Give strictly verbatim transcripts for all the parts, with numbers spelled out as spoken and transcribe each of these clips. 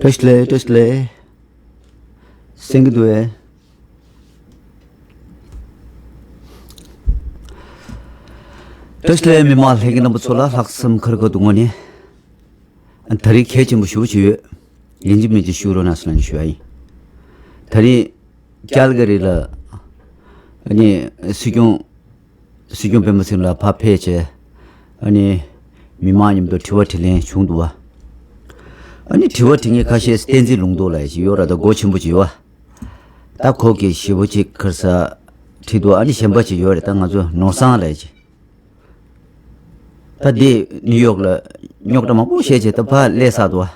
བཀྲ་ཤིས་བདེ་ལེགས། བཀྲ་ཤིས་བདེ་ལེགས། གསན་གྱི་འདུག་གས། བཀྲ་ཤིས་བདེ་ལེགས། མི་མང་ལྷན་རྒྱས་རྣམ་པ་ཚོ་ལ་ལྷག་བསམ་དཀར་པོའི་ངོས་ནས་ད་རེས་གལ་ཆེན་པོ་ཞེ་པོ་ཅིག་ཡོད། ཡིན་གཅིག་མིན་གཅིག་ཞུ་རོགས་གནང་ཟེར་ནས་ཞུ་ཡ་ཡིན། ད་རེས་ཀལ་ག་རི་ལ་ཨ་ནི་སྲིད་སྐྱོང་སྲིད་སྐྱོང་སྤེན་པ་ཚེ་རིང་ལགས་ཕར་ཕེབས་བྱས། ཨ་ནི་མི་མང་མཉམ་དུ་དྲི་བ་དྲིས་ལན་བྱུང་འདུག་བ། ཨ་ནི་དྲི་བ་དྲི་མཁན་ཁ་ཤས་བསྟན་འཛིན་ལུང་རྟོགས་ལགས་ཅིག་ཡོད་རེད། ད་མགོ་ཆེན་པོ་ཅིག་ཡོད་བ། ད་ཁོ་གིས་ཞེ་པོ་ཅིག་ག་རེ་ཟེར་དྲིས་འདུག་ཨ་ནི་གཞན་པ་ཅིག་ཡོད་རེད། ད་ང་ཚོ་ནོར་བཟང་ལགས་ཅིག་ད་འདི་ནིའུ་ཡོག་ལ་རྙོག་དྲ་མང་པོ་བཤད་བྱས་ད་ཕར་སླེབས་ཚར་འདུག་བ།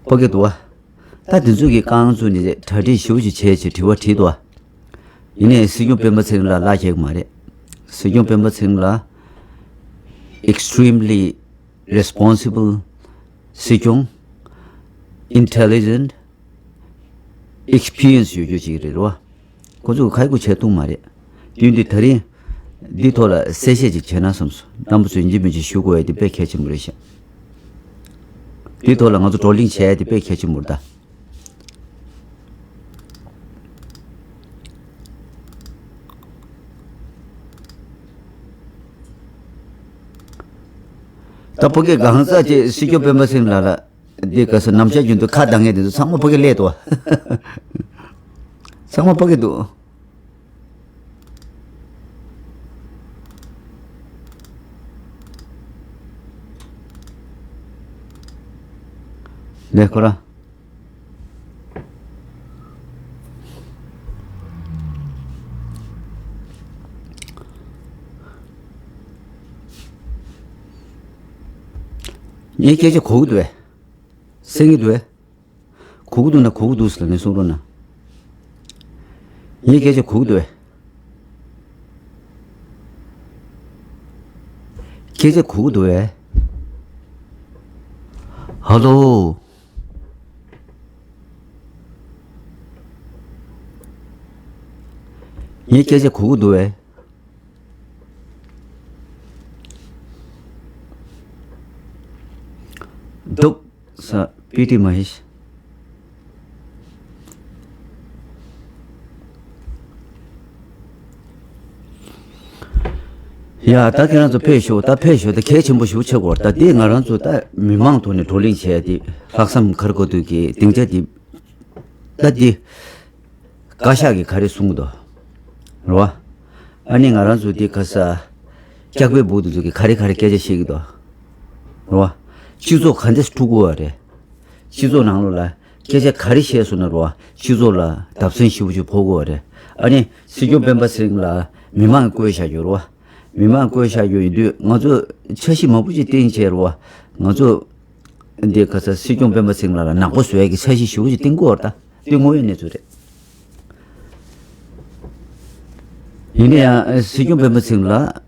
ཕ་གི་འདུག་བ། ད་དེ་ཚོ་གི་རྐང་བཙུགས་ནས་གྲ་སྒྲིག་ཞེ་པོ་ཅིག་བྱས་བྱས་དྲི་བ་དྲིས་འདུག་བ། ཡིན་ནའི་སྲིད་སྐྱོང་སྤེན་པ་ཚེ་རིང་ལགས་ལག་ཁྱེར་གྱི་མ་རེད། སྲིད་སྐྱོང་སྤེན་པ་ཚེ་རིང་ལགས་extremely responsible སྲིད་སྐྱོང་intelligent experience ཡོད་རྒྱུ་ཅིག་རེད་རོ། ཁོ་ཚོས་ཁ་ཡག་པོ་བྱས་ཐུབ་མ་རེད། དུས་འདི་ད་རིང་འདི་ཐོག་ལ་གསལ་བཤད་ཅིག་བྱས་ན་བསམས་སོང་། རྣམ་པ་ཚོས་ཡིན་གཅིག་མིན་གཅིག་ཞུ་དགོས་ཡ་དེ་དཔེ་གལ་ཆེན་པོ་རེད་ཤག་འདི་ཐོག་ལ་ང་ཚོ་བགྲོ་གླེང་བྱས་ཡ་དེ་དཔེ་གལ་ཆེན་པོ་རེད་ད། ད་ཕ་གི་གང་ཟག་ཅིག་སྲིད་སྐྱོང་སྤེན་པ་ཚེ་རིང་ལགས་ལ་འདི་ག་ས་ནམ་ཞག་རྒྱུན་དུ་ཁ་གདངས་མཁན་དེ་ཚོ་ཚང་མ་ཕ་གི་སླེབས་འདུག་ཚང་མ་ཕ་གི་འདུག་ནས་ཁོ་རང་ངའི་སྐད་ཆ་གོ་གི་འདུག་བས། གསན་གི་འདུག་བས། གོ་གི་འདུག་ན་གོ་གི་འདུག་ཟེར་ནས་གསུང་རོགས་གནང་། ངའི་སྐད་ཆ་གོ་གི་འདུག་བས། སྐད་ཆ་གོ་གི་འདུག་བས། ཧ་ལོ། ངའི་སྐད་ཆ་གོ་གི་འདུག་བས། འདུག་ས་པི་ཏི་མ་ཧེ་ཤི། ཡ། ད་ཁྱེད་རང་ཚོ་ཕེབས་ཤོག་ད་ཕེབས་ཤོག་ད་གལ་ཆེན་པོ་ཞིག་ཆགས་ཀྱི་ཡོད་རེད། ད་འདི་ང་རང་ཚོ་ད་མི་མང་ཐོག་ནས་བགྲོ་གླེང་བྱས་ཏེ་ལྷག་བསམ་དཀར་པོ་དུས་ཀྱི་སྡིངས་ཆ་འདི་ད་འདི་བཀའ་ཤག་གིས་ག་རེ་གསུང་གི་འདུག་རེད་བ། ཨ་ནི་ང་རང་ཚོ་འདི་ག་ས་སྐྱག་པའི་སྦུག་དེ་ཚོ་གིས་ག་རེ་ག་རེ་སྐད་ཆ་བཤད་ཀྱི་འདུག་རེད་བ། སྤྱི་ཚོགས་ག་འདྲས་འཁྲུག་གི་ཡོད་རེད། སྤྱི་ཚོགས་ནང་ལོགས་ལ་སྐད་ཆ་ག་རེ་བཤད་སོང་ན་རེད་བ། སྤྱི་ཚོགས་ལ་བརྡབ་གསིག་ཞེ་པོ་ཅིག་ཕོག་གི་ཡོད་རེད། ཨ་ནི་སྲིད་སྐྱོང་སྤེན་པ་ཚེ་རིང་ལགས་མི་མང་བསྐོས་བཞག་ཡོད་རེད་བ། མི་མང་བསྐོས་བཞག་ཡོད་ཡིན་དུས་ང་ཚོ་འཆར་གཞི་མང་པོ་ཅིག་བཏིང་བྱས་རེད་བ། ང་ཚོ་འདི་ག་ས་སྲིད་སྐྱོང་སྤེན་པ་ཚེ་རིང་ལགས་ལ་ནག་པོ་བཟོ་ཡ་གི་འཆར་གཞི་ཞེ་པོ་ཅིག་བཏིང་གི་ཡོད་རེད་ད། འདི་དངོས་ཡོད་གནས་ཚུལ་རེད། ཡིན་ན་ཡང་སྲིད་སྐྱོང་སྤེན་པ་ཚེ་རིང་ལགས་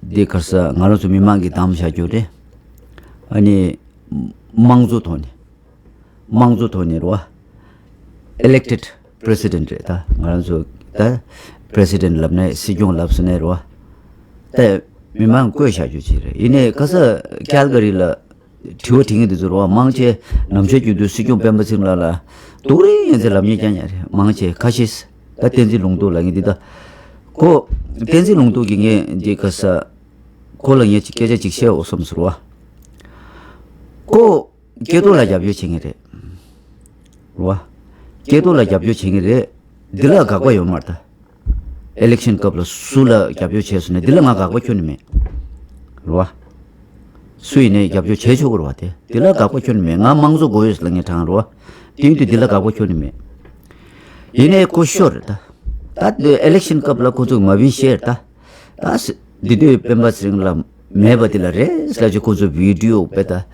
འདི་ག་ས་ང་རང་ཚོ་མི་མང་གིས་བདམས་བཞག་རྒྱུ་རེད། ཨ་ནི་དམངས་གཙོ་ཐོག་ནས་དམངས་གཙོ་ཐོག་ནས་རེད་བ། Elected president རེད་ད། ང་རང་ཚོ་ད་president ལབ་ནས་སྲིད་སྐྱོང་ལབ་སོང་ནས་རེད་བ། ད་མི་མང་བསྐོས་བཞག་རྒྱུ་ཅིག་རེད། ཡིན་ནའི་ག་ས་ཀལ་ག་རི་ལ་དྲི་བ་དྲི་མཁན་དེ་ཚོ་རེད་བ། མང་ཆེ་ནམ་ཞག་རྒྱུན་དུ་སྲིད་སྐྱོང་སྤེན་པ་ཚེ་རིང་ལགས་ལ་སྡུག་རུས་ཡིན་ཚེ་ལབ་མཁན་རྐྱང་རྐྱང་རེད། མང་ཆེ་ཁ་ཤས། ད་བསྟན་འཛིན་ལུང་རྟོགས་ལབ་མཁན་འདི་ད་ཁོ་བསྟན་འཛིན་ལུང་རྟོགས་ཀྱིས་ངས་འདི་ག་ས་ཁོ་ལ་ངས་ཅིག་སྐད་ཆ་ཅིག་བཤད་འོ་བསམ་ཟེར་བ། ཁོ་སྐྱེ་སྟོབས་ལ་རྒྱབ་སྐྱོར་བྱེད་མཁན་རེད། རེད་བ། སྐྱེ་སྟོབས་ལ་རྒྱབ་སྐྱོར་བྱེད་མཁན་རེད། འདི་ལ་དགག་པ་ཡོད་མ་རེད་ད། ཨི་ལེག་ཤན་སྐབས་ལ་སུ་ལ་རྒྱབ་སྐྱོར་བྱས་སོང་ནས་འདི་ལ་ང་དགག་པ་ཁྱོན་ནས་མེད། རེད་བ། སུ་ཡིན་ནའི་རྒྱབ་སྐྱོར་བྱས་ཆོག་གི་རེད་བ། དེ་འདི་ལ་དགག་པ་ཁྱོན་ནས་མེད། ང་དམངས་གཙོ་དགོས་ཡོད་ཟེར་ལབ་མཁན་གྲས་རེད་བ། དེ་ཡིན་དུས་འདི་ལ་དགག་པ་ཁྱོན་ནས་མེད། ཡིན་ནའི་ཁོ་ཤོར་རེད་ད། ད་འདི་ཨི་ལེག་ཤན་སྐབས་ལ་ཁོ་ཚོས་མ་བིན་བཤད་རེད་ད། ད་སི་འདི་དུས་སྤེན་པ་ཚེ་རིང་ལགས་མེད་པ་དེ་ལ་རེད་ཟེར་ལབ་བྱས་ཁོ་ཚོ་བི་ཌི་ཡོ་དཔེ་ད།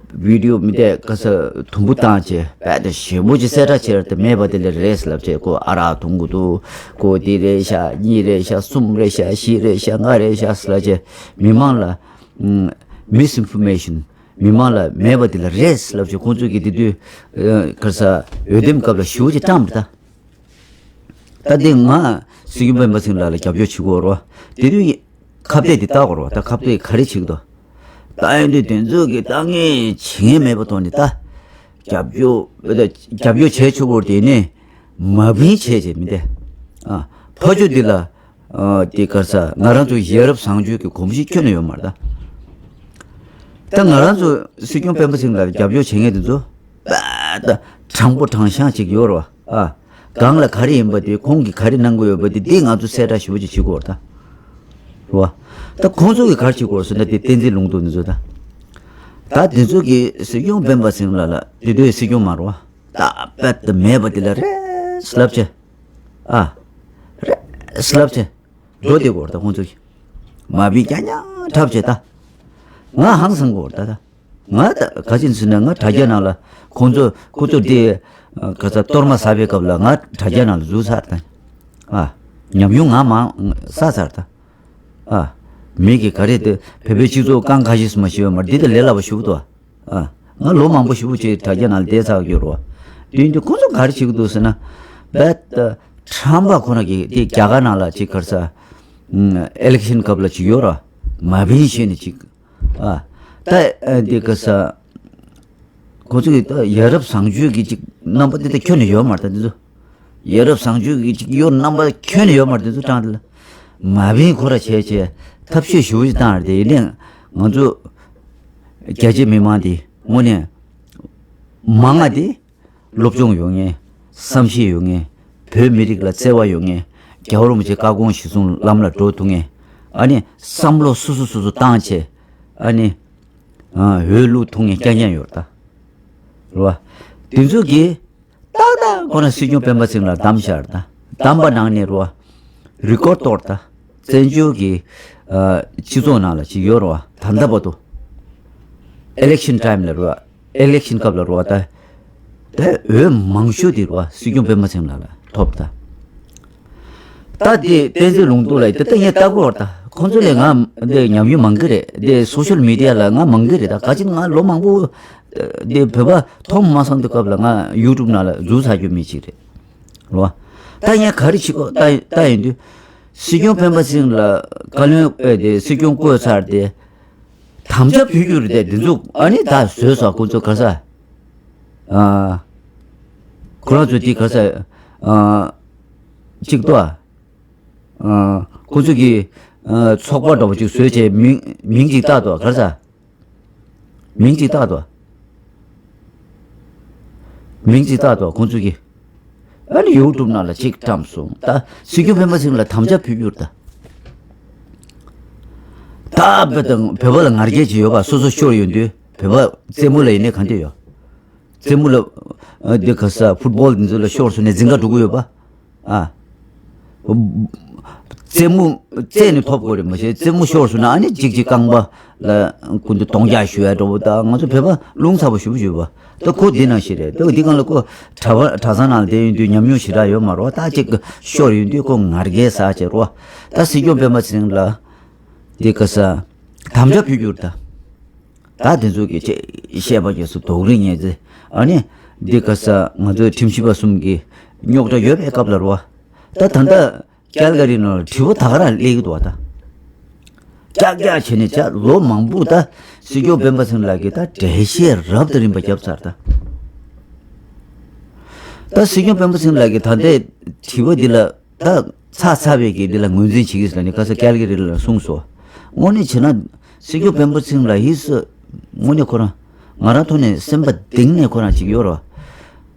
བི་ཌི་ཡོ་མི་དེ་ག་ས་དུམ་བུ་བཏང་བྱས་དཔེ་ད་ཞེ་པོ་ཅིག་གསལ་བསྒྲགས་བྱས་རེད་ད། མེད་པ་དེ་ལ་རེད་ཟེར་ལབ་བྱས་ཁོ་ཨ་རག་འཐུང་གི་འདུག་ཁོ་དེ་རེད་ཤག་གཉིས་རེད་ཤག་གསུམ་རེད་ཤག་བཞི་རེད་ཤག་ལྔ་རེད་ཤག་ཟེར་ལབ་བྱས་མི་མང་ལ་མིས་ཨིན་ཕོར་མེ་ཤན། མི་མང་ལ་མེད་པ་དེ་ལ་རེད་ཟེར་ལབ་བྱས་ཁོ་ཚོས་ཀྱི་དེ་དུས་ག་ས་འོས་འདེམས་སྐབས་ལ་ཞེ་པོ་ཅིག་བཀྲམ་རེད་ད། ད་འདི་ང་སྲིད་སྐྱོང་སྤེན་པ་ཚེ་རིང་ལགས་ལ་རྒྱབ་སྐྱོར་བྱེད་དགོས་རེད་བ། དེ་དུས་ཁ་གཏད་འདི་བཏགས་དགོས་རེད་བ། ད་ཁ་གཏད་ག་རེ་བྱེད་ཀྱི་འདུག་ད་ཡིན་དུས་དེ་ཚོ་གི་ད་ངས་བྱེད་མཁན་མེད་པ་ཐོག་ནས་ད་ རྒྱབ་སྐྱོར་རྒྱབ་སྐྱོར་བྱས་ཆོག་གོ་དེ་ནས་མ་བིན་བྱས་བྱས་མི་འདས། ཨ། ཕ་ཆུ་འདི་ལ། ཨ། དེ་ག་ས་ང་རང་ཚོ་ཡ་རབས་བཟང་སྤྱོད་ཀྱི་གོམས་གཤིས་ཁྱོན་ནས་ཡོད་མ་རེད་ད། ད་ང་རང་ཚོ་སྲིད་སྐྱོང་སྤེན་པ་ཚེ་རིང་ལ་རྒྱབ་སྐྱོར་བྱེད་མཁན་དེ་ཚོ་དཔེ་ད་དྲང་པོ་དྲང་ཤང་ཅིག་ཡོད་རེད་བ། ཨ། གང་ལ་ག་རེ་ཡིན་པ་དེ་ཁོང་གིས་ག་རེ་གནང་དགོས་ཡོད་པ་དེ་འདི་ང་ཚོ་གསལ་བསྒྲགས་ཞུ་བ་ཅིག་བྱེད་དགོས་རེད་ད། རེད་བ། ད་ཁོང་ཚོ་གིས་ག་རེ་བྱེད་དགོས་རེད་ཟེར་ན་དེ་བསྟན་འཛིན་ལུང་རྟོགས་འདི་ཚོ་ད། ད་དེ་ཚོ་གིས་སྲིད་སྐྱོང་སྤེན་པ་ཚེ་རིང་ལགས་ལ་དེ་དུས་སྲིད་སྐྱོང་མ་རེད་བ། ད་དཔེ་ད་མེད་པ་དེ་ལ་རེས་ལབ་བྱས། ཨ། རེས་ལབ་བྱས། འགྲོ་བསྡད་དགོས་རེད་ད་ཁོང་ཚོ་གིས། མ་བིན་རྐྱང་རྐྱང་འཁྲབ་བྱས་ད། ང་ཧང་སང་དགོས་རེད་ད་ད། ང་ད་ག་ཅིན་ཟེར་ན་ང་དྲ་རྒྱ་ནང་ལ་ཁོང་ཚོ་ཁོ་ཚོ་དེ་ག་ས་གཏོར་མ་ཟ་བའི་སྐབས་ལ་ང་དྲ་རྒྱ་ནང་ལ་འཛུལ་ཚར་ད། ཨ། ཉམས་མྱོང་ང་མང་བསགས་ཚར་ད། ཨ། མི་གི་ག་རེ་དེ་བོད་པའི་སྤྱི་ཚོགས་རྐང་ཁ་ཤས་སུ་མ་ཤི་བ་མ་འདི་དེ་ལས་སླ་བ་ཞུ་གི་འདུག་ཨ། ང་ལོ་མང་པོ་ཞེ་པོ་ཅིག་དྲ་རྒྱ་ནང་ལ་བསྡད་ཚར་ཡོད་རེད་བ། དེ་ཡིན་དུས་ཁོ་ཚོ་ག་རེ་བྱེད་ཀྱི་འདུག་ཟེར་ན། རྦད་དེ་ཁྲམ་པ་ཁོ་ན་གི་དེ་རྒྱ་གར་ནང་ལ་ཅིག་ག་རེ་ཟ། ཨེ་ལེག་ཤན་སྐབས་ལ་ཅིག་ཡོད་རེད་བ། མ་བིན་ཞུས་ནས་ཅིག་ཨ། ད་ཨ་འདི་ག་ས། ཁོ་ཚོ་གི་ད་ཡ་རབས་བཟང་སྤྱོད་ཀྱི་ཅིག་རྣམ་པ་དེ་ད་ཁྱོན་ནས་ཡོད་མ་རེད་ད་འདི་ཚོ། ཡ་རབས་བཟང་སྤྱོད་ཀྱི་ཅིག་ཡོད་རྣམ་པ་ཁྱོན་ནས་ཡོད་མ་རེད་འདི་ཚོ་དྲང་དེ་ལ། མ་བིན་ཁོ་ར་བྱས་བྱས་ཐབས་ཤེས་ཞུ་ཞིག་བཏང་རེད་དེ་ཡིན་ནའི་ང་ཚོ་རྒྱ་ཆེ་མི་མང་དེ་དངོས་གནས་མང་ང་དེ། སློབ་སྦྱོང་ཡོད་མཁན། བསམ་ཤེས་ཡོད་མཁན། བོད་མི་རིགས་ལ་བརྩེ་བ་ཡོད་མཁན། རྒྱལ་བ་རིན་པོ་ཆེ་བཀའ་དགོངས་གཞིར་བཟུང་ལམ་ལ་འགྲོ་ཐུབ་མཁན། ཨ་ནི་བསམ་བློ་སོ་སོ་སོ་སོ་བཏང་བྱས། ཨ་ནི། ཨ། འོས་བླུག་ཐུབ་མཁན་རྐྱང་རྐྱང་ཡོད་རེད་ད། རེད་བ། དེ་ཚོ་གིས་ཏག་ཏག་ཁོ་ན་སྲིད་སྐྱོང་སྤེན་པ་ཚེ་རིང་ལ་བདམས་བཞག་རེད་ད། བདམས་པ་ནང་ནས་རེད་བ། རི་ཀོར་ཌི་གཏོར་ད། བཙན་བྱོལ་གྱི། ཨ། སྤྱི་ཚོགས་ནང་ལ་ཅིག་ཡོད་རེད་བ། ད་ལྟ་བར་དུ། ཨེ་ལེག་ཤན་ཊའིམ་ལ་རེད་བ། ཨེ་ལེག་ཤན་སྐབས་ལ་རེད་བ་ད། ད་འོས་མང་ཤོས་དེ་རེད་བ། སྲིད་སྐྱོང་སྤེན་པ་ཚེ་རིང་ལགས་ལ་ཐོབ་ད། ད་དེ་བསྟན་འཛིན་ལུང་རྟོགས་ལགས་དེ་ད་ངས་ལྟ་གི་ཡོད་རེད་ད། ཁོང་ཚོ་ལས་ང་འདི་ཉམས་མྱོང་མང་གི་རེད། འདི་སོ་ཤལ་མི་ཌི་ཡ་ལ་ང་མང་གི་རེད་ད། ག་ཅི་ང་ལོ་མང་པོ་འདི་བོད་པ་མཐོང་མ་སོང་དུས་སྐབས་ལ་ང་ཡུ་ཊུབ་ནང་ལ་འཛུལ་ཚར་རྒྱུ་མི་ཅིག་རེད། རེད་བ། ད་ངས་ག་རེ་བྱེད་དགོས་ལྟ་ལྟ་ཡིན་དུས། སྲིད་སྐྱོང་སྤེན་པ་ཚེ་རིང་ལ་བཀའ་བློན་ཨེ་དེ་སྲིད་སྐྱོང་བསྐོས་ཚར་ཏེ། དམ་བཅའ་ཕུལ་རྒྱུ་རེད་དེ་འདི་ཚོ་ཨ་ནི་ད་བཟོས་སོ་ཁོང་ཚོ་ག་ས། ཨ། ཁོ་རང་ཚོ་དེ་ག་ས། ཨ། གཅིག་ཏོ། ཨ། ཁོ་ཚོ་གི། ཨ། ཚོགས་པ་འདྲ་པོ་ཅིག་བཟོས་བྱས་མིང་མིང་ཅིག་བཏགས་ཏོ་ག་ས། མིང་ཅིག་བཏགས་ཏོ། མིང་ཅིག་བཏགས་ཏོ་ཁོང་ཚོ་གི། ཨ་ནི་ཡུ་ཊུབ་ནང་ལ་ཅིག་བཀྲམ་སོང་ད། སྲིད་སྐྱོང་སྤེན་པ་ཚེ་རིང་ལ་དམ་བཅའ་ཕུལ་རྒྱུར་ད། ད་བོད་དང་བོད་པ་ལ་ང་རྒྱལ་ཅིག་ཡོད་པ་སོ་སོ་ཤོར་ཡོང་དུས་བོད་པ་རྩེད་མོ་ལ་ཡིན་ནའི་གང་དེ་ཡོད། རྩེད་མོ་ལ། ཨ། འདི་ག་ས་ཕུཊ་བོལ་འདི་ཚོ་ལ་ཤོར་སོང་ནས་འཛིང་ག་འགྲོ་གི་ཡོད་པ། ཨ། རྩེད་མོ་རྩེས་ནས་ཐོབ་དགོས་རེད་མ་གཞི་རྩེད་མོ་ཤོར་སོང་ན་ཨ་ནི་གཅིག་གཅིག་རྐང་པ་ལ་ཀུན་ཏུ་གདོང་བརྒྱབ་ཞུ་ཡ་འགྲོ་བ་ད་ང་ཚོ་བོད་པ་རླུང་ཚ་པོ་ཞུ་བ་ཞུ་བ་ད་ཁོ་འདི་ནང་བཞིན་རེད་ད་འདི་གང་ལ་ཁོ་གྲྭ་པ་གྲྭ་ཚང་ནང་ལ་བསྡད་ཡོང་དུས་ཉམས་མྱོང་ཞེ་དྲག་ཡོད་མ་རེད་བ་ད་གཅིག་ཤོར་ཡོང་དུས་ཁོ་ང་རྒྱལ་ཟ་བྱས་རོ་ད་སྲིད་སྐྱོང་སྤེན་པ་ཚེ་རིང་ལ་འདི་ག་ས་དམ་བཅའ་ཕུལ་རྒྱུར་ད། ད་དེ་ཚོ་གི་ཅེས་བཤད་པ་རྗེས་སུ་དོགས་རིགས་ངེས་ཚེ་ཨ་ནི་འདི་ག་ས་ང་ཚོའི་ཁྲིམས་ཞིབ་པ་གསུམ་གི་རྙོག་དྲ་ཡོད་པའི་སྐབས་ལ་རོ། ད་ད་ལྟ་ཀལ་ག་རི་ནང་ལ་དྲི་བ་ད་ག་རང་སླེབས་ཀྱི་འདུག་བ་ད། ཀྱག་ཀྱག་བྱས་ནས་ཅག་ལོ་མང་པོ་ད་སྲིད་སྐྱོང་སྤེན་པ་ཚེ་རིང་ལགས་ཀྱིས་ད་འགྲེལ་བཤད་རབ་དང་རིམ་པ་བརྒྱབ་ཚར་ད། ད་སྲིད་སྐྱོང་སྤེན་པ་ཚེ་རིང་ལགས་ཀྱིས་ད་ལྟའི་དྲི་བ་འདི་ལ་ད་ཚར་ཚར་བའི་གི་འདི་ལ་ངོས་འཛིན་བྱེད་ཀྱི་ཟེར་ནས་ཁ་ས་ཀལ་ག་རི་ལ་གསུངས་སོ། དངོས་གནས་བྱས་ན་སྲིད་སྐྱོང་སྤེན་པ་ཚེ་རིང་ལགས་ཡིས་དངོས་གནས་ཁོ་རང་ང་རང་ཐོག་ནས་སེམས་པ་གཏིང་ནས་ཁོ་རང་ཅིག་ཡོད་རེད་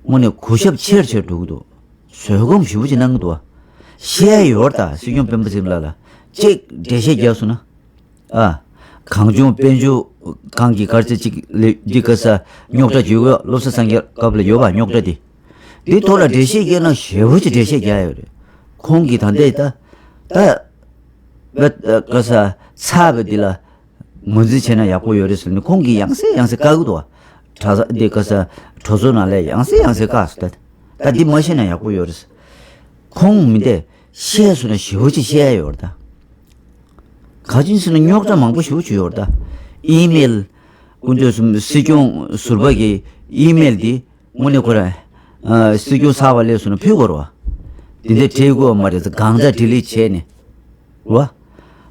བ། དངོས་གནས་གུས་ཞབས་ཆེར་ཆེར་འགྲོ་གི་འདུག་བཟོད་སྒོམ་ཞེ་པོ་ཅིག་གནང་གི་འདུག་བ། བཤད་ཡོད་རེད་ད་སྲིད་སྐྱོང་སྤེན་པ་ཚེ་རིང་ལགས་ལ་གཅིག་འགྲེལ་བཤད་རྒྱག་སོང་ན། ཨ། གངས་ལྗོངས་དཔལ་འབྱོར་ཁང་གི་གར་རྩེ་གཅིག་ལས་འདི་ག་ས་རྙོག་དྲ་བརྗོད་དགོས་བློ་བཟང་སངས་རྒྱས་སྐབས་ལ་ཡོད་པ་རྙོག་དྲ་འདི། འདི་ཐོག་ལ་འགྲེལ་བཤད་རྒྱག་ན་ཞེ་པོ་ཅིག་འགྲེལ་བཤད་རྒྱག་ཡོད་རེད། ཁོང་གིས་ད་ལྟའི་ད་ད་བ་ག་ས་ཚར་བ་འདི་ལ་ངོས་འཛིན་བྱས་ན་ཡག་པོ་ཡོད་རེད་ཟེར་ནས་ཁོང་གིས་ཡང་སེ་ཡང་སེ་བཀག་གི་འདུག་བ། གྲྭ་ས་འདི་ག་ས་གྲོས་ཚོགས་ནང་ལ་ཡང་སེ་ཡང་སེ་བཀག་སོང་ད། ད་འདི་མ་བཤད་ན་ཡག་པོ་ཡོད་རེད། ཁོང་མི་འདས་བཤད་སོང་ན་ཞེ་པོ་ཅིག་བཤད་ཡོད་རེད་ད། ག་ཅིན་ཟེར་ན་རྙོག་དྲ་མང་པོ་ཞེ་པོ་ཅིག་ཡོད་རེད་ད། ཨི་མེལ། སྐུ་མདུན་གསུམ་སྲིད་སྐྱོང་ཟུར་པ་གི་ཨི་མེལ་འདི་དངོས་གནས་ཁོ་རང་། ཨ། སྲིད་སྐྱོང་གསར་པ་སླེབས་སོང་ན་ཕུལ་དགོས་རེད་བ། དེ་འདྲ་བྲིས་དགོས་མ་རེད་ཟེར་གང་ལྟར་ཌི་ལིཊ་བྱས་ནས། རེད་བ།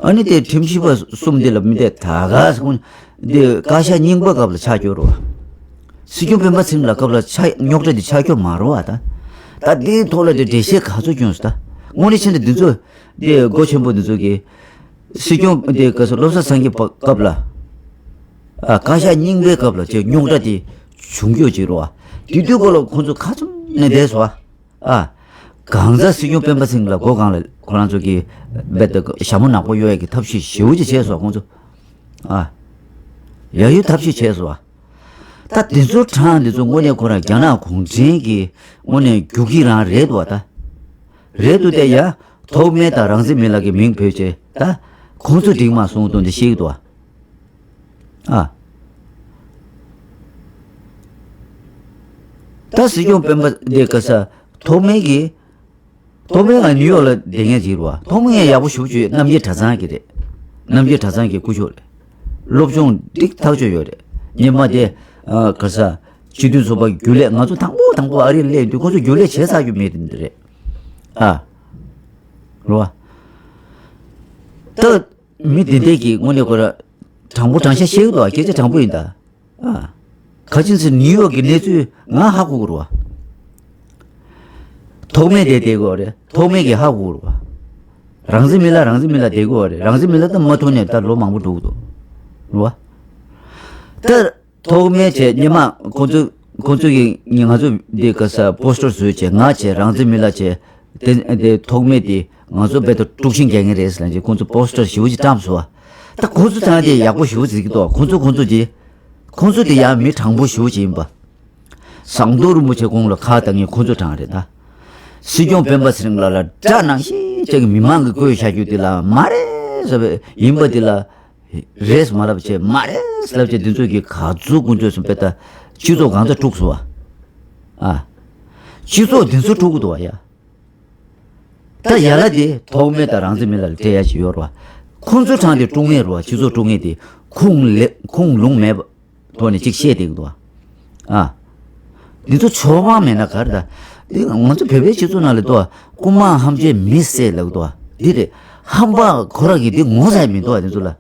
ཨ་ནི་དེ་ཁྲིམས་ཞིབ་པ་གསུམ་འདི་ལ་མི་འདས་ད་ག་ཟེར་ཁོང་འདི་བཀའ་ཤག་རྙིང་པ་སྐབས་ལ་ཆགས་ཡོད་རེད་བ། སྲིད་སྐྱོང་སྤེན་པ་ཚེ་རིང་ལ་སྐབས་ལ་ཆ་རྙོག་དྲ་འདི་ཆགས་ཀྱོག་མ་རོ་བ་ད། ད་འདིའི་ཐོག་ལ་འདི་འགྲེལ་བཤད་ག་ཚོད་སྐྱོན་སོང་ད། དངོས་གནས་ཕྱིན་ཏེ་འདི་ཚོ་འདི་སྒོ་ཆེན་པོ་འདི་ཚོ་གི་སྲིད་སྐྱོང་འདི་ག་ས་བློ་བཟང་སེང་གེ་པ་སྐབས་ལ། ཨ་བཀའ་ཤག་རྙིང་པའི་སྐབས་ལ་ཅིག་རྙོག་དྲ་འདི་བྱུང་ཀྱོག་ཅིག་རོ་བ། དེ་དུས་སྐོར་ལ་ཁོང་ཚོ་ཁ་ཚུམ་ནས་བསྡད་སོང་བ། ཨ། གང་ཟག་སྲིད་སྐྱོང་སྤེན་པ་ཚེ་རིང་ལ་སྒོ་སྒང་ལ་ཁོ་རང་ཚོ་གིས་རྦད་དེ་ཞྭ་མོ་ནག་པོ་གཡོག་ཡས་ཀྱི་ཐབས་ཤེས་ཞེ་པོ་ཅིག་བྱས་སོང་ཁོང་ཚོ། ཨ། ཡ་ཡུལ་ཐབས་ཤེས་བྱས་སོང་བ། ད་དེ་ཚོ་གྲངས་དེ་ཚོ་དངོས་གནས་ཁོ་རང་རྒྱ་ནག་གུང་ཁྲན་གྱི་དངོས་གནས་རྒྱུག་ཁྱི་རང་རེད་འདུག་བ་ད། རེད་འདུག་སྟེ་ཡ། ཐོགས་མེད་དང་རང་བཙན་མི་ལགས་ཀྱི་མིང་བོས་བྱས་ད། ཁོང་ཚོ་འགྲིག་མ་སོང་དོན་དེ་ཤེས་ཀྱི་འདུག་བ། ཨ། ད་སྲིད་སྐྱོང་སྤེན་པ་འདི་ག་ས་ཐོགས་མེད་ཀྱི། ཐོགས་མེད་ང་ནིའུ་ཡོག་ལ་བསྡད་མཁན་ཅིག་རེད་བ། ཐོགས་མེད་ཡག་པོ་ཞེ་པོ་ཅིག་རྣམ་རྒྱལ་གྲྭ་ཚང་གི་རེད། རྣམ་རྒྱལ་གྲྭ་ཚང་གི་སྐུ་ཞབས་རེད། སློབ་སྦྱོང་འགྲིག་ཐག་ཆོད་ཡོད་རེད། སྔོན་མ་དེ་ཨ་ག་ས་སྤྱི་མཐུན་ཚོགས་པ་རྒྱུན་ལས་ང་ཚོ་དང་པོ་དང་པོ་ཨ་རིར་སླེབས་དུས་ཁོ་ཚོ་རྒྱུན་ལས་བྱས་ཚར་རྒྱུ་མེད་དེ་འདི་རེད། ཨ། རེད་བ། ད་མི་དེ་འདྲས་ཀྱི་དངོས་གནས་ཁོ་ར་དྲང་པོ་དྲང་བཞག་བཤད་གི་འདུག་བ། སྐད་ཆ་དྲང་པོ་ཡིན་ད། ཨ། ག་ཅིན་ཚེ་ནིའུ་ཡོག་གི་གནས་ཚུལ་ང་ཧ་གོ་གི་རེད་བ། ཐོགས་མེད་དེ་བསྡད་དགོས་རེད། ཐོགས་མེད་ཀྱིས་ཧ་གོ་གི་རེད་བ། རང་བཙན་མི་ལ་རང་བཙན་མི་ལ་བསྡད་དགོས་རེད། རང་བཙན་མི་ལ་ད་མ་ཐུག་ནས་ད་ལོ་མང་པོ་འགྲོ་གི་འདུག་རེད་བ། ད་ཐོགས་མེད་བྱས་སྔོན་མ་ཁོང་ཚོ་ཁོང་ཚོ་གིས་ང་ཚོ་འདི་ག་ས་པོ་སི་ཊར་བཟོས་བྱས་ང་བྱས་རང་བཙན་མི་ལ་བྱས། དེ་དེ་ཐོགས་མེད་དེ་ང་ཚོ་རྦད་དེ་དཀྲུག་ཤིང་རྒྱག་མཁན་རེད་ཟེར་ལབ་བྱས་ཁོང་ཚོ་པོ་སི་ཊར་ཞེ་པོ་ཅིག་བཀྲམ་སོང་བ། ད་ཁོང་ཚོ་ཚང་དེ་ཡག་པོ་ཞེ་པོ་ཅིག་འདུག་ཁོང་ཚོ་ཁོང་ཚོ་དེ། ཁོང་ཚོ་དེ་ཡང་མི་དྲང་པོ་ཞེ་པོ་ཅིག་ཡིན་པ། ཟམ་གདོང་རིན་པོ་ཆེ་དགུང་ལ་ཁ་བཏང་མཁན་ཁོང་ཚོ་གྲས་རེད་ད། སྲིད་སྐྱོང་སྤེན་པ་ཚེ་རིང་ལགས་ལ་དགྲ་ནང་བཞིན་བྱས་ཀྱི་མི་མང་གིས་བསྐོས་བཞག་རྒྱུ་དེ་ལ་མ་རེད་ཟེར་བའི་ཡིན་པ་དེ་ལ། རེད་མ་ལབ་བྱས་མ་རེད་ལབ་བྱས་འདི་ཚོ་གི་ག་ཚོད་དཀོན་མཆོག་གསུམ་པའི་ད་སྤྱི་ཚོགས་གང་ཚ་དཀྲུགས་སོང་བ། ཨ། སྤྱི་ཚོགས་འདི་ཚོ་དཀྲུག་གི་འདུག་བ་ཡ། ད་ཡ་ལ་དེ་ཐོགས་མེད་དང་རང་བཙན་མི་ལ་སྤྲད་ཡ་ཞིག་ཡོད་རེད་བ། ཁོང་ཚོ་གྲས་དེ་དཀྲུག་མཁན་རེད་བ། སྤྱི་ཚོགས་དཀྲུག་མཁན་དེ་ཁུངས་ལེ་ཁུངས་ལུང་མེད་པ་ཐོག་ནས་ཅིག་བཤད་བསྡད་ཀྱི་འདུག་བ། ཨ། འདི་ཚོ་ཆོས་དབང་མེད་ན་ག་རེ་ད། འདི་ང་ཚོ་བོད་པའི་སྤྱི་ཚོགས་ནང་ལ་འདུག་བ། རྐུན་མ་ཧམ་བྱས་མི་བསད་ལབ་ཀྱི་འདུག་བ། འདི་རེད། ཧམ་པ་ཁོ་རང་གིས་འདི་ངོ་ཚ་ཡ་མི་འདུག་བ་འདི་ཚོ་ལ།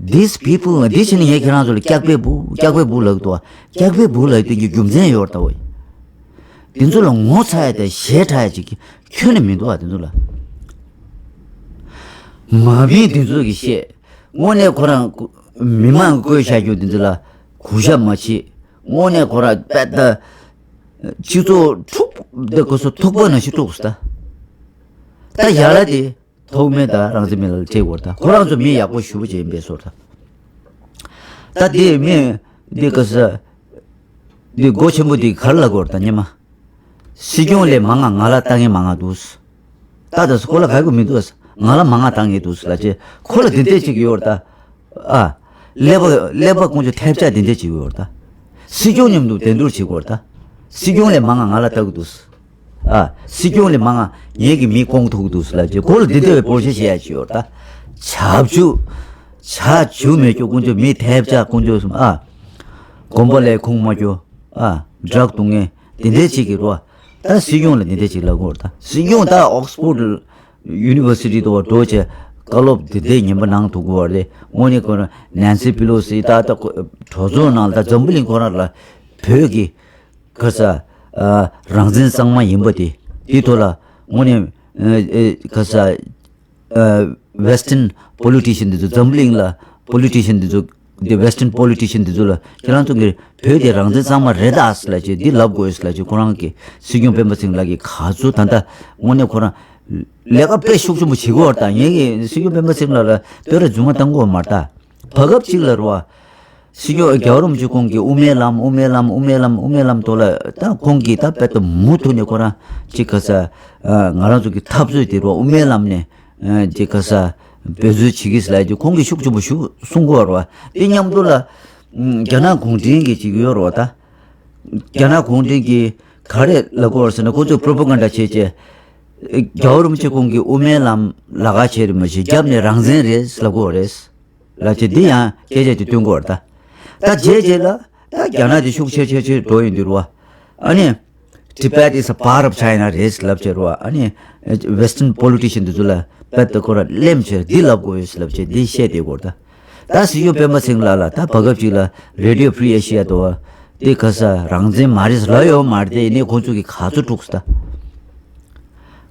These people འདི་བྱས་ནས་ངས་ཁྱེད་རང་ཚོ་ལ་སྐྱག་པའི་སྦུག་སྐྱག་པའི་སྦུག་ལབ་ཀྱི་འདུག་བ། སྐྱག་པའི་སྦུག་ལབ་དོན་གྱི་རྒྱུ་མཚན་ཡོད་རེད་ད་འོ། འདི་ཚོ་ལ་ངོ་ཚ་ཡ་དང་ཞེ་དྲག་ཡ་ཅིག་ཁྱོན་ནས་མི་འདུག་བ་འདི་ཚོ་ལ། མ་བིན་འདི་ཚོ་གིས་བཤད། དངོས་གནས་ཁོ་རང་མི་མང་གིས་བསྐོས་བཞག་རྒྱུ་འདི་ཚོ་ལ་གུས་ཞབས་མ་བྱེད། དངོས་གནས་ཁོ་རང་དཔེ་ད། སྤྱི་ཚོགས་འཁྲུག་འདི་ཁོ་ཚོ་ཐུག་པ་ནང་བཞིན་དཀྲུགས་སོང་ད། ད་ཡ་ལ་དེ་ཐོགས་མེད་དང་རང་བཙན་མི་ལ་སྤྲད་དགོས་རེད་ད། ཁོ་རང་ཚོ་མི་ཡག་པོ་ཞེ་པོ་ཅིག་ཡིན་པས་སོ་ད། ད་དེ་མི་འདི་ག་ས་འདི་སྒོ་ཆེན་པོ་འདི་ག་རེ་ལབ་དགོས་རེད་ད་སྔོན་མ། སྲིད་སྐྱོང་ལས་མང་ང་ང་ལ་ལྟ་མཁན་མང་ང་འདུག་ད་ད་སུ་ཁོ་ལ་ག་གི་མི་འདུག་ང་ལ་མང་ང་ལྟ་མཁན་འདུག་ལབ་བྱས་ཁོ་ལ་འདི་འདྲས་ཅིག་ཡོད་རེད་ད། ཨ། ཀླད་པ་ཀླད་པ་ཀུན་སྤྱོད་ཐལ་ཆ་འདི་འདྲས་ཅིག་ཡོད་རེད་ད། སྲིད་སྐྱོང་མཉམ་དུ་གདན་བསྡུར་བྱེད་དགོས་རེད་ད། སྲིད་སྐྱོང་ལས་མང་ང་ང་ལ་ལྟ་གི་འདུག་ཨ། སྲིད་སྐྱོང་ལས་མང་ང་ངེད་ཀྱི་མི་སྐོང་ཐུབ་ཀྱི་འདུག་ལབ་བྱས་ཁོ་ལ་འདི་འདྲ་བའི་བོར་ཤ་བྱེད་ཡ་ཅིག་ཡོད་རེད་ད། ཆབ་ཆུ། ཆ་ཆུ་མེད་རྒྱུ་ཀུན་སྤྱོད་མི་ཐལ་ཆ་ཀུན་སྤྱོད་གསུམ་ཨ། གོམ་པ་ལས་ཁུངས་མ་རྒྱུ། ཨ། ཌག་བཏུང་མཁན་དེ་འདྲའི་ཅིག་གི་རོ། ད་སྲིད་སྐྱོང་ལ་དེ་འདྲའི་ཅིག་ལབ་དགོས་རེད་ད། སྲིད་སྐྱོང་ད་ཨོག་སི་ཕོར་ཌི་ཡུ་ནི་ཝར་སི་ཊི་དུ་བ་འགྲོ་བྱས་བཀའ་སློབ་དེ་འདྲའི་ངན་པ་གནང་ཐུབ་དགོས་པ་རེད། དངོས་གནས་ཁོ་རང་ནན་སི་པི་ལོ་སི་ད་ད་ཁོ་གྲོས་ཚོགས་ནང་ལ་ད་འཛམ་བུ་གླིང་ཁོ་རང་ལ་བོད་ཀྱི་ག་ས་ཨ་རང་བཙན་གཙང་མ་ཡིན་པ་དེ་དེ་ཐོག་ལ་དངོས་གནས་ཨ་ཨ་ག་ས་ཨ་Western politician འདི་ཚོ་འཛམ་བུ་གླིང་ལ་politician འདི་ཚོ་འདི་Western politician འདི་ཚོ་ལ་ཁྱེད་རང་ཚོ་གིས་བོད་དེ་རང་བཙན་གཙང་མ་རེད་ད་ཟེར་ལབ་བྱས་འདི་ལབ་དགོས་ཟེར་ལབ་བྱས་ཁོ་རང་གིས་སྲིད་སྐྱོང་སྤེན་པ་ཚེ་རིང་ལགས་ཀྱིས་ག་ཚོད་ད་ལྟ་དངོས་གནས་ཁོ་རང་ལས་ཀ་དཔེ་ཤུགས་ཆེན་པོ་བྱེད་ཀྱི་ཡོད་རེད་ད། ངེད་ཀྱིས་སྲིད་སྐྱོང་སྤེན་པ་ཚེ་རིང་ལགས་ལ་བསྟོད་ར་རྫུན་མ་བཏང་གི་ཡོད་མ་རེད་ད། བར་སྐབས་གཅིག་ལ་རེད་བ། སྲིད་སྐྱོང་རྒྱལ་བ་རིན་པོ་ཆེ་ཁོང་གིས་དབུ་མའི་ལམ་དབུ་མའི་ལམ་དབུ་མའི་ལམ་དབུ་མའི་ལམ་དུ་ལ་ད་ཁོང་གིས་ད་དཔེ་ད་མུ་མཐུད་ནས་ཁོ་རང་ཅིག་ག་ས་ང་རང་ཚོ་གི་འཐབ་རྩོད་དེ་རེད་བ་དབུ་མའི་ལམ་ནས། ཨ་ཅིག་ག་ས་འབད་རྩོལ་བྱེད་ཀྱི་ཟེར་ལབ་ཀྱི་ཁོང་གིས་ཤུགས་ཆེན་པོ་ཞུ་གསུང་གི་ཡོད་རེད་བ། དེ་མཉམ་དུ་ལ་ཨ་རྒྱ་ནག་གུང་ཁྲན་གྱི་ཅིག་ཡོད་རེད་བ་ད། རྒྱ་ནག་གུང་ཁྲན་གྱིས་ག་རེ་ལབ་ཀྱི་ཡོད་རེད་ཟེར་ན་ཁོ་ཚོས་པོ་རོ་པ་གན་ཌ་བྱས་བྱས། རྒྱལ་བ་རིན་པོ་ཆེ་ཁོང་གིས་དབུ་མའི་ལམ་ལ་ཁག་བྱས་རེད་མ་གཞི་རྒྱབ་ནས་རང་བཙན་རེད་ལབ་ཀྱི་ཡོད་རེད། ལབ་བྱས་འདི་ཡང་སྐད་ཆ་ཅིག་བཏོན་གྱི་ཡོད་རེད་ད། ད་རྗེས་རྗེས་ལ་ད་རྒྱ་ནག་དེ་ཤུགས་ཆེ་ཆེ་ཆེ་འགྲོ་ཡོང་དུས་རེད་བ། ཨ་ནི། Tibet is a part of China རེད་ལབ་བྱས་རེད་བ། ཨ་ནི། Western politician དེ་ཚོ་ལ་དཔེ་ད་ཁོ་ར་གླེམ་བྱས་འདི་ལབ་དགོས་ཡོད་ལབ་བྱས་འདི་བཤད་བསྡད་ཀྱི་ཡོད་རེད་ད། ད་སྲིད་སྐྱོང་སྤེན་པ་ཚེ་རིང་ལགས་ལ་ད་བར་སྐབས་ཅིག་ལ་Radio Free Asia དུ་བ། དེ་ག་ས་རང་བཙན་མ་རེད་ལབ་ཡོད་མ་རེད། དེ་ཡིན་ནའི་ཁོང་ཚོ་གིས་ག་ཚོད་དཀྲུགས་ད།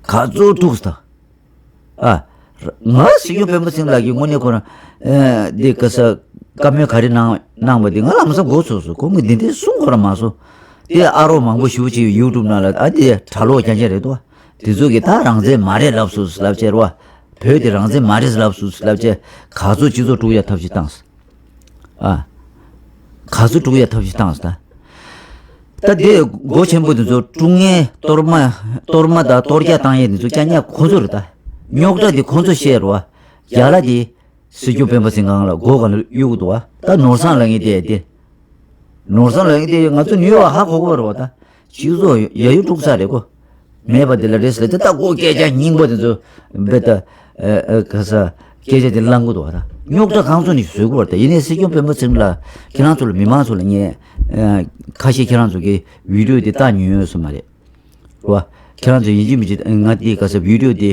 ག་ཚོད་དཀྲུགས་ད། ཨ། ང་སྲིད་སྐྱོང་སྤེན་པ་ཚེ་རིང་ལགས་ཀྱིས་དངོས་གནས་ཁོ་རང་། ཨ། འདི་ག་ས་བཀའ་མོལ་ག་རེ་གནང་གནང་བ་འདི་ང་ལམ་སང་མགོ་ཚོས་སོང་། ཁོང་གིས་འདི་འདྲ་གསུང་ཁོ་རང་མ་སོང་། དེ་ཨ་རོགས་མང་པོ་ཞེ་པོ་ཅིག་ཡུ་ཊུབ་ནང་ལ་ཨ་དེ་གྲྭ་ལོག་རྐྱང་རྐྱང་རེད་དོ། དེ་ཚོ་གིས་ད་རང་བཙན་མ་རེད་ལབ་སོང་ལབ་བྱས་རོ། བོད་དེ་རང་བཙན་མ་རེད་ལབ་སོང་ལབ་བྱས་ག་ཚོད་སྤྱི་ཚོགས་དཀྲུག་ཡ་ཐབས་ཤེས་བཏང་སོང་། ཨ། ག་ཚོད་དཀྲུག་ཡ་ཐབས་ཤེས་བཏང་སོང་ད། ད་དེ་སྒོ་ཆེན་པོ་དེ་ཚོ་དཀྲུག་མཁན་གཏོར་མ་གཏོར་མ་དང་གཏོར་རྒྱག་བཏང་ཡས་དེ་ཚོ་རྐྱང་རྐྱང་ཁོ་ཚོ་རེད་ད། རྙོག་དྲ་དེ་ཁོ་ཚོ་བཤད་རོ། རྒྱ་ལ་དེ་སྲིད་སྐྱོང་སྤེན་པ་ཚེ་རིང་ལ་སྒོ་ག་ལ་གཡུག་འདུག་བ། ད་ནོར་བཟང་ལབ་མཁན་དེ་དེ། ནོར་བཟང་ལབ་མཁན་དེ་ང་ཚོ་ནིའུ་ཡོག་ཧ་གོ་གོ་རེད་བ་ད། སྤྱི་ཚོགས་ཡ་ཡུ་དཀྲུག་ས་རེད་གོ། མེད་པ་དེ་ལ་རེས་ལ་དེ་ལྟ་གོ་སྐད་ཆ་རྙིང་པ་དེ་ཚོ་བེ་ད་ཨ་ཨ་ག་ས་སྐད་ཆ་དེ་ལང་གོ་འདུག་བ་ད། རྙོག་དྲ་གང་ཚོ་ནས་བཟོས་གོ་བ་ད། ཡིན་ནའི་སྲིད་སྐྱོང་སྤེན་པ་ཚེ་རིང་ལ་ཁྱེད་རང་ཚོ་ལ་མི་མང་ཚོ་ལ་ངས་ཨ་ཁ་ཤས་ཁྱེད་རང་ཚོ་གི་བི་ཌིའོ་དེ་ལྟ་མྱོང་ཡོད་ས་མ་རེད་རོ། ཁྱེད་རང་ཚོ་ཡིན་གཅིག་མིན་གཅིག་ང་དེ་ག་ས་བི་ཌིའོ་དེ་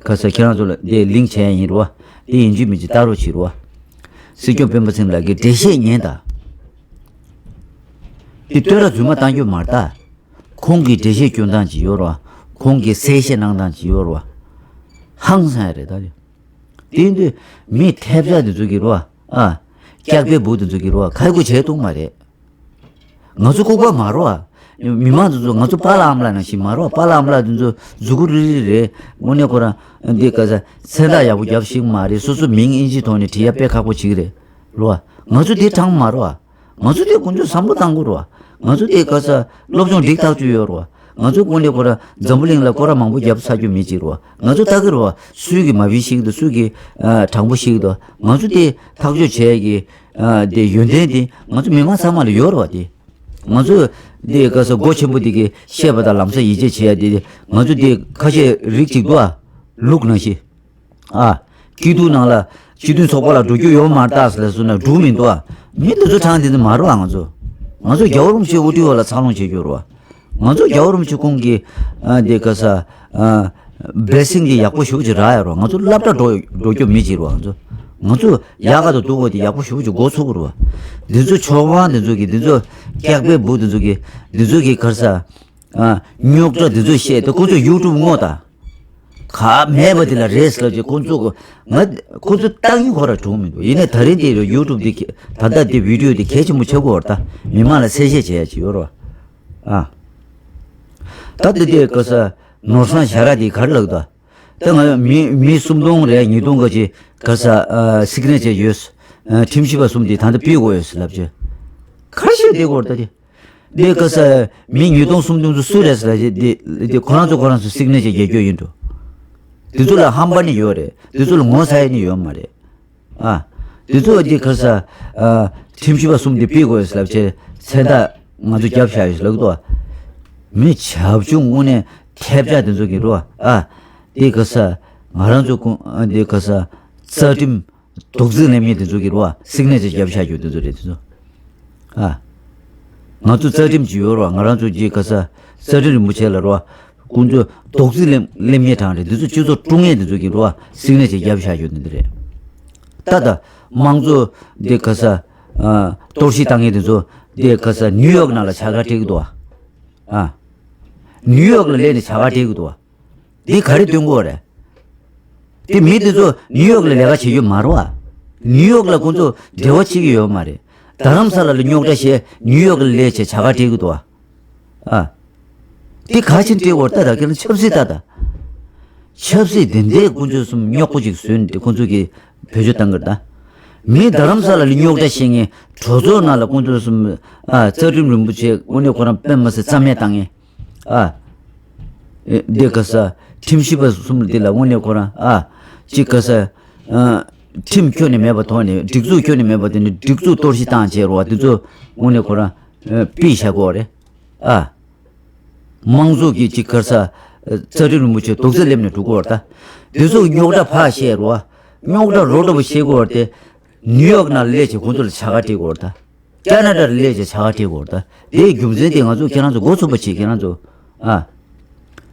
ག་ས་ཁྱེད་རང་ཚོ་ལ་དེ་ལིང་ཀ་བྱས་ཡིན་རོ། དེ་ཡིན་གཅིག་མིན་གཅིག་ལྟ་རོགས་བྱེད་རོ། སྲིད་སྐྱོང་སྤེན་པ་ཚེ་རིང་ལགས་ཀྱི་འགྲེལ་བཤད་ཉན་དང་། དེ་བསྟོད་ར་རྫུན་མ་བཏང་རྒྱུ་མ་རེད་ད། ཁོང་གི་འགྲེལ་བཤད་སྐྱོན་སྟངས་ཅིག་ཡོད་རེད་བ། ཁོང་གི་གསལ་བཤད་གནང་སྟངས་ཅིག་ཡོད་རེད་བ། ཧང་སང་ཡ་རེད་ད། དེ་དུས་མི་ཐེབས་ཆག་དེ་ཚོ་གི་རེད་བ། ཨ། སྐྱག་པའི་འབུ་དེ་ཚོ་གི་རེད་བ། ཁ་ཁུ་བྱས་གཏོང་མ་རེད། ང་ཚོ་ལྐུགས་པ་མ་རེད་བ། མི་མང་དེ་ཚོ་ང་ཚོ་པཱ་ལགས་ཨ་མ་ལགས་ནང་བཞིན་མ་རེད་བ། པཱ་ལགས་ཨ་མ་ལགས་དེ་ཚོ་གཟུགས་པོ་རིལ་རིལ་རེད། དངོས་གནས་ཁོ་རང་འདི་ག་ས་མཚན་རྟགས་ཡག་པོ་རྒྱབ་ཤེས་ཀྱི་མ་རེད། སོ་སོ་མིང་ཨིན་ཇིའི་ཐོག་ནས་བྲིས་ཡ་དཔེ་ཁག་པོ་ཅིག་རེད། རེད་བ། ང་ཚོ་དེ་གྲངས་མ་རེད་བ། ང་ཚོ་དེ་དཀོན་མཆོག་བཟང་པོ་བཏང་དགོས་རེད་བ། ང་ཚོ་དེ་ག་ས་སློབ་སྦྱོང་འགྲིག་ཐག་ཆོད་ཡོད་རེད་བ། ང་ཚོ་དངོས་གནས་ཁོ་རང་འཛམ་བུ་གླིང་ལ་སྐོར་ར་མང་པོ་བརྒྱབ་ཚར་རྒྱུ་མི་གཅིག་རེད་བ། ང་ཚོ་ལྟ་གི་རེད་བ། སུས་གི་མ་བི་ཤེས་ཀྱི་འདུག་སུས་གི་ཨ་དྲང་པོ་ཤེས་ཀྱི་འདུག་ང་ཚོ་དེ་ཐག་གཅོད་བྱས་ཀྱི་ཨ་དེ་ཡོན་ཏན་དེ་ང་ཚོ་མི་མང་ཚང་མ་ལ་ཡོད་རེད་བ་དེ། ང་ཚོ་དེ་ག་ས་སྒོ་ཆེན་པོ་དེ་གི་བཤད་པ་དང་ལམ་སང་ཡིད་ཆེས་བྱེད་ཡ་དེ་ང་ཚོ་དེ་ཁ་ཤས་རིགས་གཅིག་འདུག་ཨ། ལུག་ནང་བཞིན། ཨ། སྐྱིད་སྡུག་ནང་ལ་སྤྱི་མཐུན་ཚོགས་པ་ལ་འགྲོ་རྒྱུ་ཡོད་མ་རེད་ད་ཟེར་ལབ་སོང་ན་འགྲོ་མི་འདུག་ཨ། མི་དེ་ཚོ་གྲངས་དེ་ཚོ་མ་རེད་ཨ། ང་ཚོ་ང་ཚོ་རྒྱལ་བ་རིན་པོ་ཆེ་དབུ་ཁྲིད་འོག་ལ་འཚར་ལོངས་བྱེད་རྒྱུ་རེད་བ། ང་ཚོ་རྒྱལ་བ་རིན་པོ་ཆེ་ཁོང་གི་ཨ་དེ་ག་ས་ཨ་བྷེ་སིང་དེ་ཡག་པོ་ཞེ་པོ་ཅིག་རག་ཡ་རེད་བ། ང་ཚོ་སློབ་གྲྭ་འགྲོ་འགྲོ་རྒྱུ་མི་ཅིག་རེད་བ། ང་ཚོ་ང་ཚོ་ཡག་ག་དུ་འདུག་གོ་དེ་ཡག་པོ་ཞེ་པོ་ཅིག་འགོ་ཚུགས་གི་རེད་བ། འདི་ཚོ་ཕྱོགས་ཁང་དེ་ཚོ་གི་འདི་ཚོ་སྐྱག་པའི་འབུ་དེ་ཚོ་གི་འདི་ཚོ་གི་ག་ས། ཨ། རྙོག་དྲ་འདི་ཚོ་བཤད་དེ་ཁོ་ཚོ་ཡུ་ཊུབ་སྔོག་དང་། ག་མེད་པ་དེ་ལ་རེས་ལབ་ཀྱི་ཁོ་ཚོ་གི་ང་ཁོ་ཚོ་ལྟ་ཉིན་ཁོ་ར་གྲུང་མི་འདུག་ཡིན་ནའི་ད་རིང་དེ་ཡུ་ཊུབ་དེ་གི་ད་ལྟ་དེ་བི་ཌིའོ་དེ་གལ་ཆེན་པོ་ཆགས་ཀྱི་ཡོད་རེད་ད། མི་མང་ལ་གསལ་བཤད་བྱེད་ཡ་ཅིག་ཡོད་རེད་བ། ཨ། ད་དེ་དེ་ག་ས་ནོར་བཟང་ཞྭ་ར་དེ་ག་རེ་ལབ་ད། ད་ང་མི་མི་སུམ་སྟོང་རེད་ཉིས་སྟོང་ག་ཅིག་ག་ས་ཨ་སིག་ནེ་ཅར་ཡོད། ཨ་ཁྲིམས་ཞིབ་པ་གསུམ་དེ་ད་ལྟ་ཕུད་དགོས་ཡོད་ལབ་ཀྱི། ག་རེ་བཤད་བསྡད་ཀྱི་ཡོད་རེད་ད་དེ། འདི་ག་ས་མི་ཉིས་སྟོང་སུམ་སྟོང་ཚོ་སུ་རེད་ཟེར་ལ་འདི་འདི་ཁོ་རང་ཚོ་ཁོ་རང་ཚོ་སིག་ནེ་ཅར་རྒྱག་རྒྱུ་ཡིན་འགྲོ། འདི་ཚོ་ལ་ཧམ་པ་ནི་ཡོད་རེད། འདི་ཚོ་ལ་ངོ་ཚ་ཡ་ནི་ཡོད་མ་རེད། ཨ། འདི་ཚོ་འདི་ག་ས་ཨ་ཁྲིམས་ཞིབ་པ་གསུམ་འདི་ཕུད་དགོས་ཟེར་ལབ་བྱས་མཚན་རྟགས་ང་ཚོ་རྒྱབ་བཞག་ཡོད་ཟེར་ལབ་འདུག་མི་བྱབ་ཆུང་དངོས་གནས་ཐེབས་ཆག་འདི་ཚོ་གི་རོ། ཨ། འདི་ག་ས་ང་རང་ཚོ་ཁོང་འདི་ག་ས་རྩ་ཁྲིམས། རྡོག་རྫིས་ལེན་མཁན་དེ་ཚོ་གི་རོ། སིག་ནེ་ཅར་བརྒྱབ་བཞག་རྒྱུ་དེ་ཚོ་རེད་དེ་ཚོ། ཨ། ང་ཚོ་རྩ་ཁྲིམས་ཅིག་ཡོད་རོ། ང་རང་ཚོ་གི་ག་ས་རྩ་ཁྲིམས་རིན་པོ་ཆེ་ལ་རོ། ཁོང་ཚོ་རྡོག་རྫིས་ལེན་ལེན་མཁན་གྲངས་རེད། དེ་ཚོ་སྤྱི་ཚོགས་དཀྲུག་མཁན་དེ་ཚོ་གི་རོ། སིག་ནེ་ཅར་བརྒྱབ་བཞག་རྒྱུ་དེ་འདི་རེད། ད་ད་དམངས་གཙོ་དེ་ག་ས་ཨ་གཏོར་བཤིག་བཏང་མཁན་དེ་ཚོ་དེ་ག་ས་ནིའུ་ཡོག་ནང་ལ་བྱ་དགའ་སྤྲད་གི་འདུག་ཨ། ནིའུ་ཡོག་ལ་སླེབས་ནས་བྱ་དགའ་སྤྲད་གི་འདུག་ཨ། འདི་ག་རེ་སྟོན་གྱི་ཡོད་རེད། དེ་མི་དེ་ཚོ་ནིའུ་ཡོག་ལ་ལས་ཀ་བྱེད་རྒྱུ་མ་རེད་བ། ནིའུ་ཡོག་ལ་ཁོང་ཚོ་འབྲེལ་བ་བྱེད་ཀྱི་ཡོད་མ་རེད། རྡ་རམ་ས་ལ་ལ་རྙོག་དྲ་བཤད་ནིའུ་ཡོག་ལ་སླེབས་བྱས་བྱ་དགའ་སྤྲད་ཀྱི་འདུག་བ། ཨ། དེ་ག་ཕྱིན་སྤྲད་དགོས་རེད། ད་ད་ཁྱེད་རང་ཆབ་སྲིད་ད་ད། ཆབ་སྲིད་དེ་འདྲའི་ཁོང་ཚོས་སུམ་རྙོག་པོ་ཅིག་བཟོས་ནས་དེ་ཁོང་ཚོ་གིས་བེད་སྤྱོད་བཏང་གི་རེད་ད། མི་རྡ་རམ་ས་ལ་ལ་རྙོག་དྲ་བཤད་མཁན་གྲོས་ཚོགས་ནང་ལ་ཁོང་ཚོས་སུམ་ཨ་རྩ་ཁྲིམས་རིན་པོ་ཆེ་དངོས་གནས་ཁོ་རང་དཔེ་མ་སྲིད་རྩ་མེད་བཏང་མཁན། ཨ། ཨེ་འདི་ག་ས་ཁྲིམས་ཞིབ་པ་གསུམ་འདི་ལ་དངོས་གནས་ཁོ་རང་ཨ་ཅིག་ག་ས་ཨ་ཁྲིམས་ཁྱོན་ནས་མེད་པ་ཐོག་ནས་སྒྲིག་འཛུགས་ཁྱོན་ནས་མེད་པ་དེ་ནི་སྒྲིག་འཛུགས་གཏོར་བཤིག་བཏང་བྱས་རོ། འདི་ཚོ་དངོས་གནས་ཁོ་རང་ཨ་ཕུད་བཞག་དགོས་རེད། ཨ། དམངས་གཙོ་གི་ཅིག་ག་ས་ཨ་རྩ་ཁྲིམས་རིན་པོ་ཆེ་རྡོག་རྫིས་སླེབས་ནས་འགྲོ་གི་ཡོད་རེད་ད། འདི་ཚོ་རྙོག་དྲ་ཕར་བཤད་རོ། རྙོག་དྲ་རོ་འདྲ་པོ་བཤད་དགོས་རེད་དེ། ནིའུ་ཡོག་ནང་སླེབས་བྱས་ཁོང་ཚོ་ལ་བྱ་དགའ་སྤྲད་དགོས་རེད་ད། ཀ་ན་ཌ་ལ་སླེབས་བྱས་བྱ་དགའ་སྤྲད་དགོས་རེད་ད། དེའི་རྒྱུ་མཚན་དེ་ང་ཚོ་ཁྱེད་རང་ཚོ་མགོ་ཚོས་པ་བྱེད། ཁྱེད་རང་ཚོ། ཨ།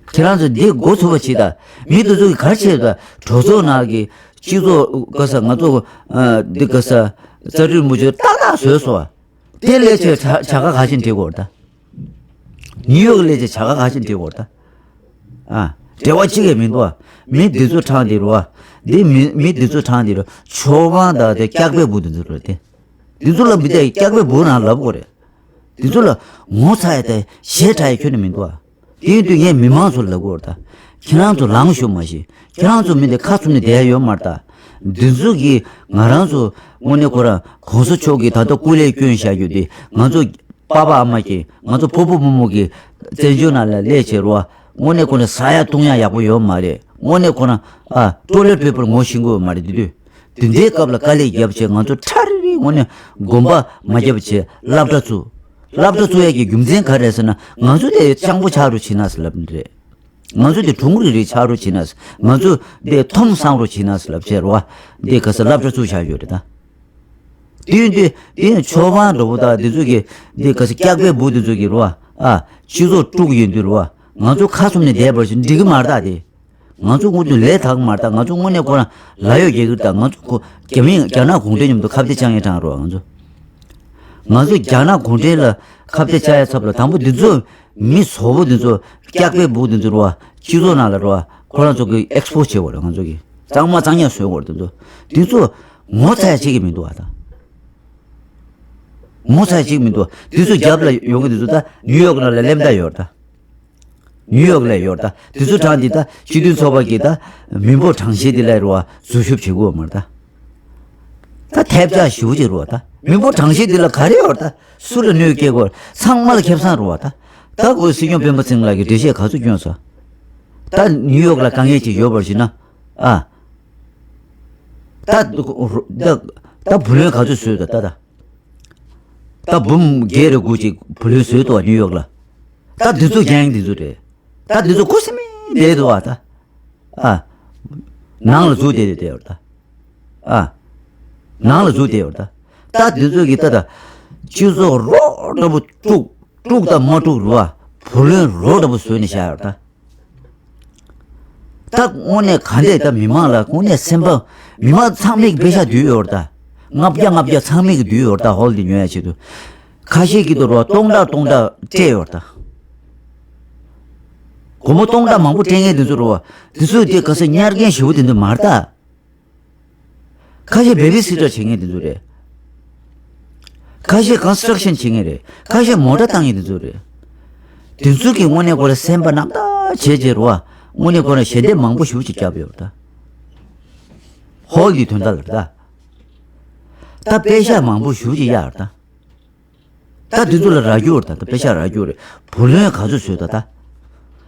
ཁྱེད་རང་ཚོ་འདི་མགོ་ཚོས་པ་བྱེད་ད། མི་དེ་ཚོ་གིས་ག་རེ་བྱས་ད། གྲོས་ཚོགས་ནང་གི་སྤྱི་ཚོགས་ག་ས་ང་ཚོ་ཨ་འདི་ག་ས་རྩ་ཁྲིམས་རིན་པོ་ཆེ་ཏག་ཏག་བཟོས་སོང་། དེ་ལས་ཆེ་བྱ་བྱ་དགའ་ག་ཅིག་སྤྲད་དགོས་རེད་ད། ནིའུ་ཡོག་ལས་ཆེ་བྱ་དགའ་ག་ཅིག་སྤྲད་དགོས་རེད་ད། ཨ། འབྲེལ་བ་གཅིག་ཡང་མི་འདུག་ཨ། མི་འདི་ཚོ་གྲངས་འདི་རུ་ཨ། འདི་མི་མི་འདི་ཚོ་གྲངས་འདི་རུ་ཆོས་དབང་དང་དེ་སྐྱག་པའི་བུ་འདི་ཚོ་རེད་དེ། འདི་ཚོ་ལ་མི་དེ་སྐྱག་པའི་བུ་རང་ལབ་དགོས་རེད། འདི་ཚོ་ལ་ངོ་ཚ་ཡ་དེ་ཞེ་དྲག་ཡ་ཁྱོན་ནས་མི་འདུག་ཨ། དེ་ཡིན་དུས་ངས་མི་མང་ཚོ་ལབ་དགོས་རེད་ད། ཁྱེད་རང་ཚོ་ལངས་ཤོག་མ་གཞི། ཁྱེད་རང་ཚོ་མི་དེ་ཁ་བཙུམ་ནས་བསྡད་ཡ་ཡོད་མ་རེད་ད། འདི་ཚོ་གིས་ང་རང་ཚོ་དངོས་གནས་ཁོ་རང་གོང་ས་མཆོག་གིས་ད་ལྟ་སྐུ་ལས་བསྐྱོན་བཞག་རྒྱུ་དེ་ང་ཚོ་པ་ཕ་ཨ་མ་གིས་ང་ཚོ་ཕོ་བུ་མོ་མོ་གིས་བཙན་བྱོལ་ནང་ལ་སླེབས་བྱས་རོ། དངོས་གནས་ཁོ་ན་ཟ་ཡ་བཏུང་ཡ་ཡག་པོ་ཡོད་མ་རེད། དངོས་གནས་ཁོ་ན་ཨ་ཊོ་ལེཊ་པེ་པར་ངོ་ཤེས་ཀྱི་ཡོད་མ་རེད་དེ་དུས། དེ་འདྲའི་སྐབས་ལ་དཀའ་ལས་བརྒྱབ་བྱས་ང་ཚོ་ཁྲ་རི་རི་དངོས་གནས་དགོངས་པ་མ་བརྒྱབ་བྱས་སློབ་གྲྭ་བཙུགས། སློབ་གྲྭ་བཙུགས་ཡ་གི་རྒྱུ་མཚན་ག་རེ་རེད་ཟེར་ན་ང་ཚོ་དེ་སྤྱང་པོ་ཆགས་རོགས་བྱེད་ན་ཟེར་ལབ་ནི་རེད། ང་ཚོ་དེ་གྲུང་རིག་རིག་ཆགས་རོགས་བྱེད་ན་ཟེར། ང་ཚོ་དེ་ཐོམ་སང་རོགས་བྱེད་ན་ཟེར་ལབ་བྱས་རོ། དེ་ག་ས་སློབ་གྲྭ་བཙུགས་བཞག་ཡོད་རེད་ད། དེ་ཡིན་དུས་དེ་ཡང་ཆོས་དབང་འདྲ་པོ་དང་དེ་ཚོ་གི་དེ་ག་ས་སྐྱག་པའི་བུ་དེ་ཚོ་གི་རོ། ཨ། སྤྱི་ཚོགས་དཀྲུག་ཡིན་དུས་རོ། ང་ཚོ་ཁ་བཙུམ་ནས་བསྡད་པར་ཞིག་འགྲིག་གི་མ་རེད་ད་དེ། ང་ཚོ་དངོས་དུ་ལས་དག་མ་རེད་ད། ང་ཚོ་དངོས་གནས་ཁོ་རང་ལ་ཡོད་རྒྱག་གི་རེད་ད། ང་ཚོ་ཁོ་རྒྱ་མི་རྒྱ་ནག་གུང་ཁྲན་མཉམ་དུ་ཁ་གཏད་བཅག་ངེས་དྲང་རོགས་ང་ཚོ། ང་ཚོ་རྒྱ་ནག་གུང་ཁྲན་ལ་ཁ་གཏད་བཅག་ཡ་ཚབ་ལ་དང་པོ་འདི་ཚོ་མི་བཟོ་བོ་འདི་ཚོ་སྐྱག་པའི་བུ་འདི་ཚོ་རོ། སྤྱི་ཚོགས་ནང་ལ་རོ། ཁོ་རང་ཚོ་གི་ཨེག་སི་པོ་སི་བྱེད་དགོས་རེད། ང་ཚོ་གི་གཙང་མ་གཙང་ཡག་བཟོས་དགོས་རེད། འདི་ཚོ་འདི་ཚོ་ངོ་ཚ་ཡ་བྱེད་ཀྱི་མི་འདུག་ཨ་ད། ངོ་ཚ་ཡ་བྱེད་ཀྱི་མི་འདུག་འདི་ཚོ་རྒྱབ་ལ་ཡོང་གི་འདི་ཚོ་ད་ནིའུ་ཡོག་ནང་ལ་སླེབས་ད་ཡོད་རེད་ད། ནིའུ་ཡོག་ལ་ཡོད་ད། དེ་ཚོ་གྲངས་འདི་ད་སྤྱི་མཐུན་ཚོགས་པ་གི་ད་མི་འབོར་གྲངས་བཤེར་འདི་ལ་རུ་བ་འཛུལ་ཞུགས་བྱེད་དགོས་མ་རེད་ད། ད་ཐེབས་ཆག་ཞེ་པོ་ཅིག་རུ་བ་ད་མི་འབོར་གྲངས་བཤེར་འདི་ལ་ག་རེ་ཡོད་ད། སུ་ལ་གནོད་སྐྱེལ་དགོས། ཚང་མ་ལ་ཁེ་བཟང་རུ་བ་ད། ད་ཁོ་སྲིད་སྐྱོང་སྤེན་པ་ཚེ་རིང་ལགས་ཀྱིས་འགྲེལ་བཤད་ག་ཚོད་བསྐྱོན་སོང་། ད་ནིའུ་ཡོག་ལ་དཀའ་ངལ་ཅིག་ཡོད་པར་བྱས་ན། ཨ། ད་ད་ད་བུ་ལོན་ག་ཚོད་བཟོས་འདུག་ད་ད། ད་འབུམ་བརྒྱད་རེ་དགུ་ཅིག་བུ་ལོན་བཟོས་འདུག་ནིའུ་ཡོག་ལ། ད་འདི་ཚོ་རྒྱང་འདི་ཚོ་རེད། ད་འདི་ཚོ་ཁུ་སིམ་མེར་བསྡད་འདུག་ཨ་ད། ཨ། ནང་ལ་འཛུལ་བསྡད་བསྡད་ཡོད་ད། ཨ། ནང་ལ་འཛུལ་བསྡད་ཡོད་ད། ད་འདི་ཚོ་གི་ད་ད། སྤྱི་ཚོགས་རོགས་འདྲ་པོ་དཀྲུག་དཀྲུག་དང་མ་དཀྲུག་རུ་བ། བུ་ལོན་རོགས་འདྲ་པོ་བཟོས་ནས་བཞག་ཡོད་ད། ད་དངོས་གནས་ག་འདྲས་ད་མི་མང་ལ་དངོས་གནས་སེམས་པ། མི་མང་ཚང་མས་ཀྱི་པེ་ཤ་བསྡུས་ཡོད་རེད་ད། ལྔ་བརྒྱ་ལྔ་བརྒྱ་ཚང་མས་ཀྱི་བསྡུས་ཡོད་རེད་ད། ཧོལ་འདི་ཉོ་ཡ་ཆེད་དུ། ཁ་ཤས་ཀྱི་དུ་རོ་སྟོང་ཕྲག་སྟོང་ཕྲག་སྤྲད་ཡོད་རེད་ད། སྒོར་མོ་སྟོང་ཕྲག་མང་པོ་སྤྲད་མཁན་དེ་ཚོ་རོ། དེ་ཚོས་དེ་ག་ས་གཉེར་མཁན་ཞེ་པོ་དེ་འདྲ་མ་རེད་ད། ཁ་ཤས་བེ་བི་སི་ཊར་བྱེད་མཁན་དེ་ཚོ་རེད། ཁ་ཤས་ཀོན་སི་ཊྲག་ཤན་བྱེད་མཁན་རེད། ཁ་ཤས་མོ་ཊ་བཏང་མཁན་དེ་ཚོ་རེད། དེ་ཚོ་གི་དངོས་གནས་ཁོ་ལ་སེམས་པ་རྣམ་དག་བྱས་བྱས་རོ། དངོས་གནས་ཁོ་ལ་ཞལ་འདེབས་མང་པོ་ཞེ་པོ་ཅིག་བརྒྱབ་ཡོད་རེད་ད། ཧོལ་གྱི་དོན་དག་ལ་རེད་ད། ད་པེ་ཤ་མང་པོ་ཞེ་པོ་ཅིག་གཡར་རེད་ད། ད་དེ་ཚོ་ལ་རག་རྒྱུ་རེད་ད། ད་པེ་ཤ་རག་རྒྱུ་རེད། བུ་ལོན་ག་ཚོད་བཟོས་ད་ད།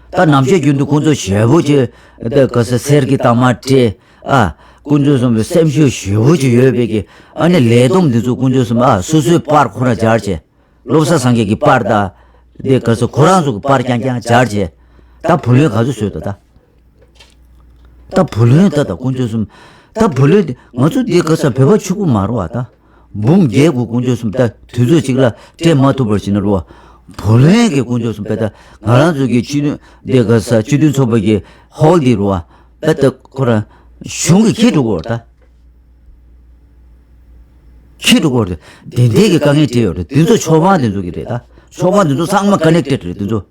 ད་ནམ་ཞག་རྒྱུན་དུ་ཁོང་ཚོ་ཞེ་པོ་ཅིག་ད་ག་ས་གསེར་གྱི་རྟགས་མ་སྤྲད། ཨ། ཁོང་ཚོ་གསུམ་པའི་སེམས་ཤུགས་ཞེ་པོ་ཅིག་ཡོད་པའི་གི། ཨ་ནི་ལས་བསྡོམས་འདི་ཚོ་ཁོང་ཚོ་གསུམ་ཨ་སོ་སོའི་པར་ཁོ་རང་སྦྱར་བྱས། བློ་བཟང་སངས་རྒྱས་ཀྱི་པར་ད། དེ་ག་ས་ཁོ་རང་ཚོ་གི་པར་རྐྱང་རྐྱང་སྦྱར་བྱས། ད་བུ་ལོན་ག་ཚོད་བཟོས་ད་ད། ད་བུ་ལོན་ད་ད་དཀོན་མཆོག་གསུམ། ད་བུ་ལོན་དེ་ང་ཚོ་འདི་ག་ས་བོད་པ་ཕྱུག་པོ་མ་རེད་བ་ད། འབུམ་བརྒྱད་དགུ་དཀོན་མཆོག་གསུམ་ད་དུས་ཚོད་གཅིག་ལ་སྤྲད་མ་ཐུབ་པར་ཕྱིན་ན་རེད་བ། བུ་ལོན་གྱི་དཀོན་མཆོག་གསུམ་བས་ད་ང་རང་ཚོ་གི་སྤྱི་འདི་ག་ས་སྤྱི་མཐུན་ཚོགས་པ་གི་ཧོལ་འདི་རེད་བ། བས་ད་ཁོ་རང་གཞུང་གིས་འཁྱེར་འགྲོ་གི་ཡོད་རེད་ད། འཁྱེར་འགྲོ་གི་ཡོད་རེད། དེ་འདྲའི་གི་དཀའ་ངལ་འཕྲད་ཡོད་རེད། དེ་ཚོ་ཆོས་དབང་དེ་ཚོ་གི་རེད་ད། ཆོས་དབང་དེ་ཚོ་ཚང་མ་ཀ་ནེག་ཊེཌ་རེད་དེ་ཚོ།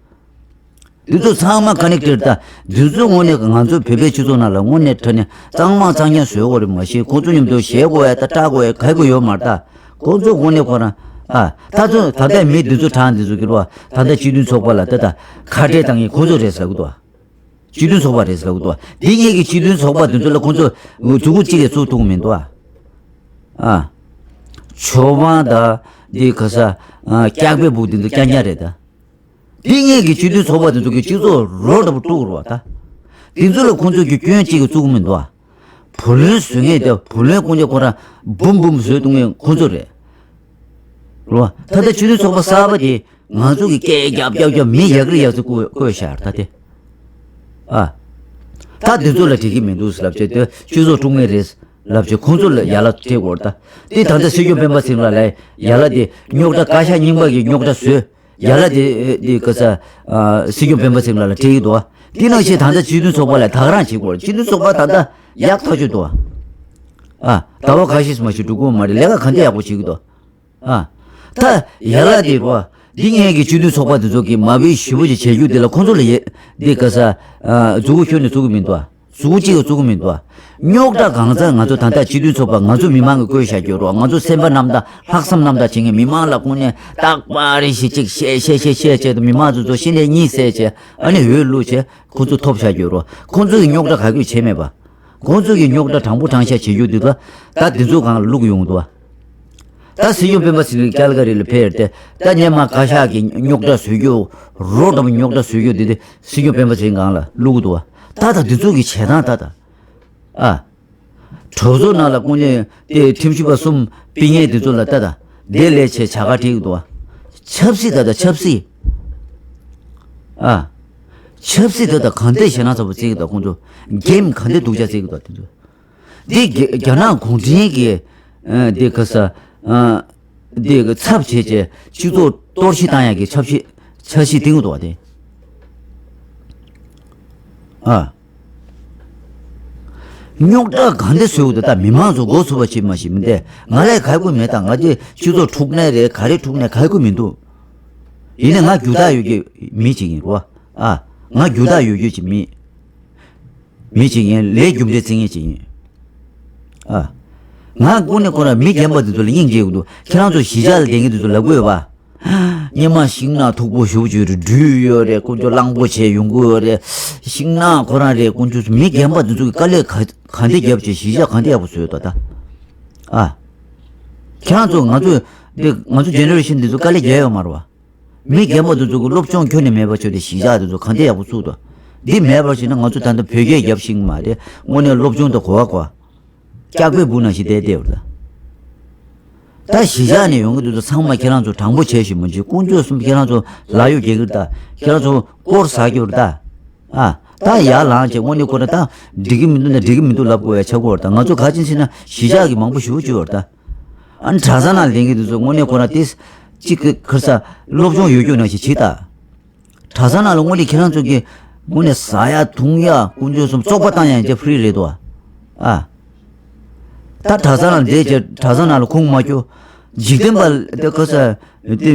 འདི་ཚོ་ཚང་མ་ཀ་ནེག་ཊེཌ་ད། འདི་ཚོ་དངོས་གནས་ང་ཚོ་བོད་པའི་སྤྱི་ཚོགས་ནང་ལ་དངོས་གནས་དྲང་གནས་གཙང་མ་གཙང་རྐྱང་བཟོས་དགོས་རེད་མ་གཞི་ཁོང་ཚོ་མཉམ་དུ་ཞེད་དགོས་ཡ་ད་སྐྲག་དགོས་ཡ་ག་གི་ཡོད་མ་རེད་ད། ཁོང་ཚོ་དངོས་གནས་ཁོ་རང་ཨ་ད་ཚོ་ད་ལྟའི་མི་འདི་ཚོ་གྲངས་འདི་ཚོ་གི་རོ་ད་ལྟ་སྤྱི་མཐུན་ཚོགས་པ་ལ་ད་ད་ཁ་བྲལ་བཏང་ཡིན་ཁོང་ཚོ་རེད་ཟེར་གི་འདུག་སྤྱི་མཐུན་ཚོགས་པ་རེད་ཟེར་གི་འདུག་འདི་གཉིས་ཀྱི་སྤྱི་མཐུན་ཚོགས་པ་འདི་ཚོ་ལ་ཁོང་ཚོ་མཛུ་གུ་གཅིག་ལས་བཙུགས་ཐུབ་མི་འདུག་ཨ། ཨ། ཆོས་དབང་ད་འདི་ག་ས་ཨ་སྐྱག་པའི་སྦུག་འདི་ཚོ་རྐྱང་རྐྱང་རེད་ད། དེ་སྔོན་གྱི་སྤྱི་མཐུན་ཚོགས་པ་དེ་ཚོ་གི་སྤྱི་ཚོགས་རོ་འདྲ་པོ་དཀྲུག་རོ་བ་ད། དེ་ཚོ་ལ་ཁོང་ཚོ་གི་སྐྱོན་གཅིག་གི་བཙུགས་མི་འདུག་ཨ། བུ་ལོན་བཟོ་མཁན་དེ་བུ་ལོན་ཁོང་ཚོ་ཁོ་རང་འབུམ་འབུམ་བཟོས་གཏོང་མཁན་ཁོང་ཚོ་རེད། རོ་བ། ད་ལྟ་སྤྱི་མཐུན་ཚོགས་པ་གསར་པ་དེ་ང་ཚོ་གི་སྐད་རྒྱབ་རྒྱབ་རྒྱབ་མི་ཡག་རི་ཡག་ཚོ་བཀོད་བཀོད་བཞག་ད་དེ། ཨ། ད་དེ་ཚོ་ལ་འགྲིག་གི་མི་འདུག་ཟེར་ལབ་བྱས་དེ་སྤྱི་ཚོགས་དཀྲུག་མཁན་རེད་ལབ་བྱས་ཁོང་ཚོ་ལ་ཡ་ལ་སྤྲད་དགོས་རེད་ད། དེ་ད་ལྟ་སྲིད་སྐྱོང་སྤེན་པ་ཚེ་རིང་ལགས་ལ་ཡ་ལ་དེ་རྙོག་དྲ་བཀའ་ཤག་རྙིང་པ་གི་རྙོག་དྲ་བཟོས། ཡ་ལ་དེ་དེ་ག་ས་ཨ་སྲིད་སྐྱོང་སྤེན་པ་ཚེ་རིང་ལགས་ལ་སྤྲད་ཀྱི་འདུག་བ། དེ་ནང་བཞིན་ད་ལྟ་སྤྱི་མཐུན་ཚོགས་པ་ལ་ད་ག་རང་བྱེད་དགོས་རེད། སྤྱི་མཐུན་ཚོགས་པ་ད་ལྟ་ཡག་ཐག་ཆོད་འདུག་བ། ཨ་ཟླ་བ་ཁ་ཤས་སུ་མ་ཞིག་འགྲོ་གི་ཡོད་མ་རེད། ལས་ཀ་ག་འདྲ་ཡག་པོ་བྱེད་ཀྱི་འདུག་ཨ། ད་ཡ་ལ་དེ་རོ། འདི་ངས་ཀྱི་སྤྱི་འཐུས་ཚོགས་པ་དེ་ཚོ་གི་མ་བི་ཞི་བོ་ཅིག་བྱེད་རྒྱུ་དེ་ལ་ཁོང་ཚོ་ལ་ཡེ་འདི་ག་ས་མཛུ་གུ་ཁྱོན་ནས་བཙུགས་གི་མི་འདུག་ཨ། གཟུགས་གཅིག་ག་བཙུགས་ཀྱི་མི་འདུག་ཨ། རྙོག་དྲ་གང་ཚང་ང་ཚོ་ད་ལྟ་སྤྱི་འཐུས་ཚོགས་པ་ང་ཚོ་མི་མང་གི་བསྐོས་བཞག་རྒྱུ་རོ། ང་ཚོ་སེམས་པ་རྣམ་དག་ལྷག་བསམ་རྣམ་དག་བྱེད་མཁན་མི་མང་ལ་ཁོང་ནས་རྟག་པར་རེ་ཞིག་ཅིག་བཤད་བཤད་བཤད་བཤད་བྱས་དུ་མི་མང་ཚོ་ཚོ་ཤི་ནས་གཉིད་སད་བྱས་ཨ་ནི་འོས་བླུགས་བྱས་ཁོང་ཚོ་ཐོབ་བཞག་རྒྱུ་རོ། ཁོང་ཚོ་གི་རྙོག་དྲ་ག་གུས་བྱས་མེད་པ། ཁོང་ཚོ་གི་རྙོག་དྲ་དྲང་པོ་དྲང་བཞག་བྱེད་རྒྱུ་འདུག་ད། ད་འདི་ཚོ་གང་ལ་བླུགས་ཡོང་འདུག་བ། ད་སྲིད་སྐྱོང་སྤེན་པ་ཚེ་རིང་ཀལ་ཀ་རི་ལ་ཕེབས་ཏེ་ད་སྙེ་མ་བཀའ་ཤག་གི་རྙོག་དྲ་བཟོ་རྒྱུ་རོ་འདྲ་མོ་རྙོག་དྲ་བཟོ་རྒྱུ་འདི་དེ་སྲིད་སྐྱོང་སྤེན་པ་ཚེ་རིང་སྒང་ལ་བླུགས་འདུག་བ། ད་ད་འདི་ཚོ་གི་བྱེད་སྟངས་ད་ད། ཨ། གྲོས་ཚོགས་ནང་ལ་དངོས་གནས་དེ་ཁྲིམས་ཞིབ་པ་གསུམ་ཕིན་ཡས་དེ་ཚོ་ལ་ལྟ་དང་དེ་ལས་ཆེ་བྱ་དགའ་སྤྲད་ཀྱི་འདུག་བ། ཆབ་སྲིད་ད་ད་ཆབ་སྲིད། ཨ། ཆབ་སྲིད་ད་ད་གང་འདྲ་ཞེ་ན་ཚ་པོ་རྩེ་གི་འདུག་ཁོང་ཚོ་གེམ་གང་འདྲ་སྡུག་ཅག་རྩེ་གི་འདུག་དེ་ཚོ། འདི་རྒྱ་རྒྱ་ནག་གུང་ཁྲན་གྱི་ཨ་འདི་ག་ས་ཨ་འདི་ག་ཚབ་བྱས་བྱས་སྤྱི་ཚོགས་གཏོར་བཤིག་བཏང་ཡག་གི་ཆབ་སྲིད་འཆར་གཞི་བཏིང་གི་འདུག་བ་དེ། ཨ། རྙོག་དྲ་གང་འདྲ་བཟོས་འདུག་ད་མི་མང་ཚོ་མགོ་ཚོས་པ་ཞིག་མ་ཞིག་མི་འདས་ང་ལས་ག་གུ་མེད་ད་ང་དེ་སྤྱི་ཚོགས་འཁྲུག་ནས་རེད་ག་རེ་འཁྲུག་ནས་ག་གུ་མི་འདུག་ཡིན་ནའི་ང་རྒྱུ་དག་ཡོད་ཀྱི་མི་ཅིག་ཡིན་རོ། ཨ། ང་རྒྱུ་དག་ཡོད་རྒྱུ་ཅིག་མི་མི་ཅིག་ཡིན་ལས་རྒྱུ་འབྲས་བརྩི་མཁན་ཅིག་ཡིན། ཨ། ང་ཀུན་ནས་ཁོ་རང་མི་རྒན་པ་དེ་ཚོ་ལ་སྙིང་རྗེ་གི་འདུག་ཁྱེད་རང་ཚོ་གཞིས་ཆགས་ལ་བསྡད་མཁན་དེ་ཚོ་ལབ་དགོས་པ། སྙེ་མ་ཤིང་ནགས་མཐུག་པོ་ཞེ་པོ་ཅིག་རེད་སྦྲུལ་ཡོད་རེད་དཀོན་མཆོག་གླང་པོ་ཆེ་ཡོང་གི་ཡོད་རེད། ཤིང་ནགས་ཁོ་རང་རེད་དཀོན་མཆོག་མི་རྒན་པ་འདི་ཚོ་གི་དཀའ་ལས་ག་ག་འདྲ་བརྒྱབ་བྱས་གཞིས་ཆགས་ག་འདྲ་ཡག་པོ་བཟོས་ཡོད་ད་ད། ཨ། ཁྱེད་རང་ཚོ་ང་ཚོ་འདི་ང་ཚོ་ཇེ་ནེ་རེ་ཤན་འདི་ཚོ་དཀའ་ལས་རྒྱག་ཡོད་མ་རེད་བ། མི་རྒན་པ་འདི་ཚོ་གི་སློབ་སྦྱོང་ཁྱོན་ནས་མེད་པ་བྱས་ཏེ་གཞིས་ཆགས་འདི་ཚོ་ག་འདྲ་ཡག་པོ་བཙུགས་ད། འདི་མེད་པར་བྱས་ན་ང་ཚོ་ད་ལྟ་བོད་སྐད་རྒྱབ་ཤེས་ཀྱི་མ་རེད་དངོས་གནས་སློབ་སྦྱོང་དང་གོ་བ་གོ་བ། སྐྱག་པའི་སྦུག་ནང་བཞིན་བསྡད་བསྡད་ཡོད་རེད་ད། ད་གཞིས་ཆགས་ནས་ཡོང་གི་འདུག་ད་ཚང་མ་ཁྱེད་རང་ཚོ་དྲང་པོ་བྱས་ཤིག་མ་བྱེད་དཀོན་མཆོག་གསུམ་ཁྱེད་རང་ཚོ་ལག་གཡོག་རྒྱག་གི་རེད་ད་ཁྱེད་རང་ཚོ་སྐོར་ཟ་རྒྱུ་རེད་ད། ཨ། ད་ཡར་ལངས་བྱས་དངོས་གནས་ཁོ་ན་ད་འགྲིག་གི་མི་འདུག་ན་འགྲིག་གི་མི་འདུག་ལབ་དགོས་ཡ་ཆགས་ཀྱི་ཡོད་རེད་ད་ང་ཚོ་ག་ཅིན་ཟེར་ན་གཞིས་ཆགས་ཀྱི་མང་པོ་ཞེ་པོ་ཅིག་ཡོད་རེད་ད། ཨ་ནི་གྲྭ་ས་ནང་ལེན་གི་འདུག་ཚོ་དངོས་གནས་ཁོ་ན་ཏིས་གཅིག་གི་ཁར་ས་སློབ་སྦྱོང་ཡོད་རྒྱུ་ནང་བཞིན་བྱེད་ད། གྲྭ་ས་ནང་ལ་དངོས་གནས་ཁྱེད་རང་ཚོ་གི་དངོས་གནས་ཟ་ཡ་འཐུང་ཡ་དཀོན་མཆོག་གསུམ་བཙོག་པ་བཏང་ཡ་ཡིན་ཅེ་ཕི་རི་རེད་དོ། ཨ། ད་གྲྭ་ས་ནང་བསྡད་ཅེ་གྲྭ་ས་ནང་ལ་ཁུངས་མ་སྐྱོ། འཇིག་རྟེན་པ་དེ་ཁོ་ས་དེ་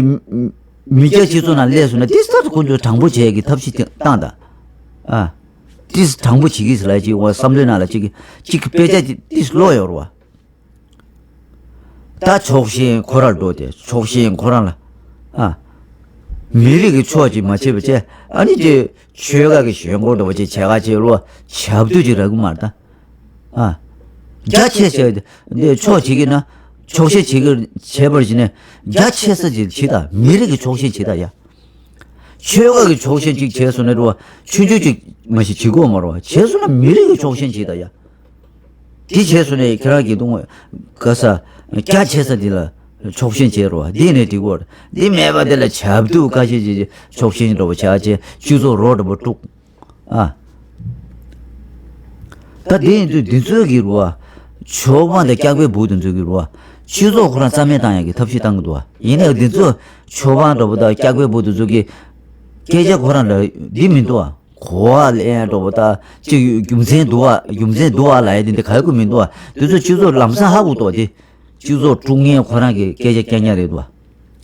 མི་སྐྱ་སྤྱི་ཚོགས་ནང་སླེབས་སོང་ན་ཏིས་ལྟར་དུ་དཀོན་མཆོག་དྲང་པོ་བྱས་ཀྱི་ཐབས་ཤེས་བཏང་ད། ཨ། ཏིས་དྲང་པོ་བྱེད་ཀྱི་ཟེར་ལ་ཅིག་བསམ་བློའི་ནང་ལ་ཅིག་ཅིག་དཔེ་ཆ་ཏིས་ལོག་ཡོད་རེད་བ། ད་ཕྱོགས་ཞེན་ཁོ་རར་འགྲོ་སྟེ་ཕྱོགས་ཞེན་ཁོ་རང་ལ། ཨ། མི་རིགས་ཀྱི་ཕྱོགས་ཀྱིས་མ་ཕྱེ་བ་བྱས་ཨ་ནི་དེ་ཆོལ་ཁ་གི་ཞེན་ཁོག་འདྲ་བ་ཅིག་བྱེད་ཁ་བྱེད་རོ་ཆབ་དུས་ཅིག་རག་གི་མ་རེད་ད། ཨ། རྒྱ་ཆེ་ཆེ་འདི་ཕྱོགས་བྱེད་ཀྱི་ན་ཕྱོགས་ཞེན་བྱེད་ཀྱི་བྱས་པར་བྱས་ནས་རྒྱ་ཆེ་ས་ཅིག་བྱེད་ད་མི་རིགས་ཀྱི་ཕྱོགས་ཞེན་བྱེད་ད་ཡ། ཆོལ་ཁ་གི་ཕྱོགས་ཞེན་ཅིག་བྱས་སོང་ན་རོ་ཆུང་ཆུང་ཅིག་མ་ཞིག་བྱེད་དགོས་མ་རོ་བྱས་སོང་ན་མི་རིགས་ཀྱི་ཕྱོགས་ཞེན་བྱེད་ད་ཡ། དེ་བྱས་སོང་ནས་ཁྱེད་རང་གི་གདོང་ག་ས་རྒྱ་ཆེ་ས་འདི་ལ་ཕྱོགས་ཞེན་བྱེད་རོ་འདི་ནས་འགྲིག་གོ་འདི་མེད་པ་དེ་ལ་བྱབ་དུས་ཁ་ཤས་ཅིག་ཕྱོགས་ཞེན་འགྲོ་བ་བྱ་ཅེ་སྤྱི་ཚོགས་རོ་འདྲ་པོ་དཀྲུག་ཨ། ད་དེ་ཡིན་དུས་འདི་ཚོའི་གི་རུ་བ། ཆོས་དབང་དང་སྐྱག་པའི་སྦུག་དེ་ཚོའི་གི་རུ་བ། སྤྱི་ཚོགས་ཁོ་རང་རྩ་མེད་བཏང་ཡག་གི་ཐབས་ཤེས་བཏང་གི་འདུག་བ། ཡིན་ནའི་འདི་ཚོ་ཆོས་དབང་འདྲ་པོ་དང་སྐྱག་པའི་སྦུག་དེ་ཚོ་གི་སྐད་ཆ་ཁོ་རང་ལ་འདི་མི་འདུག་བ། གོ་བ་ལེན་འདྲ་པོ་དང་ཅིག་རྒྱུ་མཚན་འདུག་བ་རྒྱུ་མཚན་འདུག་བ་ལ་ཡ་དེ་འདི་ག་ཡ་གི་མི་འདུག་བ། འདི་ཚོ་སྤྱི་ཚོགས་ལམ་སང་ཧ་གོ་འདུག་བ་དེ། སྤྱི་ཚོགས་དཀྲུག་མཁན་ཁོ་རང་གི་སྐད་ཆ་རྐྱང་རྐྱང་རེད་འདུག་བ།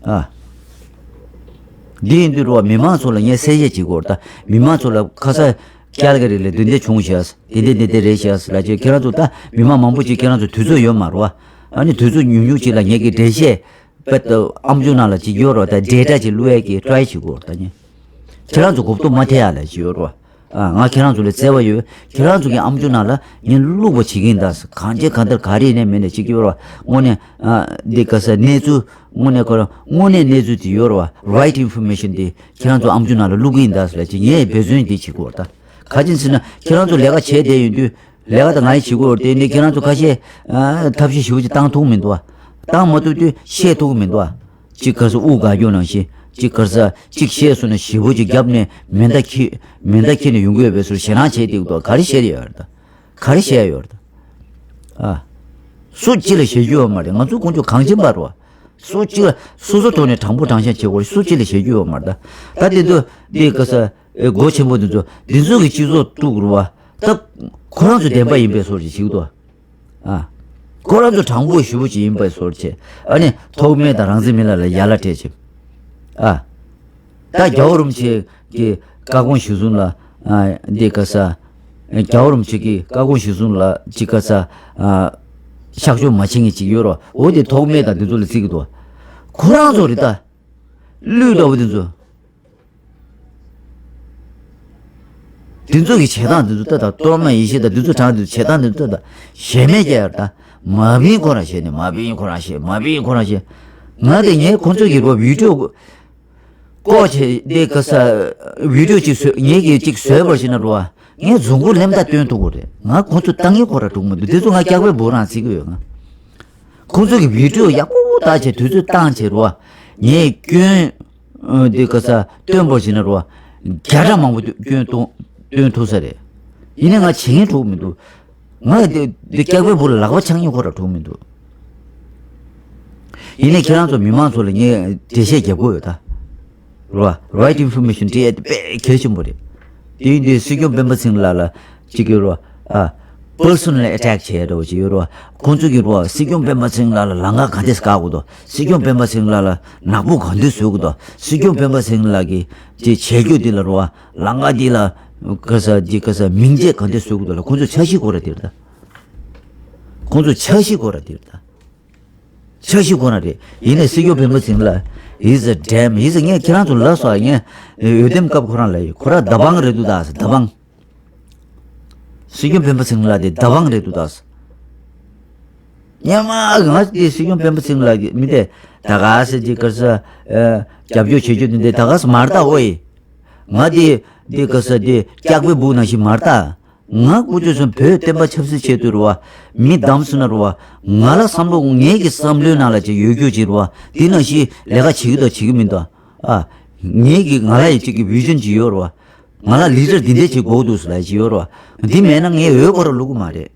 ཨ། འདི་ཡིན་དུས་རོ་མི་མང་ཚོ་ལ་ངས་གསལ་བཤད་བྱེད་དགོས་རེད་ད། མི་མང་ཚོ་ལ་ཁ་ས་ཀལ་ཀ་རི་ལ་འདི་འདྲ་བྱུང་ཤག་འདི་འདྲ་འདི་འདྲ་རེད་ཤག་ལ་ཅེ་ཁྱེད་རང་ཚོ་ད་མི་མང་མང་པོ་ཅིག་ཁྱེད་རང་ཚོ་དུས་ཚོད་ཡོད་མ་རེད་བ། ཨ་ནི་དུས་ཚོད་ཉུང་ཉུང་ཅིག་ལ་ངས་ཀྱི་འགྲེལ་བཤད་དཔེ་ད་ཨམ་ཅོག་ནང་ལ་ཅིག་ཡོད་རོ་ད་ཌེ་ཊ་ཅིག་བླུག་ཡས་ཀྱི་ཊ་རའི་བྱེད་དགོས་རེད་ད་ཉེ། ཁྱེད་རང་ཚོ་གོ་བརྡ་མ་ཐེབས་ཡ་ལ་ཅིག་ཡོད་རོ། ཨ་ང་ཁྱེད་རང་ཚོ་ལ་བརྩེ་བ་ཡོད། ཁྱེད་རང་ཚོ་གི་ཨམ་ཅོག་ནང་ལ་ངས་བླུག་པ་བྱེད་ཀྱིན་གདའ་ས་གང་ཅི་གང་ལྟར་ག་རེ་ནས་མེད་ནས་ཅིག་ཡོད་རོ། དངོས་གནས་ཨ་འདི་ག་ས་གནས་ཚུལ་དངོས་གནས་ཁོ་རང་དངོས་གནས་གནས་ཚུལ་དེ་ཡོད་རོ། རའི་ཊི་ཨིན་ཕོར་མེ་ཤན་དེ་ཁྱེད་རང་ཚོ་ཨམ་ཅོག་ནང་ལ་བླུག་གིན་གདའ་ས་ལ་ཅིག་ངས་འབད་བརྩོན་འདི་བྱེད་དགོས་རེད་ད། ག་ཅི་ཟེར་ན་ཁྱེད་རང་ཚོ་ལས་ཀ་བྱས་བསྡད་ཡོང་དུས་ལས་ཀ་དང་ང་ཡི་བྱེད་དགོས་རེད་དེ་ནི་ཁྱེད་རང་ཚོ་ཁ་ཤས་ཨ་ཐབས་ཤེས་ཞེ་པོ་ཅིག་བཏང་ཐུབ་མི་འདུག་ཨ། བཏང་མ་ཐུབ་དུས་བཤད་ཐུབ་མི་འདུག་ཨ། གཅིག་ག་ས་དབུགས་འགག་རྒྱུ་ནང་བཞིན་གཅིག་ག་ས་གཅིག་བཤད་སོང་ན་ཞེ་པོ་ཅིག་རྒྱབ་ནས་མེ་མདའ་འཁྱེར་མེ་མདའ་འཁྱེར་ནས་ཡོང་གི་ཡོད་པའི་ཚུལ་ཞེད་སྣང་བྱས་བསྡད་འདུག་ག་རེ་བཤད་ཡོད་རེད་ད། ག་རེ་བཤད་ཡོད་རེད་ད། ཨ། སུ་གཅིག་ལ་བཤད་རྒྱུ་ཡོད་མ་རེད། ང་ཚོ་དཀོན་མཆོག་གངས་ཅན་པ་རེད་བ། སུ་གཅིག་ལ་སོ་སོ་ཐོག་ནས་དྲང་པོ་དྲང་བཞག་བྱེད་དགོས་རེད། སུ་གཅིག་ལ་བཤད་རྒྱུ་ཡོད་མ་རེད་ད། ད་དེ་ཚོ་འདི་ག་ས་སྒོ་ཆེན་པོ་འདི་ཚོ་འདི་ཚོ་གི་སྤྱི་ཚོགས་དཀྲུག་རུ་བ་ད་ཁོ་རང་ཚོ་བདེན་པ་ཡིན་པའི་བཟོ་ཞིག་བྱེད་ཀྱི་འདུག་ཨ། ཁོ་རང་ཚོ་དྲང་པོ་ཞུ་བོ་ཅིག་ཡིན་པའི་སོར་ཆེ། ཨ་ནི་ཐོགས་མེད་དང་རང་བཙན་མི་ལ་ལ་ཡ་ལ་སྤྲད་ཆེ། ཨ། ད་རྒྱལ་བ་རིན་པོ་ཆེ་གི་བཀའ་དགོངས་གཞིར་བཟུང་ལ། ཨ། འདི་ག་ས། རྒྱལ་བ་རིན་པོ་ཆེ་གི་བཀའ་དགོངས་གཞིར་བཟུང་ལ་ཅི་ག་ས། ཨ། གཤག་བཅོས་མ་བྱེད་མཁན་ཅིག་ཡོད་རོ། འོ་དེ་ཐོགས་མེད་དང་འདི་ཚོ་ལ་བརྩི་གི་འདུག་ཁོ་རང་ཚོ་རེད་ད། ལུས་འདྲ་བོ་དེ་ཚོ། དེ་ཚོ་གི་བྱེད་སྟངས་དེ་ཚོ་ལྟ་དང་། གཏོར་མ་ཡེ་ཤེས་དང་དེ་ཚོ་གྲངས་དེ་ཚོ་བྱེད་སྟངས་དེ་ཚོ་ལྟ་དང་། ཞེ་མེད་རྒྱ་ཡར་དང་། མ་བིན་ཁོ་རང་བྱས་ནས། མ་བིན་ཁོ་རང་བྱས། མ་བིན་ཁོ་རང་བྱས། ང་དེ་ངས་ཁོ་ཚོ་གི་རོ་བི་ཌིའོ་ཀོ་བྱས་དེ་ག་ས་བི་ཌིའོ་ཅིག་བཟོས། ངས་གི་ཅིག་བཟོས་པར་བྱས་ན་རོ། ངས་རྫུན་གོ་ལེམ་ད་སྟོན་ཐུབ་གོ་རེད། ང་ཁོ་ཚོ་བཏང་ངེས་ཁོ་ར་འགྲུག་མི་འདུག་དེ་ཚོ་ང་སྐྱག་པའི་འབུ་རང་བརྩི་གི་ཡོད། ང་ཁོ་ཚོ་གི་བི་ཌིའོ་ཡག་པོ་བཏགས་བྱས། དུས་ཚོད་བཏང་བྱས་རོ། ངས་སྐྱོན། ཨ། འདི་ག་ས་སྟོན་པར་བྱས་ན་རོ། བརྒྱ་ཕྲག་མང་པོ་སྐྱོན་གཏོང་སྟོན་ཐུབ་ས་རེད། ཡིན་ནའི་ང་བྱེད་མཁན་འགྲུག་མི་འདུག་ང་འདི་འདི་སྐྱག་པའི་འབུ་ལ་ལག་པ་འཆང་ཉེན་ཁོ་ར་འགྲུག་མི་འདུག་ཡིན་ནའི་ཁྱེད་རང་ཚོ་མི་མང་ཚོ་ལ་ངས་འགྲེལ་བཤད་རྒྱབ་དགོས་ཡོད་ད། རོ། རའིཊ་ཨིན་ཕོར་མེ་ཤན་སྤྲད་ཡ་དེ་དཔེ་གལ་ཆེན་པོ་རེད། དེ་ཡིན་དུས་སྲིད་སྐྱོང་སྤེན་པ་ཚེ་རིང་ལགས་ལ་ཅིག་གི་རོ། ཨ། པར་སོ་ནལ་ཨེ་ཊེག་བྱས་འདྲ་བོ་ཅིག་ཡོད་རོ། ཁོང་ཚོ་གི་རོ། སྲིད་སྐྱོང་སྤེན་པ་ཚེ་རིང་ལགས་ལ་ལམ་ཁ་ག་འདྲས་བཀག་དགོས་འདུག་སྲིད་སྐྱོང་སྤེན་པ་ཚེ་རིང་ལགས་ལ་ནག་པོ་ག་འདྲས་བཟོ་དགོས་འདུག་སྲིད་སྐྱོང་སྤེན་པ་ཚེ་རིང་ལགས་ཀྱི་ཅིག་བྱེད་རྒྱུ་འདི་ལ་རོ། ལམ་ཁ་འདི་ལ་ག་ས་འདི་ག་ས་མིང་ཆད་ག་འདྲས་བཟོ་དགོས་འདུག་ལ། ཁོང་ཚོ་འཆར་གཞི་དགོས་ར་དེ་རེད་ད། ཁོང་ཚོ་འཆར་གཞི་དགོས་ར་དེ་རེད་ད། འཆར་གཞི་ཁོ་ན་རེད། ཡིན་ནའི་སྲིད་སྐྱོང་སྤེན་པ་ཚེ་རིང་ལགས། He's a damn, he's a, ངས་ཁྱེད་རང་ཚོ་ལབ་སོང་། ངས་འོས་འདེམས་སྐབས་ཁོ་རང་ལབ་ཡོད། ཁོ་རང་རྡ་འབངས་རེད་འདུག་ད་ཟེར། རྡ་འབངས། སྲིད་སྐྱོང་སྤེན་པ་ཚེ་རིང་ལགས་དེ་རྡ་འབངས་རེད་འདུག་ད་ཟེར། སྔོན་མ་ང་དེ་སྲིད་སྐྱོང་སྤེན་པ་ཚེ་རིང་ལགས་ཀྱི་མི་དེ་ད་ག་ཟེར་གྱི་ག་ས། ཨ། རྒྱབ་སྐྱོར་བྱེད་རྒྱུ་དེ་འདི་ད་ག་ས་མ་རེད་ད། ཨོ་ཡེ། ང་དེ་འདི་ག་ས་དེ་སྐྱག་པའི་འབུ་ནང་བཞིན་མ་རེད་ད། ང་དཀོན་མཆོག་གསུམ་བོད་བསྟན་པ་ཆབ་སྲིད་ཆེད་དུ་རེད་བ། མི་བདམས་སོང་ན་རེད་བ། ང་ལ་བསམ་བློ། ངེད་ཀྱི་བསམ་བློའི་ནང་ལ་ཅིག་ཡོད་རྒྱུ་ཅིག་རེད་བ། དེ་ནང་བཞིན་ལས་ཀ་བྱེད་ཀྱི་འདུག་བྱེད་ཀྱི་མི་འདུག་ཨ། ངེད་ཀྱི་ང་ལ་ཡི་ཅིག་གི་བི་ཞན་ཅིག་ཡོད་རེད་བ། ང་ལ་ལི་ཌར་འདི་འདྲས་ཅིག་དགོས་འདུག་ཟེར་ལབ་ཅིག་ཡོད་རེད་བ། འདི་མེད་ན་ངའི་འོས་ཁོ་ར་བླུག་གི་མ་རེད།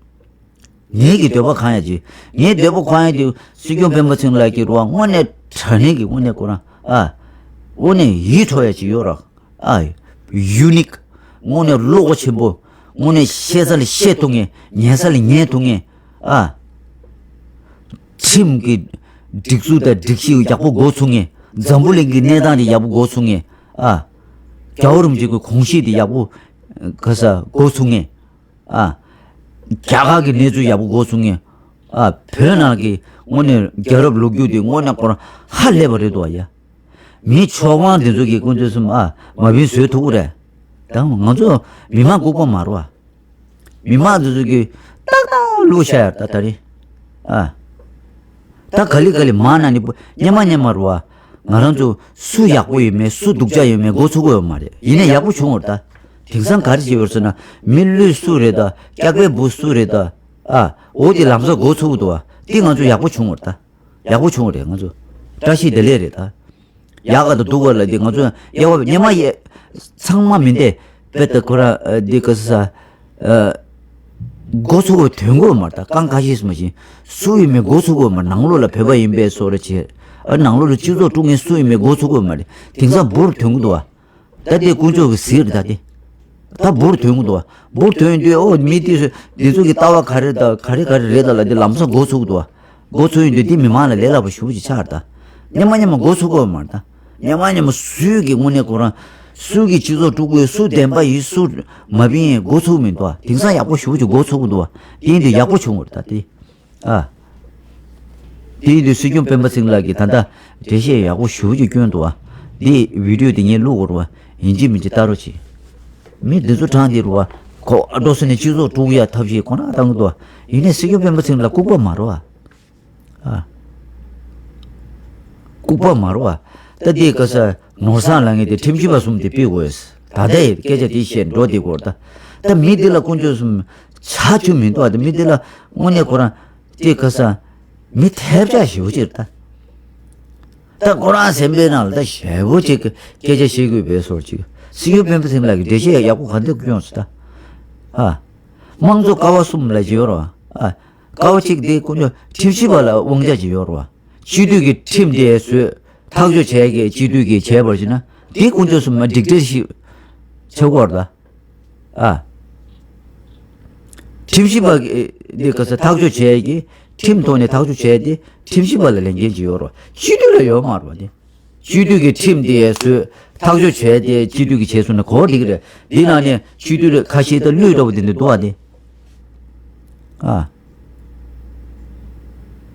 ངེད་ཀྱི་འདོད་པ་གང་ཡང་ཅིག་ངའི་འདོད་པ་གང་ཡང་དེ་སྲིད་སྐྱོང་སྤེན་པ་ཚེ་རིང་ལགས་ཀྱི་རེད་བ། དངོས་གནས་དྲང་གནས་ཀྱི་དངོས་གནས་ཁོ་རང་ཨ། དངོས་གནས་ཡིད་འཕྲོག་ཡ་ཅིག་ཡོད་རེད། ཨ། ཡུ་ནིག་དངོས་གནས་བློ་སྒོ་ཆེན་པོ། དངོས་གནས་བཤད་ས་ལ་བཤད་ཐུབ་མཁན། ཉན་ས་ལ་ཉན་ཐུབ་མཁན། ཨ། ཁྲིམས་ཀྱི་སྒྲིག་འཛུགས་དང་སྒྲིག་གཞི་ཡག་པོ་འགོ་ཚུགས་མཁན། འཛམ་བུ་གླིང་གི་གནས་སྟངས་དེ་ཡག་པོ་འགོ་ཚུགས་མཁན། ཨ། རྒྱལ་བ་རིན་པོ་ཆེ་གི་དགོངས་གཞི་དེ་ཡག་པོ་ག་ས་འགོ་ཚུགས་མཁན། ཨ། རྒྱ་གར་གྱི་གནས་ཚུལ་ཡག་པོ་འགོ་ཚུགས་མཁན། ཨ། བོད་ནང་གི་དངོས་གནས་རྒྱལ་རབས་ལོ་རྒྱུས་དེ་དངོས་གནས་ཁོ་རང་ཧ་ལས་པ་རེད་འདུག་ཡ། མི་ཆོས་དབང་དེ་ཚོ་གི་དཀོན་མཆོག་གསུམ་ཨ་མ་བིན་བཟོས་ཐུབ་ཀྱི་རེད། ད་ང་ཚོ་མི་མང་ལྐུགས་པ་མ་རེད་བ། མི་མང་དེ་ཚོ་གི་ཏག་ཏག་བླུགས་བཞག་ཡ་རེད་ད་ད་རེས། ཨ། ད་ག་ལེ་ག་ལེ་མང་ན་ནི་སྙན་མ་སྙན་མ་རེད་བ། ང་རང་ཚོ་སུ་ཡག་པོ་ཡོད་མེད། སུ་སྡུག་ཅག་ཡོད་མེད་འགོ་ཚུགས་ཀྱི་ཡོད་མ་རེད། ཡིན་ནའི་ཡག་པོ་བྱུང་བ་རེད་ད། དེང་སང་ག་རེ་བྱས་ཡོད་ཟེར་ན། མི་ལུས་སུ་རེད་ད། སྐྱག་པའི་འབུ་སུ་རེད་ད། ཨ། འོ་དེ་ལམ་སང་འགོ་ཚུགས་འདུག་བ། དེ་ང་ཚོ་ཡག་པོ་བྱུང་བ་རེད་ད། ཡག་པོ་བྱུང་བ་རེད། ང་ཚོ་བཀྲ་ཤིས་བདེ་ལེགས་རེད་ད། ཡག་ག་དང་སྡུག་ག་ལ་དེ་ང་ཚོ་དབྱེ་བ་སྙན་མ་ཡེ་ཚང་མ་མི་འདེ། དཔེ་ད་ཁོ་རང་ཨ་འདི་ག་ས། ཨ། འགོ་ཚུགས་པའི་དོན་དགོས་མ་རེད་ད། རྐང་ཁ་ཤས་སུ་མ་ཤེས། སུ་ཡིན་མིན་འགོ་ཚུགས་དགོས་མ་རེད། ནང་ལོགས་ལ་བོད་པ་ཡིན་པའི་བཟོ་འདྲ་བྱས། ཨ། ནང་ལོགས་ལ་སྤྱི་ཚོགས་དཀྲུག་མཁན་སུ་ཡིན་མིན་འགོ་ཚུགས་དགོས་མ་རེད། དེང་སང་འབུར་དོན་གྱི་འདུག་བ། ད་དེ་དཀོན་མཆོག་གི་ཟིག་རེད་ད་དེ། ད་འབུར་དོན་གྱི་འདུག་བ། འབུར་དོན་དུས་ཨོ་མི་དེ་སུ་འདི་ཚོ་གི་ལྟ་བ་ག་རེ་ད་ག་རེ་ག་རེ་རེད་ད་ལ་དེ་ལམ་སང་འགོ་ཚུགས་འདུག་བ། འགོ་ཚུགས་ཡོང་དུས་དེ་མི་མང་ལ་ལས་སླ་པོ་ཞེ་པོ་ཅིག་ཆགས་རེད་ད། སྙན་མ་སྙན་མ་འགོ་ཚུགས་དགོས་མ་རེད་ད། སྙན་མ་སྙན་མ་སུས་ཀྱི་དངོས་གནས་ཁོ་རང་། སུ་གི་སྤྱི་ཚོགས་དཀྲུག་དགོས། སུ་བདེན་པ་ཡིན། སུ་མ་བིན་ཡིན། འགོ་ཚུགས་མི་འདུག་བ། དེང་སང་ཡག་པོ་ཞེ་པོ་ཅིག་འགོ་ཚུགས་ཀྱི་འདུག་བ། དེ་ཡིན་དུས་ཡག་པོ་བྱུང་བ་རེད་ད་དེ། ཨ། དེ་ཡིན་དུས་སྲིད་སྐྱོང་སྤེན་པ་ཚེ་རིང་ལགས་ཀྱིས་ད་ལྟ་འགྲེལ་བཤད་ཡག་པོ་ཞེ་པོ་ཅིག་བསྐྱོན་འདུག་བ། འདི་བི་ཌིའོ་དེ་ངས་བླུག་དགོས་རེད་བ། ཡིན་གཅིག་མིན་གཅིག་ལྟ་རོགས་གྱིས། མི་འདི་ཚོ་དྲངས་ཏེ་རེད་བ། ཁོ་ཨ་འགྲོ་སོང་ནས་སྤྱི་ཚོགས་དཀྲུག་ཡ་ཐབས་ཤེས་ཁོ་ན་བཏང་གི་འདུག་བ། ཡིན་ནའི་སྲིད་སྐྱོང་སྤེན་པ་ཚེ་རིང་ལགས་ལྐུགས་པ་མ་རེད་བ། ཨ། ལྐུགས་པ་མ་རེད་བ། ད་འདི་ག་ས་ནོར་བཟང་ལབ་མཁན་དེ་ཁྲིམས་ཞིབ་པ་གསུམ་དེ་ཕུད་དགོས། ད་ལྟ་ཡི་སྐད་ཆ་དེ་བཤད་འགྲོ་དེ་སྐོར་ད། ད་མི་འདི་ལ་དཀོན་མཆོག་གསུམ་ཆ་རྒྱུས་མི་འདུག་བ། ད་མི་འདི་ལ་དངོས་གནས་ཁོ་རང་དེ་ག་ས་མི་ཐལ་ཆ་ཞེ་པོ་ཅིག་རེད་ད། ད་ཁོ་རང་སེམས་པའི་ནང་ལ་ད་ཞེ་པོ་ཅིག་གི་སྐད་ཆ་བཤད་དགོས་པའི་སོར་ཅིག་སྲིད་སྐྱོང་སྤེན་པ་ཚེ་རིང་ལགས་ཀྱིས་འགྲེལ་བཤད་ཡག་པོ་ག་འདྲ་བསྐྱོན་སོང་ད། ཨ། དམངས་གཙོ་ཀ་བ་གསུམ་ལབ་ཀྱི་ཡོད་རེད་བ། ཨ། ཀ་བ་གཅིག་དེ་དཀོན་མཆོག་ཁྲིམས་ཞིབ་པ་ལ་དབང་ཆ་ཅིག་ཡོད་རེད་བ། སྤྱི་འཐུས་ཀྱི་ཁྲིམས་དེ་བཟོས། ཐག་གཅོད་བྱས་ཀྱི་སྤྱི་འཐུས་ཀྱིས་བྱས་པར་བྱས་ན་དེ་དཀོན་མཆོག་གསུམ་མ་ཌིག་ཊེ་ཊར་ཤིབ་ཆགས་ཀྱི་ཡོད་རེད་ད། ཨ། ཁྲིམས་ཞིབ་པ་གི་འདི་ག་ས་ཐག་གཅོད་བྱས་ཀྱི་ ཁྲིམས་ཐོག་ནས་ཐག་གཅོད་བྱས་ཏེ་ཁྲིམས་ཞིབ་པ་ལ་ལས་འགན་ཅིག་ཡོད་རེད། སྤྱི་འཐུས་ལ་ཡོད་མ་རེད་པ། དེ་སྤྱི་འཐུས་ཀྱི་ཁྲིམས་དེ་བཟོས་ཐག་གཅོད་བྱས་ཏེ་སྤྱི་འཐུས་ཀྱི་བྱས་སོང་ན་གོ་བ་འགྲིག་གི་རེད། འདི་ནང་ནས་སྤྱི་འཐུས་ཁ་ཤས་ད་བླུད་འདྲ་བོ་དེ་འདྲ་འདུག་པ། དེ་ཨ།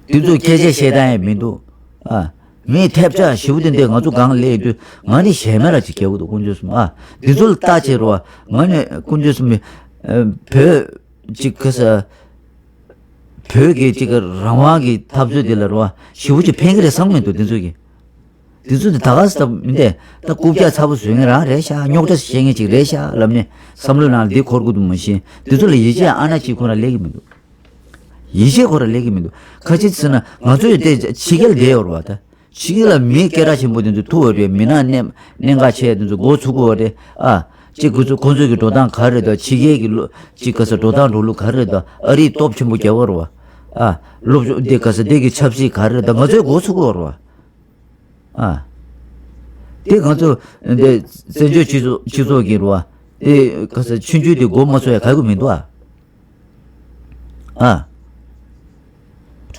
དེ་ཚོ་སྐད་ཆ་བཤད་སྟངས་ཡང་མི་འདུག་ཨ། མི་ཐེབས་ཆག་ཞེ་པོ་དེ་འདྲས་ང་ཚོ་སྒང་ལ་སླེབས་དུས་ང་ནི་ཞེ་མེར་ཅིག་སྐྱེ་གི་འདུག་དཀོན་མཆོག་གསུམ་ཨ། འདི་ཚོ་ལ་ལྟ་བྱེད་རོགས། ང་ནི་དཀོན་མཆོག་གསུམ་བོད་ཅིག་ག་ས། བོད་ཀྱི་ཅིག་གི་རང་དབང་གི་འཐབ་རྩོད་དེ་ལ་རོ་ཞེ་པོ་ཅིག་ཕན་གི་རེད་བསམ་མི་འདུག་དེ་ཚོ་གི། དེ་ཚོ་དེ་ད་ག་ས་མི་འདས་ད་རྐུབ་བཀྱག་ཚ་པོ་བཟོས་མཁན་རང་རེད་ཤག་རྙོག་དྲ་བཤད་མཁན་ཅིག་རེད་ཤག་ལབ་ནས་བསམ་བློའི་ནང་ལ་འདི་འཁོར་དགོས་འདུག་མ་གཞི་དེ་ཚོ་ལ་ཡིད་ཆེས་ཨ་ན་གཅིག་ཁོ་རང་སླེབས་ཀྱི་མི་འདུག་ཡིད་ཆེས་ཁོ་རང་སླེབས་ཀྱི་མི་འདུག་ག་ཅི་ཟེར་ན་ང་ཚོ་ཡི་དེ་ཕྱི་རྒྱལ་བསྡད་ཡོད་རེད་བ་ད། ཕྱི་རྒྱལ་ལ་མི་སྐད་གྲགས་ཆེན་པོ་དེ་ཚོ་ཐུག་ཡོད་རེད། མི་སྣ་གནད་གནད་འགག་ཆེ་དེ་ཚོ་མགོ་ཚུགས་ཀྱི་ཡོད་རེད་ཨ། གཅིག་ཁོ་ཚོ་ཁོ་ཚོ་གི་འགྲོ་སྟངས་ག་རེ་རེད་དང་ཕྱི་རྒྱལ་གྱི་ལོ་གཅིག་ག་ས་འགྲོ་སྟངས་འགྲོ་ལུགས་ག་རེ་རེད་དང་ཨ་རིའི་སྟོབས་ཆེན་པོ་རྒྱལ་བ་རེད་བ། ཨ། སློབ་སྦྱོང་དེ་ག་ས་དེ་གི་ཆབ་སྲིད་ག་རེ་རེད་དང་ང་ཚོའི་མགོ་ཚུགས་ཀྱི་ཡོད་རེད་བ། ཨ། དེ་ང་ཚོ་འདི་བཙན་བྱོལ་སྤྱི་ཚོགས་སྤྱི་ཚོགས་ཀྱི་རེད་བ། དེ་ག་ས་ཆུང་ཆུང་དེ་མགོ་མ་ཚོས་ཡ་ག་གི་མི་འདུག་ཨ། ཨ།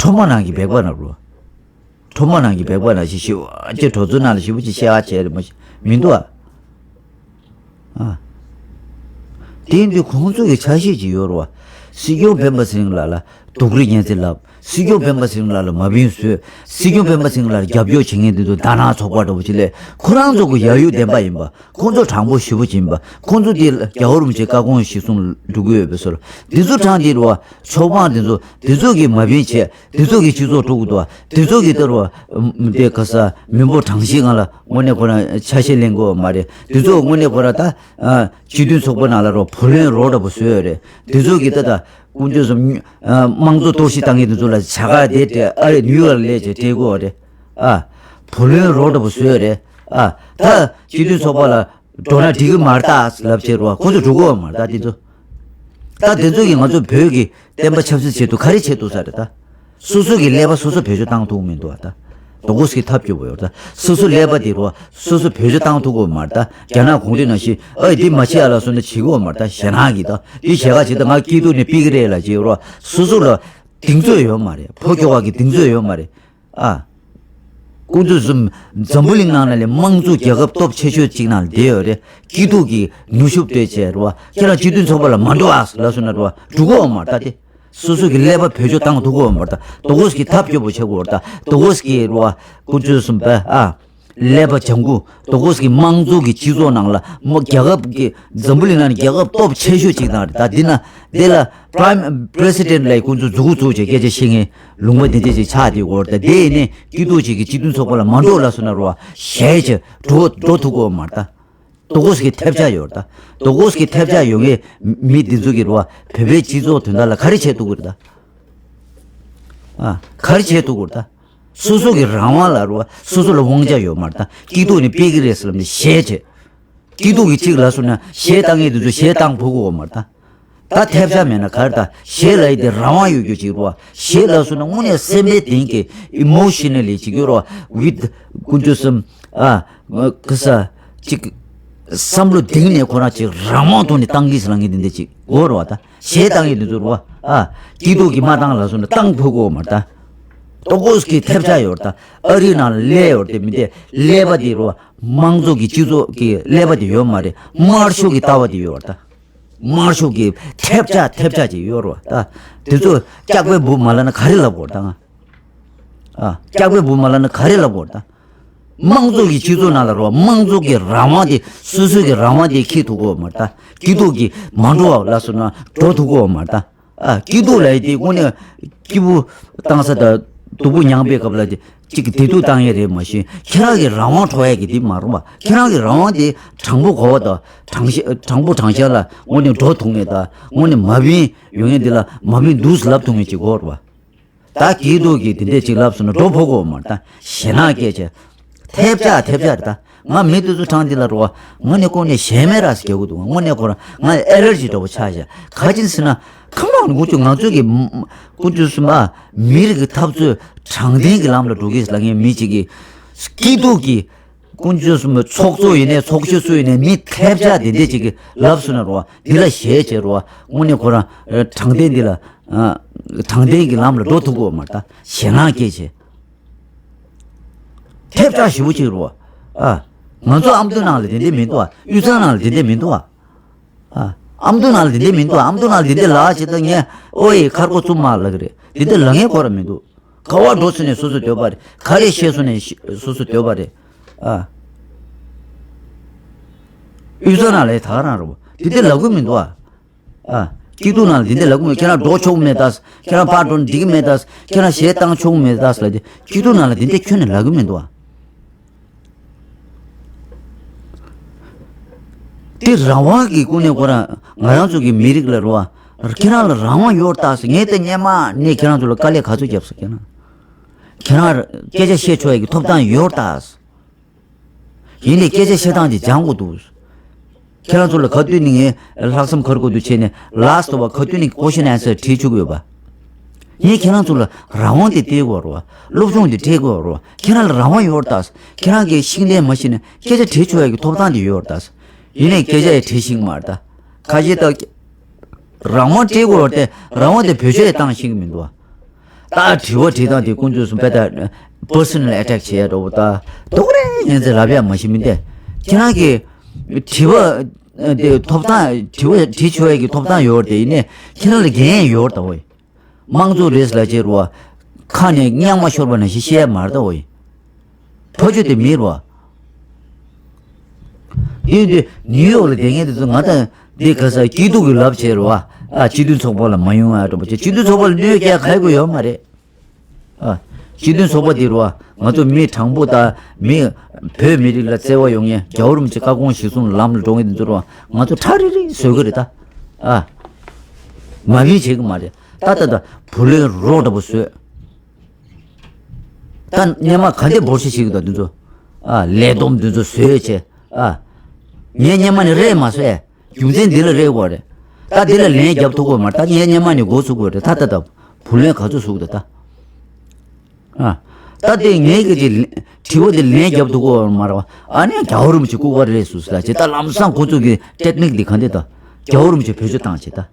ཁྲོམ་པ་ནང་གི་སྦལ་པ་ན་རོ། ཁྲོམ་པ་ནང་གི་སྦལ་པ་ན་ཞིག་ཞིག་ཅེ་གྲོ་ཚོ་ནང་ལ་ཞིག་བུ་ཅིག་བཤད་ཨ་བྱས་རེད་མ་ཞིག་མི་འདུག་ཨ། ཨ། དེ་འདི་ཁོང་ཚོ་གི་ཆ་ཤས་ཅིག་ཡོད་རོ། སྲིད་སྐྱོང་སྤེན་པ་ཚེ་རིང་ལགས་ལ་སྡུག་རུས་སྙན་ཚིག་ལབ། སྲིད་སྐྱོང་སྤེན་པ་ཚེ་རིང་ལགས་ལ་མ་བིན་བཟོས། སྲིད་སྐྱོང་སྤེན་པ་ཚེ་རིང་ལགས་ལ་རྒྱབ་སྐྱོར་བྱེད་མཁན་འདི་ཚོ་དར་ནག་ཚོགས་པ་འདྲ་བོ་ཅིག་ལས་ཁོ་རང་ཚོ་གི་ཡ་ཡུ་བདེན་པ་ཡིན་པ། ཁོང་ཚོ་དྲང་པོ་ཞེ་པོ་ཅིག་ཡིན་པ། ཁོང་ཚོ་དེ་རྒྱལ་བ་རིན་པོ་ཆེ་བཀའ་དགོངས་གཞིར་བཟུང་འགྲོ་གི་ཡོད་པའི་སོར་འདི་ཚོ་དྲང་དེ་རུ་བ་ཚོགས་དཔང་དེ་ཚོ་དེ་ཚོ་གིས་མ་བིན་བྱས་དེ་ཚོ་གིས་སྤྱི་ཚོགས་དཀྲུག་གི་འདུག་བ། དེ་ཚོ་གིས་ལྟར་བ་དེ་ག་ས་མི་འབོར་གྲངས་བཤད་སྒང་ལ་དངོས་གནས་ཁོ་རང་ཆ་ཤས་ལེན་དགོས་བ་མ་རེད། དེ་ཚོ་དངོས་གནས་ཁོ་རང་ད་སྤྱི་མཐུན་ཚོགས་པ་ནང་ལ་རོ་བུ་ལོན་རོགས་འདྲ་པོ་བཟོས་ཡོད་རེད། དེ་ཚོ་གིས་ད་ད་དཀོན་མཆོག་གསུམ་དམངས་གཙོ་གཏོར་བཤིག་བཏང་མཁན་དེ་ཚོ་ལ་བྱ་དགའ་དེ་སྤྲད་ཨ་རེ་ནིའུ་ཡོག་ལ་སླེབས་བྱས་སྤྲད་དགོས་བ་རེད། ཨ། བུ་ལོན་རོགས་འདྲ་པོ་བཟོས་ཡོད་རེད། ཨ། ད་སྤྱི་མཐུན་ཚོགས་པ་ལ་འགྲོ་ན་འགྲིག་གི་མ་རེད་ད་ལབ་བྱས་རོ་ཁོ་ཚོ་འགྲོ་གི་ཡོད་མ་རེད་ད་དེ་ཚོ། ད་དེ་ཚོ་གིས་ང་ཚོ་བོད་ཀྱི་བསྟན་པ་ཆབ་སྲིད་ཆེད་དུ་ག་རེ་བྱེད་ཐུབ་ས་རེད་ད། སོ་སོ་གི་ཀླད་པ་སོ་སོ་བེད་སྤྱོད་བཏང་ཐུབ་མི་འདུག་ཨ་ད། དོ་གོ་སི་ཐབས་སྐྱོ་པོ་ཡོད་ད། སོ་སོ་ཀླད་པ་དེ་རོ་སོ་སོ་བེད་སྤྱོད་བཏང་ཐུབ་གོ་མ་རེད་ད། རྒྱ་ནག་གུང་ཁྲན་ནང་བཞིན་ཨ་འདི་མ་བྱེད་ཨ་ལ་སོ་ན་བྱེད་གོ་མ་རེད་ད་ཞེད་སྣང་གིས་ད། འདི་བྱེད་ག་བྱེད་ད་ང་སྐྱིད་སྡུག་ནས་ཕུད་ཀྱི་རེད་ལ་བྱེད་རོ་སོ་སོ་ལ་གདེང་ཚོད་ཡོད་མ་རེད། ཕོ་ཁྱོ་བ་གི་གདེང་ཚོད་ཡོད་མ་རེད། ཨ། ཁོང་ཚོ་གསུམ་འཛམ་བུ་གླིང་ནང་ན་ལས་དམངས་གཙོ་རྒྱལ་ཁབ་སྟོབས་ཆེ་ཤོས་གཅིག་ནང་བསྡད་ཡོད་རེད། སྐྱིད་སྡུག་གི་ནུས་ཤུགས་སྤྲད་བྱས་རེད་བ། ཁྱེད་རང་སྤྱི་མཐུན་ཚོགས་པ་ལ་མ་འགྲོ་ཨ་ལབ་སོང་ན་རེད་བ་འགྲོ་གི་ཡོད་མ་རེད་ད་དེ། སོ་སོ་གི་ཀླད་པ་བེད་སྤྱོད་བཏང་ཐུབ་ཀྱི་ཡོད་མ་རེད་ད། དོ་གོ་སི་གི་ཐབས་སྐྱོ་པོ་བྱེད་དགོས་རེད་ད། དོ་གོ་སི་གི་རེད་བ་ཁོང་ཚོ་གསུམ་པ་ཨ། ཀླད་པ་ལྗང་ཁུ་དོ་གོ་སི་གི་དམངས་གཙོ་གི་སྤྱི་ཚོགས་ནང་ལ་མོ་རྒྱལ་ཁབ་ཀྱི་འཛམ་བུ་གླིང་ནང་ནས་རྒྱལ་ཁབ་སྟོབས་ཆེ་ཤོས་གཅིག་དང་རེད་ད་འདི་ན་འདི་ལ། Prime President ལ་ཁོང་ཚོ་མཛུ་གུ་བཙུགས་བྱས་སྐད་ཆ་བཤད་མཁན་ལུང་པ་འདི་འདྲ་ཅིག་ཆགས་བསྡད་ཡོད་རེད་ད། དེ་ཡིན་ནའི་སྐྱིད་སྡུག་ཅིག་གི་སྤྱི་མཐུན་ཚོགས་པ་ལ་མ་འགྲོ་ལབ་སོང་ན་རོ་ཞེད་བྱས་འགྲོ་འགྲོ་ཐུབ་ཀྱི་ཡོད་མ་རེད་ད། དོ་གོ་སི་གི་ཐེབས་ཆག་ཡོད་རེད་ད། དོ་གོ་སི་གི་ཐེབས་ཆག་ཡོད་མཁན་མི་འདི་ཚོ་གི་རོ་བོད་པའི་སྤྱི་ཚོགས་དོན་དག་ལ་ག་རེ་བྱེད་ཐུབ་ཀྱི་རེད་ད། ཨ། ག་རེ་བྱེད་ཐུབ་ཀྱི་རེད་ད། སོ་སོ་གི་རང་དབང་ལ་རོ་སོ་སོ་ལ་དབང་ཆ་ཡོད་མ་རེད་ད། སྐྱིད་སྡུག་ནས་སྤེལ་གི་རེད་ཟེར་ལབ་ནས་ཞེད་བྱས། སྐྱིད་སྡུག་གི་གཅིག་ལབ་སོང་ན་གཞས་བཏང་མཁན་དེ་ཚོ་གཞས་བཏང་ཕོད་ཀྱི་ཡོད་མ་རེད་ད། ད་ཐེབས་ཆག་མེད་ན་ག་རེ་ད་གཞས་ལབ་ཡས་དེ་རང་དབང་ཡོད་རྒྱུ་ཅིག་རེད་བ། གཞས་ལབ་སོང་ན་དངོས་གནས་སེམས་པའི་གཏིང་གི་emotionally་ཅིག་ཡོད་རེད་བ། with དཀོན་མཆོག་གསུམ་ཨ་ག་ས་ཅིག་བསམ་བློ་གཏིང་ནས་ཁོ་རང་ཅིག་རང་དབང་ཐོག་ནས་བཏང་གི་ཟེར་ལབ་མཁན་དེ་འདྲ་ཅིག་ཡོད་རེད་བ་ད། གཞས་བཏང་ཡས་དེ་ཚོ་རེད་བ། ཨ་སྐྱིད་སྡུག་གི་མ་བཏང་ལབ་སོང་ན་བཏང་ཕོད་ཀྱི་ཡོད་མ་རེད་ད། ཏོག་ཙམ་གྱི་ཐེབས་ཆག་ཡོད་རེད་ད། ཨ་རི་ནང་ལ་སླེབས་ཡོད་རེད་དེ་མི་དེ་ཀླད་པ་དེ་རེད་བ། དམངས་གཙོ་གི་སྤྱི་ཚོགས་ཀྱི་ཀླད་པ་དེ་ཡོད་མ་རེད། དམར་ཤོག་གི་ལྟ་བ་དེ་ཡོད་རེད་ད། དམར་ཤོག་གི་ཐེབས་ཆག་ཐེབས་ཆག་ཅིག་ཡོད་རེད་བ་ད། དེ་ཚོ་སྐྱག་པའི་འབུ་མ་ལབ་ན་ག་རེ་ལབ་དགོས་རེད་ད་ང་། ཨ་སྐྱག་པའི་འབུ་མ་ལབ་ན་ག་རེ་ལབ་དགོས་རེད་ད། དམངས་གཙོ་གི་སྤྱི་ཚོགས་ནང་ལ་རེད་བ། དམངས་གཙོ་གི་རང་དབང་དེ་སོ་སོའི་གི་རང་དབང་དེ་འཁྱེར་ཐུབ་ཀྱི་ཡོད་མ་རེད་ད། སྐྱིད་སྡུག་གི་མ་འགྲོ་བ་ལབ་སོང་ན་འགྲོ་ཐུབ་ཀྱི་ཡོད་མ་རེད་ད། ཨ་སྐྱིད་སྡུག་ལབ་ཡས་དེ་དངོས་གནས་སྐྱིད་པོ་བཏང་ས་དང་སྡུག་པོ་མྱངས་པའི་སྐབས་ལ་དེ་གཅིག་གི་བདེ་སྡུག་བཏང་ཡས་རེད་མ་གཞི་ཁྱེད་རང་གི་རང་དབང་འཕྲོག་ཡས་ཀྱི་དེ་མ་རེད་བ། ཁྱེད་རང་གི་རང་དབང་དེ་དྲང་པོ་གོ་བ་དང་དྲང་ཤ་དྲང་པོ་དྲང་ཤ་ལ་དངོས་གནས་འགྲོ་ཐུབ་ངེས་དང་དངོས་གནས་མ་བིན་ཡོང་ངེས་དེ་ལ་མ་བིན་འདུག་ལབ་ཐུབ་ངེས་ཅིག་གོ་རེད་བ། ད་སྐྱིད་སྡུག་གི་དེ་འདྲས་ཅིག་ལབ་སོང་ན་འགྲོ་ཕོད་ཀྱི་ཡོད་མ་རེད་ད། ཞེད་སྣང་སྐྱེས་བྱས། ཐེབས་ཆག་ཐེབས་ཆག་རེད་ད། ང་མི་དེ་ཚོ་གྲངས་འདི་ལ་རོ། དངོས་གནས་ཁོ་ནས་ཞེད་མེད་ར་ཟེར་རྒྱག་གི་འདུག་དངོས་གནས་ཁོ་རང་ང་ཨེ་ལར་ཇི་འདྲ་བོ་ཆགས་བཞག་ག་ཅི་ཟེར་ན། ཁམས་ལ་ངུ་ཆུ་ང་ཚོ་གི་དཀོན་མཆོག་གསུམ་ཨ། མི་རིགས་ཀྱི་འཐབ་རྩོད་དྲང་བདེན་གྱི་ལམ་ལ་འགྲོ་གི་ལ་ངའི་མི་གཅིག་གིས། སྐྱིད་སྡུག་གི་དཀོན་མཆོག་གསུམ་ཚོགས་གཙོ་ཡིན་ནའི་ཚོགས་གཞོན་སུ་ཡིན་ནའི་མི་ཐེབས་ཆག་དེ་འདྲས་ཅིག་གིས་ལབ་སོང་ན་རོ། འདི་ལ་ཞེད་བྱས་རོ། དངོས་གནས་ཁོ་རང་དྲང་བདེན་འདི་ལ་ ཨ། དྲང་བདེན་གྱི་ལམ་ལ་འགྲོ་ཐུབ་ཀྱི་ཡོད་མ་རེད་ད། ཞེད་སྣང་སྐྱེས་བྱས། ཐེབས་ཆག་ཞེ་པོ་ཅིག་རེད་བ། ཨ། ང་ཚོ་ཨ་མདོ་ནང་ལ་དེ་འདྲ་མི་འདུག་ཨ། དབུས་གཙང་ནང་ལ་དེ་འདྲ་མི་འདུག་ཨ། ཨ། ཨ་མདོ་ནང་ལ་དེ་འདྲ་མི་འདུག་ཨ། ཨ་མདོ་ནང་ལ་དེ་འདྲ་ལབ་བྱས་ད་ངས་ཨོ་ཡེ་ཁ་རོག་བཙུགས་མ་ལབ་ཀྱི་རེད། དེ་འདྲ་ལབ་མཁན་ཁོ་རང་མི་འདུག་ག་བ་འགྲོ་ཟེར་ནས་སོ་སོ་འདོད་པ་རེད། ག་རེ་བཤད་སོང་ནས་སོ་སོ་འདོད་པ་རེད། ཨ། དབུས་གཙང་ནང་ལ་ད་ག་རང་རེད་བ། དེ་འདྲ་ལབ་ཀྱི་མི་འདུག་ཨ། ཨ། སྐྱིད་སྡུག་ནང་ལ་འདི་འདྲ་ལབ་ཀྱི་མེད། ཁྱེད་རང་འགྲོ་ཆོག་གི་མེད་ད། ཁྱེད་རང་ཕར་འགྲོ་ན་འགྲིག་གི་མེད་ད། ཁྱེད་རང་གཞས་བཏང་ཆོག་གི་མེད་ད་ལབ་དེ། སྐྱིད་སྡུག་ནང་ལ་འདི་འདྲ་ཁྱོན་ནས་ལབ་ཀྱི་མི་འདུག་ཨ། དེ་རང་དབང་གི་སྒོ་ནས་ཁོ་རང་ང་རང་ཚོ་གི་མི་རིགས་ལ་རེད་བ། ཁྱེད་རང་ལ་རང་དབང་ཡོད་ད་ཟེར། ངས་དེ་སྔོན་མ་ནས་ཁྱེད་རང་ཚོ་ལ་དཀའ་ལས་ག་ཚོད་བརྒྱབ་ཟེར། ཁྱེད་རང་ཁྱེད་རང་སྐད་ཆ་བཤད་ཆོག་ཡ་གི་ཐོབ་ཐང་ཡོད་ད་ཟེར། ཡིན་ནའི་སྐད་ཆ་བཤད་སྟངས་དེ་སྦྱང་དགོས་འདུག་ཁྱེད་རང་ཚོ་ལ་ག་དུས་ནས་ངས་ལྷག་བསམ་ཁུར་དགོས་འདུག་བྱས་ནས་ལཱསི་ཊི་བ་ག་དུས་ནས་ཀོ་ཤན་ཨན་སར་བྲིས་བཅུག་ཡོད་པ། ངས་ཁྱེད་རང་ཚོ་ལ་རང་དབང་དེ་སྤྲད་དགོས་རེད་བ། སློབ་སྦྱོང་དེ་སྤྲད་དགོས་རེད་བ། ཁྱེད་རང་ལ་རང་དབང་ཡོད་རེད་ད། ཁྱེད་རང་གིས་ཤིང་རྟ་མ་བཤིག་ནས་སྐད་ཆ་དྲིས་ཆོག་ཡ་གི་ཐོབ་ཐང་དེ་ཡོད་རེད་ད། ཡིན་ནའི་སྐད་ཆ་ཡང་དྲིས་ཤེས་ཀྱི་མ་རེད་ད། ཁ་ཤས་ད། རང་དབང་སྤྲད་དགོས་རེད་དེ། རང་དབང་དེ་བེད་སྤྱོད་བཏང་ཤེས་ཀྱི་མི་འདུག་བ། ད་དྲི་བ་དྲིས་སྟངས་དེ་ཀུན་སྤྱོད་གསུམ་པས་ད་པར་སོ་ནལ་ཨེ་ཊེག་བྱེད་ཡ་འདྲ་བོ་ད། དོ་རེ་ངན་ཚེ་རབ་ཡ་མ་ཤི་མི་འདས། ཁྱེད་རང་གི་དྲི་བ་དེ་ཐོབ་ཐང་། དྲི་བ་དྲིས་ཆོག་ཡ་གི་ཐོབ་ཐང་ཡོད་རེད་དེ། ཡིན་ནའི་ཁྱེད་རང་ལ་འགན་ཡོད་རེད་ད་འོ། དམངས་གཙོ་རེད་ལབ་བྱས་རེད་བ། ཁ་ནས་རྙང་མ་ཤོར་བ་ནང་བཞིན་བཤད་ཡ་མ་རེད་ད་འོ། ཕ་ཆོས་དེ་མི་རུ། དེ་དུས་ནིའུ་ཡོག་ལ་བསྡད་མཁན་དེ་ཚོ་ང་དང་འདི་ག་ས་སྐྱིད་སྡུག་གི་ལབ་བྱས་རུ་བ། ཨ། སྤྱི་མཐུན་ཚོགས་པ་ལ་མ་ཡོང་ཨ་འགྲོ་བ་བྱས། སྤྱི་མཐུན་ཚོགས་པ་ལ་གནོད་སྐྱེལ་ག་ཡི་དགོས་ཡོད་མ་རེད། ཨ། སྤྱི་མཐུན་ཚོགས་པ་འདི་རུ་བ། ང་ཚོ་མི་དྲང་པོ་དང་མི་བོད་མི་རིགས་ལ་བརྩེ་བ་ཡོང་མཁན། རྒྱལ་བ་རིན་པོ་ཆེ་བཀའ་དགོངས་གཞིར་བཟུང་ལམ་ལ་འགྲོ་མཁན་དེ་ཚོ་རུ་བ། ང་ཚོ་ཁྲ་རིག་རིག་བཟོ་གི་རེད་ད། ཨ། མ་བིན་བྱེད་གི་མ་རེད། ད་ད་ད་བུ་ལོན་རོགས་འདྲ་པོ་བཟོས། ད་སྔོན་མ་ག་འདྲ་འབོར་ཆེ་ཞིག་དང་དེ་ཚོ། ཨ། ལས་བསྡོམས་དེ་ཚོ་བཟོས་བྱས། ཨ། ངས་སྔོན་མ་ནས་རེད་མ་བཟོས། རྒྱུ་མཚན་འདི་ལ་རེད་དགོས་རེད། ད་འདི་ལ་ལན་རྒྱབ་ཐུབ་དགོས་མ་རེད། ད་ངས་སྔོན་མ་ནས་འགོ་ཚུགས་དགོས་རེད། ད་ད་ད་བུ་ལོན་ག་ཚོད་ཚུགས་ད་ད། ཨ། ད་དེ་ངས་གི་དེ་དྲི་བ་དེ་ལན་རྒྱབ་ཐུབ་དགོས་མ་རེད་བ། ཨ་ནི་རྒྱལ་བ་རིན་པོ་ཆེ་སྐུ་པར་རེད་ཟེར་ལབ་བྱས། ད་ལམ་སང་ཁོ་ཚོ་གི་ཊེག་ནིག་འདི་ག་འདྲ་ད། རྒྱལ་བ་རིན་པོ་ཆེ་བེད་སྤྱོད་བཏང་བྱས་ད།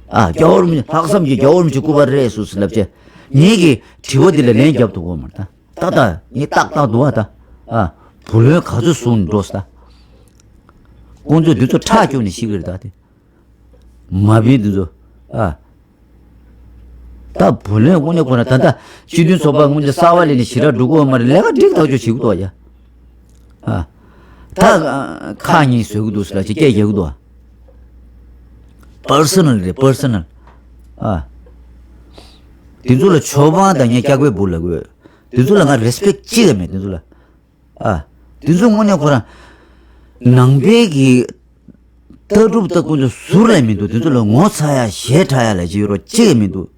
ཨ། རྒྱལ་བ་རིན་པོ་ཆེ། ལྷག་བསམ་གྱི་རྒྱལ་བ་རིན་པོ་ཆེ་སྐུ་པར་རེད་ཟེར་ལབ་བྱས། ངེད་ཀྱི་དྲི་བ་འདི་ལ་ལན་རྒྱབ་ཐུབ་ཀྱི་མ་རེད་ད། ཏག་ཏག་ངས་ཏག་ཏག་འདུག་བ་ད། ཨ། བུ་ལོན་ག་ཚོད་བཟུང་འགྲོ་ས་ད། ཁོང་ཚོས་འདི་ཚོ་ཁྲག་སྐྱུག་ནས་ཤི་གི་རེད་ད་དེ། མ་བིན་འདི་ཚོ། ཨ། ད་བུ་ལོན་དངོས་གནས་ཁོ་ན་ད་ལྟ་སྤྱི་མཐུན་ཚོགས་པ་དངོས་གནས་གསར་པ་ལས་ནས་ཞེ་དྲག་འགྲོ་གི་ཡོད་མ་རེད། ལས་ཀ་འགྲིག་ཐག་ཆོད་བྱེད་ཀྱི་འདུག་ཡ། ཨ། ད་ཁག་གཉིས་བཟོ་གི་འདུག་ཟེར་ལབ་བྱས་སྐད་རྒྱག་གི་འདུག་བ། པར་སོ་ནལ་རེད། པར་སོ་ནལ། ཨ། དེ་ཚོ་ལ་ཆོས་དབང་དང་ངས་སྐྱག་པའི་འབུ་ལབ་དགོས། དེ་ཚོ་ལ་ང་རེ་སི་པེག་ཅི་ཡང་མེད་དེ་ཚོ་ལ། ཨ། དེ་ཚོ་དངོས་གནས་ཁོ་རང་ནང་པའི་གི་ལྟ་གྲུབ་ལྟ་ཀུན་ཏུ་ཟུར་ལས་མི་འདུག་དེ་ཚོ་ལ་ངོ་ཚ་ཡ་ཞེ་དྲག་ཡ་ལ་ཅི་ཡོད་རོ་ཅི་ཡང་མི་འདུག་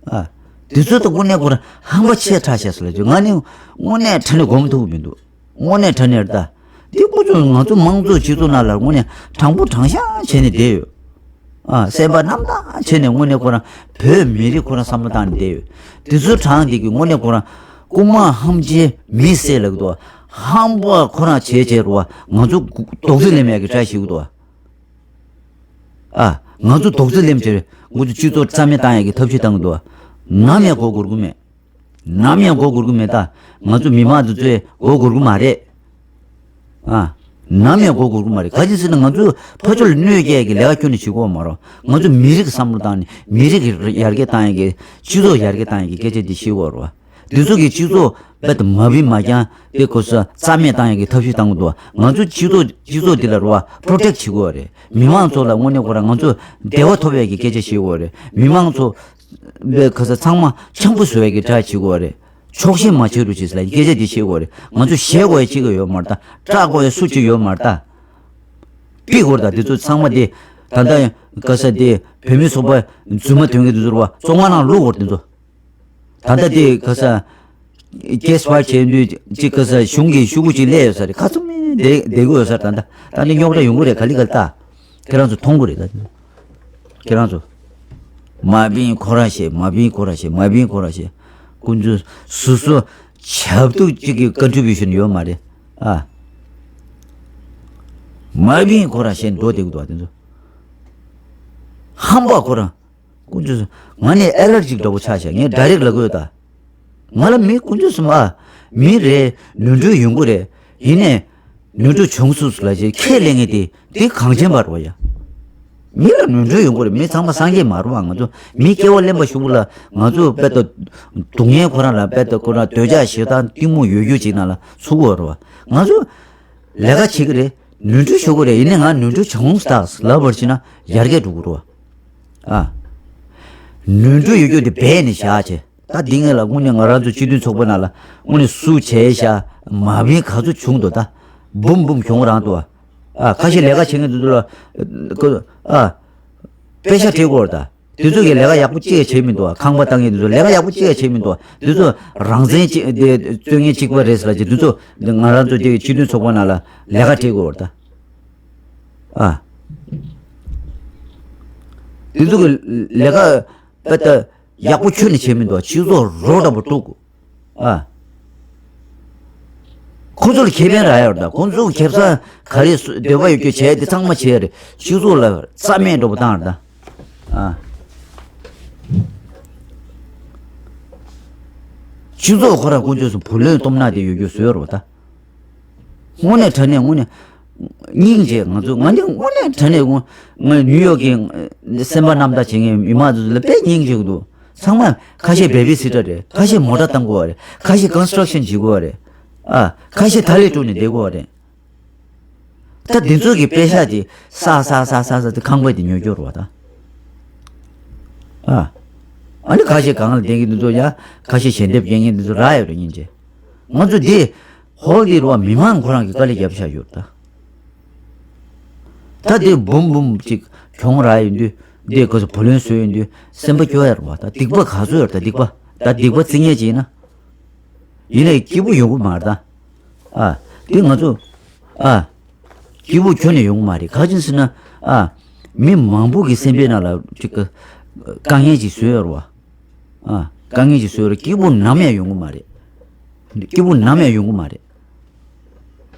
ཨ། དེ་ཚོ་ད་དངོས་གནས་ཁོ་རང་ཧམ་པ་ཆེ་དྲགས་ཤག་ཟེར་ལ་ཅི། ང་ནི་དངོས་གནས་དྲང་གནས་སྒོམ་ཐུབ་མི་འདུག་དངོས་གནས་དྲང་གནས་རེད་ད། འདི་ཁོ་ཚོ་ང་ཚོ་དམངས་གཙོ་སྤྱི་ཚོགས་ནང་ལ་དངོས་གནས་དྲང་པོ་དྲང་བཞག་བྱས་ནས་བསྡད་ཡོད། ཨ། སེམས་པ་རྣམ་དག་བྱས་ནས་དངོས་གནས་ཁོ་རང་བོད་མི་རིགས་ཁོ་རང་བསམ་བློ་བཏང་ནས་བསྡད་ཡོད། དེ་ཚོ་དྲང་འདི་གི་དངོས་གནས་ཁོ་རང་རྐུན་མ་ཧམ་བྱེད་མི་བསད་ལབ་འདུག་ཧམ་པ་ཁོ་རང་བྱས་བྱས་རུ་བ་ང་ཚོ་རྡོག་རྫིས་ལེན་ཡག་གི་བྱ་ཞིག་འདུག་ཨ། ང་ཚོ་རྡོག་རྫིས་ལེན་བྱས་ང་ཚོ་སྤྱི་ཚོགས་རྩ་མེད་བཏང་ཡག་གི་ཐབས་ཤེས་བཏང་གི་འདུག་ནམ་ཡང་མགོ་སྒུར་གི་མེད། ནམ་ཡང་མགོ་སྒུར་གི་མེད་ད། ང་ཚོ་མི་མང་དེ་ཚོས་མགོ་སྒུར་གི་མ་རེད། ཨ། ནམ་ཡང་མགོ་སྒུར་གི་མ་རེད། ག་ཅི་ཟེར་ན་ང་ཚོ་ཕ་ཆོས་ལ་གནོད་སྐྱེལ་གྱི་ལས་ཀ་ཁྱོན་ནས་བྱེད་དགོས་མ་རེད། ང་ཚོ་མི་རིགས་ཀྱི་བསམ་བློ་བཏང་ནས་མི་རིགས་ཀྱི་ཡར་རྒྱས་བཏང་ཡག་གི་སྤྱི་ཚོགས་ཡར་རྒྱས་བཏང་ཡག་གི་སྐད་ཆ་འདི་བཤད་དགོས་རེད་བ། འདི་ཚོ་གི་སྤྱི་ཚོགས་རྦད་དེ་མ་བིན་མ་རྐྱང་དེ་ཁོ་ཚོ་རྩ་མེད་བཏང་ཡག་གི་ཐབས་ཤེས་བཏང་གི་འདུག་ང་ཚོ་སྤྱི་ཚོགས་སྤྱི་ཚོགས་འདི་ལ་རེད་བ་པྲོ་ཊེག་བྱེད་དགོས་རེད། མི་མང་ཚོ་ལ་དངོས་གནས་ཁོ་རང་ང་ཚོ་བདེ་བ་ཐོབ་ཡག་གི་སྐད་ཆ་བཤད་དགོས་རེད། མི་མང་ཚོ་པའི་ག་ས་ཚང་མ་འཆམ་པོ་བཟོ་ཡ་གི་གྲ་བྱེད་དགོས་རེད། ཆོག་ཤེས་མ་བྱེད་རུ་བྱེད་ཟེར་ལ་སྐད་ཆ་འདི་བཤད་དགོས་རེད། ང་ཚོ་ཞེད་དགོས་ཡ་གཅིག་ཡོད་མ་རེད་ད། སྐྲག་དགོས་ཡ་སུ་གཅིག་ཡོད་མ་རེད་ད། པི་གོར་ད་འདི་ཚོ་ཚང་མ་འདི་ད་ལྟ་ག་ས་འདི་བོད་མི་ཚོགས་པ་རྫུན་མ་ཐོན་གི་འདི་ཚོ་རུ་བ་བཙོན་ཁང་ནང་བླུག་དགོས་རེད་འདི་ཚོ། ད་ལྟ་འདི་ག་ས་ཀེ་སི་ཕའི་ལ་བྱས་དུས་གཅིག་ག་ས་གཞུང་གི་ཤོག་གུ་གཅིག་སླེབས་ཡོད་ས་རེད། ཁ་ཚུམ་མེ་བསྡད་བསྡད་གི་ཡོད་ས་རེད། ད་ལྟ་ད་ནི་རྙོག་དྲ་ཡོང་གི་རེད། ག་ལེ་ག་ལེ་ད། ཁྱེད་རང་ཚོ་མཐོང་གི་རེད་ད། ཁྱེད་རང་ཚོ། མ་བིན་ཁོ་རང་བཤད། མ་བིན་ཁོ་རང་བཤད། མ་བིན་ཁོ་རང་བཤད། ཀུན་སྤྱོད་སོ་སོ་ཆབ་ཏུ་གཅིག་གི་ཀོན་ཊི་བིའུ་ཤན་ཡོད་མ་རེད། ཨ། མ་བིན་ཁོ་རང་བཤད་འགྲོ་བསྡད་གི་འདུག་བ་དེ་ཚོ། ཧམ་པ་ཁོ་རང་ དཀོན་མཆོག་གསུམ། ང་ནི་ཨེ་ལར་ཇིག་འདྲ་པོ་ཆགས་ཤག་ངས་ཌའི་རེག་ལབ་དགོས་ད། ང་ལ་མི་དཀོན་མཆོག་གསུམ་ཨ། མི་རེད། ནོར་འཁྲུལ་ཡོང་གི་རེད། ཡིན་ནའི། ནོར་འཁྲུལ་བྱུང་སོང་ལབ་བྱས་ཁས་ལེན་མཁན་དེ་དེ་གངས་ཅན་པ་རེད་པ་ཡ། མི་ལ་ནོར་འཁྲུལ་ཡོང་གི་རེད། མི་ཚང་མ་སངས་རྒྱས་མ་རེད་པ། ང་ཚོ་མི་སྐྱེ་བ་ལེན་པ་ཞུ་བ་ལ་ང་ཚོ་དཔེ་ལྟ། སྡུག་བསྔལ་ཁོ་རང་ལ་དཔེ་ལྟ་ཁོ་རང་འདོད་ཆགས་ཞེ་སྡང་གཏི་མུག་ཡོད་རྒྱུ་ཅིག་ནང་ལ་ཚུད་ཀྱི་ཡོད་རེད་པ། ང་ཚོ་ལས་ཀ་བྱེད་ཀྱི་རེད། ནོར་འཁྲུལ་ཞུ་གི་རེད། ཡིན་ནའི་ང་ནོར་འཁྲུལ་བྱུང་སོང་ད་ལབ་པར་བྱས་ན་ཡར་རྒྱས་འགྲོ་གི་རེད་པ། ཨ། ནོར་འཁྲུལ་ཡོད་རྒྱུ་དེ་སྦས་ནས་བཞག་བྱས། ད་འདི་ངས་ལ་དངོས་གནས་ང་རང་ཚོ་སྤྱི་མཐུན་ཚོགས་པའི་ནང་ལ་དངོས་གནས་སུ་བྱས་ཤག་མ་བིན་ག་ཚོད་བྱུང་འདུག་ད་འབུམ་འབུམ་གྱོང་རང་འདུག་ཨ། ཁ་ཤས་ལས་ཀ་བྱེད་མཁན་དེ་ཚོ་ལ་ཨ། པེ་ཤག་སྤྲད་དགོས་རེད་ད། དེ་ཚོ་གིས་ལས་ཀ་ཡག་པོ་གཅིག་ཡང་བྱས་མི་འདུག་ཁང་པ་བཏང་མཁན་དེ་ཚོ་ལས་ཀ་ཡག་པོ་གཅིག་ཡང་བྱས་མི་འདུག་དེ་ཚོ་རང་བཙན་གཅིག་དེ་རྩོད་མཁན་གཅིག་པ་རེད་ཟེར་ལབ་ཀྱི་དེ་ཚོ་ང་རང་ཚོ་དེ་སྤྱི་མཐུན་ཚོགས་པ་ནང་ལ་ལས་ཀ་སྤྲད་དགོས་རེད་ད། ཨ། དེ་ཚོ་གིས་ལས་ཀ་དཔེ་ལྟ། ཡག་པོ་ཁྱོན་ནས་བྱས་མི་འདུག་སྤྱི་ཚོགས་རོ་འདྲ་པོ་དཀྲུགས། ཨ། ཁོ་ཚོ་ལ་ཁེ་ཕན་རག་ཡོད་རེད་ད། ཁོ་ཚོ་ཁེ་བཟང་ག་རེ་སུ་འདོད་པ་ཡོད་རྒྱུ་བྱས་དེ་ཚང་མ་བྱས་རེད། སྤྱི་ཚོགས་ལ་རྩ་མེད་འདྲ་པོ་བཏང་རེད་ད། ཨ། སྤྱི་ཚོགས་ཁོ་རང་དཀོན་མཆོག་གསུམ་བུ་ལོན་སྟོབས་ནག་དེ་ཡོད་རྒྱུ་བཟོས་རེད་ད། དངོས་གནས་དྲང་གནས་དངོས་གནས། སྙིང་རྗེ་ང་ཚོ་ང་འདི་དངོས་གནས་དྲང་གནས་དངོས་ང་ནིའུ་ཡོག་གི་སེམས་པ་རྣམ་དག་བྱེད་མཁན་མི་མང་ཚོ་ལ་དཔེ་སྙིང་རྗེ་གི་འདུག་ཚང་མ་ཁ་ཤས་བེ་བི་སི་ཊར་རེད། ཁ་ཤས་མོ་ཊ་བཏང་དགོས་པ་རེད། ཁ་ཤས་ཀོན་སི་ཊྲག་ཤན་བྱེད་དགོས་པ་རེད། ཨ། ཁ་ཤས་ཐ་ལི་དཀྲུགས་ནས་བསྡད་དགོས་པ་རེད། ད་འདི་ཚོ་གི་པེ་ཤག་དེ་ས་ས་ས་ས་ས་དེ་ཁང་པ་དེ་ཉོ་རྒྱུ་རེད་པ་ད། ཨ། ཨ་ནི་ཁ་ཤས་གང་ལ་བསྡད་མཁན་འདི་ཚོ་ཡ་ཁ་ཤས་ཞལ་འདེབས་སྐྱེལ་མཁན་འདི་ཚོ་རག་ཡོད་རེད་སྙིང་རྗེ། ང་ཚོ་འདི་ཧོལ་འདི་རུ་བ་མི་མང་ཁོ་རང་གི་དཀའ་ལས་རྒྱབ་བཞག་ཡོད་ད། ད་འདི་འབུམ་འབུམ་ཅིག་གྱོང་རག་ཡོང་དུས་འདི་ག་ཚོད་བུ་ལོན་བཟོས་ཡོང་དུས་སེམས་པ་སྐྱོ་ཡ་རེད་པ། ད་སྡིག་པ་ག་ཚོད་ཡོད་རེད་ད། སྡིག་པ་ད་སྡིག་པ་རྩི་ངེས་ཅིག་ཡིན་ན། ཡིན་ནའི་སྐྱིད་པོ་ཡོང་གི་མ་རེད་ད། ཨ། འདི་ང་ཚོ་ཨ། སྐྱིད་པོ་ཁྱོན་ནས་ཡོང་གི་མ་རེད། ག་ཅི་ཟེར་ན་ཨ། མི་མང་པོ་གི་སེམས་པའི་ནང་ལ་ཅིག་དཀའ་ངལ་ཅིག་བཟོས་ཡོད་རེད་པ། ཨ། དཀའ་ངལ་ཅིག་བཟོས་རེད། སྐྱིད་པོ་ནམ་ཡང་ཡོང་གི་མ་རེད། སྐྱིད་པོ་ནམ་ཡང་ཡོང་གི་མ་རེད།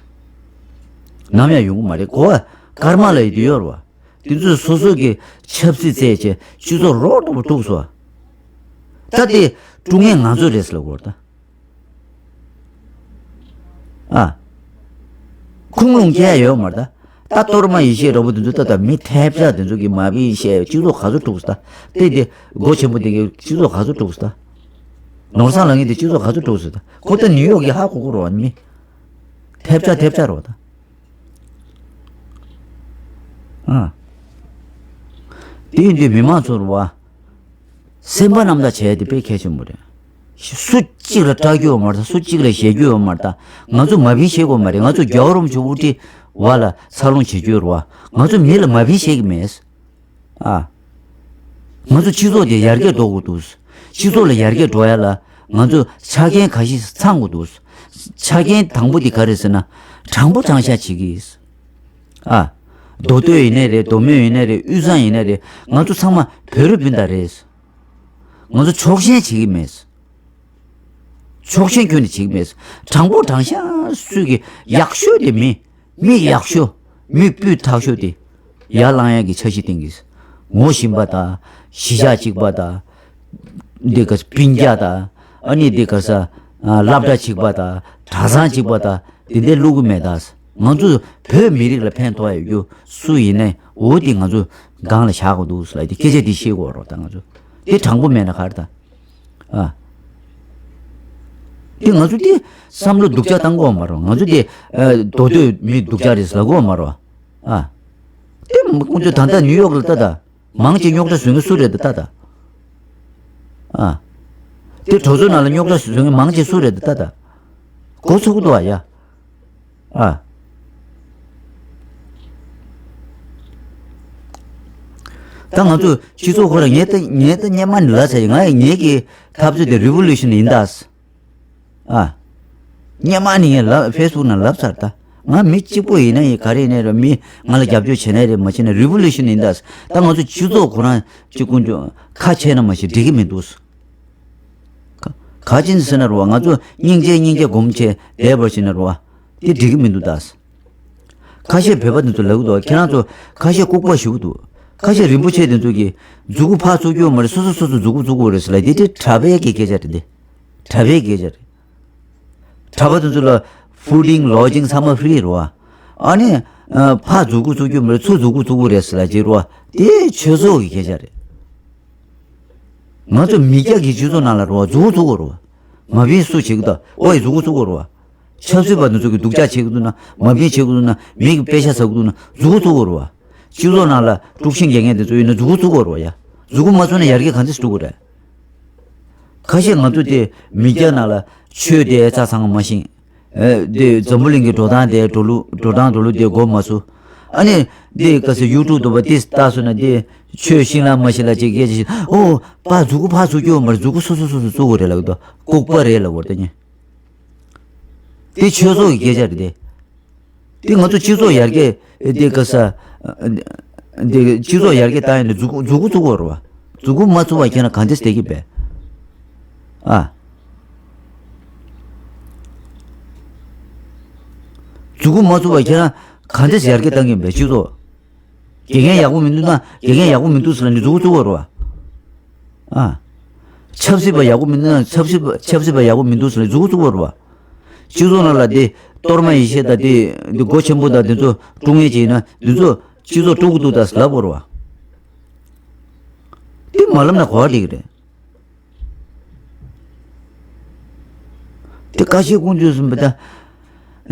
ནམ་ཡང་ཡོང་གི་མ་རེད། གོ་བ་ཀརྨ་ལ་ཡོད་དུ་ཡོད་རེད་པ། དེ་ཚོས་སོ་སོ་གི་ཆབ་སྲིད་བཙལ་བྱས་སྤྱི་ཚོགས་རོགས་འདྲ་པོ་དཀྲུགས་སོང་། ད་དེ་དཀྲུག་མཁན་ང་ཚོ་རེད་ཟེར་ལབ་དགོས་རེད་ད། ཨ། ཁུངས་ལུང་སྐྱེལ་ཡ་ཡོད་མ་རེད་ད། ད་གཏོར་མ་ཡེ་ཤེས་འདྲ་པོ་དེ་ཚོ་ད་ལྟ་མི་ཐལ་ཆ་དེ་ཚོ་གི་མ་བི་ཤེས་སྤྱི་ཚོགས་ག་ཚོད་དཀྲུགས་སོང་ད། དེ་དེ་སྒོ་ཆེན་པོ་དེ་གི་སྤྱི་ཚོགས་ག་ཚོད་དཀྲུགས་སོང་ད། ནོར་བཟང་ལབ་མཁན་དེ་སྤྱི་ཚོགས་ག་ཚོད་དཀྲུགས་སོང་ད། ཁོ་ད་ནིའུ་ཡོག་གི་ཧ་གོ་གོ་རེད་པ། མི་ཐལ་ཆ་ཐལ་ཆ་རེད་པ་ད། ཨ། དེ་ཡིན་དུས་མི་མང་ཚོར་བ། སེམས་པ་རྣམ་དག་བྱས་ཏེ་དཔེ་གལ་ཆེན་པོ་རེད། སུ་གཅིག་ལ་སྐྲག་རྒྱུ་ཡོད་མ་རེད། སུ་གཅིག་ལ་ཞེད་རྒྱུ་ཡོད་མ་རེད། ད་ང་ཚོ་མ་བིན་ཤེས་དགོས་མ་རེད། ང་ཚོ་རྒྱལ་བ་རིན་པོ་ཆེ་དབུ་ཁྲིད་བ་ལ་འཚར་ལོངས་བྱེད་རྒྱུ་ཡོད་རེད་པ། ང་ཚོ་མི་ལ་མ་བིན་ཤེས་ཀྱི་མེད། ཨ། ང་ཚོ་སྤྱི་ཚོགས་དེ་ཡར་རྒྱས་འགྲོ་དགོས་འདུག་སྤྱི་ཚོགས་ལ་ཡར་རྒྱས་འགྲོ་ཡ་ལ་ང་ཚོ་ཆ་རྐྱེན་ག་ཤེད་ཚང་དགོས་འདུག་ཆ་རྐྱེན་དང་པོ་དེ་ག་རེ་ཟེར་ན། དྲང་པོ་དྲང་བཞག་བྱེད་ཀྱི། ཨ། མདོ་སྟོད་ཡིན་ནའི་རེད། མདོ་སྨད་ཡིན་ནའི་རེད། དབུས་གཙང་ཡིན་ནའི་རེད། ང་ཚོ་ཚང་མ་བོད་རིགས་སྤུན་ཟླ་རེད། ང་ཚོ་ཕྱོགས་ཞེན་བྱེད་ཀྱི་མེད། ཕྱོགས་ཞེན་ཁྱོན་ནས་བྱེད་ཀྱི་མེད། དྲང་པོ་དྲང་བཞག་སུས་ཀྱི་ཡག་ཤོས་དེ་མི། མི་ཡག་ཤོས། མི་སྤུས་དག་ཤོས་དེ། ཡར་ལངས་ཡག་གི་འཆར་གཞི་བཏིང་གི། ངོ་ཤེས་པ་དང་། གཞིས་ཆགས་གཅིག་པ་དང་། འདི་ག་སྤུན་ཀྱག་དང་། ཨ་ནི་འདི་ག་ས། སློབ་གྲྭ་གཅིག་པ་དང་། གྲྭ་ཚང་གཅིག་པ་དང་། དེ་འདྲའི་བླུག་གི་མེད་ད། ང་ཚོ་བོད་མི་རིགས་ལ་ཕན་ཐོགས་ཡ་ཡོད་རྒྱུ་སུ་ཡིན་ནའི་འོ་དེ་ང་ཚོ་སྒང་ལ་བཞག་དགོས་འདུག་ལབ་དེ་སྐད་ཆ་དེ་བཤད་དགོས་རེད་ད། ང་ཚོ་དེ་དྲང་པོ་མེད་ན་ག་རེད་ད། ཨ། དེ་ང་ཚོ་དེ་བསམ་བློ་སྡུག་ཅག་བཏང་དགོས་མ་རེད། ང་ཚོ་དེ་ཨ། མདོ་སྟོད་མི་སྡུག་ཅག་རེད་ཟེར་ལབ་དགོས་མ་རེད། ཨ། དེ་ཁོང་ཚོ་ད་ལྟ་ནིའུ་ཡོག་ལ་ལྟ་ད། མང་ཆེ་རྙོག་དྲ་བཟོ་མཁན་སུ་རེད་ད་ལྟ་ད། ཨ། དེ་གྲོས་ཚོགས་ནང་ལ་རྙོག་དྲ་བཟོ་མཁན་མང་ཆེ་སུ་རེད་ད་ལྟ་ད། གོ་ཚུགས་འདུག་ཨ་ཡ། ཨ། ད་ང་ཚོ་སྤྱི་ཚོགས་ཁོ་ར་ངས་ད་ངས་ད་སྔོན་མ་ནས་ལབ་ཚར་ཡིན། ང་ངེད་ཀྱི་འཐབ་རྩོད་དེ་རི་ཝོ་ལུ་ཤན་ཡིན་ད། ཨ། སྔོན་མ་ནས་ངས་ལབ་ཕེ་སི་བུག་ནང་ལབ་ཚར་ད། ང་མི་གཅིག་པོ་ཡིན་ན་ཡིན་ག་རེ་ཡིན་ན་རེད། མི་ང་ལ་རྒྱབ་སྐྱོར་བྱེད་ན་རེད་མ་བྱེད་ན་རི་ཝོ་ལུ་ཤན་ཡིན་ད། ད་ང་ཚོ་སྤྱི་ཚོགས་ཁོ་རང་གཅིག་ཀུན་ཀྱང་ཁ་ཕྱེ་ན་མ་ཤེས་འགྲིག་གི་མི་འདུག་ག་ག་ཅི་ཟེར་ན་རེད་བ། ང་ཚོ་སྙིང་རྗེ་སྙིང་རྗེ་སྒོམ་བྱས་བསྡད་པར་བྱས་ན་རེད་བ། དེ་འགྲིག་གི་མི་འདུག་ད། ཁ་ཤས་བོད་པ་འདི་ཚོ་ལབ་གི་འདུག་ཁྱེད་རང་ཚོ་ཁ་ཤས་ལྐུགས་པ་ཞུ་གི་འདུག་ཁ་ཤས་རིན་པོ་ཆེ་དེ་ཚོ་གིས་མཛུ་གུ་ཕར་བཙུགས་རྒྱུ་མ་རེད། སོ་སོ་སོ་སོ་མཛུ་གུ་བཙུགས་དགོས་རེད་ཟེར་ལབ། དེ་དེ་གྲྭ་པའི་གི་སྐད་ཆ་རེད། དེ་གྲྭ་པའི་སྐད་ཆ་རེད། གྲྭ་པ་དེ་ཚོ་ལ་ཧྥུ་ཌིང་ལོ་ཌིང་ཚང་མ་ཧྥི་རི་རེད་བ། ཨ་ནི་ཨ་ཕར་མཛུ་གུ་བཙུགས་རྒྱུ་མ་རེད། ཚུར་མཛུ་གུ་བཙུགས་དགོས་རེད་ཟེར་ལབ་ཀྱི་རེད་བ། དེ་ཆོས་ཚོགས་ཀྱི་སྐད་ཆ་རེད། ང་ཚོ་མི་སྐྱ་གི་སྤྱི་ཚོགས་ནང་ལ་རེད་བ། མཛུ་གུ་བཙུགས་དགོས་རེད་བ། མ་བིན་སུ་བྱེད་ཀྱི་འདུག་ཨོ་ཡི་མཛུ་གུ་བཙུགས་དགོས་རེད་བ། ཆབ་སྲིད་པ་དེ་ཚོ་གིས་སྡུག་ཅག་བྱེད་ཀྱི་འདུག་ན། མ་བིན་བྱེད་ཀྱི་འདུག་ན། མི་གི་དཔེ་ཆ་ཟ་གི་འདུག་ན། མཛུ་གུ་བཙུགས་དགོས་རེད་བ། སྤྱི་ཚོགས་ནང་ལ་དཀྲུག་ཤིང་རྒྱག་མཁན་དེ་ཚོ་ཡིན་ན་མཛུ་གུ་བཙུགས་དགོས་རེད་བ་ཡ། མཛུ་གུ་མ་བཙུགས་ན་ཡར་རྒྱས་ག་འདྲས་སེ་འགྲོ་གི་རེད། ཁ་ཤས་ང་ཚོ་དེ་མི་སྐྱ་ནང་ལ་ཆོས་དེ་རྩ་ཚང་མ་ཤེས། ཨེ་དེ་འཛམ་བུ་གླིང་གི་འགྲོ་སྟངས་དེ་འགྲོ་ལུགས་འགྲོ་སྟངས་འགྲོ་ལུགས་དེ་མགོ་མ་ཚོས། ཨ་ནི་དེ་ག་ཚོད་ཡུ་ཊུབ་འདུག་པ་དེ་ལྟ་སོང་ན་དེ་ཆོས་ཤེས་ལ་མ་ཤེས་ལ་ཅིག་སྐད་ཆ་ཤེས། ཨོ་པ་མཛུ་གུ་ཕར་བཙུགས་རྒྱུ་མ་རེད། མཛུ་གུ་སོ་སོ་སོ་སོ་བཙུགས་དགོས་རེད་ལབ་ཀྱི་འདུག་ལྐུགས་པ་རེད་ལབ་དགོས་རེད་ད་ཉན། དེ་ཆོས་ཚོགས་ཀྱི་སྐད་ཆ་རེད་དེ། དེ་ང་ཚོ་སྤྱི་ཚོགས་ཡར་རྒྱས་དེ་ག་ས། དེ་སྤྱི་ཚོགས་ཡར་རྒྱས་བཏང་ཡ་ནི་མཛུ་གུ་མཛུ་གུ་བཙུགས་དགོས་རེད་བ། མཛུ་གུ་མ་བཙུགས་པ་ཁྱེད་རང་ག་འདྲས་བསྡད་ཀྱི་པས། ཨ། མཛུ་གུ་མ་བཙུགས་པ་ཁྱེད་རང་ག་འདྲས་ཡར་རྒྱས་བཏང་གི་པས་སྤྱི་ཚོགས། དགེ་རྒན་ཡག་པོ་མི་འདུག་ན་དགེ་རྒན་ཡག་པོ་མི་འདུག་ཟེར་ལབ་ནས་མཛུ་གུ་བཙུགས་དགོས་རེད་བ། ཨ། ཆབ་སྲིད་པ་ཡག་པོ་མི་འདུག་ན་ཆབ་སྲིད་པ་ཆབ་སྲིད་པ་ཡག་པོ་མི་འདུག་ཟེར་ལབ་མཛུ་གུ་བཙུགས་དགོས་རེད་བ། སྤྱི་ཚོགས་ནང་ལ་དེ་གཏོར་མ་ཡེ་ཤེས་དང་དེ་དེ་སྒོ་ཆེན་པོ་དང་དེ་ཚོ་དཀྲུག་ངེས་བྱས་ན་དེ་ཚོ་སྤྱི་ཚོགས་དཀྲུག་གི་འདུག་ད་ལབ་དགོས་རེད་བ། དེ་མ་ལབ་ན་གོ་བ་འགྲིག་གི་རེད། དེ་ཀ་ཤེ་ཀུན་སྤྱོད་གསུམ་པ་ད།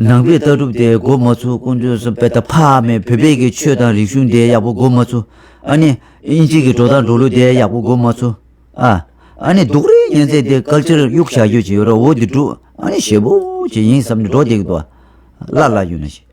ནང་པའི་ལྟ་གྲུབ་དེ་མགོ་མ་ཚོས། ཀུན་སྤྱོད་གསུམ་པ་ད་ཕ་མས་བོད་པའི་གི་ཆོས་དང་རིག་གཞུང་དེ་ཡག་པོ་མགོ་མ་ཚོས། ཨ་ནི་དབྱིན་ཇི་གི་འགྲོ་སྟངས་འགྲོ་ལུགས་དེ་ཡག་པོ་མགོ་མ་ཚོས། ཨ། ཨ་ནི་སྡུག་རུས་ཉན་ཚད་དེ་ཀལ་ཅར་གཡུག་བཞག་རྒྱུ་ཅིག་ཡོད་ར། འོ་དེ་འགྲུབ། ཨ་ནི་ཞེ་པོ་ཅིག་ཡིན་བསམ་ནས་འགྲོ་བསྡད་ཀྱི་འདུག་ལ་ལ་ཡོད་ན་ཞིག་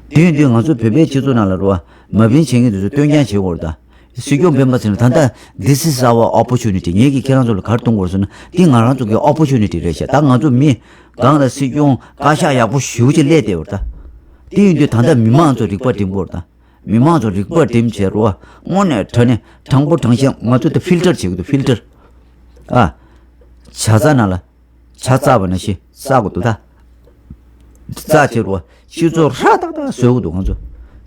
དེ་ཡིན་དུས་ང་ཚོ་བོད་པའི་སྤྱི་ཚོགས་ནང་ལ་རོ། མ་བིན་བྱེད་མཁན་དེ་ཚོ་སྟོན་རྐྱང་བྱེད་དགོས་རེད་ད། སྲིད་སྐྱོང་སྤེན་པ་ཚེ་རིང་ད་ལྟ་this is our opportunity། ངེད་ཀྱིས་ཁྱེད་རང་ཚོ་ལ་ག་རེ་གཏོང་དགོས་རེད་ཟེར་ན་འདི་ང་རང་ཚོ་གི་opportunity་རེད་ཤག་ད་ང་ཚོ་མི་སྒང་ལ་སྲིད་སྐྱོང་བཀའ་ཤག་ཡག་པོ་ཞེ་པོ་ཅིག་སླེབས་བསྡད་ཡོད་རེད་ད། དེ་ཡིན་དུས་ད་ལྟ་མི་མང་ཚོ་རིག་པ་སྒྲིམ་དགོས་རེད་ད། མི་མང་ཚོ་རིག་པ་སྒྲིམ་བྱས་རོ། དངོས་གནས་དྲང་གནས་དྲང་པོ་དྲང་བཞག་ང་ཚོ་ད་ཕིལ་ཊར་བྱེད་དགོས་འདུག་ཕིལ་ཊར། ཨ། བྱ་ཚ་ནང་ལ། ཇ་བཙགས་པ་ནང་བཞིན་བཙགས་དགོས་འདུག་ད། བཙགས་བྱས་རོ། སྤྱི་ཚོགས་ཧྲ་ཏག་ཏག་བཟོ་དགོས་འདུག་ང་ཚོ།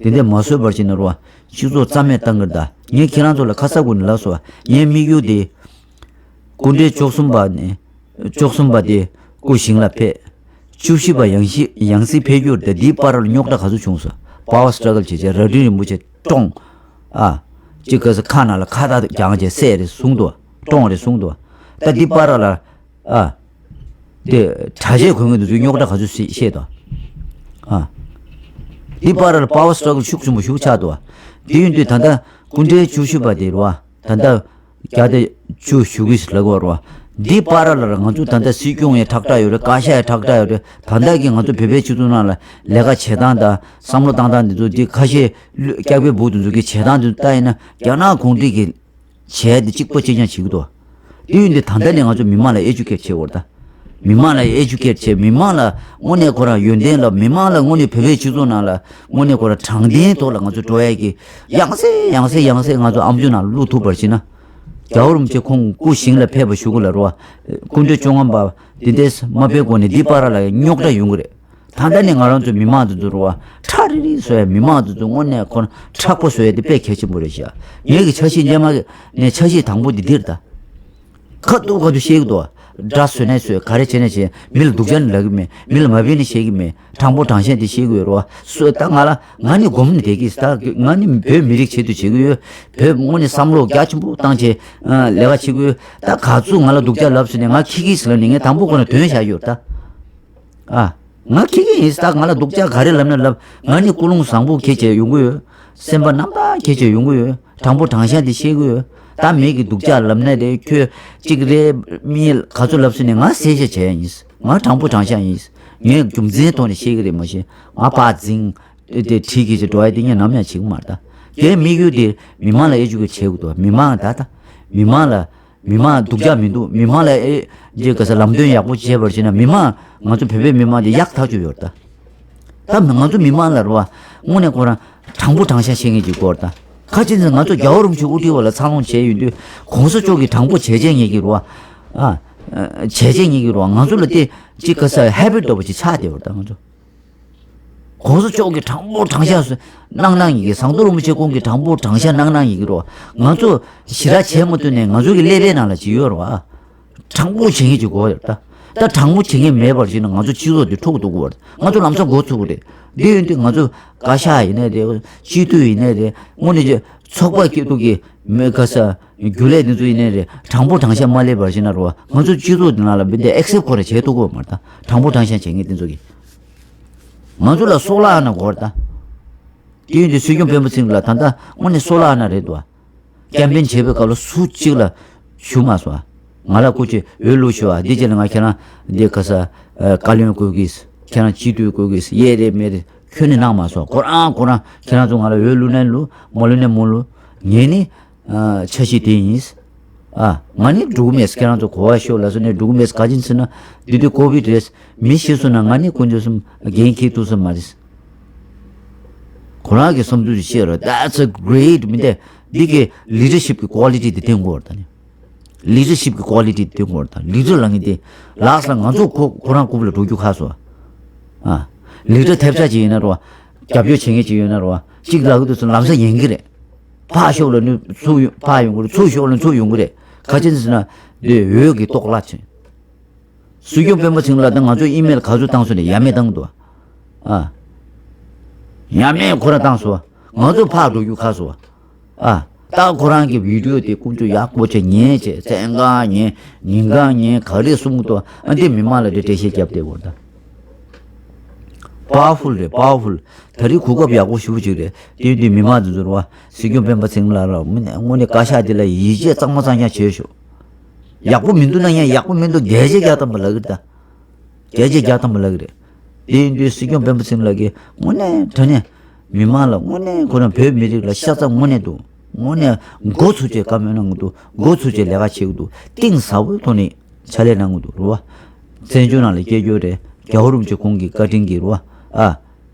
དེ་འདྲ་མ་བཟོས་པར་བྱས་ན་རོ། སྤྱི་ཚོགས་རྩ་མེད་བཏང་གི་རེད་ད། ངས་ཁྱེད་རང་ཚོ་ལ་ཁ་ས་ཀུན་ནས་ལབ་སོང་བ། ངའི་དམིགས་ཡུལ་དེ། སྐུ་ཕྲེང་བཅུ་གསུམ་པ་ནས། བཅུ་གསུམ་པ་དེ་སྐུ་ཞིང་ལ་ཕེབས། བཅུ་བཞི་པ་ཡང་སྲིད་ཡང་སྲིད་ཕེབས་རྒྱུ་རེད་དེ། འདིའི་བར་ལ་རྙོག་དྲ་ག་ཚོད་བྱུང་སོང་། པ་ཝར་སི་ཊྲག་གལ་བྱས་བྱས་རྭ་སྒྲེང་རིན་པོ་ཆེ་བཀྲོངས། ཨ། གཅིག་ག་ས་ཁ་ནང་ལ་ཁ་བཏགས་རྒྱག་བྱས་བསད་རེད་གསུངས་འདུག་བཀྲོངས་རེད་གསུངས་འདུག་ད་འདི་བར་ལ། ཨ། དེ་གྲྭ་ཆས་གོན་གྱི་འདུག་ཚུལ་རྙོག་དྲ་ག་ཚོད་བཤད་དོ། ཨ། འདི་བར་ལ་པ་ཝར་སི་ཊྲག་གལ་ཤུགས་ཆེན་པོ་ཞིག་ཆགས་འདུག་དེ་ཡིན་དུས་ད་ལྟ་སྐུ་ཕྲེང་བཅུ་བཞི་པ་དེ་རེད་བ། ད་ལྟ་བརྒྱ་དང་བཅུ་བཞུགས་ཀྱི་ལབ་དགོས་རེད་བ། འདི་བར་ལ་ང་ཚོ་ད་ལྟ་སྲིད་སྐྱོང་ཡང་ཁྲག་ཁྲག་ཡོད་རེད། བཀའ་ཤག་ཡང་ཁྲག་ཁྲག་ཡོད་རེད། ད་ལྟ་གི་ང་ཚོ་བོད་པའི་སྤྱི་ཚོགས་ནང་ལ་ལས་ཀ་བྱེད་སྟངས་དང་བསམ་བློ་བཏང་སྟངས་འདི་ཚོ་འདི་ཁ་ཤས་སྐྱག་པའི་སྦུག་དེ་ཚོ་གི་བྱེད་སྟངས་དེ་ཚོ་ལྟ་ཡིན་ན་རྒྱ་ནག་གུང་ཁྲན་གྱི་བྱས་ཏེ་གཅིག་པ་གཅིག་རྐྱང་བྱེད་ཀྱི་འདུག་དེ་ཡིན་དུས་ད་ལྟ་ནས་ང་ཚོ་མི་མང་ལ་ཨེ་ཌུ་ཀེཊ་བྱེད་དགོས་རེད་ད། མི་མང་ལ་ཨེ་ཌུ་ཀེཊ་བྱེད། མི་མང་ལ་དངོས་གནས་ཁོ་རང་ཡོན་ཏན་ལ། མི་མང་ལ་དངོས་གནས་བོད་པའི་སྤྱི་ཚོགས་ནང་ལ་དངོས་གནས་ཁོ་རང་དྲང་བདེན་ཐོག་ལ་ང་ཚོ་འགྲོ་ཡས་ཀྱི་ཡང་སེ་ཡང་སེ་ཡང་སེ་ང་ཚོ་ཨམ་ཅོག་ནང་བླུག་ཐུབ་པར་བྱེད་ན། རྒྱལ་བ་རིན་པོ་ཆེ་ཁོང་སྐུ་ཞིང་ལ་ཕེབས་པ་གཞུག་གུ་ལ་རོ། སྐུ་ཕྲེང་བཅོ་ལྔ་པ་འདི་འདྲས་མ་ཕེབས་གོང་ནས་འདི་བར་ལ་རྙོག་དྲ་ཡོང་གི་རེད། ད་ལྟ་ནས་ང་རང་ཚོའི་མི་མང་དེ་ཚོ་རུ་བ་ཁྲ་རི་རི་བཟོ་ཡ། མི་མང་དེ་ཚོ་དངོས་གནས་ཁོ་ན་མཁྲེགས་པོ་བཟོ་ཡ་དེ་དཔེ་གལ་ཆེན་པོ་རེད་ཤག་ངེད་ཀྱི་འཆར་གཞི་རྗེས་མ་ནས་འཆར་གཞི་དང་པོ་འདི་འདིར་ད། ཁ་ཐུག་ཁ་ཐུག་བཤད་ཀྱི་འདུག་དགྲ་བཟོས་ནས་བཟོས། ག་རེ་བྱས་ནས་བྱས། མི་ལ་སྡུག་ཅག་ནི་ལབ་ཀྱི་མེད། མི་ལ་མ་བིན་ནི་བཤད་ཀྱི་མེད། དྲང་པོ་དྲང་བཞག་འདི་བཤད་ཀྱི་ཡོད་རུ་བ། སུ་ད་ང་ལ་ང་ནི་སྒོམ་ནས་བསྡད་ཀྱི། ད་ང་ནི་བོད་མི་རིགས་ཆེད་དུ་བྱེད་ཀྱི་ཡོད། བོད་དངོས་ནས་བསམ་བློ་རྒྱ་ཆེན་པོ་བཏང་བྱས་ལས་ཀ་བྱེད་ཀྱི་ཡོད། ད་ག་ཚོད་ང་ལ་སྡུག་ཅག་ལབ་ཟེར་ནས་ང་ཁྱི་ཁྱི་ཟེར་ལབ་ནས་ངས་དང་པོ་ཁོ་ན་དོན་བཞག་ཡོད་ད། ཨ། ང་ཁྱི་ཁྱི་ཡིན་ད། ང་ལ་སྡུག་ཅག་ག་རེ་ལབ་ན་ལབ། ང་ནི་ཀུན་སློང་བཟང་པོ་ཁྱེད་བྱས་ཡོང་གི་ཡོད། སེམས་པ་རྣམ་དག་ཁྱེད་བྱས་ཡོང་གི་ཡོད། དྲང་པོ་དྲང་བཞག་འདི་བཤད་གི་ཡོད། ད་མི་གི་སྡུག་ཅག་ལབ་ན་རེད། ཁྱོད་གཅིག་རེད་མི་ག་ཚོད་ལབ་ཟེར་ནས་ང་གསལ་བཤད་བྱས་ཡིན། ང་དྲང་པོ་དྲང་བཞག་ཡིན། ངས་རྒྱུ་མཚན་ཐོག་ནས་བཤད་གི་རེད། མ་གཞི་ང་ཕར་འཛིང་དེ་ཁྲིད་ཀྱི་ཅིག་འགྲོ་ཡ་དེ་ངས་ནམ་ཡང་བྱེད་གི་མ་རེད་ད། དེའི་དམིགས་ཡུལ་དེ་མི་མང་ལ་ཨེ་ཅུ་ཀེཊ་བྱེད་དགོས་འདུག་མི་མང་ད་ད་མི་མང་ལ། མི་མང་སྡུག་ཅག་མི་འདུག་མི་མང་ལ་ཨེ་ཅེ་ག་ས་ལམ་སྟོན་ཡག་པོ་བྱས་པར་བྱས་ན་མི་མང་ང་ཚོ་བོད་པའི་མི་མང་དེ་ཡག་ཐག་ཆོད་ཡོད་རེད་ད། ད་ང་ཚོ་མི་མང་ལ་རེད་བ། དངོས་གནས་ཁོ་རང་དྲང་པོ་དྲང་བཞག་བཤད་མཁན་ཅིག་དགོས་རེད་ད། ཁ་ཅིག་ཚོས་ང་ཚོ་རྒྱལ་བ་རིན་པོ་ཆེ་དབུ་ཁྲིད་འོག་ལ་འཚར་ལོངས་བྱས་ཡོང་དུས་གོང་ས་མཆོག་གིས་དྲང་པོ་བྱས་བྱས་ངེས་ཀྱི་རེད་བ། ཨ། བྱས་བྱས་ངེས་ཀྱི་རེད་བ། ང་ཚོ་ལ་དེ་ཅིག་ག་ས་ཧེ་བིཊ་འདྲ་པོ་ཅིག་ཆགས་བསྡད་ཡོད་རེད་ད་ང་ཚོ། གོང་ས་མཆོག་གིས་དྲང་པོ་དྲང་བཞག་གནང་གནང་ཡིན་གྱི། ཟམ་གདོང་རིན་པོ་ཆེ་ཁོང་གིས་དྲང་པོ་དྲང་བཞག་གནང་གནང་ཡིན་གྱི་རོ། ང་ཚོ་ཞི་དྲག་བྱས་མ་ཐུབ་ནས་ང་ཚོ་གི་ཀླད་པའི་ནང་ལ་ཅིག་ཡོད་རེད་བ། དྲང་པོ་བྱེད་མཁན་ཅིག་དགོས་རེད་ད། ད་དྲང་པོ་བྱེད་མཁན་མེད་པར་བྱས་ན་ང་ཚོ་སྤྱི་ཚོགས་འདི་འཁྲུག་འདུག་གོ། ང་ཚོ་ལམ་སང་འགོ་ཚུགས་ཀྱི་རེད། འདི་ཡིན་དུས་ང་ཚོ་བཀའ་ཤག་ཡིན་ནའི་རེད། སྤྱི་འཐུས་ཡིན་ནའི་རེད། དངོས་གནས་ཀྱི་ཚོགས་པ་སྐྱིད་སྡུག་གི་མི་ག་ས་རྒྱུན་ལས་འདི་ཚོ་ཡིན་ནའི་རེད། དྲང་པོ་དྲང་བཞག་མ་སླེབས་པར་བྱས་ན་རོ། ང་ཚོ་སྤྱི་ཚོགས་འདི་ནང་ལ་འདི་ཨེག་སེབ་ཁོ་ར་བྱེད་ཐུབ་ཀྱི་ཡོད་མ་རེད་ད། དྲང་པོ་དྲང་བཞག་བྱེད་མཁན་འདི་ཚོ་གིས། ང་ཚོ་ལ་སོག་ལ་ཨ་ན་དགོས་རེད་ད། དེ་ཡིན་དུས་སྲིད་སྐྱོང་སྤེན་པ་ཚེ་རིང་ལགས་ད་ལྟ་དངོས་གནས་སོག་ལ་ཨ་ན་རེད་འདུག་ཨ། ཀེམ་པེན་བྱེད་པའི་སྐབས་ལ་སུ་གཅིག་ལ་ཞུ་མ་སོང་ཨ། ང་ལ་སྐུ་མཁྱེན་འོས་བླུགས་ཤོག་ཨ། འདི་རྗེས་ལ་ང་ཁྱེད་རང་འདི་ག་ས་བཀའ་བློན་བསྐོ་གི། ཁྱེད་རང་སྤྱི་འཐུས་བསྐོ་གི། ཡས་རེད་མེད་རེད་ཁྱོན་ནས་གནང་མ་སོང་། ཁོ་རང་ཁོ་རང་ཁྱེད་རང་ཚོ་ང་ལ་འོས་བླུགས་ནའི་བླུགས། མ་བླུགས་ནའི་མ་བླུགས། ངས་ནི་ཨ་འཆར་གཞི་དེ་ཡིན། ཨ། ང་ནི་འགྲོ་གི་མེད། ཁྱེད་རང་ཚོ་གོ་བ་ཤོག་ལབ་སོང་ནས་འགྲོ་གི་མེད། ག་ཅིན་ཟེར་ན་འདི་དུས་ཀོ་བིད་རེད། མི་ཤི་སོང་ན་ང་ནི་དཀོན་མཆོག་གསུམ་འགན་འཁྱེར་ཐུབ་ས་མ་རེད། ཁོ་རང་གི་བསམ་ཚུལ་བཤད་རོགས། That's a great མི་འདི་འདི་གི་ལི་ཌར་ཤིབ་གི་ཀོ་ལི་ཊི་དེ་བསྟན་དགོས་རེད་ད་ནི། ལི་ཌར་ཤིབ་གི་ཀོ་ལི་ཊི་དེ་བསྟན་དགོས་རེད་ད། ལི་ཌར་ལབ་མཁན་དེ་ལགས་ལ་ང་ཚོ་ཁོ་ཁོ་རང་རྐུབ་ལ་འགྲོ་རྒྱུ་ཁག་སོང་། ཨ། ལི་ཌར་ཐེབས་ཆག་ཅིག་ཡོད་ན་རོ། རྒྱབ་སྐྱོར་བྱེད་མཁན་ཅིག་ཡོད་ན་རོ། གཅིག་ལབ་གི་འདུག་ཟེར་ལམ་སང་ཉན་གི་རེད། ཕར་ཤོག་ལ་ནི་ཚུར་ཡོང་ཕར་ཡོང་གི་རེད། ཚུར་ཤོག་ལ་ཚུར་ཡོང་གི་རེད། ག་ཅི་ཟེར་ན་འདི་འོས་ཀྱི་ལྟོ་བརླག་ཕྱིན། སྲིད་སྐྱོང་སྤེན་པ་ཚེ་རིང་ལགས་དང་ང་ཚོ་ཨི་མེལ་ག་ཚོད་བཏང་སོང་ནས་ཡ་མེད་བཏང་གི་འདུག་ཨ། ཡ་མེད་ཁོ་རང་བཏང་སོང་། ང་ཚོ་ཕར་འགྲོ་རྒྱུ་ཁག་སོང་། ཨ། ད་ཁོ་རང་གི་བི་ཌི་ཡོ་དེ་ཀུན་སྤྱོད་ཡག་པོ་བྱས་ཉན་བྱས་མཚན་གང་ཉན་ཉིན་གང་ཉན་ག་རེ་གསུང་གི་འདུག་ཨ། འདི་མི་མང་ལ་འདི་འགྲེལ་བཤད་རྒྱབ་བསྡད་དགོས་ད། པ་ཝར་ཕུལ་རེད། པ་ཝར་ཕུལ། ད་རེས་གོ་སྐབས་ཡག་པོ་ཞེ་པོ་ཅིག་རེད། དེ་དུས་མི་མང་དེ་ཚོར་བ་སྲིད་སྐྱོང་སྤེན་པ་ཚེ་རིང་ལགས་ལ་དངོས་གནས་བཀའ་ཤག་འདི་ལ་ཡིད་ཆེས་གཙང་མ་གཙང་རྐྱང་བྱས་ཤོག་ཡག་པོ་མི་འདུག་ན་ཡང་ཡག་པོ་མི་འདུག་བརྒྱ་ཆ་བརྒྱ་ཐམ་པ་ལབ་གི་རེད་ད། བརྒྱ་ཆ་བརྒྱ་ཐམ་པ་ལབ་གི་རེད། དེ་ཡིན་དུས་སྲིད་སྐྱོང་སྤེན་པ་ཚེ་རིང་ལགས་ཀྱིས་དངོས་གནས་དྲང་གནས་མི་མང་ལ་དངོས་གནས་ཁོ་རང་བོད་མི་རིགས་ལ་ཤ་ཚ་དངོས་གནས་འདུག་དངོས་གནས་འགོ་ཚུགས་བྱས་བཀའ་མོལ་གནང་གི་འདུག་འགོ་ཚུགས་བྱས་ལས་ཀ་བྱེད་ཀྱི་འདུག་གཏིང་ཟབ་པོའི་ཐོག་ནས་ཕྱག་ལས་གནང་གི་འདུག་རེད་བ། བཙན་བྱོལ་ནང་ལ་སྐྱེས་རྒྱུ་རེད། རྒྱལ་བ་རིན་པོ་ཆེ་ཁོང་གི་བཀའ་དྲིན་གྱིས་རེད་བ། ཨ།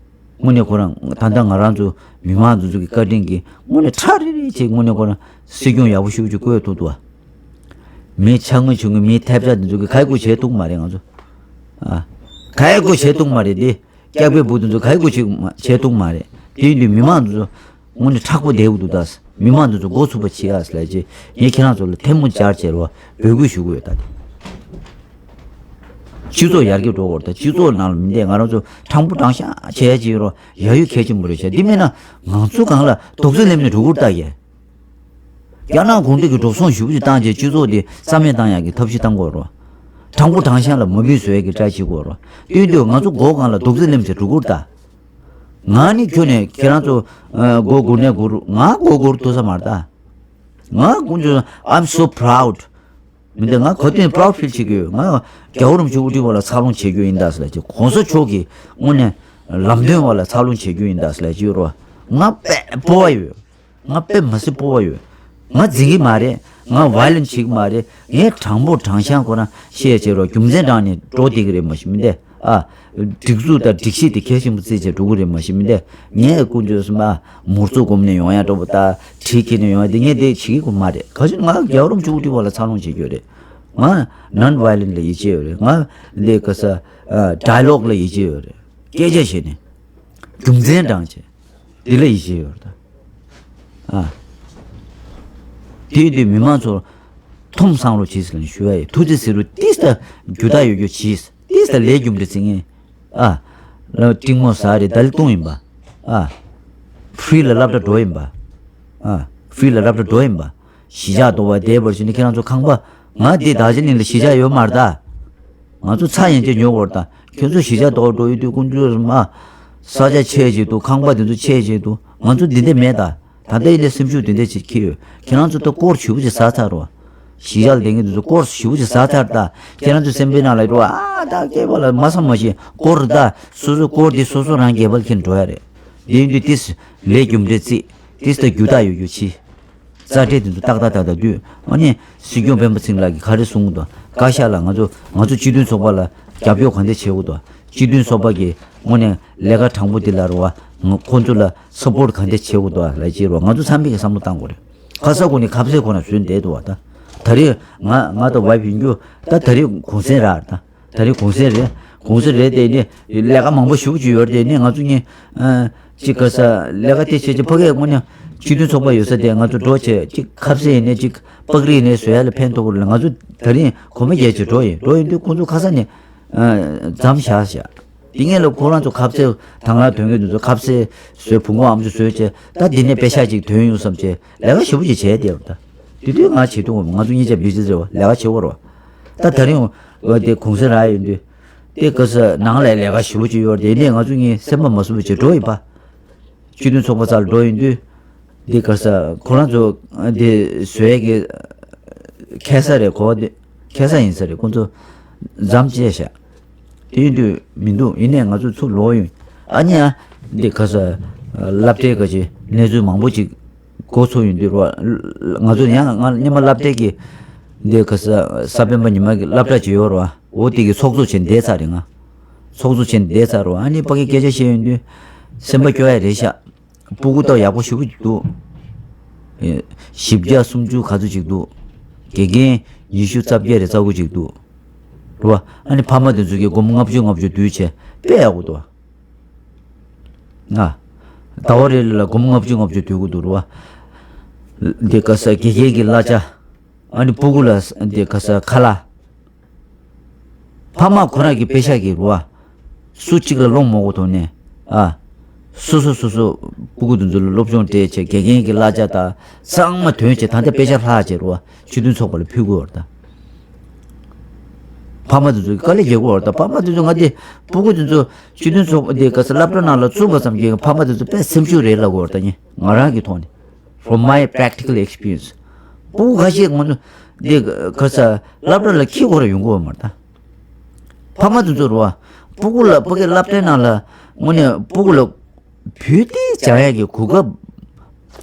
དངོས་གནས་ཁོ་རང་ད་ལྟ་ང་རང་ཚོ་མི་མང་ཚོ་ཚོ་གི་བཀའ་དྲིན་གྱིས་དངོས་གནས་ཁྲ་རི་རི་བྱས་དངོས་གནས་ཁོ་རང་སྲིད་སྐྱོང་ཡག་པོ་ཞེ་པོ་ཅིག་བསྐོས་ཐུབ་འདུག་བ། མི་ཆ་ངོས་ཆུང་ངུ་མི་ཐེབས་ཆག་འདི་ཚོ་གི་ཁ་ཡ་སྐོར་བྱེད་ཐུབ་མ་རེད་ང་ཚོ། ཨ། ཁ་ཡ་སྐོར་བྱེད་ཐུབ་མ་རེད་དེ། སྐྱག་པའི་བུ་དེ་ཚོ་ཁ་ཡ་སྐོར་བྱེད་མ་བྱེད་ཐུབ་མ་རེད། དེ་ཡིན་དུས་མི་མང་དེ་ཚོ་དངོས་གནས་མཁྲེགས་པོ་བསྡད་ཡོད་འདུག་ད། མི་མང་དེ་ཚོ་འགོ་ཚུགས་པ་བྱེད་ཨ་ཟེར་ལབ་ཅེས་ངས་ཁྱེད་རང་ཚོ་ལ་ཐལ་མོ་སྦྱར་བྱས་རོགས་འབོད་སྐུལ་ཞུ་གི་ཡོད་ད། སྤྱི་ཚོགས་ཡར་རྒྱས་འགྲོ་བར་ད་སྤྱི་ཚོགས་ནང་ལ་མི་བསྡད་ང་རང་ཚོ་དྲང་པོ་དྲང་བཞག་བྱས་ཡ་ཅིག་ཡོད་རོགས་ཡ་ཡོད་གལ་ཆེན་པོ་རེད་བྱས་འདི་མིན་ན་ང་ཚོ་གང་ལ་རྡོག་རྫིས་སླེབས་ནས་འགྲོ་གི་རེད་ད་ཡ། རྒྱ་ནག་གུང་ཁྲན་གྱིས་འགྲོ་སོང་ཞེ་པོ་ཅིག་བཏང་རྗེས་སྤྱི་ཚོགས་འདི་རྩ་མེད་བཏང་ཡག་གི་ཐབས་ཤེས་བཏང་དགོས་རེད། དྲང་པོ་དྲང་བཞག་ལ་མ་འབུད་བཟོ་ཡག་གི་བཀྲ་ཤིས་དགོས་རེད། དེ་དུས་ང་ཚོ་མགོ་སྒང་ལ་རྡོག་རྫིས་སླེབས་བྱས་འགྲོ་གི་རེད་ད། ང་ནི་ཁྱོད་ནས་ཁྱེད་རང་ཚོ་ཨ་མགོ་སྒུར་ནས་སྒུར། ང་མགོ་སྒུར་ཐུབ་ས་མ་རེད་ད། ང་དཀོན་མཆོག I'm so proud མི་འདི་ང་ག་དུས་proud feel བྱེད་ཀྱི་ཡོད། ང་རྒྱལ་བ་རིན་པོ་ཆེ་དབུ་ཁྲིད་པ་ལ་འཚར་ལོངས་བྱེད་རྒྱུ་ཡིན་ད་ཟེར་ལབ་ཀྱི། གོང་ས་མཆོག་གི་དངོས་གནས་ལམ་སྟོན་པ་ལ་འཚར་ལོངས་བྱེད་རྒྱུ་ཡིན་ད་ཟེར་ལབ་ཀྱི་ཡོད་རེད་བ། ང་དཔེ་སྤོབས་པ་ཡོད། ང་དཔེ་མི་སྲིད་སྤོབས་པ་ཡོད། ང་འཛིང་གི་མ་རེད། ང་violent བྱེད་ཀྱི་མ་རེད། ངས་དྲང་པོ་དྲང་བཞག་ཁོ་རང་བཤད་བྱས་རོགས། རྒྱུ་མཚན་དྲངས་ནས་འགྲོ་བསྡད་ཀྱི་རེད་མ་གཞི་མི་འདི། ཨ། སྒྲིག་འཛུགས་དང་སྒྲིག་གཞི་དེ་གལ་ཆེན་པོ་བརྩིས་བྱས་འགྲོ་གི་རེད་མ་གཞི་མི་འདི། ངས་དཀོན་མཆོག་གསུམ་ཨ་མུར་ཚོ་སྒོམ་ནས་ཡོང་ཡ་འགྲོ་བ་ད་གྲི་འཁྱེར་ནས་ཡོང་ཡ་འདི་ངས་དེ་བྱེད་ཀྱི་མ་རེད། ག་ཅི་ང་རྒྱལ་བ་རིན་པོ་ཆེ་དབུ་ཁྲིད་པ་ལ་འཚར་ལོངས་བྱེད་རྒྱུ་རེད། ང་non violent ལ་ཡིད་ཆེས་ཡོད་རེད། ང་འདི་ག་ས་ཨ་dialogue ལ་ཡིད་ཆེས་ཡོད་རེད། སྐད་ཆ་བཤད་ནས་རྒྱུ་མཚན་དྲངས་བྱས། དེ་ལ་ཡིད་ཆེས་ཡོད་རེད་ད། ཨ། དེ་ཡིན་དུས་མི་མང་ཚོར་ཐོམ་སང་རོགས་བྱེད་ཟེར་ལ་ཞུ་ཡ་ཡིན། ཐུགས་རྗེ་ཟེར་རུ་ཏིས་ད་རྒྱུ་དག་ཡོད་རྒྱུ་བྱེད། ཏིས་ད་ལས་རྒྱུ་འབྲས་བརྩི་ངེས། ཨ། ལ་ཏིང་མོ་ཟ་རེད་ད་ལི་ཏུང་ཡིན་པ། ཨ། free ལ་སློབ་གྲྭ་འགྲོ་ཡིན་པ། ཨ། free ལ་སློབ་གྲྭ་འགྲོ་ཡིན་པ། གཞིས་ཆགས་དོ་བ་བསྡད་པར་ཞུ་ནས་ཁྱེད་རང་ཚོ་ཁང་པ། ང་འདི་དར་ཇི་ལིང་ལ་གཞིས་ཆགས་ཡོད་མ་རེད་ད། ང་ཚོ་ཚྭ་ཡན་ཆད་ཉོ་དགོས་རེད་ད། ཁྱོད་ཚོ་གཞིས་ཆགས་དོ་བ་འགྲོ་ཡོད་དུས་དཀོན་མཆོག་གསུམ་ཨ། ས་ཆ་ཆེ་ཆེ་འདུག་ཁང་པ་འདི་ཚོ་ཆེ་ཆེ་འདུག་ང་ཚོ་འདི་འདྲ་མེད་ད། ད་ལྟ་ཡིན་ནའི་སེམས་ཤུགས་དེ་འདྲ་ཅིག་འཁྱེར་ཡོད། ཁྱེད་རང་ཚོ་ད་སྐོར་ཞེ་པོ་ཅིག་ཟ་ཚར་རོ། གཞིས་ཆགས་ལ་བསྡད་མཁན་དེ་ཚོ་སྐོར་ཞེ་པོ་ཅིག་ཟ་ཚར་ད། ཁྱེད་རང་ཚོ་སེམས་པའི་ནང་ལ་འགྲོ་ཨ་ད་སྐྱེས་པ་ལ་མ་བསམ་མ་ཤེས་སྐོར་ད། སོ་སོ་སྐོར་འདི་སོ་སོ་རང་སྒལ་པར་འཁྱེར་འགྲོ་ཡ་རེད། དེ་ཡིན་དུས་ཏིས་ལས་རྒྱུ་འབྲས་བརྩི། ཏིས་ད་རྒྱུ་དག་ཡོད་རྒྱུ་བྱེད། རྩ་འབྲས་དེ་ཚོ་ཏག་ཏག་ཏག་ཏག་བསྡུས། ཨ་ནི་སྲིད་སྐྱོང་སྤེན་པ་ཚེ་རིང་ལགས་ཀྱིས་ག་རེ་གསུངས་འདུག་བཀའ་ཤག་ལ་ང་ཚོ་ང་ཚོ་སྤྱི་མཐུན་ཚོགས་པ་ལ་རྒྱབ་སྐྱོར་ག་འདྲ་བྱེད་དགོས་འདུག་སྤྱི་མཐུན་ཚོགས་པ་གིས་དངོས་གནས་ལས་ཀ་དྲང་པོ་འདི་ལ་རེད་བ། ང་ཁོང་ཚོ་ལ་སབ་པོར་ག་འདྲ་བྱེད་དགོས་འདུག་ལབ་ཅིག་རེད་བ། ང་ཚོ་ཚང་མས་ཀྱི་བསམ་བློ་བཏང་དགོས་རེད། ཁ་ས་ཁོ་ནས་ཁ་ཟས་ཁོ་ན་བཟོས་བསྡད་འདུག་བ་ད། ད་རེས་ང་ང་དང་ཝའི་ཕི་ཡིན་རྒྱུ་ད་ད་རེས་གུང་སེང་རག་ད། ད་རེས་གུང་སེང་རེད། གུང་སེང་རེད་དེ་ནི་ལས་ཀ་མང་པོ་ཞེ་པོ་ཅིག་ཡོད་རེད་དེ་ནི་ང་ཚོ་གཉིས་ཨ་ཅིག་ག་ས་ལས་ཀ་དེ་བྱས་ཅིག་ཕ་གིའི་དངོས་གནས་སྤྱི་མཐུན་ཚོགས་པ་ཡོད་ས་དེ་ང་ཚོ་འགྲོ་བྱས་ཅིག་ཁ་ཟས་ཡིན་ནའི་ཅིག་པགས་རིགས་ནས་བཟོ་ཡ་ལ་ཕན་ཐོགས་ཀྱི་རེད་ལ། ང་ཚོ་ད་རིང་གོམ་པ་རྒྱག་ཅིག་འགྲོ་ཡིན། འགྲོ་ཡིན་དུས་ཁོང་ཚོ་ཁ་ས་ནས་ཨ་མཚམས་བཞག་བཞག་དེ་སྔོན་ལ་ཁོ་རང་ཚོ་ཁ་ཟས་དང་བླངས་དོན་གྱི་དུས་ཚོད་ཁ་ཟས་བཟོས་བུ་མོ་ཨམ་ཅོག་བཟོས་བྱས་ད་འདི་ནས་པེ་ཤག་ཅིག་ཐོན་ཡོང་བསམ་བྱས་ལས་ཀ་ཞེ་པོ་ཅིག་བྱས་བསྡད་པ། ད་དེ་དུས་ང་བྱེད་ཐུབ་ཀྱི་མ་རེད། ང་ཚོ་གཉིས་ཆ་བི་ཟི་རེད་བ། ལས་ཀ་བྱེད་དགོས་རེད་བ། ད་ད་རིང་འོ་དེ་གུང་སེང་རག་ཡོང་དུས་དེ་ག་ས་ནང་ལ་ལས་ཀ་ཞེ་པོ་ཅིག་ཡོད་རེད་དེ་ནས་ང་ཚོ་གཉིས་སེམས་པ་མ་བཟོད་པ་ཅིག་འགྲོ་ཡིན་པ། སྤྱི་མཐུན་ཚོགས་པ་རྩ་ལ་འགྲོ་ཡོང་དུས་དེ་ག་ས་ཁོ་རང་ཚོ་དེ་བཟོ་ཡས་ཀྱི་ཁ་ས་རེད། གོ་བ་དེ་ཁ་ས་ཡིན་ས་རེད། ཁོ་ཚོ་མཚམས་བཅད་བཞག་དེ་ཡིན་དུས་མི་འདུག་ཡིན་ནའི་ང་ཚོ་ཚུར་ལོག་ཡོང་། ཨ་ནི་ཨ་འདི་ག་ས་སློབ་གྲྭའི་ག་ཅི་གནས་ཚུལ་མང་པོ་ཅིག་གོ་ཚོད་ཡོང་དུས་རོ། ང་ཚོ་ཡང་ང་སྔོན་མ་སློབ་གྲྭའི་གི་འདི་ག་ས་གཟའ་སྤེན་པ་ཉི་མ་གི་སློབ་གྲྭ་ཅིག་ཡོད་རོ། འོ་དེ་གི་ཚོགས་གཙོ་བྱས་བསྡད་ཚར་རེད། ང་ཚོགས་གཙོ་བྱས་བསྡད་ཚར་རོ། ཨ་ནི་ཕ་གི་སྐད་ཆ་བཤད་ཡོང་དུས་སེམས་པ་སྐྱོ་ཡ་རེད་ཤག་སྤུ་གུ་ཏོ་ཡག་པོ་ཞེ་པོ་ཅིག་འདུག་ཨེ། བཞི་བརྒྱ་སུམ་ཅུ་ག་ཚོད་ཅིག་འདུག་དགེ་རྒན་ཉི་ཤུ་རྩ་བརྒྱད་རེ་རྩ་དགུ་ཅིག་འདུག་རེད་བ། ཨ་ནི་ཕ་མ་དེ་ཚོ་གིས་སྒོར་མོ་ལྔ་བཅུ་ལྔ་བཅུ་བསྡུས་བྱས་དཔེ་ཡག་པོ་འདུག་ང་ཟླ་བ་རེ་ལ་སྒོར་མོ་ལྔ་བཅུ་ལྔ་བཅུ་བསྡུ་དགོས་འདུག་རེད་བ། འདི་ག་ས་དགེ་རྒན་གྱི་གླ་ཆ། ཨ་ནི་སྤུ་གུ་ལ་འདི་ག་ས་ཁ་ལག་ཕ་མ་ཁོ་རང་གི་པེ་ཤག་གི་རུ་བ། སུ་གཅིག་ལ་སློང་མ་དགོས་ཐོག་ནས་ཨ། སོ་སོ་སོ་སོ་སྤུ་གུ་དེ་ཚོ་ལ་སློབ་སྦྱོང་སྤྲད་བྱས་དགེ་རྒན་གྱི་གླ་ཆ་དང་ཚང་མ་དོན་བྱས་ད་ལྟ་པེ་ཤག་ལྷག་བྱས་རུ་བ་སྤྱི་མཐུན་ཚོགས་པ་ལ་ཕུལ་དགོས་བར་ད། ཕ་མ་དེ་ཚོ་གི་དཀའ་ལས་རྒྱག་དགོས་བར་ད། ཕ་མ་དེ་ཚོ་ང་དེ་སྤུ་གུ་དེ་ཚོ་སྤྱི་མཐུན་ཚོགས་པ་དེ་ག་ས་སློབ་གྲྭ་ནང་ལ་བཙུགས་པ་ཙམ་གྱིས་ཕ་མ་དེ་ཚོ་དཔེ་སེམས་ཤུགས་རེད་ལབ་དགོས་བར་ད། ངས་ང་རང་གི་ཐོག་ནས། From my practical experience། སྤུ་གུ་ཁ་ཤས་ང་ཚོ་འདི་ག་ས་སློབ་གྲྭ་ལ་ཁྱི་འཁོར་ཡོང་གི་ཡོད་མ་རེད་ད། ཕ་མ་དེ་ཚོ་རུ་བ། སྤུ་གུ་ལ་ཕ་གི་སློབ་གྲྭའི་ནང་ལ་དངོས་གནས་སྤུ་གུ་ལ་བོད་སྐད་སྦྱང་ཡས་ཀྱི་གོ་སྐབས།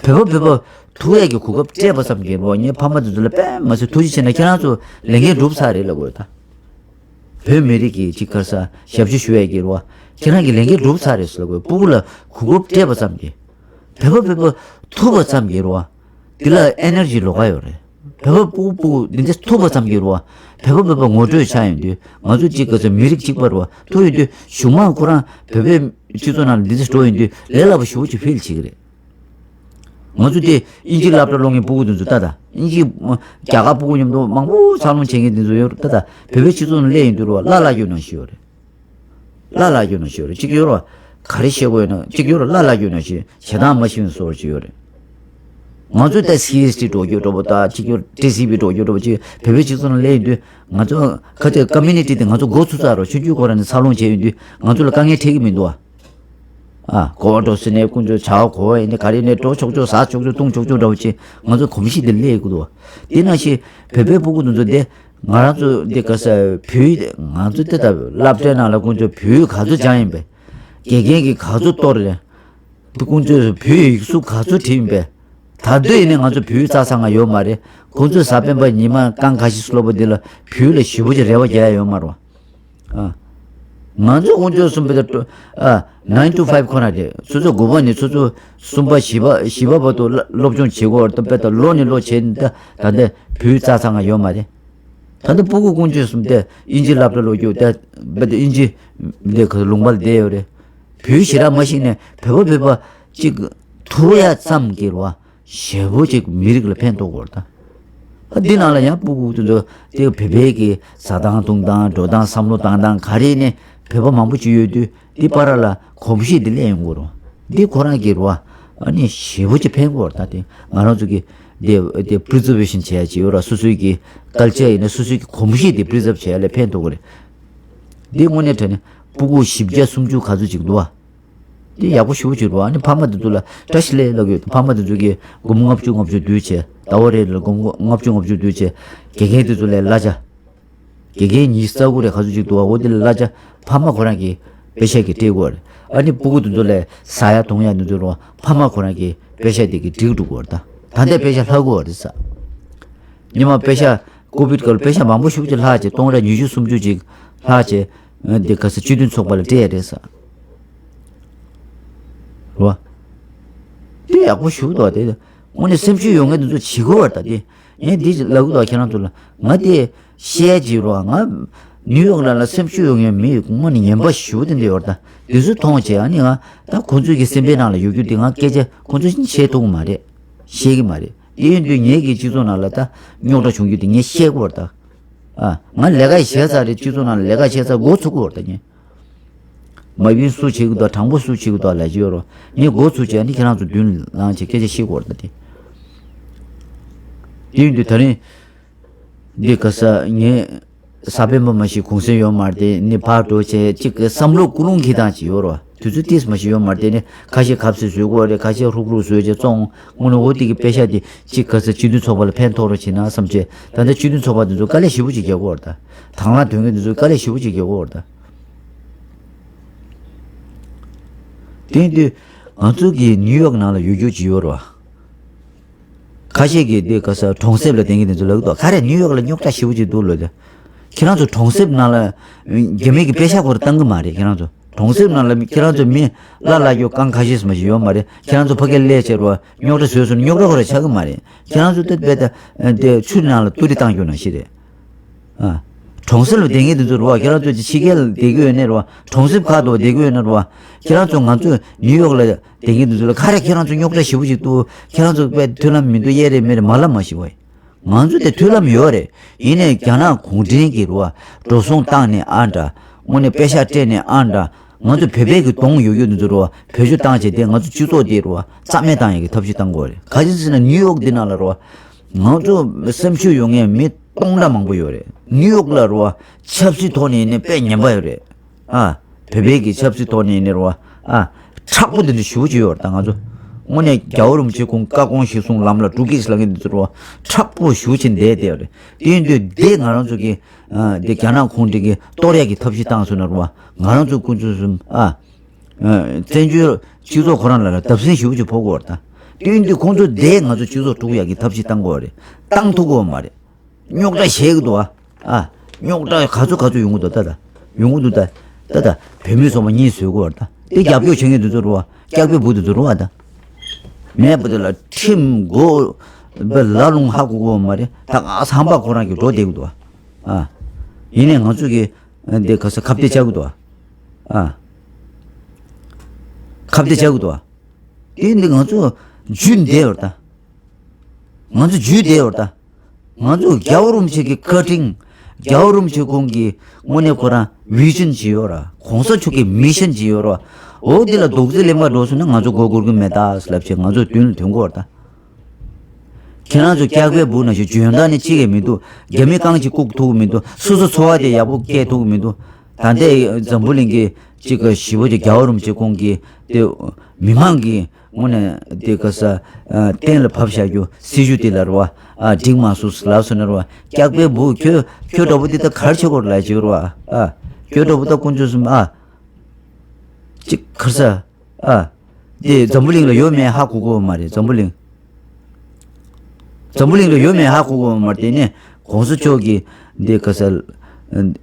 བོད་པ་བོད་པ་ཐུག་ཡས་ཀྱི་གོ་སྐབས་སྤྲད་པ་ཙམ་གྱིས་རུ་བ། ངས་ཕ་མ་དེ་ཚོ་ལ་དཔེ་མ་སྲིད་ཐུགས་རྗེ་ཆེ་གནང་། ཁྱེད་རང་ཚོ་ལས་འགན་འགྲུབ་ཚར་རེད་ལབ་དགོས་ད། བོད་མི་རིགས་ཀྱི་ཅིག་ག་ས་ཞབས་ཕྱི་ཞུ་ཡས་ཀྱི་རུ་བ། ཁྱེད་རང་གི་ལས་འགན་འགྲུབ་ཚར་རེད་ཟེར་ལབ་དགོས། སྤུ་གུ་ལ་གོ་སྐབས་སྤྲད་པ་ཙམ་གྱིས། བོད་པ་བོད་པ་ཐུག་པ་ཙམ་གྱིས་རུ་བ། འདི་ལ་ཨེ་ནར་ཇི་ལོགས་ཀ་ཡོད་རེད། བོད་པ་སྤུ་གུ་སྤུ་གུ་འདི་འདྲ་ཐུག་པ་ཙམ་གྱིས་རུ་བ། བོད་པ་བོད་པ་ངོ་སྤྲོད་ཆགས་ཡོང་དུས་ང་ཚོ་གཅིག་ག་ཚོད་མི་རིགས་གཅིག་པ་རུ་བ་ཐུག་ཡོང་དུས་གཞུག་མ་ཁོ་རང་བོད་པའི་སྤྱི་ཚོགས་ནང་ལ་འདི་འདྲ་འགྲོ་ཡོང་དུས་ལས་སླ་པོ་ཞེ་པོ་ཅིག་ཕིལ་བྱེད་ཀྱི་རེད། ང་ཚོ་དེ་དབྱིན་ཇི་སློབ་གྲྭ་སློབ་མཁན་སྤུ་གུ་དེ་ཚོ་ལྟ་ད། དབྱིན་ཇི་རྒྱ་གར་སྤུ་གུ་མཉམ་དུ་མང་པོ་འཚར་ལོངས་བྱེད་མཁན་དེ་ཚོ་ཡོད་རེད་ལྟ་ད། བོད་པའི་སྤྱི་ཚོགས་ནང་སླེབས་ཡོང་དུས་རུ་བ་ལ་ལ་རྒྱུ་ནང་བཞིན་ཡོད་རེད། ལ་ལ་རྒྱུ་ནང་བཞིན་ཡོད་རེད། གཅིག་ཡོད་རེད་བ། ག་རེ་བཤད་དགོས་ཡོད་ན་གཅིག་ཡོད་རེད། ལ་ལ་རྒྱུ་ནང་བཞིན། ཞེ་སྡང་མ་ཤེས་པའི་བཟོ་འདྲ་ཅིག་ཡོད་རེད། ང་ཚོ་ད་སི་ཨེས་ཊི་འགྲོ་རྒྱུ་འདྲ་པོ་དང་གཅིག་ཡོད་ཊི་སི་པི་འགྲོ་རྒྱུ་འདྲ་པོ་ཅིག་བོད་པའི་སྤྱི་ཚོགས་ནང་སླེབས་ཡོང་དུས་ང་ཚོ་ཁ་ཆེ་ཀོ་མུ་ནི་ཊི་དེ་ང་ཚོ་འགོ་ཚུགས་ཚར་རོ། ཆུང་ཆུང་ཁོ་རང་ནས་འཚར་ལོངས་བྱས་ཡོང་དུས་ང་ཚོ་ལ་དཀའ་ངལ་འཕྲད་ཀྱི་མི་འདུག་བ། ཨ། གོ་བ་འགྲོ་ཟེར་ནས་དཀོན་མཆོག་བྱ་བ་གོ་བ་ཡིན་ནས་ག་རེ་ནས་འགྲོ་ཆོག་ཆོག་ཟ་ཆོག་ཆོག་བཏུང་ཆོག་ཆོག་འདྲ་བོ་ཅིག་ང་ཚོ་གོམས་གཤིས་དེ་སླེབས་ཡོང་གི་འདུག་བ། དེ་ནང་བཞིན་བོད་པའི་སྤུ་གུ་དེ་ཚོ་དེ་ང་རང་ཚོ་འདི་ག་ས་བོད་ང་ཚོ་དེ་ལྟ་བུ་སློབ་གྲྭའི་ནང་ལ་དཀོན་མཆོག་བོད་ག་ཚོད་སྦྱངས་ཡིན་པས། དགེ་རྒན་གྱིས་ག་ཚོད་གཏོར་རེད། དཀོན་མཆོག་བོད་ཡིག་གཟུགས་ག་ཚོད་བྲིས་ཡིན་པས། ད་དུང་ཡིན་ནའི་ང་ཚོ་བོད་རྩ་ཚང་ང་ཡོད་མ་རེད། ཁོང་ཚོས་གཟའ་སྤེན་པ་ཉི་མ་རྐང་ཁ་ཤས་སློབ་པ་འདི་ལ་བོད་ལ་ཞེ་པོ་ཅིག་རེ་བ་རྒྱག་ཡ་ཡོད་མ་རེད་བ། ཨ། ང་ཚོ་དཀོན་མཆོག་གསུམ་པའི་ད་ཨ། nine to five ཁོ་ན་རེད། ཆུ་ཚོད་དགུ་པ་ནས་ཆུ་ཚོད་གསུམ་པ་བཞི་པ་བཞི་པ་བར་དུ་སློབ་སྦྱོང་བྱེད་དགོས་བར་དུ་དཔེ་ད་ལོ་ནས་ལོ་བྱས་ནས་ད་ད་ལྟ་བོད་རྩ་ཚང་ང་ཡོད་མ་རེད། ད་ལྟ་སྤུ་གུ་དཀོན་མཆོག་གསུམ་དེ་དབྱིན་ཇི་སློབ་གྲྭ་ལོག་རྒྱུ་དེ་དཔེ་ད་དབྱིན་ཇི་འདི་ག་ལུང་པ་ལ་བསྡད་ཡོད་རེད། བོད་ཞེ་དྲག་མ་ཤེས་ནས་བོད་པ་བོད་པ་གཅིག་ཐུག་ཡ་ཙམ་གྱིས་རེད་བ། ཞེ་པོ་ཅིག་མི་རིགས་ལ་ཕན་ཐོགས་ཀྱི་ཡོད་རེད་ད། ཨ། འདི་ནང་ལ་ཡང་སྤུ་གུ་དེ་ཚོ་དེ་བོད་པའི་གི་ཟ་སྟངས་འཐུང་སྟངས་འགྲོ་སྟངས་བསམ་བློ་བཏང་སྟངས་ག་རེ་ནས་བོད་པ་མང་པོ་ཅིག་ཡོད་དུས་འདི་བར་ལ་གོམས་གཤིས་འདི་སླེབས་ཡོང་གི་རེད་བ། འདི་ཁོ་རང་གི་རེད་བ། ཨ་ནི་ཞེ་པོ་ཅིག་ཕན་གྱི་ཡོད་རེད་ད། དེ་ང་རང་ཚོ་གི་དེ་དེ་པི་རི་ཛར་ཝེ་ཤན་བྱས་ཡ་ཅིག་ཡོད་རེད། སོ་སོའི་གི་ཀལ་ཆར་ཡིན་ན་སོ་སོའི་གི་གོམས་གཤིས་དེ་པི་རི་ཛར་བ་བྱས་ཡ་ལ་ཕན་ཐོགས་ཀྱི་རེད། འདི་དངོས་གནས་དྲང་གནས་སྤུ་གུ་བཞི་བརྒྱ་སུམ་ཅུ་ག་ཚོད་ཅིག་འདུག་བ། འདི་ཡག་པོ་ཞེ་པོ་ཅིག་རེད་བ། ཨ་ནི་ཕ་མ་དེ་ཚོ་ལ་བཀྲ་ཤིས་བདེ་ལེགས་ལབ་ཀྱི་ཡོད། ཕ་མ་དེ་ཚོ་གིས་སྒོར་མོ་ལྔ་བཅུ་ལྔ་བཅུ་བསྡུས་བྱས། ཟླ་བ་རེ་ལ་སྒོར་མོ་ལྔ་བཅུ་ལྔ་བཅུ་བསྡུས་བྱས། དགེ་རྒན་དེ་ཚོ་ལ་གླ་ཆ། དགེ་རྒན་ཉི་ཤུ་རྩ་དགུ་རེ་ག་ཚོད་ཅིག་འདུག་བ། འོ་དེ་ལ་གླ་ཆ་ཕ་མ་ཁོ་རང་གིས་པེ་ཤག་གིས་སྤྲད་དགོས་རེད། ཨ་ནི་སྤུ་གུ་དེ་ཚོ་ལ་ཟ་ཡ་འཐུང་ཡ་དེ་ཚོ་རུ་ཕ་མ་ཁོ་རང་གིས་པེ་ཤག་དེ་གིས་སྒྲིག་འགྲོ་དགོས་རེད་ད། ད་ལྟའི་པེ་ཤག་ལྷག་དགོས་རེད་ས། ཉི་མ་པེ་ཤག་ཀོ་བིད་སྐབས་ལ་པེ་ཤག་མང་པོ་ཞེ་པོ་ཅིག་ལྷག་བྱས། སྟོང་ཕྲག་ཉི་ཤུ་སུམ་ཅུ་ཅིག་ལྷག་བྱས། འདི་ག་ས་སྤྱི་མཐུན་ཚོགས་པ་ལ་སྤྲད་ཡ་རེད་ས། རེད་བ། དེ་ཡག་པོ་ཞེ་པོ་འདུག་དེ། དངོས་གནས་སེམས་ཤུགས་ཡོད་མཁན་དེ་ཚོ་བྱེད་དགོས་པ་རེད་ད། དེ་ངས་འདི་ལབ་གི་འདུག་ཁྱེད་རང་ཚོ་ལ། ང་དེ་བཤད་ཀྱི་རོགས། ང་ ནིའུ་ཡོག་ནང་ལ་སེམས་ཤུགས་ཡོད་མཁན་མི་དངོས་གནས་ངན་པ་ཞེ་པོ་དེ་འདྲ་ཡོད་རེད་ད། དེ་ཚོ་མཐོང་བྱས་ཨ་ནི་ང་ད་ཁོང་ཚོའི་གི་སེམས་པའི་ནང་ལ་ཡོད་རྒྱུ་དེ་ང་སྐད་ཆ་ཁོང་ཚོ་བཤད་ཐུབ་ཀྱི་མ་རེད། ཤེས་ཀྱི་མ་རེད། དེ་ཡིན་དུས་ངེད་ཀྱི་སྤྱི་ཚོགས་ནང་ལ་ད་རྙོག་དྲ་བྱུང་རྒྱུ་དེ་ངས་ཤེས་ཀྱི་ཡོད་རེད་ད། ཨ། ང་ལས་ཀ་བྱས་ཚར་རེད། སྤྱི་ཚོགས་ནང་ལ་ལས་ཀ་བྱས་ཚར་འགོ་ཚུགས་ཀྱི་ཡོད་རེད་ད་ངས། མ་བིན་སུ་བྱེད་ཀྱི་འདུག་དྲང་པོ་སུ་བྱེད་ཀྱི་འདུག་ལབ་ཀྱི་ཡོད་རེད། ངས་འགོ་ཚུགས་བྱས་ནི་ཁྱེད་རང་ཚོ་མདུན་ལངས་བྱས་སྐད་ཆ་བཤད་ཀྱི་ཡོད་རེད་ད་དེ། དེ་ཡིན་དུས་ད་རིང་འདི་ག་ས་ངས་ས་པན་པ་མ་ཞིག་གུང་སེང་ཡོད་མ་རེད་དེ་ནི་ཕར་འགྲོ་བྱས་གཅིག་གི་བསམ་བློ་ཀུན་སློང་གི་སྟངས་ཅིག་ཡོད་རེད། དུས་ཚོད་ཏིས་མ་ཞིག་ཡོད་མ་རེད་དེ་ནི་ཁ་ཤས་ཁ་ཟས་བཟོས་ཀྱི་ཡོད་རེད། ཁ་ཤས་ཧྲུག་ཧྲུག་བཟོས་བྱས་བཙོང་། དངོས་གནས་འོ་དེ་གི་པེ་ཤ་དེ་གཅིག་ག་ས་སྤྱི་མཐུན་ཚོགས་པ་ལ་ཕན་ཐོགས་རོགས་བྱེད་ན་བསམ་བྱས། ད་ལྟ་སྤྱི་མཐུན་ཚོགས་པ་དེ་ཚོ་དཀའ་ལས་ཞེ་པོ་ཅིག་རྒྱག་གི་ཡོད་རེད་ད། དང་བླངས་དོན་གཉེར་དེ་ཚོ་དཀའ་ལས་ཞེ་པོ་ཅིག་རྒྱག་གི་ཡོད་རེད་ད། དེ་ཡིན་དུས་ང་ཚོ་གི་ནིའུ་ཡོག་ནང་ལ་ཡོད་རྒྱུ་ཅིག་ཡོད་རེད་བ། ཁ་ཤས་ཀྱིས་འདི་ག་ས་གྲོང་གསེབ་ལ་བསྡད་མཁན་དེ་ཚོ་ལབ་ཀྱི་འདུག་ག་རེ་ནིའུ་ཡོག་ལ་རྙོག་དྲ་ཞེ་པོ་ཅིག་འདུག་ལབ་དེ། ཁྱེད་རང་ཚོ་གྲོང་གསེབ་ནང་ལ་རྒྱ་མི་གི་པེ་ཤ་ཁོ་ར་བཏང་གི་མ་རེད། ཁྱེད་རང་ཚོ་གྲོང་གསེབ་ནང་ལ་ཁྱེད་རང་ཚོ་མི་ལ་ལ་ཡོད་རྐང་ཁ་ཤས་སུ་མ་ཞིག་ཡོད་མ་རེད། ཁྱེད་རང་ཚོ་ཕ་གིར་སླེབས་བྱས་རེད་བ་རྙོག་དྲ་བཟོས་སོང་ན་རྙོག་དྲ་ཁོ་ར་ཆགས་ཀྱི་མ་རེད། ཁྱེད་རང་ཚོ་དེ་བས་ད་དེ་ཆུ་ནང་ལ་ཏུ་རི་བཏང་རྒྱུ་ནང་བཞིན་རེད། ཨ། གྲོང་གསེབ་ལ་བསྡད་མཁན་དེ་ཚོ་རེད་བ། ཁྱེད་རང་ཚོ་ཕྱི་རྒྱལ་ལ་བསྡད་ཀྱི་ཡོད་ནའི་རེད་བ། གྲོང་གསེབ་ཁག་ཏུ་བསྡད་ཀྱི་ཡོད་ནའི་རེད་བ། ཁྱེད་རང་ཚོ་ང་ཚོ་ནིའུ་ཡོག་ལ་བསྡད་མཁན་དེ་ཚོ་ལ་ག་རེ་ཁྱེད་རང་ཚོ་རྙོག་དྲ་ཞེ་པོ་ཞིག་འདུག་ཁྱེད་རང་ཚོ་དཔེ་མཐུན་ལམ་མི་འདུག་གཡས་རེད་མེད་རེད་མ་ལབ་མ་ཤེས་བ། ང་ཚོ་དེ་མཐུན་ལམ་ཡོད་རེད། ཡིན་ནའི་རྒྱ་ནག་གུང་ཁྲན་གྱིས་རེད་བ། འགྲོ་སོང་བཏང་ནས་ཨ་འདྲ། དངོས་གནས་པེ་ཤ་སྤྲད་ནས་ཨ་འདྲ། ང་ཚོ་བོད་པའི་གི་གདོང་ཡོད་ཡོད་དེ་ཚོ་རེད་བ། བེད་སྤྱོད་བཏང་བྱས་དེ་ང་ཚོ་སྤྱི་ཚོགས་དེ་རེད་བ། རྩ་མེད་བཏང་ཡག་གི་ཐབས་ཤེས་བཏང་དགོས་རེད། ག་རེ་ཟེར་ན་ནིའུ་ཡོག་འདི་ནང་ལ་རེད་བ། ང་ཚོ་སེམས་ཤུགས་ཡོད་མཁན་མི་སྟོང་ཕྲག་མང་པོ་ཡོད་རེད། ནིའུ་ཡོག་ལ་རེད་བ། ཆབ་སྲིད་ཐོག་ནས་ཡིན་ནའི་དཔེ་ངན་པ་ཡོད་རེད། ཨ། བོད་པའི་གི་ཆབ་སྲིད་ཐོག་ནས་ཡིན་ནའི་རེད་བ། ཨ། མཁྲེགས་པོ་དེ་འདྲ་ཞེ་པོ་ཅིག་ཡོད་རེད་ད་ང་ཚོ། དངོས་གནས་རྒྱལ་བ་རིན་པོ་ཆེ་ཁོང་བཀའ་དགོངས་གཞིར་བཟུང་ལམ་ལ་འགྲོ་གི་ཟེར་ལབ་མཁན་དེ་ཚོ་རེད་བ། མཁྲེགས་པོ་ཞེ་པོ་ཅིག་བསྡད་བསྡད་ཡོད་རེད། དེ་ཡིན་དུས་དེ་ང་རང་ཚོ་གི། ཨ། དེ་རྒྱ་ནག་ཁོང་དེ་གི་གཏོར་ཡག་གི་ཐབས་ཤེས་བཏང་སོང་ན་རེད་བ། ང་རང་ཚོ་དཀོན་མཆོག་གསུམ། ཨ། ཨ། བཙན་བྱོལ་སྤྱི་ཚོགས་ཁོ་རང་ལ་ལ་བརྡབ་གསིག་ཞེ་པོ་ཅིག་ཕོག་གི་ཡོད་རེད་ད། དེ་ཡིན་དུས་ཁོང་ཚོ་དེ་ང་ཚོ་སྤྱི་ཚོགས་དཀྲུག་ཡག་གི་ཐབས་ཤེས་བཏང་དགོས་རེད། བཏང་ཐུབ་ཀྱི་ཡོད་མ་རེད། རྙོག་དྲ་བཤད་ཀྱི་འདུག་ཨ། ཨ། རྙོག་དྲ་ག་ཚོད་ག་ཚོད་ཡོང་གི་འདུག་ད་ད། ཡོང་གི་འདུག་ད། ད་ད། བོད་མི་ཚོ་མ་གཉིས་བཟོས་གོ་ད། དེ་རྒྱབ་སྐྱོར་བྱེད་མཁན་དེ་ཚོ་རེད་བ། སྐྱག་པའི་བུ་དེ་ཚོ་རེད་བ་ད། མེད་པ་དེ་ལ་ཁྲིམས་མགོ་བེ་ལ་ལུང་ཧ་གོ་གོ་མ་རེད། ད་ག་ཚང་པ་ཁོ་རང་གི་འགྲོ་བསྡད་ཀྱི་འདུག་ཨ། ཨ། ཡིན་ནའི་ང་ཚོ་གི་འདི་ག་ས་ཁ་གཏད་བཅག་གི་འདུག་ཨ། ཨ། ཁ་གཏད་བཅག་གི་འདུག་ཨ། དེ་འདི་ང་ཚོ་རྒྱུན་བསྡད་ཡོད་ད། ང་ཚོ་རྒྱུན་བསྡད་ཡོད་ད། ང་ཚོ་རྒྱལ་བ་རིན་པོ་ཆེ་གི་བཀའ་དྲིན། རྒྱལ་བ་རིན་པོ་ཆེ་ཁོང་གི་དངོས་གནས་ཁོ་རང་བི་ཞན་ཅིག་ཡོད་ར། གོང་ས་མཆོག་གི་མི་ཤན་ཅིག་ཡོད་ར། འོ་འདི་ལ་རྡོག་རྫིས་ལེན་པར་འགྲོ་སོང་ན་ང་ཚོ་མགོ་སྒུར་གི་མེད་ད་ལབ་བྱས་ང་ཚོ་མདུན་ལ་ཐོན་གོ་ར་ད། ཁྱེད་རང་ཚོ་སྐྱག་པའི་འབུ་ནང་བཞིན་འཇོན་ཐང་ནི་གཅིག་ཡང་མི་འདུག་རྒྱ་མི་རྐང་གཅིག་བཀུག་ཐུབ་ཀྱི་མི་འདུག་སོ་སོ་འཚོ་བ་དེ་ཡག་པོ་སྐྱེལ་ཐུབ་ཀྱི་མི་འདུག་ད་ལྟའི་འཛམ་བུ་གླིང་གི་གཅིག་གི་ཞི་བོ་ཅིག་རྒྱལ་བ་རིན་པོ་ཆེ་ཁོང་གི་དེ་མི་མང་གི་དངོས་གནས་དེ་ག་ས། ཨ། གཏན་ལ་ཕབ་བཞག་རྒྱུ་སྲིད་ཇུས་དེ་ལ་རེད་བ། ཨ། འགྲིག་མ་སོང་ལབ་སོང་ན་རེད་བ། སྐྱག་པའི་འབུ་ཁྱོད་ཁྱོད་འདྲ་པོ་དེ་ད་གར་ཆེ་གོ་ལ་ཅིག་རེད་བ། ཨ། ཁྱོད་འདྲ་པོ་ད་དཀོན་མཆོག་གསུམ། ཨ། ཅིག་གར་ས། ཨ། དེ་འཛམ་བུ་གླིང་ལ་ཡོད་མེད་ཧ་གོ་གོ་མ་རེད། འཛམ་བུ་གླིང་། འཛམ་བུ་གླིང་ལ་ཡོད་མེད་ཧ་གོ་གོ་མ་རེད། དེ་ནས་གོང་ས་མཆོག་གི་འདི་ག་ས།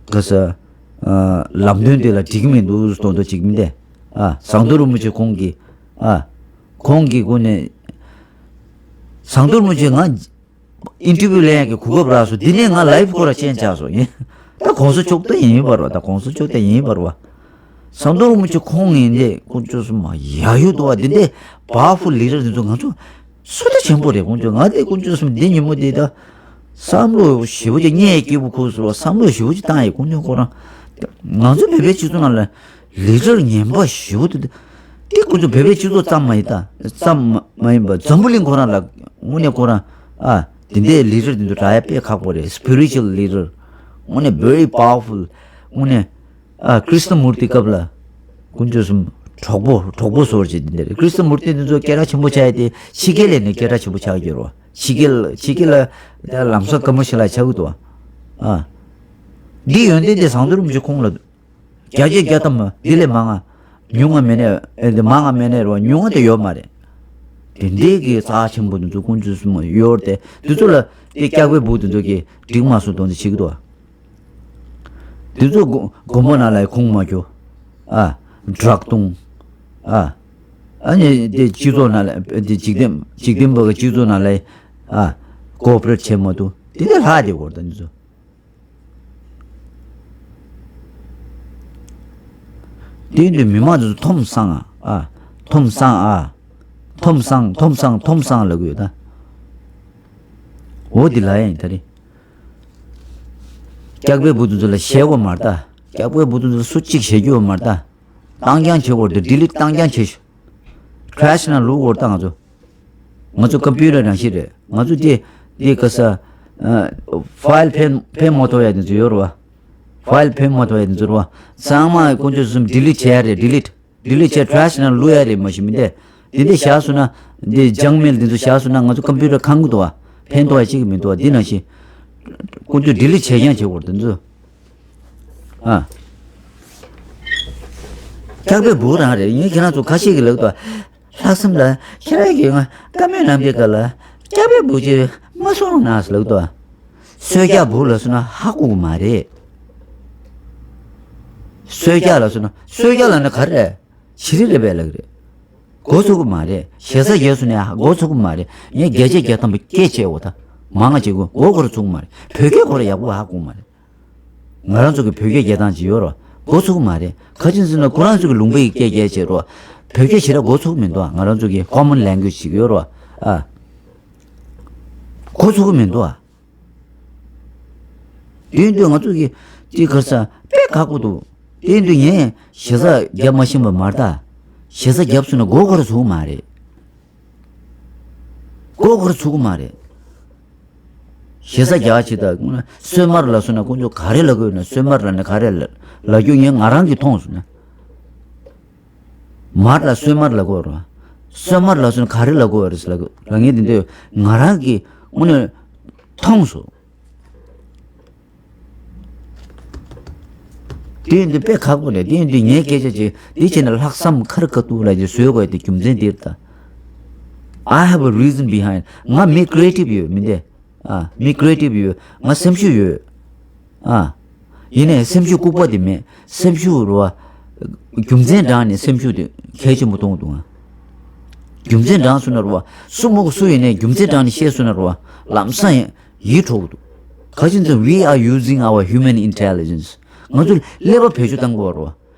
ག་ས། ཨ། ལམ་སྟོན་དེ་ལ་འགྲིག་མི་འདུག་དོན་དུ་ཅིག་མི་འདས། ཨ། ཟམ་གདོང་རིན་པོ་ཆེ་ཁོང་གིས། ཨ། ཁོང་གི་སྒོ་ནས། ཟམ་གདོང་རིན་པོ་ཆེ་ང་ཨིན་ཊར་བིའུ་ལེན་ཡག་གི་གོ་སྐབས་རག་སོང་། འདི་ནས་ང་ལའིབ་ཁོ་ར་ཅན་ཆགས་སོང་ཡིན། ད་གོང་ས་མཆོག་ད་ཡིན་པར་བ། ད་གོང་ས་མཆོག་ད་ཡིན་པར་བ། ཟམ་གདོང་རིན་པོ་ཆེ་ཁོང་ཡིན་ཏེ་དཀོན་མཆོག་གསུམ་མ་ཡག་ཡོད་དོ་བ། འདི་འདྲའི་པ་ཝར་ཕུལ་ལི་ཌར་འདི་ཚོ་ང་ཚོ་བསོད་བདེ་ཆེན་པོ་རེད། དཀོན་མཆོག་ང་དེ་དཀོན་མཆོག་གསུམ་འདི་ཉིན་མོ་འདི་ད་བསམ་བློ་ཞེ་པོ་ཅིག་བསྔལ་སྐྱིད་པོ་ཁུག་སོང་བ། བསམ་བློ་ཞེ་པོ་ཅིག་བཏང་ཡོད། དཀོན་མཆོག་ཁོ་རང་ང་ཚོ་བོད་པའི་སྤྱི་ཚོགས་ནང་ལ། ལི་ཌར་ངན་པ་ཞེ་པོ་དེ། དེ་ཁོ་ཚོ་བོད་པའི་སྤྱི་ཚོགས་ཙམ་མ་ཡིན་ད། ཙམ་མ་ཡིན་པ་འཛམ་བུ་གླིང་ཁོ་རང་ལ་དངོས་གནས་ཁོ་རང་ཨ། དེ་འདྲའི་ལི་ཌར་དེ་ཚོ་རག་ཡ་དཔེ་ཁག་པོ་རེད། སི་པི་རི་ཅུ་ཨལ་ལི་ཌར། དངོས་གནས་very powerful། དངོས་གནས་ཨ། ཀྲིཤ་ན་མུར་ཏི་སྐབས་ལ་དཀོན་མཆོག་གསུམ་གྲོགས་པོ་གྲོགས་པོ་བཟོ་འདྲ་ཅིག་དེ་འདྲ་རེད། ཀྲིཤ་ན་མུར་ཏི་དེ་ཚོ་སྐད་གྲགས་ཆེན་པོ་ཆགས་ཡ་དེ་ཕྱི་རྒྱལ་ལ་ནས་སྐད་གྲགས་ཆེན་པོ་ཆགས་ཀྱི་ཡོད་རེད་བ། ཕྱི་རྒྱལ་ཕྱི་རྒྱལ་ལ་ལམ་སང་སྐར་མ་ཞིག་ལ་ཆགས་ཀྱི་འདུག་བ། ཨ། འདི་ཡོན་ཏན་དེ་ཟམ་གདོང་རིན་པོ་ཆེ་ཁོང་ལ། བརྒྱ་ཆ་བརྒྱ་ཐམ་པ་འདི་ལས་མང་ང་། ཉུང་ང་མེད་ནས་ཨེ་འདི་མང་ང་མེད་ནས་རོ་ཉུང་ང་དེ་ཡོད་མ་རེད། དེ་འདྲའི་གི་རྩ་ཆེན་པོ་འདི་ཚོ་དཀོན་མཆོག་གསུམ་ཡོད་རེད་དེ། འདི་ཚོ་ལ་དེ་སྐྱག་པའི་འབུ་འདི་ཚོ་གི་འགྲིག་མ་སོང་དོན་དེ་བྱེད་ཀྱི་འདུག་ཨ། འདི་ཚོ་དགོ་དགོན་པ་ནང་ལ་ཁུངས་མ་འཁྱོལ། ཨ། ཌྲག་བཏུང་། ཨ། ཨ་ནི་དེ་སྤྱི་ཚོགས་ནང་ལ་དེ་འཇིག་རྟེན་འཇིག་རྟེན་པ་གི་སྤྱི་ཚོགས་ནང་ལ། ཨ། ཀོ་པ་རེཊ་བྱེད་མ་ཐུབ། དེ་འདྲ་ལྷག་དེ་གོ་ད་འདི་ཚོ། དེ་ཡིན་དུས་མི་མང་ཚོ་ཐོམ་སང་ཨ། ཨ། ཐོམ་སང་ཨ། ཐོམ་སང་ཐོམ་སང་ཐོམ་སང་ལབ་གི་ཡོད་ད། འོ་འདི་ལ་ཡིན་ད་རེད། སྐྱག་པའི་བུ་དེ་ཚོ་ལ་བཤད་དགོས་མ་རེད་ད། སྐྱག་པའི་བུ་དེ་ཚོ་ལ་སུ་གཅིག་བཤད་རྒྱུ་ཡོད་མ་རེད་ད། བཏང་རྐྱང་བྱེད་དགོས་རེད་ད། ཌི་ལིཊ་བཏང་རྐྱང་བྱེད་ཤོག་ཊེ་རེཤ་ནང་བླུག་དགོས་རེད་ད་ང་ཚོ། ང་ཚོ་ཀམ་པུ་ཊར་ནང་བཞིན་རེད། ང་ཚོ་དེ་དེ་ག་ས། ཕའིལ་ཕན་ཕན་མ་ཐོགས་ཡ་དེ་ཚོ་ཡོད་རེད་བ། ཕའིལ་ཕན་མ་ཐོགས་ཡ་དེ་ཚོ་རེད་བ། ཚང་མ་དཀོན་མཆོག་གསུམ་ཌི་ལིཊ་བྱེད་ཡ་རེད། ཌི་ལིཊ། ཌི་ལིཊ་བྱས་ཊེ་རེཤ་ནང་བླུག་ཡ་རེད། མ་གཞི་མི་འདས། འདི་འདི་བཞག་སོང་ན། འདི་ཇང་མེལ་འདི་ཚོ་བཞག་སོང་ན་ང་ཚོ་ཀམ་པུ་ཊར་ཁེངས་གི་འདུག་བ། ཕན་ཐོགས་ཡ་གཅིག་གི་མི་འདུག་བ། འདི་ནང་བཞིན། དཀོན་མཆོག་ཌི་ལིཊ་བྱས་རྐྱང་བྱེད་དགོས་རེད་འདི་ཚོ། ཨ། སྐྱག་པའི་བུ་རང་རེད། ངས་ཁྱེད་རང་ཚོ་ཁ་ཤས་ཀྱིས་ལབ་འདུག་བ། ལྷག་བསམ་ལ་ཁྱེད་རང་གིས་ང་བཀའ་མོལ་གནང་པའི་སྐབས་ལ་སྐྱག་པའི་བུ་ཅིག་མ་གསུང་ན་ཟེར་ལབ་འདུག་བ། གསོད་སྐྱག་བུ་ལབ་སོང་ན་ཧ་གོ་གི་མ་རེད། གསོད་སྐྱག་ལབ་སོང་ན་གསོད་སྐྱག་ལབ་ན་ག་རེ། ཞི་རི་རེད་པས་ལབ་གི་རེད། མགོ་ཚོས་གི་མ་རེད། ཞེ་ས་རྒྱབ་སོང་ན་མགོ་ཚོས་གི་མ་རེད། ངས་བརྒྱ་ཆ་བརྒྱ་ཐམ་པ་སྐད་ཆ་འོ་ད། མང་ང་བྱེད་དགོས། མགོ་སྐོར་ཚོས་གི་མ་རེད། བོད་སྐད་ཁོ་རང་ཡག་པོ་ཧ་གོ་མ་རེད། ང་རང་ཚོ་གི་བོད་སྐད་རྒྱག་སྟངས་ཅིག་ཡོད་རོ། མགོ་ཚོས་གི་མ་རེད། ག་ཅི་ཟེར་ན་ཁོ་རང་ཚོ་གི་ལུང་པའི་སྐད་རྒྱག་བྱེད་རོ། བོད་སྐད་ཞེ་དྲག་མགོ་ཚོས་གི་མི་འདུག་ང་རང་ཚོ་གི་ཀོ་མོན་ལེང་གུ་ཨེཇ་ཅིག་ཡོད་རོ། ཨ། མགོ་ཚོས་གི་མི་འདུག་ཨ། དེ་ཡིན་དུས་ང་ཚོ་གི་དེ་ག་ས་དཔེ་ཁག་པོ་འདུག་དེ་ཡིན་དུས་ངས་ཞེ་ས་རྒྱབ་མ་ཤེས་པ་མ་རེད་ད། ཞེ་ས་རྒྱབ་སོང་ན་མགོ་སྐོར་ཚོས་གི་མ་རེད། མགོ་སྐོར་ཚོས་གི་མ་རེད། ཞེ་ས་རྒྱག་ཆེ་ད། སོན་མར་ལབ་སོང་ན་དཀོན་མཆོག་ག་རེ་ལབ་དགོས་ན། སོན་མར་ལབ་ན་ག་རེ་ལབ་ལབ་རྒྱུ་ངས་ང་རང་གིས་མཐོང་སོང་ན། མར་ལ་སོན་མར་ལབ་དགོས་རེད་བ། སོན་མར་ལབ་སོང་ན་ག་རེ་ལབ་དགོས་རེད་ཟེར་ལབ་དགོས་རེད། ངས་འདི་འདྲ་ང་རང་གིས་དངོས་གནས་མཐོང་སོང་། དེ་ཡིན་དུས་དཔེ་ཁག་པོ་རེད། དེ་ཡིན་དུས་ངའི་སྐད་ཆ་ཅིག་འདི་བྱས་ན་ལྷག་བསམ་ཁར་ཁ་ཐུག་ལ་ཅིག་བཟོས་དགོས་དེ་རྒྱུ་མཚན་འདིར་ད། I have a reason behind. ང་མི་ཀི་རི་ཨེ་ཊིབ་ཡོད་མི་འདི། ཨ། མི་ཀི་རི་ཨེ་ཊིབ་ཡོད། ང་སེམས་ཤུགས་ཡོད། ཨ། ཡིན་ནའི་སེམས་ཤུགས་ལྐུགས་པ་དེ་མེད། སེམས་ཤུགས་རུ་བ། རྒྱུ་མཚན་དྲངས་ནས་སེམས་ཤུགས་དེ་གལ་ཆེན་པོ་མཐོང་གི་འདུག་ང་། རྒྱུ་མཚན་དྲངས་སོང་ན་རུ་བ། སུ་མོ་གི་སུ་ཡིན་ནའི་རྒྱུ་མཚན་དྲངས་ནས་བཤད་སོང་ན་རུ་བ། ལམ་སང་ཡིན། ཡིད་འཕྲོག་གི་འདུག་ག་ཅི་ཟེར་ན། We are using our human intelligence. ང་ཚོ་ཀླད་པ་བེད་སྤྱོད་བཏང་དགོས་རེད་བ།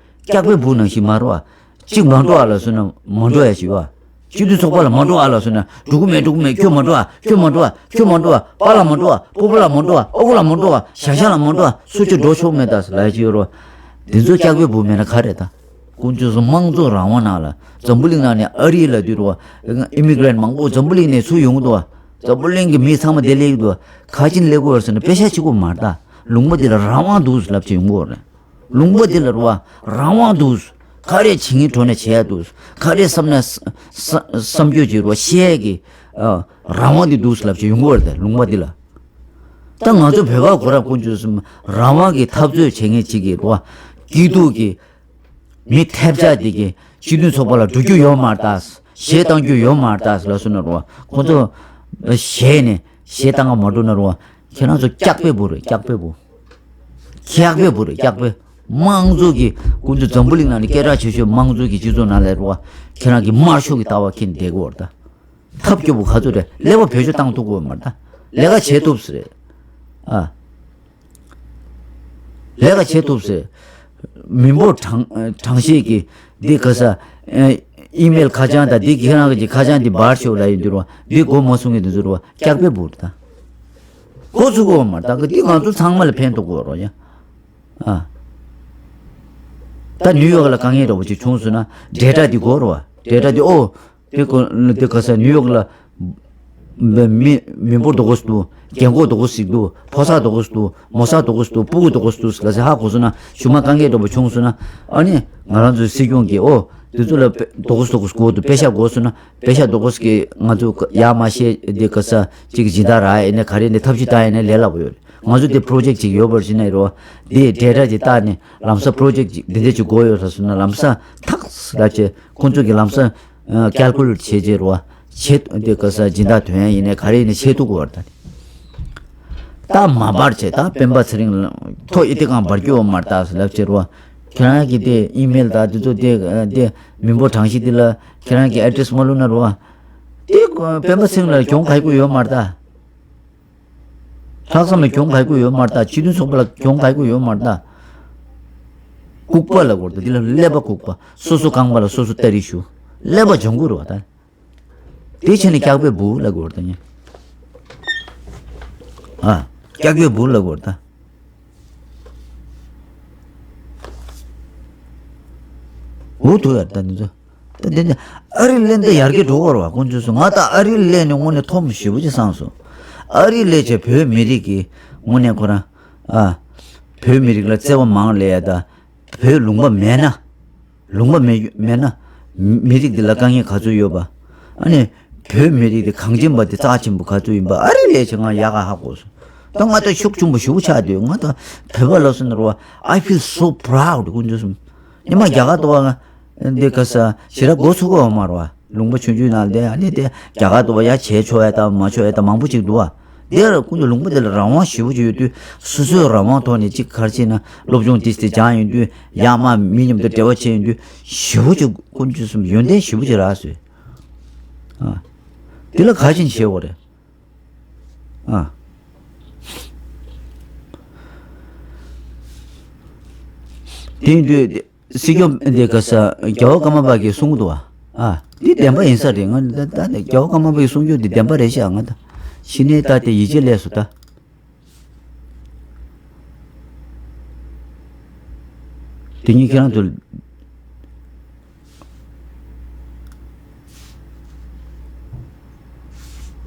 སྐྱག་པའི་བུ་ནང་བཞིན་མ་རེད་བ། གཅིག་མ་འགྲོ་ཨ་ལབ་སོང་ན་མ་འགྲོ་ཡ་ཞིག་བ། སྤྱི་འཐུས་ཚོགས་པ་ལ་མ་འགྲོ་ཨ་ལབ་སོང་ན་འགྲོ་གི་མེད། འགྲོ་གི་མེད། ཁྱོད་མ་འགྲོ་ཨ། ཁྱོད་མ་འགྲོ་ཨ། ཁྱོད་མ་འགྲོ་ཨ། པཱ་ལགས་མ་འགྲོ་ཨ། སྤོ་བོ་ལགས་མ་འགྲོ་ཨ། ཨ་ཁུ་ལགས་མ་འགྲོ་ཨ། ཞང་ཞང་ལགས་མ་འགྲོ་ཨ། སུ་གཅིག་འགྲོ་ཆོག་མེད་ད་ཟེར་ལབ་ཡ་ཅིག་ཡོད་རེད་བ། འདི་ཚོ་སྐྱག་པའི་བུ་མེད་ན་ག་རེད་ད། དཀོན་མཆོག་གསུམ། དམངས་གཙོ་རང་དབང་ནང་ལ་འཛམ་བུ་གླིང་ནང་ནས་ཨ་རི་ལབ་དུས་རེད་བ། ཨི་མི་གྷི་རེན་ཊི་མང་པོ་འཛམ་བུ་གླིང་ནས་ཚུར་ཡོང་གི་འདུག་བ། འཛམ་བུ་གླིང་གི་མི་ཚང་མ་བསྡད་སླེབས་ཀྱི་འདུག་བ། ག་ཅི་སླེབས་དགོས་རེད་ཟེར་ན་པེ་ཤག་གཅིག་པོ་མ་རེད་ད། ལུང་པ་འདི་ལ་རང་དབང་འདུག་ཟེར་ལབ་བྱས་ཡོང་གི་ཡོད་རེད། ལུང་པ་འདི་ལ་རུ་བ་རང་དབང་འདུག་ག་རེ་བྱེད་སྙིང་བྲོ་ནས་བྱེད་ཡ་འདུག་ག་རེ་བསམ་ན་ས་ས་བསམ་རྒྱུ་ཅིག་རུ་བ་བཤད་ཡ་གི་ཨ་རང་དབང་འདི་འདུག་ལབ་བྱས་ཡོང་གི་ཡོད་རེད་ད། ལུང་པ་འདི་ལ། ད་ང་ཚོ་བོད་པ་ཁོ་རང་དཀོན་མཆོག་གསུམ་རང་དབང་གི་འཐབ་རྩོད་བྱེད་མཁན་ཅིག་གི་རུ་བ་སྐྱིད་སྡུག་གི་མི་ཐེབས་ཆག་འདི་གི་སྤྱི་མཐུན་ཚོགས་པ་ལ་འགྲོ་རྒྱུ་ཡོད་མ་རེད་ད། གཞས་བཏང་རྒྱུ་ཡོད་མ་རེད་ད་ལབ་སོང་ན་རུ་བ། ཁོ་ཚོ་གཞས་ནས་གཞས་བཏང་ག་མ་འགྲོ་ན་རུ་བ། ཁྱེད་རང་ཚོ་སྐྱག་པའི་བུ་རེད། སྐྱག་པའི་བུ། སྐྱག་པའི་བུ་རེད། སྐྱག་པའི། དམངས་གཙོ་གི་ཁོང་ཚོ་འཛམ་བུ་གླིང་ནང་ནས་སྐད་གྲགས་ཆེ་ཤོས་དམངས་གཙོ་གི་སྤྱི་ཚོགས་ནང་ལ་རུ་བ། ཁྱེད་རང་གི་དམར་ཤོག་གི་ལྟ་བ་འཁྱེར་བསྡད་དགོས་རེད་ད། ཐབས་སྐྱོ་པོ་ག་ཚོད་རེད། ཀླད་པ་བེད་སྤྱོད་བཏང་ཐུབ་དགོས་མ་རེད་ད། ལས་ཀ་བྱེད་ཐུབ་ས་རེད། ཨ། ལས་ཀ་བྱེད་ཐུབ་ཟེར། མི་འབོར་གྲངས་གྲངས་བཤེར་གྱི་འདི་ག་ས། ཨེ་ཨི་མེལ་ཁ་བྱང་དང་འདི་ཁྱེད་རང་གི་ཁ་བྱང་འདི་འབར་ཤོག་ལབ་ཡིན་འདི་རུ་བ། འདི་མགོ་མ་ཚོས་མཁན་འདི་ཚོ་རུ་བ་སྐྱག་པའི་བུ་རེད་ད། མགོ་ཚོས་གི་ཡོད་མ་རེད་ད། འདི་ང་ཚོ་ཚང་མ་ལ་ཕན་ཐོགས་གི་ཡོད་རེད་ཡ། ཨ། ད་ནིའུ་ཡོག་ལ་དཀའ་ངལ་འདྲ་པོ་ཅིག་བྱུང་སོང་ན་ཌེ་ཊ་འདི་དགོས་རེད་བ། ཌེ་ཊ་འདི་ཨོ། དེ་ཀོ་དེ་ག་ས་ནིའུ་ཡོག་ལ་མི་མི་འབོར་དོ་གོ་སུ་འདུག་རྒན་གོག་དོ་གོ་སུ་ཞིག་འདུག་ཕོ་གསར་དོ་གོ་སུ་འདུག་མོ་གསར་དོ་གོ་སུ་འདུག་སྤུ་གུ་དོ་གོ་སུ་འདུག་ཟེར་ལ་ཟེར་ཧ་གོ་སོང་ན། གཞུག་མ་དཀའ་ངལ་འདྲ་པོ་བྱུང་སོང་ན། ཨ་ནི་ང་རང་ཚོའི་སྲིད་སྐྱོང་གིས་ཨོ་དེ་ཚོ་ལ་དོ་གོ་སུ་དོ་གོ་སུ་དགོས་འདུག་པེ་ཤ་དགོས་སོང་ན་པེ་ཤ་དོ་གོ་སུ་གིས་ང་ཚོ་ཡར་མར་བཤད་དེ་ག་ས་ཅིག་སྦྱིན་བདག་རག་ཡིན་ན་ག་རེ་ནས་ཐབས་ཤེས་བཏང་ཡིན་ན་ལས་སླ་པོ་ཡོད་རེད། ང་ཚོ་དེ་པྲོ་ཇེཀ་ཅིག་ཡོད་པར་བྱས་ན་རོ། དེ་ཌེ་ཊ་ཅིག་བལྟས་ནས་ལམ་སང་པྲོ་ཇེཀ་ཅིག་འདི་འདྲ་ཅིག་དགོས་ཡོད་ས་སོང་ན་ལམ་སང་ཐག་ལབ་བྱས་ཁོང་ཚོ་གི་ལམ་སང་ཀལ་ཀུ་ལེཊ་བྱས་རྗེས་རོ། ཆེད་དེ་ག་ས་སྦྱིན་བདག་ཐོན་ཡ་ཡིན་ནའི་ག་རེ་ཡིན་ནའི་ཆེད་དུ་དགོས་པར་ད། ད་མ་པར་བྱས་ད་སྤེན་པ་ཚེ་རིང་ཐོ་ཨི་ཏི་གང་འབར་རྒྱུ་ཡོད་མ་རེད་ད་ལབ་བྱས་རོ། ཁྱེད་རང་གི་དེ་ཨི་མེལ་ད་དེ་ཚོ་དེ་དེ་མི་འབོར་གྲངས་གཞི་དེ་ལ་ཁྱེད་རང་གི་ཨེ་ཌི་རེ་སི་མ་བླུགས་ན་རོ། དེ་སྤེན་པ་ཚེ་རིང་ལ་གྱོང་ག་རེ་ཡོད་མ་རེད་ད། ལྷག་བསམ་ལ་གྱོང་ག་རེ་ཡོད་མ་རེད་ད། སྤྱི་མཐུན་ཚོགས་པ་ལ་གྱོང་ག་རེ་ཡོད་མ་རེད་ད། ལྐུགས་པ་ལབ་དགོས་རེད། འདི་ལ་ཀླད་པ་ལྐུགས་པ། སོ་སོ་རྐང་པ་ལ་སོ་སོ་སྟ་རེ་ཞུ། ཀླད་པ་ལྗང་ཁུ་རེད་བ་ད། དེ་བྱས་ནས་སྐྱག་པའི་སྦུག་ལབ་དགོས་རེད་ད་ཉན། ཨ། སྐྱག་པའི་སྦུག་ལབ་དགོས་རེད་ད། འུ་ཐུག་ཡ་ད་འདི་ཚོ། ད་འདི་ནི་ཨ་རི་སླེབས་ད་ཡར་རྒྱས་འགྲོ་བར་བ་དཀོན་མཆོག་གསུམ། ང་ད་ཨ་རི་སླེབས་ནས་དངོས་གནས་ཐོག་མ་ཞེ་པོ་ཅིག་སངས་སོང་། ཨ་རི་སླེབས་བྱས་བོད་མི་རིགས་ཀྱི་དངོས་གནས་ཁོ་རང་། ཨ། བོད་མི་རིགས་ལ་བརྩེ་བ་མང་སླེབས་ཡ་ད། བོད་ལུང་པ་མེད་ན། ལུང་པ་མེད་མེད་ན། མི་རིགས་འདི་ལ་དཀའ་ངལ་ག་ཚོད་ཡོད་པ། ཨ་ནི། བོད་མི་རིགས་འདི་གངས་ཅན་པ་འདི་རྩ་ཆེན་པོ་ག་ཚོད་ཡིན་པ་ཨ་རི་སླེབས་བྱས་ང་ཡག་ག་ཧ་གོ་སོང་། ད་ང་ད་ཤུགས་ཆེན་པོ་ཞེ་པོ་ཆགས་འདུག་ང་ད་བོད་པ་ལབ་སོང་ན་རེད་བ། I feel so proud དཀོན་མཆོག་གསུམ། ཉི་མ་རྒྱ་གར་དུ་བ་ང་འདི་ག་ས་ཞེ་དྲག་མགོ་ཚོད་ཀྱི་ཡོད་མ་རེད་བ། ལུང་པ་ཆུང་ཆུང་ནང་དེ་ཨ་ནི་དེ་རྒྱ་གར་དུ་བ་ཡ་བྱས་ཆོག་ཡ་དང་མ་ཆོག་ཡ་དང་མང་པོ་ཅིག་འདུག་བ། དེ་ལ་ཀུན་ཏུ་ལུང་པ་དེ་ལ་རང་དབང་ཞེ་པོ་ཅིག་ཡོད་དུས་སོ་སོའི་རང་དབང་ཐོག་ནས་ཅིག་ག་རེ་བྱས་ན་སློབ་སྦྱོང་ཏིས་ཏི་སྦྱངས་ཡོང་དུས་ཡར་མར་མི་མཉམ་དུ་འབྲེལ་བ་བྱས་ཡོང་དུས་ཞེ་པོ་ཅིག་དཀོན་མཆོག་གསུམ་ཡོན་ཏན་ཞེ་པོ་ཅིག་རག་སོང་། ཨ། དེ་ལ་ག་བྱས་ནས་བྱེད་དགོས་རེད། ཨ། དེ་ཡིན་དུས། སྲིད་སྐྱོང་འདི་ག་ས་རྒྱལ་བ་ཀརྨ་པ་གིས་གསུང་གི་འདུག་བ། ཨ། འདི་བདེན་པ་ཡིན་ས་རེད། ང་ད་ད་རྒྱལ་བ་ཀརྨ་པ་གིས་གསུང་རྒྱུ་འདི་བདེན་པ་རེད་ཤག་ང་ད་ཕྱི་ནས་ད་དེ་ཡིད་ཆེས་སླེབས་སོང་ད། དེ་གཉིས་ཁྱེད་རང་ཚོ།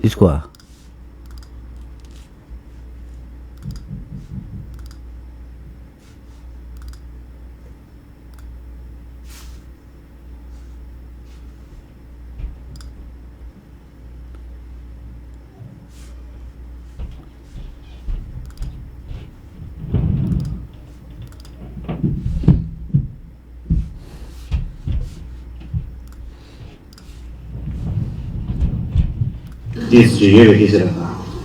ཨིས་ཀོ། ཏིས་ཅིག་ཡོད་པའི་སྐད་ཆ་རེད།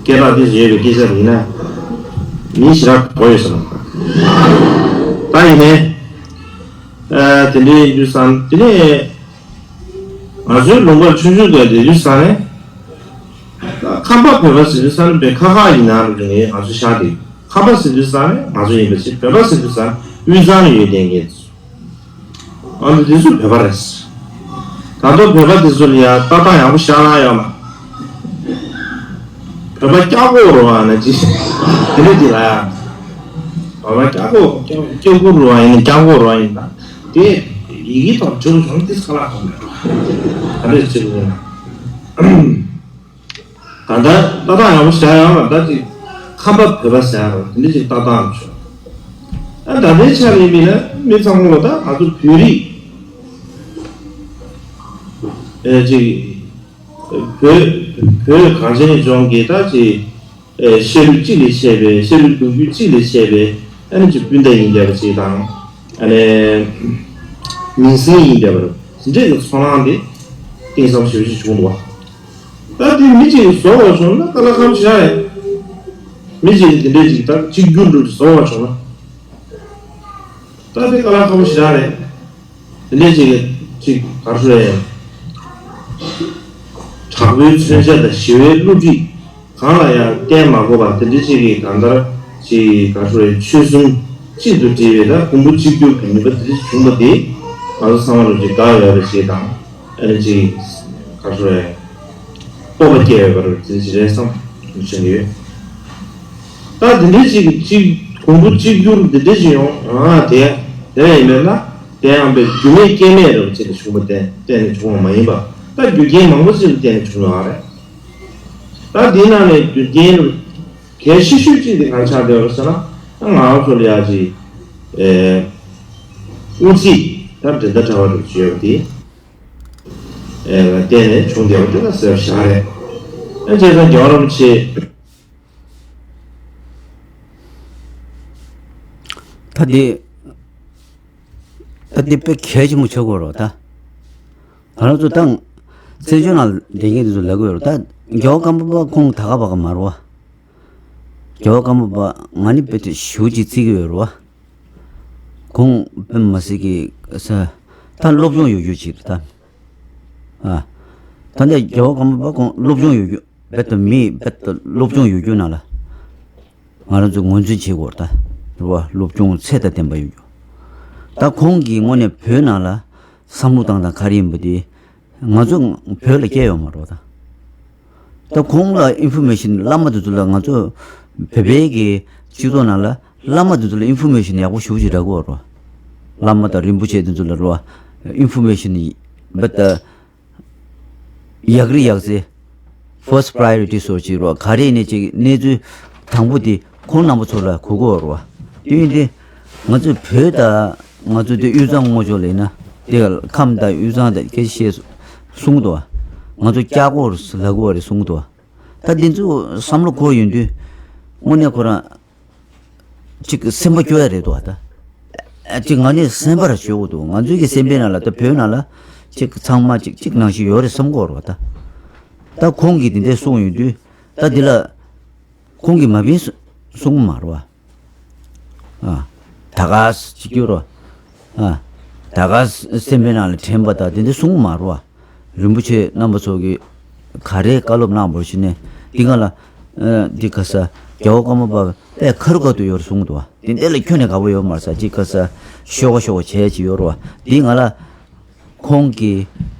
སྐད་གྲགས་ཏིས་ཅིག་ཡོད་པའི་སྐད་ཆ་རེད་ན། མི་ཞེ་དྲག་གོ་ཡོད་ས་རེད། ད་ཡིན་ནའི། ཨ། དེ་འདྲའི་ཡིན་དུས་ཙང་དེ་ནས་ང་ཚོའི་ལུང་པར་ཆུང་ཆུང་སྒང་བསྡད་དུས་ཙང་ནས། ཁམས་པ་བོད་པ་ཟེར་དུས་ཙང་ནས་བོད་ཁ་ཁ་ཡིན་ན་རུ་ངས་ང་ཚོ་ཤར་དེ། ཁམས་པ་ཟེར་དུས་ཙང་ནས་ང་ཚོ་ཡིན་པ་ཞིག་བོད་པ་ཟེར་དུས་ཙང་ནས་དབུས་གཙང་ལ་ཡོད་བསྡད་མཁན། ཨ་ནི་དེ་ཚོ་བོད་པ་རེད། ད་དུང་བོད་པ་དེ་ཚོ་ལ་ཡང་ལྟ་སྟངས་ཡག་པོ་ཤར་ལ་ཡོད་མ། བོད་པ་སྐྱག་ལྐོག་རུ་བ་ན་ཅི། དེ་འདྲ་དེ་ལ་ཡང་། བོད་པ་སྐྱག་ལྐོག་སྐྱག་ལྐོག་རུ་བ་ཡིན་ན་སྐྱག་ལྐོག་རུ་བ་ཡིན་ན། དེ་ཡི་གེ་དང་བྲིས་བྱུང་དེ་ཁ་ལག་ཁོང་ག་རེ་བྱེད་དགོས་ན། ད་ལྟ་ལྟ་སྟངས་ཡག་པོ་བྱ་ཡག་ལ་ད་ཅིག་ཁམས་པ་བོད་པ་ཟེར་ཡག་རེད། དེ་འདྲ་ཅིག་ལྟ་སྟངས་བྱུང་། ཨ། ད་ལྟའི་ཆར་ཡིན་པས་ན་མི་ཚང་མ་ལ་ད་ང་ཚོ་བོད་རིགས། ཨེ། ཅིག་བོད་བོད་གངས་ཅན་ལྗོངས་ཀྱི་ད་ཅིག་ཨེ། ཤ་རུས་གཅིག་ལས་ཆད་པའི། ཤ་རུས་གདུང་རྒྱུད་གཅིག་ལས་ཆད་པའི། ཨ་ནི་ཅིག་སྤུན་ཟླ་ཡིན་བསྡད་པ་ཅིག་དང་། ཨ་ནི་མིང་སྲིང་ཡིན་བསྡད་པ་རེད། དེ་འདྲའི་གི་ཚོར་སྣང་དེ་གཏིང་ཟབ་ཞེ་པོ་ཅིག་བྱུང་འདུག་བ། ད་དེ་མི་གཅིག་གིས་བཟོ་བ་བྱུང་ན་དཀའ་ལས་ཁག་པོ་ཞེ་དྲག་རེད། མི་གཅིག་གིས་དེ་འདྲའི་ཅིག་ད་གཅིག་གྱུར་འགྲོ་བཟོ་བ་བྱུང་ན། ད་དེ་དཀའ་ལས་ཁག་པོ་ཞེ་དྲག་རེད། དེ་འདྲའི་ཅིག་གི་ཅིག་ག་རེ་ཞུ་དགོས་རེད། དྲག་པོའི་མཚོན་ཆ་དང་ཞི་བའི་བསླུ་བྲིད་གང་ལ་ཡང་བརྟེན་མ་དགོས་པར། དེ་འདྲའི་ཅིག་གི་གང་ལྟར་ཅིག་ག་རེ་ཞུ་དགོས་རེད། ཆོལ་གསུམ་གཅིག་ཏུ་སྒྲིལ་བའི་ད་གོང་བུ་གཅིག་གྱུར་གྱི་ནུས་པ་དེ་འདྲ་ཅིག་བྱུང་བ་དེ་ང་ཚོ་ཚང་མ་ལ་ཅིག་དགའ་ཡོད་པ་ཞིག་དང་། ཨ་ནི་ཅིག་ག་རེ་ཞུ་དགོས་རེད། སྤོབས་པ་སྐྱེ་བའི་བར་དེ་ཞིག་རེད་བསམ་བྱུང་གི་ཡོད། ད་དེ་འདྲའི་ཅིག་ཅིག་གོང་བུ་གཅིག་གྱུར་འདི་འདྲ་ཞིག་ཡོང་། ཨ། དེ་དེ་ཡིན་པས་ན་དེ་ཡང་པའི་རྒྱུ་མེད་རྐྱེན་མེད་རེད་པ་ཅིག་ལ་བྱུང་བ་བརྟེན་བརྟེན་ནས་བྱུང་བ་མ་ཡིན་པ། ད་རྒྱུ་རྐྱེན་མང་པོ་ཅིག་ལ་བརྟེན་ནས་བྱུང་ཡོད་རེད། ད་འདིའི་ནང་ནས་རྒྱུ་རྐྱེན་གལ་ཆེ་ཤོས་གཅིག་དེ་གང་ཆགས་བསྡད་ཡོད་རེད་ཟེར་ན། ད་ང་རང་ཚོ་ལ་ཡ་ཅིག་ཨེ། དབུ་ཁྲིད་ད་འགྲན་ཟླ་བྲལ་བ་རུ་བྱས་ཡོད་པ་དེ། ཨེ། ལ་བརྟེན་ནས་བྱུང་བསྡད་པ་དེ་ལ་ཟེར་བཞག་རེད། ཨ། བྱས་ཙང་རྒྱལ་བ་རིན་པོ་ཆེ། ད་དེ། ད་དེ་དཔེ་གལ་ཆེན་པོ་ཆགས་ཀྱི་ཡོད་རེད་བ་ད། ང་རང་ཚོ་ད་བཙན་བྱོལ་ནང་བསྡད་མཁན་དེ་ཚོ་ལབ་ཀྱི་ཡོད་རེད་ད། རྒྱལ་བ་ཀརྨ་པ་ཁོང་ད་ག་བ་ག་མ་རེད་བ། རྒྱལ་བ་ཀརྨ་པ་ང་ནི་དཔེ་དེ་ཞེ་པོ་ཅིག་བརྩི་གི་ཡོད་རེད་བ། ཁོང་དཔེ་མི་སྲིད་ཀྱི་ས་ད་སློབ་སྦྱོང་ཡོད་རྒྱུ་ཅིག་རེད་ད། ཨ། ད་ལྟ་རྒྱལ་བ་ཀརྨ་པ་ཁོང་སློབ་སྦྱོང་ཡོད་རྒྱུ་རྦད་དེ་མི་རྦད་དེ་སློབ་སྦྱོང་ཡོད་རྒྱུ་ནང་ལ་ང་རང་ཚོས་ངོས་འཛིན་བྱེད་དགོས་རེད་ད། རེད་བ། སློབ་སྦྱོང་ཚད་དང་ལྡན་པ་ཡོད་རྒྱུ། ད་ཁོང་གིས་དངོས་གནས་བོད་ནང་ལ་བསམ་བློ་བཏང་སྟངས་ག་རེ་ཡིན་པ་དེ་ང་ཚོ་བོད་ལ་སྐྱེས་ཡོད་མ་རེད་ད། ད་ཁོང་ལ་ཨིན་ཕོར་མེ་ཤིན་བླ་མ་དེ་ཚོ་ལ་ང་ཚོ་བོད་པའི་གི་སྤྱི་ཚོགས་ནང་ལ་བླ་མ་དེ་ཚོ་ལ་ཨིན་ཕོར་མེ་ཤིན་ཡག་པོ་ཞེ་པོ་ཅིག་རག་གི་ཡོད་རེད། བླ་མ་དང་རིན་པོ་ཆེ་དེ་ཚོ་ལ་རེད་བ། ཨིན་ཕོར་མེ་ཤིན་བ་ད། ཡག་རི་ཡག་ཚེ། First priority སོགས་ཅིག་རོ། ག་རེ་ནས་ཅིག་གནས་ཚུལ་དང་པོ་དེ་ཁོང་རྣམ་པ་ཚོ་ལ་གོ་དགོས་རོ། དེ་ཡིན་ཏེ། ང་ཚོས་བོད་དང་ང་ཚོ་དེ་དབུས་གཙང་ངོ་ཕྱོགས་ལ་ཡིན་ན་དེ་ཁམས་དང་དབུས་གཙང་དང་སྐད་ཆ་བཤད་གསུང་གི་འདུག་ང་ཚོ་སྐྱ་ཀོར་ལ་གོ་རེ་གསུང་གི་འདུག་ད་འདི་ཚོ་བསམ་བློ་འཁོར་ཡོང་དུས་དངོས་གནས་ཁོ་རང་། ཅིག་སེམས་པ་སྐྱོ་ཡ་རེད་འདུག་ད། ཅིག་ང་ནི་སེམས་པར་སྐྱོ་གི་འདུག་ང་ཚོའི་གི་སེམས་པའི་ནང་ལ་ད་བོད་ནང་ལ་ཅིག་ཚང་མ་ཅིག་ཅིག་ནང་བཞིན་ཡོད་རེད་བསམ་གི་རེད་ད། ད་ཁོང་གིས་དེ་འདྲས་གསུངས་ཡོང་དུས་ད་འདི་ལ་ཁོང་གིས་མ་བིན་གསུངས་མ་རེད་བ། ཨ། ད་ག་ཅིག་སྐྱོ་རོ། ཨ། ད་ག་སེམས་པའི་ནང་ལ་དྲན་པ་ད་དེ་འདྲས་གསུངས་མ་རེད་བ། རིན་པོ་ཆེ་རྣམ་པ་ཚོ་གིས་ག་རེ་བཀའ་སློབ་གནང་བར་ཞུ་ནས་འདི་ག་ལ་འདི་ག་ས་རྒྱལ་བ་ཀརྨ་པ་དཔེ་ཁ་རུ་ཁ་ཐུག་ཡོད་རེད་གསུངས་འདུག་བ། དེ་འདྲ་ལ་ཁྱོན་ནས་དགའ་པོ་ཡོད་མ་རེད་ས་གཅིག་ག་ས་ཤོ་ག་ཤོ་ག་བྱས་ཅིག་ཡོད་རེད་བ། འདི་ང་ལ་ཁོང་གིས་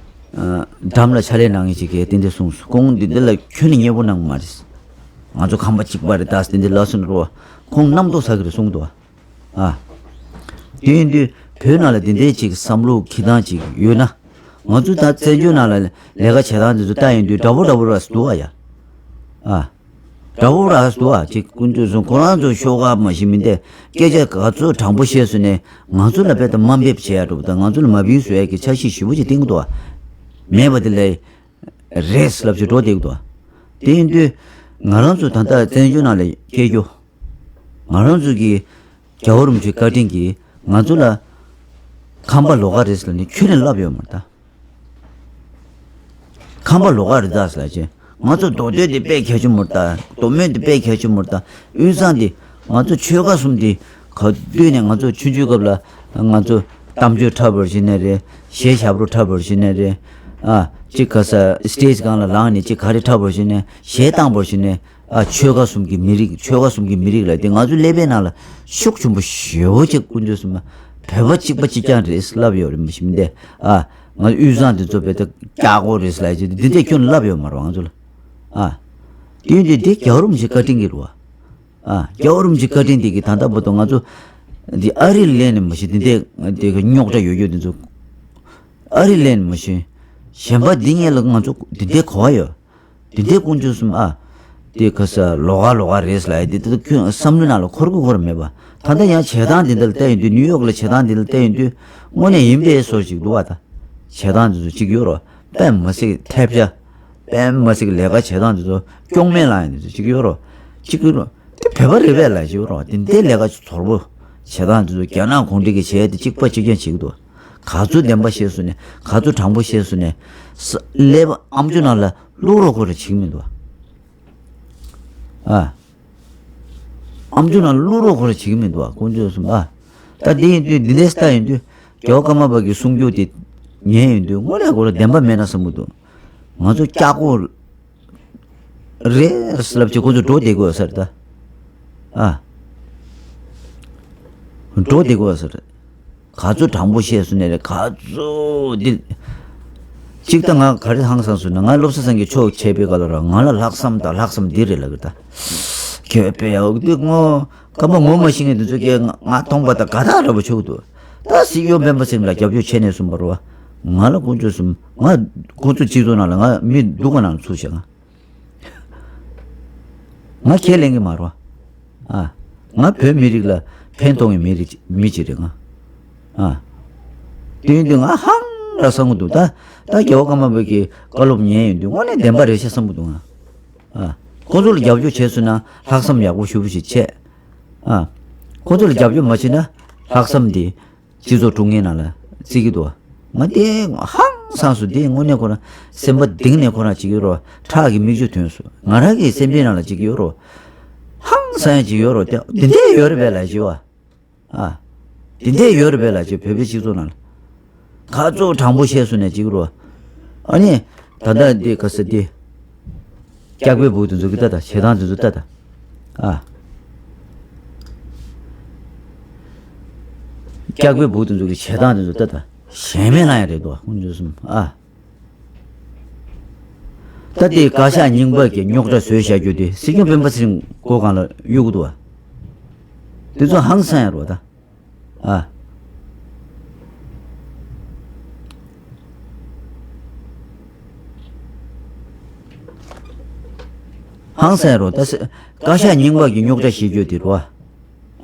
འགྲམ་ལ་ཕྱག་ལས་གནང་མཁན་ཅིག་གིས་དེ་འདྲ་གསུངས་སོང་། ཁོང་འདི་འདྲ་ལ་ཁྱོན་ནས་མཉེས་པོ་གནང་གི་མ་རེད། ང་ཚོ་ཁམས་པ་གཅིག་པ་རེད་ད་དེ་འདྲ་ལབ་སོང་རེད་བ། ཁོང་རྣམ་རྟོག་ཟ་གི་རེད་གསུངས་འདུག་བ། ཨ། དེ་ཡིན་དུས་བོད་ནང་ལ་དེ་འདྲའི་ཅིག་བསམ་བློ་འཁྱེར་སྟངས་ཅིག་ཡོད་ན། ང་ཚོ་ད་བཙན་བྱོལ་ནང་ལ་ལས་ཀ་བྱེད་སྟངས་དེ་ཚོ་ལྟ་ཡོང་དུས་འདྲ་པོ་འདྲ་པོ་ར་འདུག་ཨ་ཡ། ཨ། འདྲ་པོ་ར་འདུག་ཨ། ཅིག་ཀུན་སྤྱོད་བཟུང་ཁོ་རང་ཚོ་ཤོག་ཁག་མ་ཤེས་མིན་ཏེ་སྐད་ཆ་ག་ཚོད་དྲང་པོ་བཤད་སོང་ནས་ང་ཚོ་ལ་དཔེ་ད་དམའ་འབེབས་བྱེད་ཡ་འགྲོ་བ་དང་ང་ཚོ་ལ་མ་བིན་བཟོ་ཡ་གི་འཆར་གཞི་ཞེ་པོ་ཅིག་བཏིང་གི་འདུག་ཨ། མེད་པ་དེ་ལས་རེད་ལབ་ཅིག་འགྲོ་བསྡད་གི་འདུག་ཨ། དེ་ཡིན་དུས་ང་རང་ཚོ་ད་ལྟ་བཙན་བྱོལ་ནང་ལ་སྐྱེས་རྒྱུ། ང་རང་ཚོ་གི་རྒྱལ་བ་རིན་པོ་ཆེའི་བཀའ་དྲིན་གྱིས་ང་ཚོ་ལ་ཁམས་པ་ལོགས་ཀ་རེད་ཟེར་ནས་ཁྱོན་ནས་ལབ་ཡོད་མ་རེད་ད། ཁམས་པ་ལོགས་ཀ་རེད་ད་ཟེར་ལ་ཅི། ང་ཚོ་མདོ་སྟོད་དེ་དཔེ་གལ་ཆེན་མོ་རེད་ད། མདོ་སྨད་དེ་དཔེ་གལ་ཆེན་མོ་རེད་ད། དབུས་གཙང་དེ་ང་ཚོ་ཆོལ་ཁ་གསུམ་དེ་ག་དུས་ནས་ང་ཚོ་ཆུང་ཆུང་སྐབས་ལ་ང་ཚོ་གཏམ་བརྗོད་འཁྲབ་པར་བྱེད་ནས་རེད། གཞས་ཞབས་བྲོ་འཁྲབ་པར་བྱེད་ནས་རེད། ཨ་ཅིག་ག་ས་སི་ཊེ་ཇི་སྒང་ལ་ལངས་ནས་ཅིག་ག་རེ་འཁྲབ་པར་བྱེད་ནས་གཞས་བཏང་པར་བྱེད་ནས། ཨ་ཆོལ་ཁ་གསུམ་གྱི་མི་རིགས་ཆོལ་ཁ་གསུམ་གྱི་མི་རིགས་ལ་དེ་ང་ཚོ་ཀླད་པའི་ནང་ལ་ཤུགས་ཆེན་པོ་ཞེ་པོ་ཅིག་ཀུན་སྤྱོད་གསུམ་བོད་པ་གཅིག་པ་གཅིག་རྐྱང་རེད་ལབ་ཡོད་རེད་མི་ཤེས་མི་འདས། ཨ་ང་དབུས་གཙང་དེ་ཚོ་བོད་དེ་སྐྱག་གོ་རེད་ལབ་ཅིག་འདི་འདྲས་ཁྱོན་ལབ་ཡོད་མ་རེད་ང་ཚོ་ལ། ཨ་དེ་འདི་འདི་རྒྱལ་བ་རིན་པོ་ཆེ་བཀའ་དྲིན་གྱིས་རེད་བ། ཨ་རྒྱལ་བ་རིན་པོ་ཆེ་བཀའ་དྲིན་དེ་གི་ད་ལྟ་བར་དུ་ང་ཚོ་འདི་ཨ་རི་ལན་ནས་མ་ཤེས་འདི་འདྲས་དེ་གི་རྙོག་དྲ་ཡོད་ཡོད་འདི་ཚོ་ཨ་རི་ལན་ནས་མ་ཤེས་གཞན་པ་འདི་ངས་ལ་ང་ཚོ་འདི་འདྲས་གོ་བ་ཡོད། དེ་འདྲའི་ཀུན་སྤྱོད་གསུམ་ཨ། དེ་ཁ་ས་ལོགས་ཀ་ལོགས་ཀ་རེད་ལ་དེ་དེ་ཁྱོད་བསམ་བློའི་ནང་ལ་འཁོར་གི་འཁོར་མེད་པ། ད་ལྟ་ཡང་བྱེད་སྟངས་དེ་འདྲ་ལ་བལྟས་ཡོང་དུས་ནིའུ་ཡོག་ལ་བྱེད་སྟངས་དེ་འདྲ་ལ་བལྟས་ཡོང་དུས་དངོས་གནས་ཡིན་པའི་བཟོ་ཞིག་འདུག་བ་ད། བྱེད་སྟངས་དེ་ཚོ་གཅིག་ཡོད་རོ། དཔེ་མ་སྲིད་ཐེབས་ཆ། དཔེ་མ་སྲིད་ལས་ཀ་བྱེད་སྟངས་དེ་ཚོ་སྐྱོང་མེད་ལ་ཡིན་དེ་ཚོ་གཅིག་ཡོད་རོ། གཅིག་ཡོད་རོ། དེ་བོད་པ་རེད་པས་ལ་ཞིག་ཡོད་རོ། དེ་འདྲའི་ལས་ཀ་ཚོར་པོ། བྱེད་སྟངས་དེ་ཚོ་རྒྱ་ནག་གུང་ཁྲན་གྱི་བྱེད་ཡ་དེ་གཅིག་པ་གཅིག་རྐྱང་བྱེད་ཀྱི་འདུག་ག་ཚོད་བདེན་པ་བཤད་སོང་ནས་ག་ཚོད་དྲང་པོ་བཤད་སོང་ནས་ས་ཀླད་པ་ཨམ་ཅོག་ནང་ལ་བླུག་རོགས་ཁོ་ར་བྱེད་ཀྱི་མི་འདུག་ཨ། ཨམ་ཅོག་ནང་བླུག་རོགས་ཁོ་ར་བྱེད་ཀྱི་མི་འདུག་ཀུན་སྤྱོད་གསུམ་ཨ། ད་འདི་ཡིན་དུས་འདི་འདྲའི་ལྟ་ཡིན་དུས་རྒྱལ་བ་ཀརྨ་པ་གི་གསུང་རྒྱུ་དེ་ཉན་ཡིན་དུས་དངོས་གནས་ཁོ་ར་བདེན་པ་མེད་ན་བསམ་གྱི་འདུག་ང་ཚོ་སྐྱག་ཀོ་རེད་ལབ་ཅིག་ཁོ་ཚོ་འགྲོ་བསྡད་དགོས་ས་རེད་ད། ཨ། འགྲོ་བསྡད་དགོས་ས་རེད། ག་ཚོད་དྲང་པོ་བཤད་སོང་ནས་རེད་ག་ཚོད་འདི། གཅིག་ད་ང་ག་རེ་ཧང་སང་སོང་ན་ང་བློ་བཟང་སེང་གེ་མཆོག་བྱས་པའི་སྐབས་ལ་ར་ང་ལ་ལྷག་བསམ་དང་ལྷག་བསམ་འདི་རེད་ལབ་གི་ད། ཁྱོད་དཔེ་ཡག་འདི་ངོ་ཀརྨ་ངོ་མ་ཤེས་མཁན་འདི་ཚོ་གས་ང་མཐོང་པ་དང་དགའ་ཐག་ར་བ་ཆོག་འདུག་ད་སྲིད་སྐྱོང་སྤེན་པ་སེང་ལ་རྒྱབ་སྐྱོར་བྱས་ནས་གསུངས་པ་རེད་བ། ང་ལ་དཀོན་མཆོག་གསུམ་ང་ཁོང་ཚོ་སྤྱི་ཚོགས་ནང་ལ་ང་མི་སྡུག་ག་ནང་ཚུད་བྱས་ང་། ང་ཁས་ལེན་གྱི་མ་རེད་བ། ཨ། ང་བོད་མི་རིགས་ལ་ཕན་གཏོང་གི་མི་རིགས་མི་གཅིག་རེད་ང་། ཨ། དེ་ཡིན་དུས་ང་ཧང་ར་སང་གི་འདུག་ད་ད་རྒྱལ་བ་ཀརྨ་པ་གི་བཀའ་སློབ་ཉན་ཡོང་དུས་དངོས་གནས་བདེན་པ་རེད་ཤག་བསམ་གི་འདུག་ང་། ཨ། ཁོང་ཚོ་ལ་རྒྱབ་སྐྱོར་བྱས་སོང་ན་ལྷག་བསམ་ཡག་པོ་ཞེ་པོ་ཞིག་བྱས། ཨ། ཁོང་ཚོ་ལ་རྒྱབ་སྐྱོར་མ་བྱས་ན་ལྷག་བསམ་དེ་སྤྱི་ཚོགས་དཀྲུག་མཁན་ནང་ལ་བརྩི་གི་འདུག་ང་དེ་ཧང་སངས་སོང་། དེ་དངོས་གནས་ཁོ་རང་སེམས་པ་གཏིང་ནས་ཁོ་རང་བྱེད་ཀྱི་ཡོད་རོ། ཁྲག་གི་མིག་ཆུ་ཐོན་སོང་། ང་རང་གི་སེམས་པའི་ནང་ལ་བྱེད་ཀྱི་ཡོད་རོ། ཧང་སང་ཡ་བྱེད་ཀྱི་ཡོད་རོ། དེ་དེ་འདྲས་ཡོད་རེད་པས་ལབ་བྱེད་བ། ཨ། དེ་འདྲས་ཡོད་རེད་པས་ལབ་བྱེད་བོད་པའི་སྤྱི་ཚོགས་ནང་ལ། ག་ཚོད་དྲང་པོ་བཤད་སོང་ནས་བྱེད་ཀྱི་རོ། ཨ་ནི། ད་ལྟ་འདི་ག་ས་འདི། སྐྱག་པའི་སྦུག་དེ་ཚོ་གི་ལྟ་ད་བྱེད་སྟངས་དེ་ཚོ་ལྟ་ད། ཨ། སྐྱག་པའི་བུ་དེ་ཚོ་གི་བྱེད་སྟངས་དེ་ཚོ་ད་ལྟ་ཞེ་མེད་ལ་ཡང་རེད་དོ། ཁོང་ཚོ་གསུམ་ཨ། ད་དེ་བཀའ་ཤག་རྙིང་པ་གི་རྙོག་དྲ་བཟོས་བཞག་རྒྱུ་དེ་སྲིད་སྐྱོང་སྤེན་པ་ཚེ་རིང་མགོ་སྒང་ལ་གཡུག་འདུག་བ། དེ་ཚོ་ཧང་སང་ཡ་རོ་ད། ཨ། ཧང་སང་རོ་ད་སེ། བཀའ་ཤག་རྙིང་པ་གི་རྙོག་དྲ་ཞིག་བརྗོད་དེ་རོ།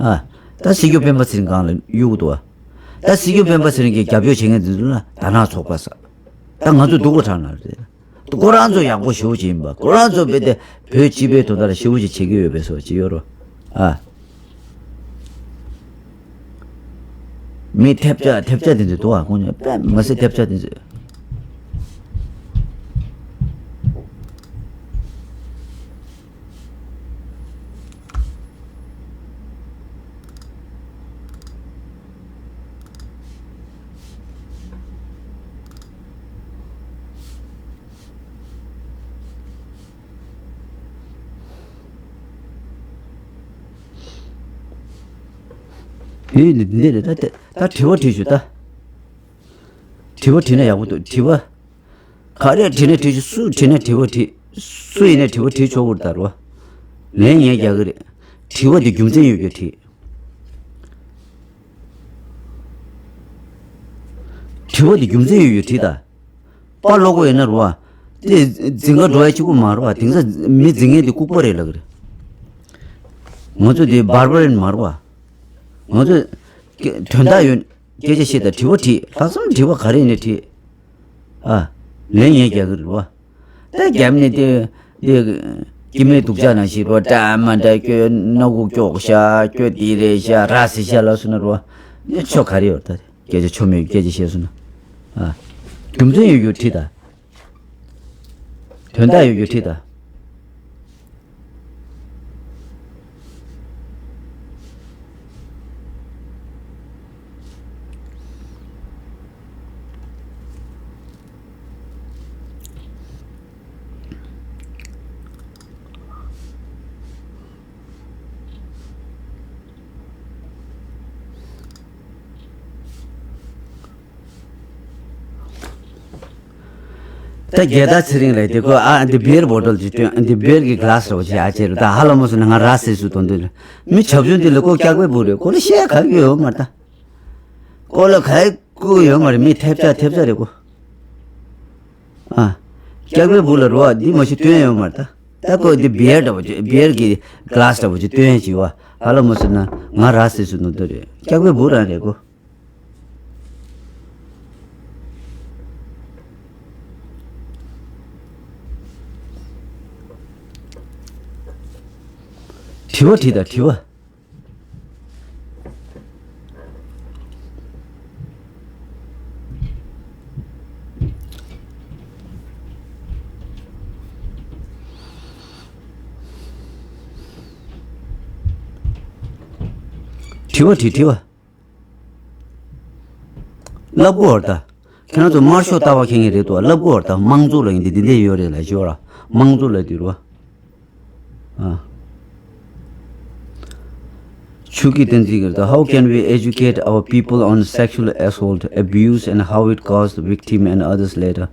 ཨ། ད་སྲིད་སྐྱོང་སྤེན་པ་ཚེ་རིང་སྒང་ལ་གཡུག་འདུག་བ། ད་སྲིད་སྐྱོང་སྤེན་པ་ཚེ་རིང་གི་རྒྱབ་སྐྱོར་བྱེད་མཁན་དེ་ཚོ་ལ་དར་ནག་ཚོགས་པ་ཟེར། ད་ང་ཚོ་སྡུག་པོ་དྲག་ན་རེད། ཁོ་རང་ཚོ་ཡག་པོ་ཞེ་པོ་ཅིག་ཡིན་པ། ཁོ་རང་ཚོ་རྦད་དེ་བོད་སྤྱི་པའི་དོན་དག་ལ་ཞེ་པོ་ཅིག་བྱེད་ཀྱི་ཡོད་པའི་བཟོ་ཅིག་ཡོད་རོ། ཨ། མི་ཐེབས་ཆག་ཐེབས་ཆག་དེ་ཚོ་འདུག་ཨ། ཁོང་ཚོ་དཔེ་མི་སྲིད་ཐེབས་ཆག་དེ་ཚོ། ཡིན་འདི་འདི་རེད་ད། ད་དྲི་བ་དྲིས་ཞུ་ད། དྲི་བ་དྲིས་ན་ཡག་པོ་འདུག་དྲི་བ། ག་རེ་དྲིས་ན་དྲིས་ཞུ། སུ་དྲིས་ན་དྲི་བ་དྲིས། སུ་ཡིན་ན་དྲི་བ་དྲིས་ཆོག་གི་རེད་ད་རོ། ལན་ངས་རྒྱག་གི་རེད། དྲི་བ་འདི་རྒྱུ་མཚན་ཡོད་རྒྱུ་དྲིས། དྲི་བ་འདི་རྒྱུ་མཚན་ཡོད་རྒྱུ་དྲིས་ད། དཔའ་ལོག་པ་ཡིན་ན་རོ། དེ་འཛིང་ག་འགྲོ་ཡ་གཅིག་པུ་མ་རོ། དེང་སང་མི་འཛིང་མཁན་དེ་ལྐུགས་པ་རེད་ལབ་ཀྱི་རེད། ང་ཚོ་དེ་བར་བར་ཡིན་མ་རོ། ང་ཚོ་དོན་དག་ཡོད། སྐད་ཆ་བཤད་དང་དྲི་བ་དྲིས། ལྷག་བསམ་དྲི་བ་ག་རེ་ཡིན་ནའི་དྲིས། ཨ། ལན་ངས་རྒྱག་གི་རེད་རོ། ད་རྒྱབ་ནས་དེ་དེ་སྐྱེ་དམན་སྡུག་ཅག་ནང་བཞིན་རོ། འདྲ་མ་འདྲ་སྐྱོ། སྣ་ཁུག་སྐྱོག་ཤ་སྐྱོ། དེ་རེད་ཤ་ར་སི་ཤ་ལ་སུ་ན་རོ། དེ་ཆོ་ག་རེ་ཡོད་ད། སྐད་ཆ་ཆོ་མེད་སྐད་ཆ་བཤད་སོང་ན། ཨ། རྒྱུ་མཚན་ཡོད་རྒྱུ་དྲིས་ད། དོན་དག་ཡོད་རྒྱུ་དྲིས་ད། ད་རྒྱལ་དར་ཚེ་རིང་ལགས་དེ་ཁོ་ཨ་འདི་བིར་བོ་ཊལ་ཅིག་སྟོན། འདི་བིར་གྱི་ག་ལ་སི་རོ་ཅིག་ཨ་ཅེ་རུ་ད་ཧ་ལམ་སུ་ན་ང་ར་སི་སུ་དོན་དུ་མི་ཆབ་ཆུང་འདི་ལ་ཁོ་སྐྱག་པའི་བུ་རེད། ཁོ་ལ་བཤད་ག་གི་ཡོད་མ་རེད་ད། ཁོ་ལ་ག་གི་ཡོད་མ་རེད། མི་ཐེབས་ཆག་ཐེབས་ཆག་རེད་ཁོ། ཨ། སྐྱག་པའི་བུ་ལ་རོ་འདི་མ་ཞིག་སྟོན་ཡོད་མ་རེད་ད། ད་ཁོ་འདི་བིར་འདྲ་བོ་ཅིག་བིར་གྱི་ག་ལ་སི་འདྲ་བོ་ཅིག་སྟོན་ཡ་ཅིག་བ། ཧ་ལམ་སུ་ན་ང་ར་སི་སུ་དོན་དུ་རེད། སྐྱག་པའི་བུ་རང་རེད་ཁོ། དྲི་བ་དྲིས་དང་དྲི་བ། དྲི་བ་དྲིས་དྲི་བ། ལབ་དགོས་བར་ད། ཁྱེད་རང་ཚོ་དམར་ཤོག་ལྟ་བ་མཁན་གྱི་རེད་དོ། ལབ་དགོས་བར་ད། དམངས་གཙོ་ལ་ཡིན་དེ་འདི་འདྲས་ཡོད་རེད་ལ་ཞོར་ར། དམངས་གཙོ་ལ་དུས་རུ་བ། ཨ། ཆུ་སྐྱིད་བསྟན་འཛིན་གྱིས་ད། How can we educate our people on sexual assault, abuse and how it caused victim and others later?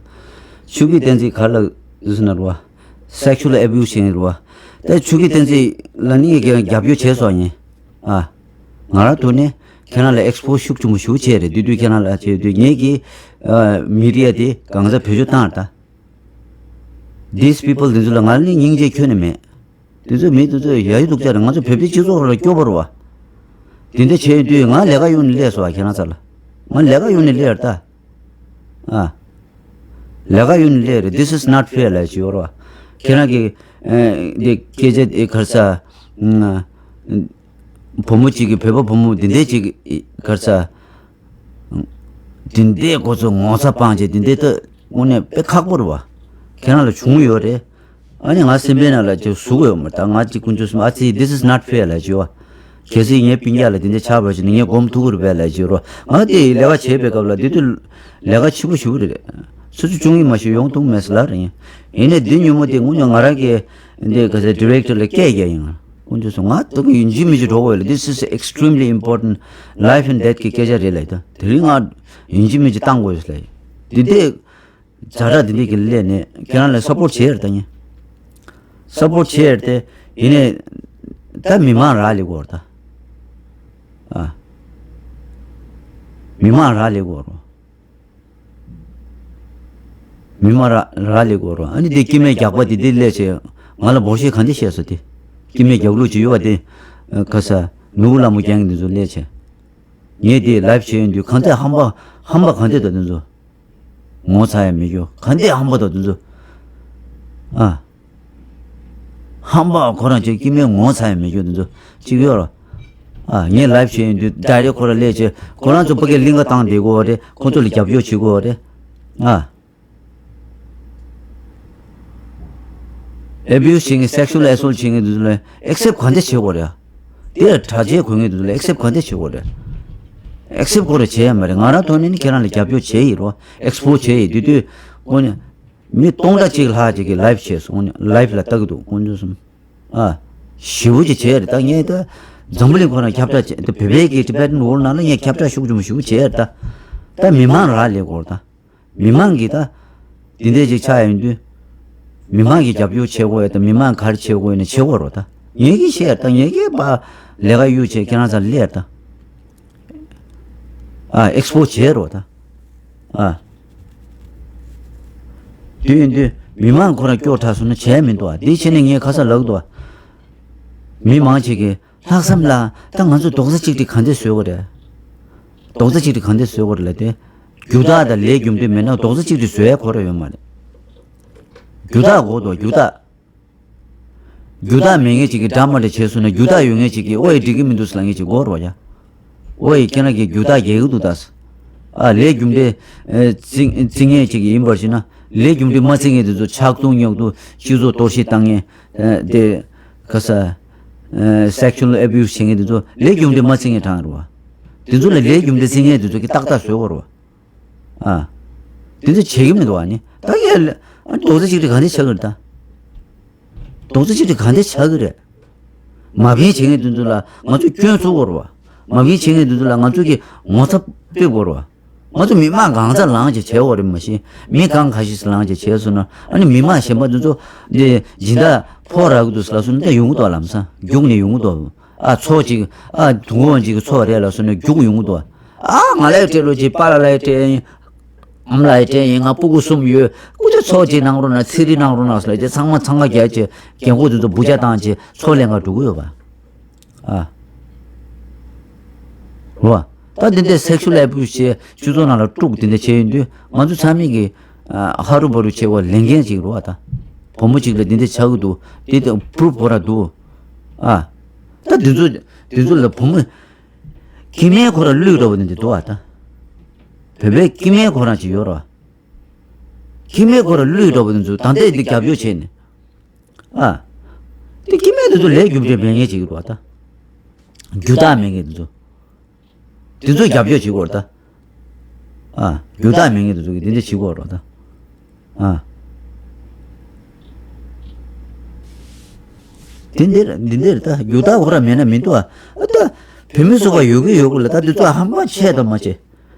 ཆུ་སྐྱིད་བསྟན་འཛིན་ག་ལ་ཟེར་ན་རུ་བ། Sexual abuse བྱས་ནས་རུ་བ། ད་ཆུ་སྐྱིད་བསྟན་འཛིན་ལ་ནི་ངས་རྒྱབ་སྐྱོར་བྱས་སོང་ཡིན། ཨ། ང་རང་ཐོག་ནས་ཁྱེད་རང་ལ་ཨེགསི་པོ་ཤུགས་ཆེན་པོ་ཞིག་བྱས་རེད། དུས་དུས་ཁྱེད་རང་ལ་བྱས་དུས་ངེད་ཀྱི་ཨ་མི་རིགས་དེ་གང་ཟག་བེད་སྤྱོད་བཏང་རེད་ད། These people འདི་ཚོ་ལ་ང་ལ་ནི་སྙིང་རྗེ་ཁྱོན་ནས་མེད། དེ་ཚོ་མི་དེ་ཚོ་ཡ་ཡི་སྡུག་ཅག་རེད། ང་ཚོ་བོད་པའི་སྤྱི་ཚོགས་ལ་སྐྱོ་པོ་རེད་བ། དེ་འདྲ་བྱས་ཡོང་དུས་ང་ལས་ཀ་གཡུག་ནས་སླེབས་སོང་བ། ཁྱེད་རང་ས་ལ་ང་ལས་ཀ་གཡུག་ནས་སླེབས་རེད་ད། ཨ། ལས་ཀ་གཡུག་ནས་སླེབས་རེད། This is not fair ལབ་ཞིག་ཡོད་རེད་བ། ཁྱེད་རང་གི་ཨེ་འདི་སྐད་ཆ་དེ་ག་རེ་ཟ། བུ་མོ་གཅིག་གིས་བོད་པ་བུ་མོ་འདི་འདྲས་ཅིག་ག་རེ་ཟ། འདི་འདྲས་ཁོ་ཚོ་ངོ་ཚ་སྤངས་བྱས་འདི་འདྲས་ད་དངོས་གནས་དཔེ་ཁག་པོ་རེད་བ། ཁྱེད་རང་ལ་བྱུང་ཡོད་རེད། ཨ་ནི་ང་སེམས་པའི་ནང་ལ་ཅིག་ཟུག་ཡོད་མ་རེད་ད། ང་གཅིག་དཀོན་མཆོག་གསུམ་ཨ་ཙི། This is not fair ལབ་ཞུ་བ། གལ་སྲིད་ངའི་སྤུན་ཀྱག་ལ་འདི་འདྲས་ཆགས་པ་ཞིག་ན་ངས་སྒོམ་ཐུབ་ཀྱི་རེད་པས་ལབ་ཞུ་རོགས། ང་དེ་ལས་ཀ་བྱེད་པའི་སྐབས་ལ་འདི་དུས་ལས་ཀ་ཆེ་པོ་ཞེ་པོ་རེད། ཆུ་ཚོད་བཅུ་གཉིས་མ་ཞིག་ཡོང་ཐུབ་མེད་ཟེར་ལབ་རེད། ཡིན་ནའི་འདི་ཉིན་མོ་དེ་དངོས་གནས་ང་རང་གི་འདི་ག་ཟེར་ཌི་རེག་ཊར་ལ་སྐད་རྒྱག་ཡིན། དཀོན་མཆོག་གསུམ། ང་ད་གི་ཡིན་གཅིག་མིན་གཅིག་འགྲོ་དགོས་ལ། This is extremely important, life and death གི་སྐད་ཆ་རེད་ལ། ད་དེ་རིང་ང་ཡིན་གཅིག་མིན་གཅིག་བཏང་དགོས་ལ། འདི་འདྲའི་ཛ་དྲག་འདི་འདྲའི་གི་སླེབས་ནས་ཁྱེད་རང་ལ་སཔོར་བྱེད་ཡར་ད་ངས། སཔོར་བྱེད་ཡར་ཏེ། ཡིན་ནས་ད་མི་མང་རག་ལས་དགོས་རེད་ད། ཨ། མི་མང་རག་ལས་དགོས་རེད། མི་མང་རག་རག་ལས་དགོས་རེད། ཨ་ནི་དེ་སྐྱེ་དམན་རྒྱག་པ་དེ་དེ་སླེབས་བྱས་ང་ལ་འབོ་ཤེས་ག་འདྲ་བཤད་སོང་དེ། སྐྱེ་དམན་རྒྱག་ལུགས་ཅིག་ཡོད་པ་དེ། ཨ། ཁ་ས་ནོར་བུ་ལྷ་མོ་རྒྱན་གྱི་འདི་ཚོ་སླེབས་བྱས། ངས་དེ་ལའིབ་བྱས་ཡོང་དུས་གང་ཚད་ཧམ་པ་ཧམ་པ་གང་ཚད་དང་དེ་ཚོ། ངོ་ཚ་ཡ་མེད་རྒྱུ་གང་འདྲའི་ཧམ་པ་དང་དེ་ཚོ། ཨ། ཧམ་པ་ཁོ་རང་ཅིག་སྐྱེ་དམན་ངོ་ཚ་ཡ་མེད་རྒྱུ་དེ་ཚོ་ཅིག་ཡོད་ར། ཨ། ངས་ལའིབ་བྱས་ཡོང་དུས་ཌའི་རེག་ཁོ་རང་སླེབས་བྱས་ཁོ་རང་ཚོ་ཕ་གིར་གླིང་ག་བཏང་བསྡད་དགོས་རེད། ཁོ་ཚོ་ལ་རྒྱབ་སྐྱོར་བྱེད་དགོས་རེད། ཨ། ཨེ་བིའུ་སི་བྱེད་མཁན་སེག་ཤུ་ཨལ་ཨེ་སོལ་བྱེད་མཁན་དེ་ཚོ་ལ་ཨེག་སེབ་ག་འདྲ་བྱེད་དགོས་རེད། དེ་ལ་གྲྭ་ཆས་གོན་མཁན་དེ་ཚོ་ལ་ཨེག་སེབ་ག་འདྲ་བྱེད་དགོས་རེད། ཨེག་སེབ་ཁོ་རང་བྱེད་ཡ་མ་རེད། ང་རང་ཐོག་ནས་ནི་ཁྱེད་རང་ལ་རྒྱབ་སྐྱོར་བྱས་ཡིན་རོ། ཨེག་སི་པོ་བྱས་ཡིན། དེ་དུས་ཁོ་ནི་མི་སྟོང་ཕྲག་གཅིག་ལྷག་ཅིག་གིས་ལའིབ་བྱས་སོང་། ལའིབ་ལ་ལྟ་གི་འདུག་དཀོན་མཆོག་གསུམ། ཨ། ཞེ་པོ་ཅིག་བྱས་རེད། ད་ངས་ད་འཛམ་བུ་གླིང་ཁོ་རང་ཁྱབ་བསྒྲགས་བྱས། ད་བོད་པའི་གི་ཊི་བེ་ཊན་ཝརལ་ནང་ལ་ངས་ཁྱབ་བསྒྲགས་ཤུགས་ཆེན་པོ་ཞེ་པོ་བྱས་རེད་ད། ད་མི་མང་རག་ལས་དགོས་རེད་ད། མི་མང་གིས་ད། འདི་འདྲས་ཅིག་ཆགས་ཡོང་དུས། མི་མང་གིས་རྒྱབ་སྐྱོར་བྱེད་དགོས་ཡ་ད། མི་མང་ག་རེ་བྱེད་དགོས་ཡིན་ན་བྱེད་དགོས་རེད་ད། ངེད་ཀྱིས་བཤད་ཡ་ད། ངེད་ཀྱིས་ཕར་ལས་ཀ་གཡུག་བྱས་ཁྱེད་རང་ཚོ་ལ་སླེབས་ཡ་ད། ཨ། ཨེག་སི་པོ་བྱེད་རོགས་ད། ཨ། དེ་ཡིན་དུས་མི་མང་ཁོ་རང་སྐྱོ་དྲགས་སོང་ན་བྱས་མི་འདུག་ཨ། དེ་བྱས་ནས་ངས་ཁ་སང་ལབ་འདུག་ཨ། མི་མང་ཅིག་གིས་ལྷག་བསམ་ལ་ད་ང་ཚོ་རྡོག་རྩ་གཅིག་སྒྲིལ་ག་འདྲས་བཟོ་དགོས་རེད། རྡོག་རྩ་གཅིག་སྒྲིལ་ག་འདྲས་བཟོ་དགོས་རེད་ལབ་དུས། རྒྱུ་དག་དང་ལས་རྒྱུ་འབྲས་མེད་ན་རྡོག་རྩ་གཅིག་སྒྲིལ་བཟོ་ཡ་ཁོ་རང་ཡོད་མ་རེད། རྒྱུ་དག་དགོས་འདུག་རྒྱུ་དག་རྒྱུ་དག་མེད་མཁན་ཅིག་གིས་འདྲ་མ་འདྲ་བྱས་སོང་ན། རྒྱུ་དག་ཡོད་མཁན་ཅིག་གིས་ཨོ་ཡ་འགྲིག་གི་མི་འདུག་ཟེར་ལབ་མཁན་ཅིག་དགོས་རེད་བ་ཡ། ཨོ་ཡ་ཁྱེད་རང་གིས་རྒྱུ་དག་རྒྱག་གི་འདུག་ད་ཟེར། ཨ། ལས་རྒྱུ་འབྲས་ཨེ་བརྩི་བརྩི་མཁན་ཅིག་ཡིན་པར་བྱས་ན། ལས་རྒྱུ་འབྲས་མ་བརྩི་མཁན་དེ་ཚོ་ཆག་རྡུང་རྙོག་རྡུང་སྤྱི་ཚོགས་གཏོར་བཤིག་བཏང་མཁན། ཨེ། དེ་ག་ས། ཨེ། སེག་ཤུ་ཨལ་ཨེ་བིའུ་སི་བྱེད་མཁན་དེ་ཚོ་ལས་རྒྱུ་འབྲས་མ་བརྩི་མཁན་གྲས་རེད་བ། དེ་ཚོ་ལ་ལས་རྒྱུ་འབྲས་བརྩི་མཁན་དེ་ཚོ་གིས་ཏག་ཏག་བཟོ་དགོས་རེད་བ། ཨ། དེ་ཚོ་བྱེད་ཀྱི་མི་འདུག་ཨ་ནི། ད་ཡ་ལ་ཨ་ནི་རྡོག་རྩ་གཅིག་སྒྲིལ་ག་འདྲས་ཆགས་ཀྱི་རེད་ད། རྡོག་རྩ་གཅིག་སྒྲིལ་ག་འདྲས་ཆགས་ཀྱི་རེད། མ་ཕན་བྱེད་མཁན་དེ་ཚོ་ལ་ང་ཚོས་སྐྱོན་འཛུགས་དགོས་རེད་བ། མ་ཕན་བྱེད་མཁན་དེ་ཚོ་ལ་ང་ཚོ་གིས་ངོ་ཚ་གཏོད་དགོས་རེད་བ། ང་ཚོ་མི་མང་གང་ཚ་ལངས་བྱས་བྱེད་དགོས་རེད། མ་གཞི་མི་གང་ཁ་ཤས་ཤིག་ལངས་བྱས་བྱས་སོང་ན། ཨ་ནི་མི་མང་གཞན་པ་དེ་ཚོ་འདི་སྦྱིན་བདག་ཕོག་རག་གི་འདུག་ཟེར་ལབ་སོང་ན་ད་ཡོང་གི་འདུག་ལམ་སང་རྒྱུགས་ནས་ཡོང་གི་འདུག་ཨ། ཚོགས་གཅིག་ཨ། དུ་འགོ་འོང་གཅིག་གི་ཚོགས་རེད་ལབ་སོང་ན་རྒྱུགས་ཡོང་གི་འདུག་ཨ། ང་ལ་ཡ་སྤྲད་ལོ་ཅིག་པཱ་ལགས་ལ་ཡ་སྤྲད། ཨ་མ་ལགས་ཡ་སྤྲད་ཡིན། ང་སྤུ་གུ་གསུམ་ཡོད། སྐུ་ཚེ་ཚོགས་གཅིག་གནང་རོགས་གནང་། ཚེ་རིང་གནང་རོགས་གནང་ཟེར་ལབ་ཅིག་ཚང་མ་འཚང་ཁ་རྒྱག་ཅིག་རྒན་གོག་དེ་ཚོ་འབུ་ཆ་བཏང་ཅིག་ཚོགས་ལས་ཀ་འགྲོ་གི་ཡོད་པ། ཨ། རོ། ད་འདི་འདྲའི་སེག་ཤུ་ཨལ་ཨེ་བིའུ་སི་བྱས་སྤྱི་ཚོགས་ནང་ལ་དཀྲུག་འདི་འདྲ་བྱས་ཡོང་དུས་ང་ཚོ་ཚང་མས་ཀྱི་ཨ། ཧ་རུ་བ་རུ་བྱས་པ་ལས་འགན་ཅིག་རོ། ཨ། ད་བུ་མོ་ཅིག་ལ་འདི་འདྲ་ཆགས་ཀྱི་འདུག་དེ་ད་པུ་རུབ་ཁོ་རང་འདུག་ཨ། ད་འདི་ཚོ་འདི་ཚོ་ལ་བུ་མོ་སྐྱེ་དམན་ཁོ་རང་བླུས་འགྲོ་བ་འདི་འདྲ་འདུག་ཨ། ད་བོད་པའི་སྐྱེ་དམན་ཁོ་རང་ཅིག་ཡོད་རོ། སྐྱེ་དམན་ཁོ་རང་བླུས་འགྲོ་བ་འདི་ཚོ་ད་ལྟ་འདི་རྒྱབ་སྐྱོར་བྱས་ནས། ཨ། དེ་སྐྱེ་དམན་དེ་ཚོ་ལས་རྒྱུ་འབྲས་མེད་མཁན་ཅིག་རེད་བ་ད། རྒྱུ་དག་མེད་མཁན་དེ་ཚོ། དེ་ཚོ་རྒྱབ་སྐྱོར་བྱེད་དགོས་རེད་ད། ཨ། རྒྱུ་དག་མེད་མཁན་དེ་ཚོ་གིས་དེ་འདྲ་བྱེད་དགོས་རེད་ད། ཨ། དེ་འདིར་འདི་འདིར་ད་རྒྱུ་དག་ཁོ་རང་མེད་ན་མི་འདུག་ཨ། ཨ་ད། བོད་མི་ཚོགས་པ་ཡོད་ཀྱི་ཡོད་ཀྱི་ལ་ད་དེ་ཚོ་ཧམ་པ་བྱས་དང་མ་བྱས།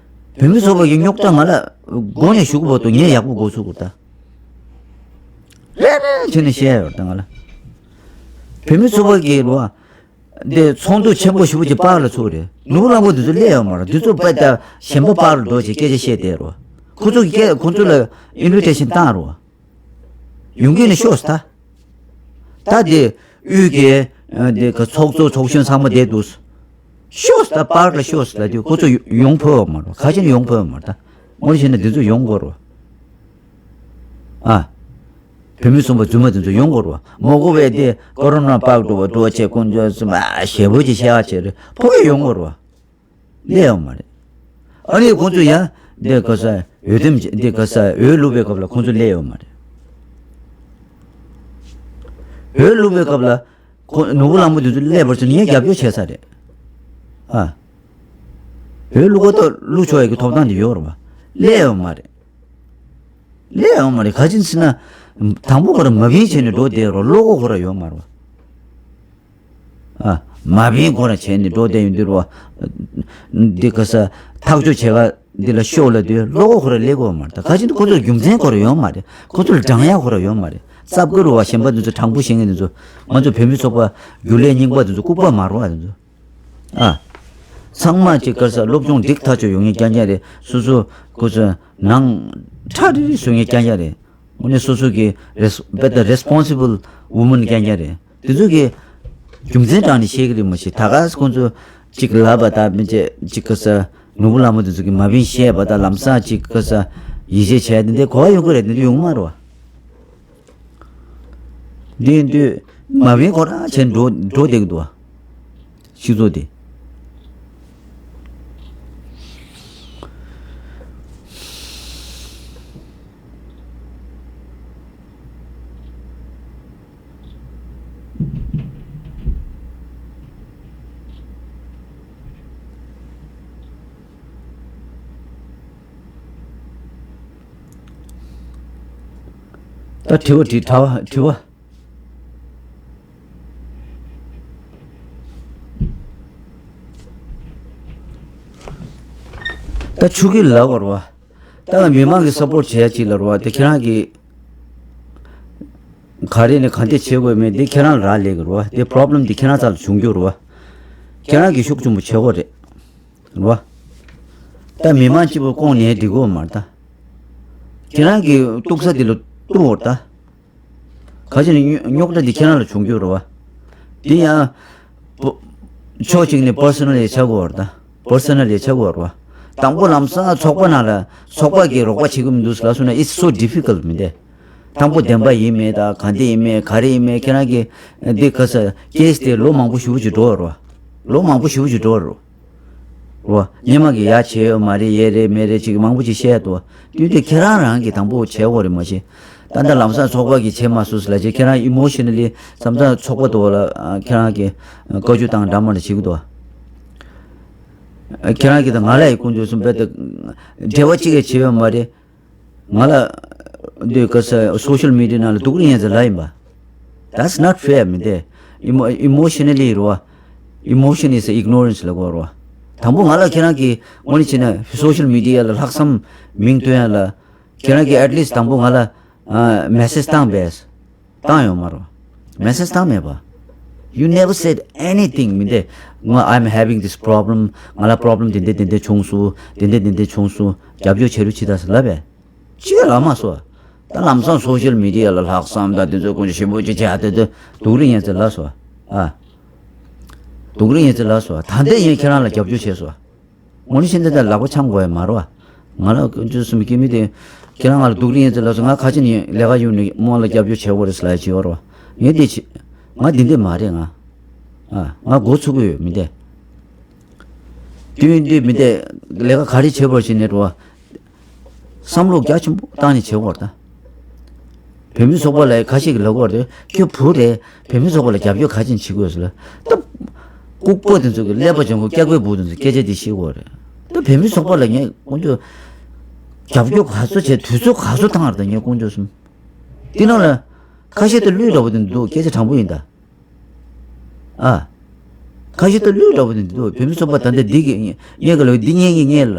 བོད་མི་ཚོགས་པ་གི་རྙོག་དྲ་ང་ལ་དགོངས་ནས་ཞུ་གི་བར་དུ་ངས་ཡག་པོ་འགོ་ཚུགས་དགོས་ད། རེ་རེ་བྱས་ནས་བཤད་ཡོད་ད་ང་ལ། བོད་མི་ཚོགས་པ་གི་རོ། འདི་ཚོགས་འདུ་ཆེན་པོ་ཞེ་པོ་ཅིག་པཱར་ལ་ཚོགས་རེད། ནོར་བུ་གླང་པོ་འདི་ཚོ་སླེབས་ཡོད་མ་རེད། འདི་ཚོ་དཔེ་ད་གཞན་པ་པཱར་ལ་འགྲོ་ཅིག་སྐད་ཆ་བཤད་བསྡད་རོ། ཁོ་ཚོ་གི་ཁོ་ཚོ་ལ་ཨིན་བི་ཊེ་ཤན་བཏང་རོ། ཡོང་གི་ནི་ཤོག་ད། ད་དེ་དབུས་ཀྱི་ཨ་དེ་ག་ཚོགས་གཙོ་ཚོགས་གཞོན་ཚང་མ་བསྡད་འདུག་ཤོག་ད་པཱར་ལ་ཤོག་ལབ་དུས་ཁོ་ཚོ་ཡོང་ཕོད་པ་མ་རེད། ཁ་ཆེ་ནས་ཡོང་ཕོད་པ་མ་རེད། ད་དངོས་གནས་བཤད་ན་འདི་ཚོ་ཡོང་དགོས་རེད། ཨ། བོད་མི་གསུམ་པ་རྫུན་མ་འདི་ཚོ་ཡོང་དགོས་རེད། མ་དགོས་པའི་དེ་ཀོ་རོ་ན་པགས་འགྲོ་བ་འགྲོ་བ་བྱས་དཀོན་མཆོག་གསུམ་ཨ་ཞེ་པོ་ཅིག་བཤད་པ་བྱས་རེད། ཕོ་བས་ཡོང་དགོས་རེད། སླེབས་ཡོད་མ་རེད། ཨ་ནི་ཁོང་ཚོ་ཡང་འདི་ག་ས་འོས་འདེམས་འདི་ག་ས་འོས་བླུག་པའི་སྐབས་ལ་ཁོང་ཚོ་སླེབས་ཡོད་མ་རེད། འོས་བླུག་པའི་སྐབས་ལ་ཁོ་ནོར་བུ་གླང་པོ་འདི་ཚོ་སླེབས་པར་ཚུར་ངས་རྒྱབ་སྐྱོར་བྱས་ས་རེད། ཨ། འོས་བླུག་ག་ད་བླུག་ཆོག་ཡ་གི་ཐོབ་ཐང་དེ་ཡོད་རེད་བ། སླེབས་ཡོད་མ་རེད། སླེབས་ཡོད་མ་རེད། ག་ཅི་ཟེར་ན། དང་པོ་ཁོ་རང་མ་བིན་བྱས་ནས་འགྲོ་བསྡད་རོ། བློ་ཁོག་ཁོ་རང་ཡོད་མ་རེད་བ། ཨ། མ་བིན་ཁོ་རང་བྱས་ནས་འགྲོ་བསྡད་ཡོང་དུས་རོ། འདི་ག་ས་ཐག་གཅོད་བྱེད་ག་འདི་ལ་ཤོག་ལ་དུས་བློ་ཁོ་རང་སླེབས་ཀྱི་ཡོད་མ་རེད། ད་ག་ཅི་འདི་ཁོ་ཚོར་རྒྱུ་མཚན་ཁོ་རང་ཡོད་མ་རེད། ཁོ་ཚོར་དྲང་ཡག་ཁོ་རང་ཡོད་མ་རེད། ཙབ་ཀི་རུ་བ་གཞན་པ་འདི་ཚོ་དྲང་པོ་བཤད་མཁན་འདི་ཚོ། ང་ཚོ་བོད་མི་ཚོགས་པ་རྒྱུན་ལས་རྙིང་པ་འདི་ཚོ་ལྐུགས་པ་མ་རེད་བ་འདི་ཚོ། ཨ། ཚང་མ་གཅིག་ག་ས་སློབ་སྦྱོང་འགྲིག་ཐག་ཆོད་ཡོང་མཁན་རྐྱང་རྐྱང་རེད། སོ་སོ་ཁོ་ཚོ་ནང་ཁྲ་རི་རི་བཟོ་མཁན་རྐྱང་རྐྱང་རེད། དངོས་གནས་སོ་སོ་གི་རེས་བེ་ད་རེས་པོན་སི་བལ་ཝུ་མན་རྐྱང་རྐྱང་རེད། དེ་ཚོ་གི་རྒྱུ་མཚན་དྲངས་ནས་བཤད་ཀྱི་རེད་མ་གཞི། ད་ག་ཁོང་ཚོ་གཅིག་ལབ་པ་དང་མི་བྱེད་གཅིག་ག་ས་ནོར་བུ་ལྷ་མོ་དེ་ཚོ་གི་མ་བིན་བཤད་པ་དང་ལམ་སང་གཅིག་ག་ས་ཡིད་ཆེས་བྱས་དེ་འདྲའི་གོ་བ་ཡོང་གི་རེད། དེ་འདྲ་ཡོང་མ་རེད་བ། འདི་ཡིན་དུས་མ་བིན་ཁོ་རང་བྱས་འགྲོ་འགྲོ་བསྡད་ཀྱི་འདུག་བ། སྤྱི་ཚོགས་དེ། ད་དྲི་བ་དྲི་དྲ་བ་དྲི་བ། ད་ཆུ་གི་ལབ་བར་བ། ད་མི་མང་གི་སཔོར་ཊི་བྱེད་ཡ་ཅིག་ལ་རེད་བ། དེ་ཁྱེད་རང་གི་ག་རེ་ནས་ག་འདྲ་བྱེད་དགོས་མེད་དེ་ཁྱེད་རང་ལ་རག་ལས་ཀྱི་རེད་བ། དེ་པོ་རོབ་ལེམ་དེ་ཁྱེད་རང་རྩ་ལ་བྱུང་རྒྱུ་རེད་བ། ཁྱེད་རང་གི་ཤུགས་ཆེན་པོ་བྱེད་དགོས་རེད། རེད་བ། ད་མི་མང་སྤྱི་པོ་བསྐོང་ནས་འགྲིག་གི་ཡོད་མ་རེད་ད། ཁྱེད་རང་གི་གཏུག་ས་དེ་ལ་གཏུག་འོར་ད། ག་ཅི་ནས་རྙོག་དྲ་འདི་ཁྱེད་རང་ལ་བྱུང་རྒྱུ་རེད་བ། འདི་ཡང་། པོ། ཕྱོགས་གཅིག་ནས་པར་སོ་ནལ་ཡ་ཆགས་དགོས་རེད་ད། པར་སོ་ནལ་ཡ་ཆགས་དགོས་རེད་བ། དང་པོ་ལམ་སང་ཚོགས་པ་ནང་ལ་ཚོགས་པ་གིས་རོགས་པ་བྱེད་ཀྱི་མི་འདུག་ལབ་སོང་ན་it's so difficult མི་འདུག་དང་པོ་བདེན་པ་ཡིན་མེད་དང་ག་འདི་ཡིན་མེད་ག་རེ་ཡིན་མེད་ཁྱེད་རང་གི་འདི་ག་ས་ཀེ་སི་དེ་ལོ་མང་པོ་ཞེ་པོ་ཅིག་འགྲོ་བ་རེད་བ། ལོ་མང་པོ་ཞེ་པོ་ཅིག་འགྲོ་བ་རེད་བ། རོ། སྔོན་མ་གི་ཡ་བྱས་ཡོད་མ་རེད་ཡས་རེད་མེད་རེད་ཅིག་མང་པོ་ཅིག་བཤད་འདུག་དུས་དེ་ཁྱེད་རང་རང་གི་དང་པོ་བྱས་འོ་རེད་མ་གཞི། ད་ལྟ་ལམ་སང་ཚོགས་པ་གི་བྱས་མ་སོང་ལ་བྱས་ཁྱེད་རང་ཨི་མོ་ཤི་ནལ་ལི་བསམ་ཚང་ཚོགས་པ་འདུག་ལ་ཁྱེད་རང་གི་བཀའ་བཀྱོན་དང་འདྲ་མ་འདྲ་བྱེད་ཀྱི་འདུག་ཁྱེད་རང་གི་ད་ང་ལ་ཡི་ཀུན་སྤྱོད་གསུམ་པའི་ད་འབྲེལ་བ་གཅིག་ཡང་བྱས་ཡོད་མ་རེད། ང་ལ་འདི་ག་ས་སོ་ཤལ་མི་ཌི་ཡ་ནང་ལ་སྡུག་རུ་ཡན་ཚ་ལ་ཡིན་པ། That's not fair མི་འདི། ཨི་མོ་ཨི་མོ་ཤི་ནལ་ལི་རོ། Emotion is ignorance ལ་གོ་རོ། དང་པོ་ང་ལ་ཁྱེད་རང་གི་དངོས་གནས་བྱས་ན་སོ་ཤལ་མི་ཌི་ཡ་ལ་ལྷག་བསམ་མིང་སྟོན་ཡ་ལ། ཁྱེད་རང་གི་at least དང་པོ་ང་ལ་ཨ་མེ་སེ་ཇི་བཏང་པས། བཏང་ཡོད་མ་རོ། མེ་སེ་ཇི་བཏང་མེད་པ། You never said anything མི་འདི། ང་I'm having this problem ང་ལ་པོ་རོབ་ལེམ་དེ་འདྲ་དེ་འདྲ་བྱུང་སོང་དེ་འདྲ་དེ་འདྲ་བྱུང་སོང་རྒྱབ་སྐྱོར་བྱེད་རོགས་བྱེད་དང་ལབ་པས། ཅི་ག་ལབ་མ་སོང་། ད་ལམ་སང་སོ་ཤལ་མི་ཌི་ཡ་ལ་ལྷག་བསམ་དང་དེ་ཚོ་ཀུན་སྤྱོད་ཞིམ་པོ་ཅིག་བྱས་དེ་ཚོ་སྡུག་རུ་ཡན་ཚ་ལབ་སོང་། ཨ། སྡུག་རུ་ཡན་ཚ་ལབ་སོང་། ད་ལྟ་ཡིན་ཁྱེད་རང་ལ་རྒྱབ་སྐྱོར་བྱས་སོང་། ངོ་ནི་ཤིན་ཏུ་ད་ལག་པ་འཆང་དགོས་ཡ་མ་རེད་བ། ང་ལ་ཀུན་སྤྱོད་གསུམ་སྐྱེ་མི་དེ། ཁྱེད་རང་ང་ལ་སྡུག་རུ་ཡན་ཚ་ལབ་སོང་། ང་ཁ་ཆེ་ནས་ལས་ཀ་གཡུག་ནས་རྨོ་ལ་རྒྱབ་སྐྱོར་བྱེད་དགོས་རེད་ཟེར་ལབ་ཡ་ཅིག་ཡོད་རེད་བ། ངས་དེ་བྱེད། ང་དེ་འདྲ་མ་རེད་ང་། ཨ། ང་མགོ་ཚུགས་ཀྱི་ཡོད་མི་འདི། དུས་འདི་མི་འདི། ལས་ཀ་ག་རེ་བྱེད་དགོས་ཟེར་ནས་རེད་བ། བསམ་བློ་རྒྱ་ཆེན་པོ་བཏང་ནས་བྱེད་དགོས་རེད་ད། བོད་མི་ཚོགས་པ་ལ་ཁ་ཤས་ཀྱིས་ལབ་ཀྱི་ཡོད་རེད། ཁྱོད་བུ་རེད། བོད་མི་ཚོགས་པ་ལ་རྒྱབ་སྐྱོར་ག་ཅིག་བྱེད་དགོས་ཟེར་ལ། ད། ལྐུགས་པ་དེ་ཚོ་གི་ཀླད་པ་ཅན་གྱི་སྐྱག་པའི་བུ་དེ་ཚོ་སྐད་ཆ་དེ་བཤད་ཀྱི་ཡོད་རེད། ད་བོད་མི་ཚོགས་པ་ལ་ངས་དཀོན་མཆོག་རྒྱབ་སྐྱོར་ག་ཚོད་བྱས་དུས་ཚོད་ག་ཚོད་བཏང་བ་རེད་ད་ངས་དཀོན་མཆོག་གསུམ། དེ་ནང་ལ། ཁ་ཤས་དེ་ལུས་འདྲ་བོ་དེ་འདུག་སྐད་ཆ་དྲང་པོ་ཡིན་ད། ཨ། ཁ་ཤས་དེ་ལུས་འདྲ་བོ་དེ་འདུག་བོད་མི་ཚོགས་པ་ད་ལྟ་འདི་གི་ངས་ག་ལ་འདི་ངས་ངས་ངས་ལ།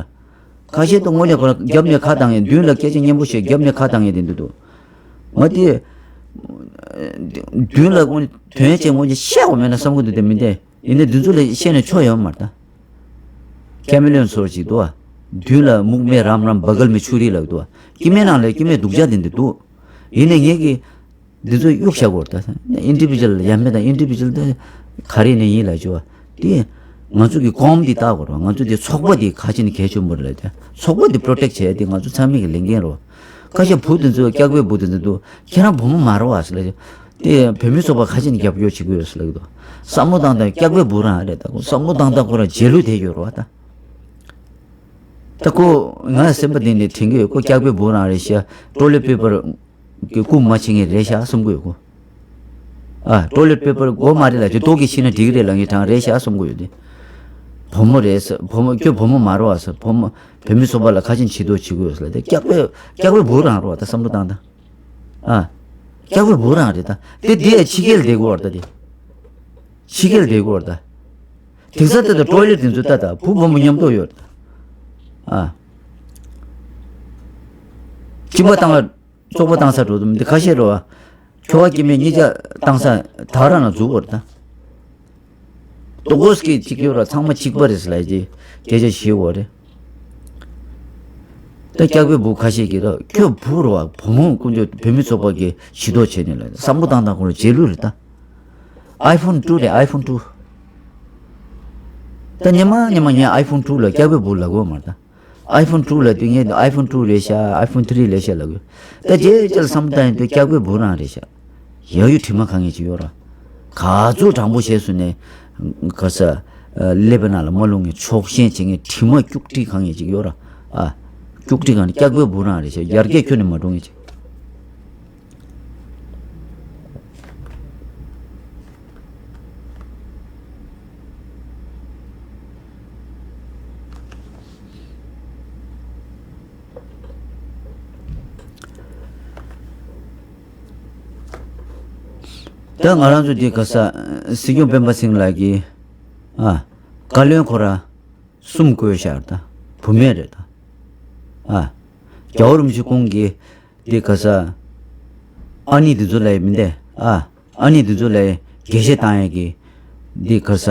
ཁ་ཤས་དེ་དངོས་གནས་ཁོ་རང་རྒྱབ་ནས་ཁ་བཏང་ཡས་མདུན་ལ་སྐད་ཆ་སྙན་པོ་བཤད་རྒྱབ་ནས་ཁ་བཏང་ཡས་དེ་འདུག་འདུག་ང་དེ། མདུན་ལ་དངོས་གནས་དོན་ཅན་དངོས་གནས་བཤད་དགོས་མེད་ན་བསམ་གི་འདུག་དེ་མི་འདི་ཡིན་ན་འདི་ཚོ་ལ་བཤད་ནས་ཆོ་ཡོད་མ་རེད་ད། ཁེ་མེ་ལེ་ཡོན་ཚོར་ཅིག་འདུག་ཨ། མདུན་ལ་སྨུག་མེ་རམ་རམ་བ་གལ་མེ་ཆུ་རི་ལ་འདུག་ཨ། སྐྱེ་དམན་ནང་ལ་སྐྱེ་དམན་སྡུག་ཅག་དེ་འདི་འདུག་ཡིན་ནའི་ངེད་ཀྱིས། འདི་ཚོ་གཡུག་བཞག་དགོས་རེད་ད། ཨིན་ཌི་བི་ཇུ་ཨལ་ཡ་མེད་དང་ཨིན་ཌི་བི་ཇུ་ཨལ་དེ་ག་རེ་ནས་ཡིན་ལ་བྱོས་པ། དེ་ང་ཚོ་གི་གོམ་འདི་བཏགས་དགོས་རེད། ང་ཚོ་དེ་ཚོགས་པ་འདི་ག་ཅི་ནས་གལ་ཆེན་པོ་རེད་ལ་དེ། ཚོགས་པ་འདི་པོ་རོ་ཊེག་བྱས་དེ་ང་ཚོ་ཚང་མའི་གི་ལས་འགན་རེད། ཁ་ཤས་བུ་དེ་ཚོ་སྐྱག་པའི་བུ་དེ་ཚོ་འདུག་ཁྱེད་རང་བུ་མོ་མ་རེད་བ་ཟེར་ལ། དེ་བོད་མི་ཚོགས་པ་ག་ཅི་ནས་རྒྱབ་སྐྱོར་བྱེད་དགོས་ཡོད་ཟེར་ལ་གི་འདུག་བསམ་བློ་བཏང་སྟངས་སྐྱག་པའི་བུ་རང་རེད་ད། ཁོ་བསམ་བློ་བཏང་སྟངས་ཁོ་རང་རྗེས་ལུས་དེ་ཡོད་རེད་བ་ད། ད་ཁོ་ང་སེམས་པ་གཏིང་ནས་དྲན་གི་ཡོད། ཁོ་སྐྱག་པའི་བུ་རང་རེད་ཤག་ཊོ་ལེ་པེ་པར། གི་རྐུ་མ་བྱེད་མཁན་རེད་ཤག་བསམ་གི་ཡོད་ཁོ། ཨ། ཊོ་ལེཊ་པེ་པར་དགོས་མ་རེད་ལབ་ཀྱི་རྡོ་གི་ཕྱིན་ན་འགྲིག་གི་རེད་ལབ་མཁན་གྲངས་རེད་ཤག་བསམ་གི་ཡོད་དེ། བུ་མོ་རེད་ཟེར། བུ་མོ་ཁྱོད་བུ་མོ་མ་རེད་བ་ཟེར། བུ་མོ་བོད་མི་ཚོགས་པ་ལ་ཁ་ཆེམས་བྱེད་དོ་བྱེད་དགོས་ཟེར་ལབ་དེ་སྐྱག་པའི་སྐྱག་པའི་བུ་རང་རེད་བ་ད་བསམ་བློ་བཏང་ད། ཨ། སྐྱག་པའི་བུ་རང་རེད་ད། དེ་དེ་ཡ་ཕྱི་རྒྱལ་བསྡད་དགོས་བ་ད་དེ། ཕྱི་རྒྱལ་བསྡད་དགོས་རེད་ད། དེང་སང་ད་ལྟ་ཊོའི་ལེཊ་དེ་ཚོ་ད་ལྟ་བུ་བུ་མོ་མཉམ་དུ་ཡོད་རེད་ད། ཨ། གཅིན་པ་བཏང་བ། བཙོག་པ་བཏང་ས་འགྲོ་དུས་འདི་ཁ་ཤས་རེད་བ། ཁྱོ་ག་སྐྱེ་དམན་གཉིས་ཆ་བཏང་ས་ད་རང་ལ་འཛུགས་པ་རེད་ད། ཏོག་ཙམ་གཅིག་ཡོད་ར་ཚང་མ་གཅིག་པ་རེད་ཟེར་ལབ་ཀྱི་སྐད་ཆ་བཤད་ཡོད་རེད། ད་སྐྱག་པའི་བུ་ཁ་ཤས་ཀྱིས་ད་ཁྱོད་བུ་རེད་བ། བུ་མོ་ཀུན་སྤྱོད་བོད་མི་ཚོགས་པ་གི་ཞི་དོག་བྱས་ནས་ལ་བསམ་བློ་བཏང་སྟངས་ཁོ་རང་རྗེས་ལུས་རེད་ད། ཨའི་ཕོན་ཊུ་རེད། ཨའི་ཕོན་ཊུ། ད་སྙེ་མ་སྙེ་མ་ངས་ཨའི་ཕོན་ཊུ་ལ་སྐྱག་པའི་བུ་ལབ་དགོས་མ་རེད་ད། ཨའི་ཕོན་ཊུ་ལབ་དུས་ངས་ཨའི་ཕོན་ཊུ་རེད་ཤག་ཨའི་ཕོན་ཐི་རི་རེད་ཤག་ལབ་དགོས། ད་རྗེས་ཅལ་བསམ་བཏང་ཡིན་དུས་སྐྱག་པའི་བུ་རང་རེད་ཤག་ཡ་ཡུ་དྲི་མ་གང་ངེས་ཅིག་ཡོད་ར། ག་ཚོད་དྲང་པོ་བཤད་སོང་ནས། ག་ས། ཀླད་པའི་ནང་ལ་མ་ལྷུང་ངེས་ཆོག་ཤེས་བྱེད་ངེས་དྲི་མ་སྐྱུག་དྲི་གང་ངེས་ཅིག་ཡོད་ར། ཨ། སྐྱུག་དྲི་གང་ནས་སྐྱག་པའི་བུ་རང་རེད་ཤག་ཡར་རྒྱས་ཁྱོན་ནས་མ་འགྲོ་ངེས་ཅིག་ད་ང་རང་ཚོ་འདི་ག་ས་སྲིད་སྐྱོང་སྤེན་པ་སེང་ལགས་ཀྱིས་ཨ་བཀའ་བློན་ཁོ་ར་གསུམ་བསྐོས་བཞག་ད། བུད་མེད་རེད་ད། ཨ་རྒྱལ་བ་རིན་པོ་ཆེ་ཁོང་གིས་འདི་ག་ས་ཨ་ནི་འདི་ཚོ་ལ་མི་འདས་ཨ། ཨ་ནི་འདི་ཚོ་ལ་དགེ་བཤེས་བཏང་ཡས་ཀྱི་འདི་ག་ས་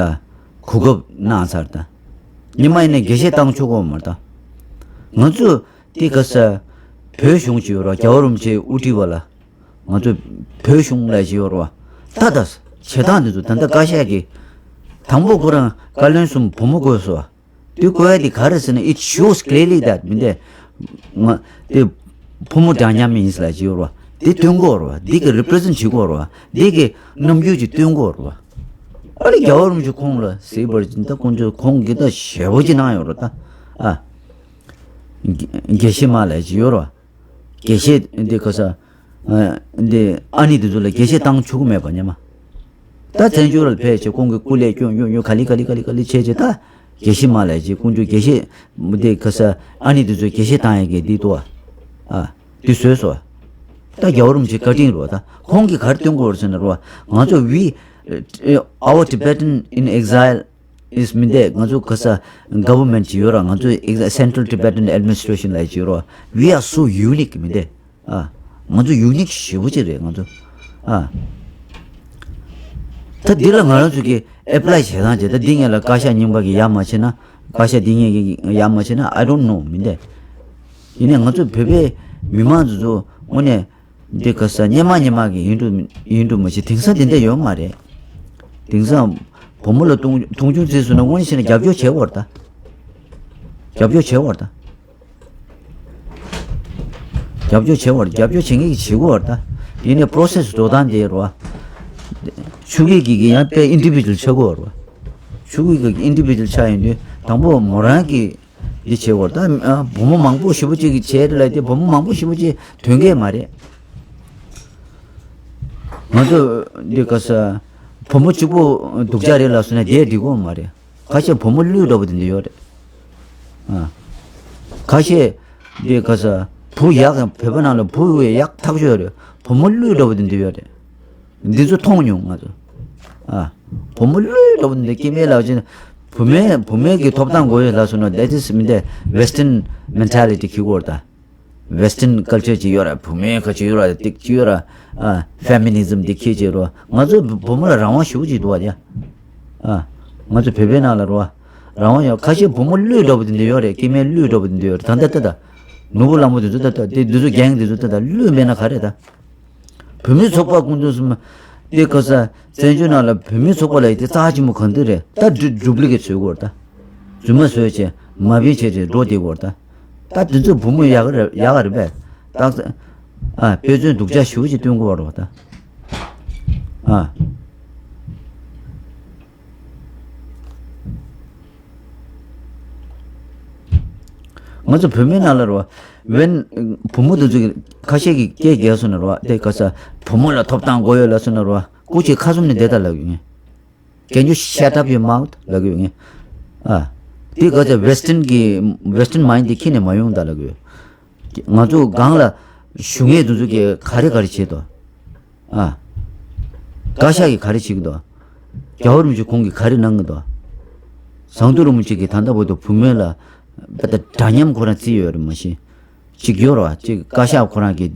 གོ་སྐབས་གནང་ཚར་ད། ཉི་མ་ཡིན་ན་དགེ་བཤེས་བཏང་ཆོག་གོ་མ་རེད་ད། ང་ཚོ་འདི་ག་ས་བོད་གཞུང་ཅིག་ཡོད་ར་རྒྱལ་བ་རིན་པོ་ཆེ་དབུ་ཁྲིད་པ་ལ། ང་ཚོ་བོད་གཞུང་ལ་ཅིག་ཡོད་ར་བ། ད་ད་བྱེད་སྟངས་འདི་ཚོ་ད་ལྟ་བཀའ་ཤག་གིས་དང་པོ་ཁོ་རང་བཀའ་བློན་གསུམ་བུ་མོ་བསྐོས་སོ། དེ་བསྐོ་ཡ་དེ་ག་རེ་ཟེར་ན། It shows clearly that མི་འདས། ང་དེ་བུ་མོ་འདྲ་མཉམ་ཡིན་ཟེར་ལ་ཅིག་ཡོད་ར་བ། དེ་སྟོན་དགོས་ར་བ། དེ་གི་རི་པི་རི་ཟེན་ཊི་བྱེད་དགོས་ར་བ། དེ་གི་རྣམ་འགྱུར་ཅིག་སྟོན་དགོས་ར་བ། ཨ་རི་རྒྱལ་བ་རིན་པོ་ཆེ་ཁོང་ལ་ཟེར་བར་ད་ཁོང་ཚོ་ཁོང་གིས་ད་ཞེ་པོ་ཅིག་གནང་ཡོད་ར་ད། ཨ། དགེ་དགེ་བཤེས་མ་ལ་ཅིག་ཡོད་ར་བ། དགེ་བཤེས་འདི་ག་ས། ཨ། འདི་ཨ་ནི་འདི་ཚོ་ལ་དགེ་བཤེས་བཏང་ཆོག་གི་མེད་པ་སྙམ། ད་བཙན་བྱོལ་ལ་ཕེབས་བྱས་ཁོང་གི་སྐུ་ལས་སྐྱོན་སྐྱོན་སྐྱོན་ག་ལེ་ག་ལེ་ག་ལེ་ག་ལེ་བྱས་བྱས་ད་དགེ་བཤེས་མ་ལ་ཅིག་ཀུན་སྤྱོད་དགེ་བཤེས་འདི་ག་ས་ཨ་ནི་འདི་ཚོ་དགེ་བཤེས་བཏང་ཡས་ཀྱི་འདི་འདུག་ཨ། འདི་བཟོས་སོ། ད་རྒྱལ་བ་རིན་པོ་ཆེ་བཀའ་དྲིན་རེད་བ། ད་ཁོང་གིས་ག་རེ་སྟོན་དགོས་རེད་ཟེར་ན་རེད་བ། ང་ཚོ་we our Tibetan in exile is མི་འདས། ང་ཚོ་ག་ས་government ཅིག་ཡོད་ར། ང་ཚོ་ex- Central Tibetan Administration ལ་ཅིག་ཡོད་ར། We are so unique མི་འདས། ཨ། ང་ཚོ་unique ཞེ་པོ་ཅིག་རེད་ང་ཚོ། ཨ། ད་འདི་ལ་ང་རང་ཚོ་གི་apply བྱེད་སྟངས་བྱེད། ད་འདི་ངས་ལ་བཀའ་ཤག་རྙིང་པ་གི་ཡ་མ་བྱེད་ན། བཀའ་ཤག་འདི་ངས་གི་ཡ་མ་བྱེད་ན། I don't know མི་འདས། ཡིན་ནའི་ང་ཚོ་བོད་པའི་མི་མང་ཚོ་ཚོ་དངོས་གནས། འདི་ག་ས་སྙེ་མ་སྙེ་མ་གི་ཡིན་འགྲོ་ཡིན་འགྲོ་མ་གཞི་དེང་སང་དེ་འདྲ་ཡོད་མ་རེད། དེང་སང་བུ་མོ་ལ་མཐོང་མཐོང་ཆུང་བརྩིས་སོང་ན་དངོས་གནས་བྱས་ན་རྒྱབ་སྐྱོར་བྱེད་དགོས་རེད་ད། རྒྱབ་སྐྱོར་བྱེད་དགོས་རེད་ད། རྒྱབ་སྐྱོར་བྱེད་དགོས་རེད། རྒྱབ་སྐྱོར་བྱེད་མཁན་གྱིས་བྱེད་དགོས་རེད་ད། ཡིན་ནའི་process འགྲོ་སྟངས་དེ་རེད་བ། ཕྱུགས་རིགས་ཀྱི་གི་ཡང་དཔེ་individual ཆགས་དགོས་རེད་བ། ཕྱུགས་རིགས་ཀྱི་individual ཆགས་ཡོང་དུས་དང་པོ་མོ་རང་གི་འདི་བྱེད་དགོས་ད། ཨ། བུ་མོ་མང་པོ་ཞེ་པོ་ཅིག་གིས་བྱས་ལ་དེ་བུ་མོ་མང་པོ་ཞེ་པོ་ཅིག་ཐོན་གི་མ་རེད། ང་ཚོ་འདི་ག་ས་བུ་མོ་གཅིག་པོ་སྡུག་ཅག་རེད་ལབ་སོང་ན་དེ་འགྲིག་གི་མ་རེད། ཁ་ཤས་བུ་མོ་ཀླུ་འདྲ་པོ་དེ་འདྲ་ཡོད་རེད། ཨ། ཁ་ཤས་འདི་ག་ས་བུ་ཡག་བོད་པ་ནང་ལ་བུ་ཡག་ཐག་ཆོད་རེད། བུ་མོ་ཀླུ་འདྲ་པོ་དེ་འདྲ་ཡོད་རེད། འདི་ཚོ་མཐོང་མྱོང་ང་ཚོ། ཨ། བུ་མོ་ཀླུ་འདྲ་པོ་འདི་སྐྱེ་དམན་ལབ་ཅིག་བུད་མེད་བུད་མེད་ཀྱི་ཐོབ་ཐང་དགོས་ཡོད་ལབ་སོང་ན་that is མི་འདི་western mentality ཁྱེར་དགོས་རེད་ད། Western culture ཅིག་ཡོད་ར། བུད་མེད་ཁ་ཅིག་ཡོད་ར། ཏིག་ཅིག་ཡོད་ར། ཨ། feminism འདི་ཁྱེར་ཅིག་རོ། ང་ཚོ་བུ་མོ་ལ་རང་དབང་ཞེ་པོ་ཅིག་འདུག་བ་ཡ། ཨ། ང་ཚོ་བོད་པའི་ནང་ལ་རོ། རང་དབང་ཡོད། ཁ་ཤས་བུ་མོ་ཀླུ་འདྲ་པོ་དེ་འདྲ་ཡོད་རེད། སྐྱེ་དམན་ཀླུ་འདྲ་པོ་དེ་འདྲ་ཡོད་རེད། ད་ལྟ་ལྟ་ད། ནོར་བུ་གླང་པོ་དེ་ཚོ་ལྟ་ད། དེ་འདི་ཚོ་རྒན་དེ་ཚོ་ལྟ་ད། ཀླུ་མེད་ན་ག་རེད་ད། བོད་མི་ཚོགས་པ་ཀུན་ཏུ་གསུམ། དེ་ག་ས་བཙན་བྱོལ་ནང་ལ་བོད་མི་ཚོགས་པ་ལ་ཡི་དེ་རྩ་ཆེན་པོ་གང་འདི་རེད་ད། ཌུ་ཌུབ་ལི་ཀེ་ཊི་བཟོས་དགོས་རེད་ད། རྫུན་མ་བཟོས་བྱས་མ་བིན་བྱས་བྱས་འགྲོ་བསྡད་དགོས་རེད་ད། ད་དེ་ཚོ་བུ་མོ་ཡག་ག་རེད་ཡག་ག་རེད་པས། ད་ཨ་དཔེ་མཚོན་སྡུག་ཅག་ཞེ་པོ་ཅིག་སྟོན་དགོས་རེད་པ་ད། ཨ། ང་ཚོ་བོད་མི་ནང་ལ་རོ། when བུ་མོ་དེ་ཚོ་གི་ཁ་ཤས་ཀྱིས་སྐད་རྒྱག་སོང་ན་རོ། དེ་ག་ས་བུ་མོ་ལ་ཐོབ་ཐང་དགོས་ཡོད་ལབ་སོང་ན་རོ། སྐུ་མཁྱེན་ཁ་བཙུམ་ནས་བསྡད་ད་ལབ་ཡོད་ངས། Can you shut up your mouth? ལབ་ཀྱི་ཡོད་ངས། ཨ། དེ་ག་ཚོད་Western གི་Western mind དེ་ཁྱེར་ནས་མ་ཡོང་ད་ལབ་ཀྱི་ཡོད། ང་ཚོ་སྒང་ལ་བཞུགས་མཁན་དེ་ཚོ་གིས་ག་རེ་ག་རེ་བྱེད་དོ། ཨ། བཀའ་ཤག་གིས་ག་རེ་བྱེད་ཀྱི་འདུག། རྒྱལ་བ་རིན་པོ་ཆེ་ཁོང་གིས་ག་རེ་གནང་གི་འདུག་ཟམ་གདོང་རིན་པོ་ཆེ་གིས་ད་ལྟ་བར་དུ་བུ་མོ་ལ་ད་ལྟ་འདྲ་མཉམ་ཁོ་རང་བརྩི་ཡོད་རེད་མ་གཞི། གཅིག་ཡོད་རེད་བ། གཅིག་བཀའ་ཤག་ཁོ་རང་གིས་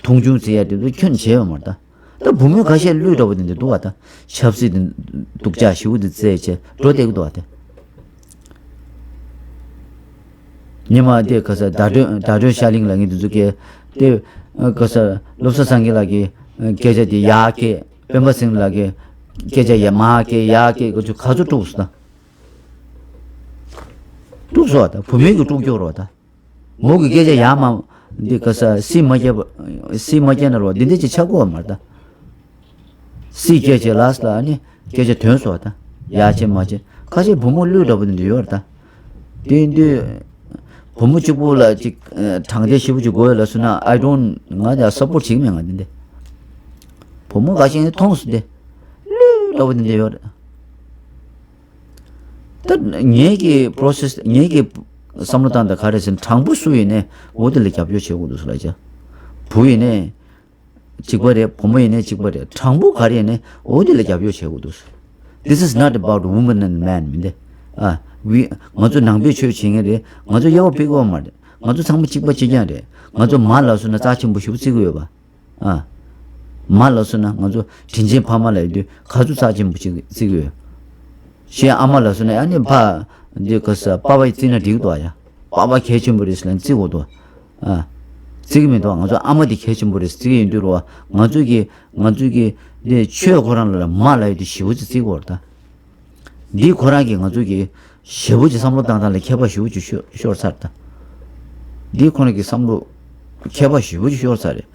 མཐོང་ཆུང་བརྩི་ཡ་དེ་ཚོ་ཁྱོན་བྱས་ཡོད་མ་རེད་ད། ད་བུ་མོའི་ཁ་ཤས་ལུས་འདྲ་བོ་དེ་འདྲ་འདུག་བ་ད། ཆབ་སྲིད་དེ་སྡུག་ཅག་ཞེ་པོ་དེ་བརྩད་བྱས་འགྲོ་བསྡད་ཀྱི་འདུག་བ་དེ། ཉི་མ་དེ་ག་ས་ཟླ་སྒྲོན་ཟླ་སྒྲོན་ཤར་གླིང་ལ་ངས་དེ་ཚོ་སྐད་དེ་ག་ས་བློ་བཟང་སངས་རྒྱས་ལགས་ཀྱི་སྐད་ཆ་དེ་ཡར་སྐད། སྤེན་པ་སེང་ལགས་ཀྱི་སྐད་ཆ་ཡར་མར་སྐད་ཡར་སྐད་ག་ཚོད་ག་ཚོད་དཀྲུགས་སོང་ད། དཀྲུགས་སོང་བ་ད། བུ་མོའི་གི་དཀྲུགས་རྒྱུ་རེད་བ་ད། མོ་གི་སྐད་ཆ་ཡར་མར་འདི་ག་ས་སི་མ་སྐྱེས་པ་སི་མ་སྐྱེས་ན་རོ་འདི་འདྲ་ཅིག་ཆགས་དགོས་བ་མ་རེད་ད། སི་སྐད་ཆ་ལ་སི་ལ་ཨ་ནི་སྐད་ཆ་དོན་སོ་ད། ཡར་ཆེ་མར་ཆེ་ཁ་ཤས་བུ་མོ་ལུས་འདྲ་པོ་འདི་འདྲ་ཡོད་རེད་ད། དེ་འདི་བུ་མོ་གཅིག་པུ་ལ་ཅིག་དྲང་བདེན་ཞེ་པོ་ཅིག་དགོས་ཡོད་ལ་སུ་ན་I don't ང་ཡང་སབ་པོར་བྱེད་ཀྱི་མེད་ང་འདི་འདི། བུ་མོ་ཁ་ཤས་ནི་མཐོང་སོང་འདི། ལུས་འདྲ་པོ་འདི་འདྲ་ཡོད་རེད། ད་ངེད་ཀྱི་པོ་རོ་སེ་སི་ངེད་ཀྱི་བསམ་བློ་བཏང་དང་ག་རེ་ཟེར་ན་དྲང་པོ་སུ་ཡིན་ནའི་འོ་དེ་ལ་རྒྱབ་སྐྱོར་བྱེད་དགོས་འདུག་སུ་ལ་བྱ། བུ་ཡིན་ནའི་གཅིག་པ་རེད། བུ་མོ་ཡིན་ནའི་གཅིག་པ་རེད། དྲང་པོ་ག་རེ་ཡིན་ནའི་འོ་དེ་ལ་རྒྱབ་སྐྱོར་བྱེད་དགོས་འདུག This is not about woman and man མིན་ཏེ། ཨ་ཝི་ང་ཚོ་ནང་པའི་ཆོས་བྱེད་མཁན་རེད། ང་ཚོ་དབྱེ་བ་ཕྱེ་དགོས་མ་རེད། ང་ཚོ་ཚང་མ་གཅིག་པ་གཅིག་རྐྱང་རེད། ང་ཚོ་མ་ལབ་སོང་ན་རྩ་ཆེན་པོ་ཞེ་པོ་བརྩི་གི་ཡོད་པ། ཨ། མ་ལབ་སོང་ན་ང་ཚོ་དྲིན་ཆེན་ཕ་མ་ལབ་ཡོང་དུས་ག་ཚོད་རྩ་ཆེན་པོ་ཅིག་བརྩི་གི་ཡོད། གཞན་ཨ་མ་ལབ་སོང་ན་ཨ་ནི་ཕ་འདི་ག་ས་པ་ཕ་ཡིས་བརྩིས་ན་འགྲིག་འདུག་ཨ་ཡ། པ་ཕ་གལ་ཆེན་པོ་རེད་ཟེར་ལབ་བརྩི་དགོས་འདུག་ཨ། བརྩི་གི་མི་འདུག་ང་ཚོ་ཨ་མ་འདི་གལ་ཆེན་པོ་རེད་བརྩི་གི་ཡོད་དུས་རོ། ང་ཚོ་གི་ང་ཚོ་གི་འདི་ཆོས་ཁོ་རང་ལ་མ་ལབ་ཡོང་དུས་ཞེ་པོ་ཅིག་བརྩི་དགོས་རེད་ད། འདི་ཁོ་རང་གིས་ང་ཚོ་གི་ཞེ་པོ་ཅིག་བསམ་བློ་བཏང་སྟངས་ལ་ཁྱད་པར་ཞེ་པོ་ཅིག་ཤོར་ཤོར་ཚར་ད། འདི་ཁོ་རང་གི་བསམ་བློ་ཁྱད་པར་ཞེ་པོ་ཅིག་ཤོར་ཚར་རེད།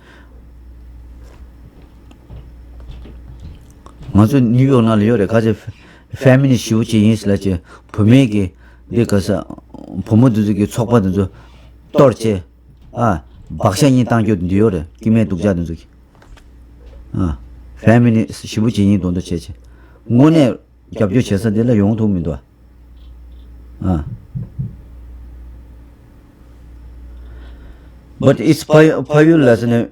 ང་ཚོ་ནིའུ་ཡོག་ནང་ལ་ཡོད་རེད། ཁ་ཆེ་ཕེ་མི་ནི་སི་ཞེ་པོ་ཅིག་ཡིན་ཟེར་ལབ་ཅིག་བུད་མེད་ཀྱི་འདི་ག་ས་བུ་མོ་འདི་ཚོ་གི་ཚོགས་པ་འདི་ཚོ་གཏོར་བྱས། ཨ། བག་ཆགས་གཉིས་བཏང་རྒྱུ་འདི་ཡོད་རེད། སྐྱེ་དམན་སྡུག་ཅག་འདི་ཚོ་གི། ཨ། ཕེ་མི་ནི་སི་ཞེ་པོ་ཅིག་ཡིན་མདོག་མདོག་བྱས་བྱས། དངོས་གནས་རྒྱབ་སྐྱོར་བྱེད་ས་འདི་ལ་ཡོང་ཐུབ་མི་འདུག་ཨ། ཨ། But it's ཕ་ཡུལ་ཕ་ཡུལ་ལ་ཟེར་ནས།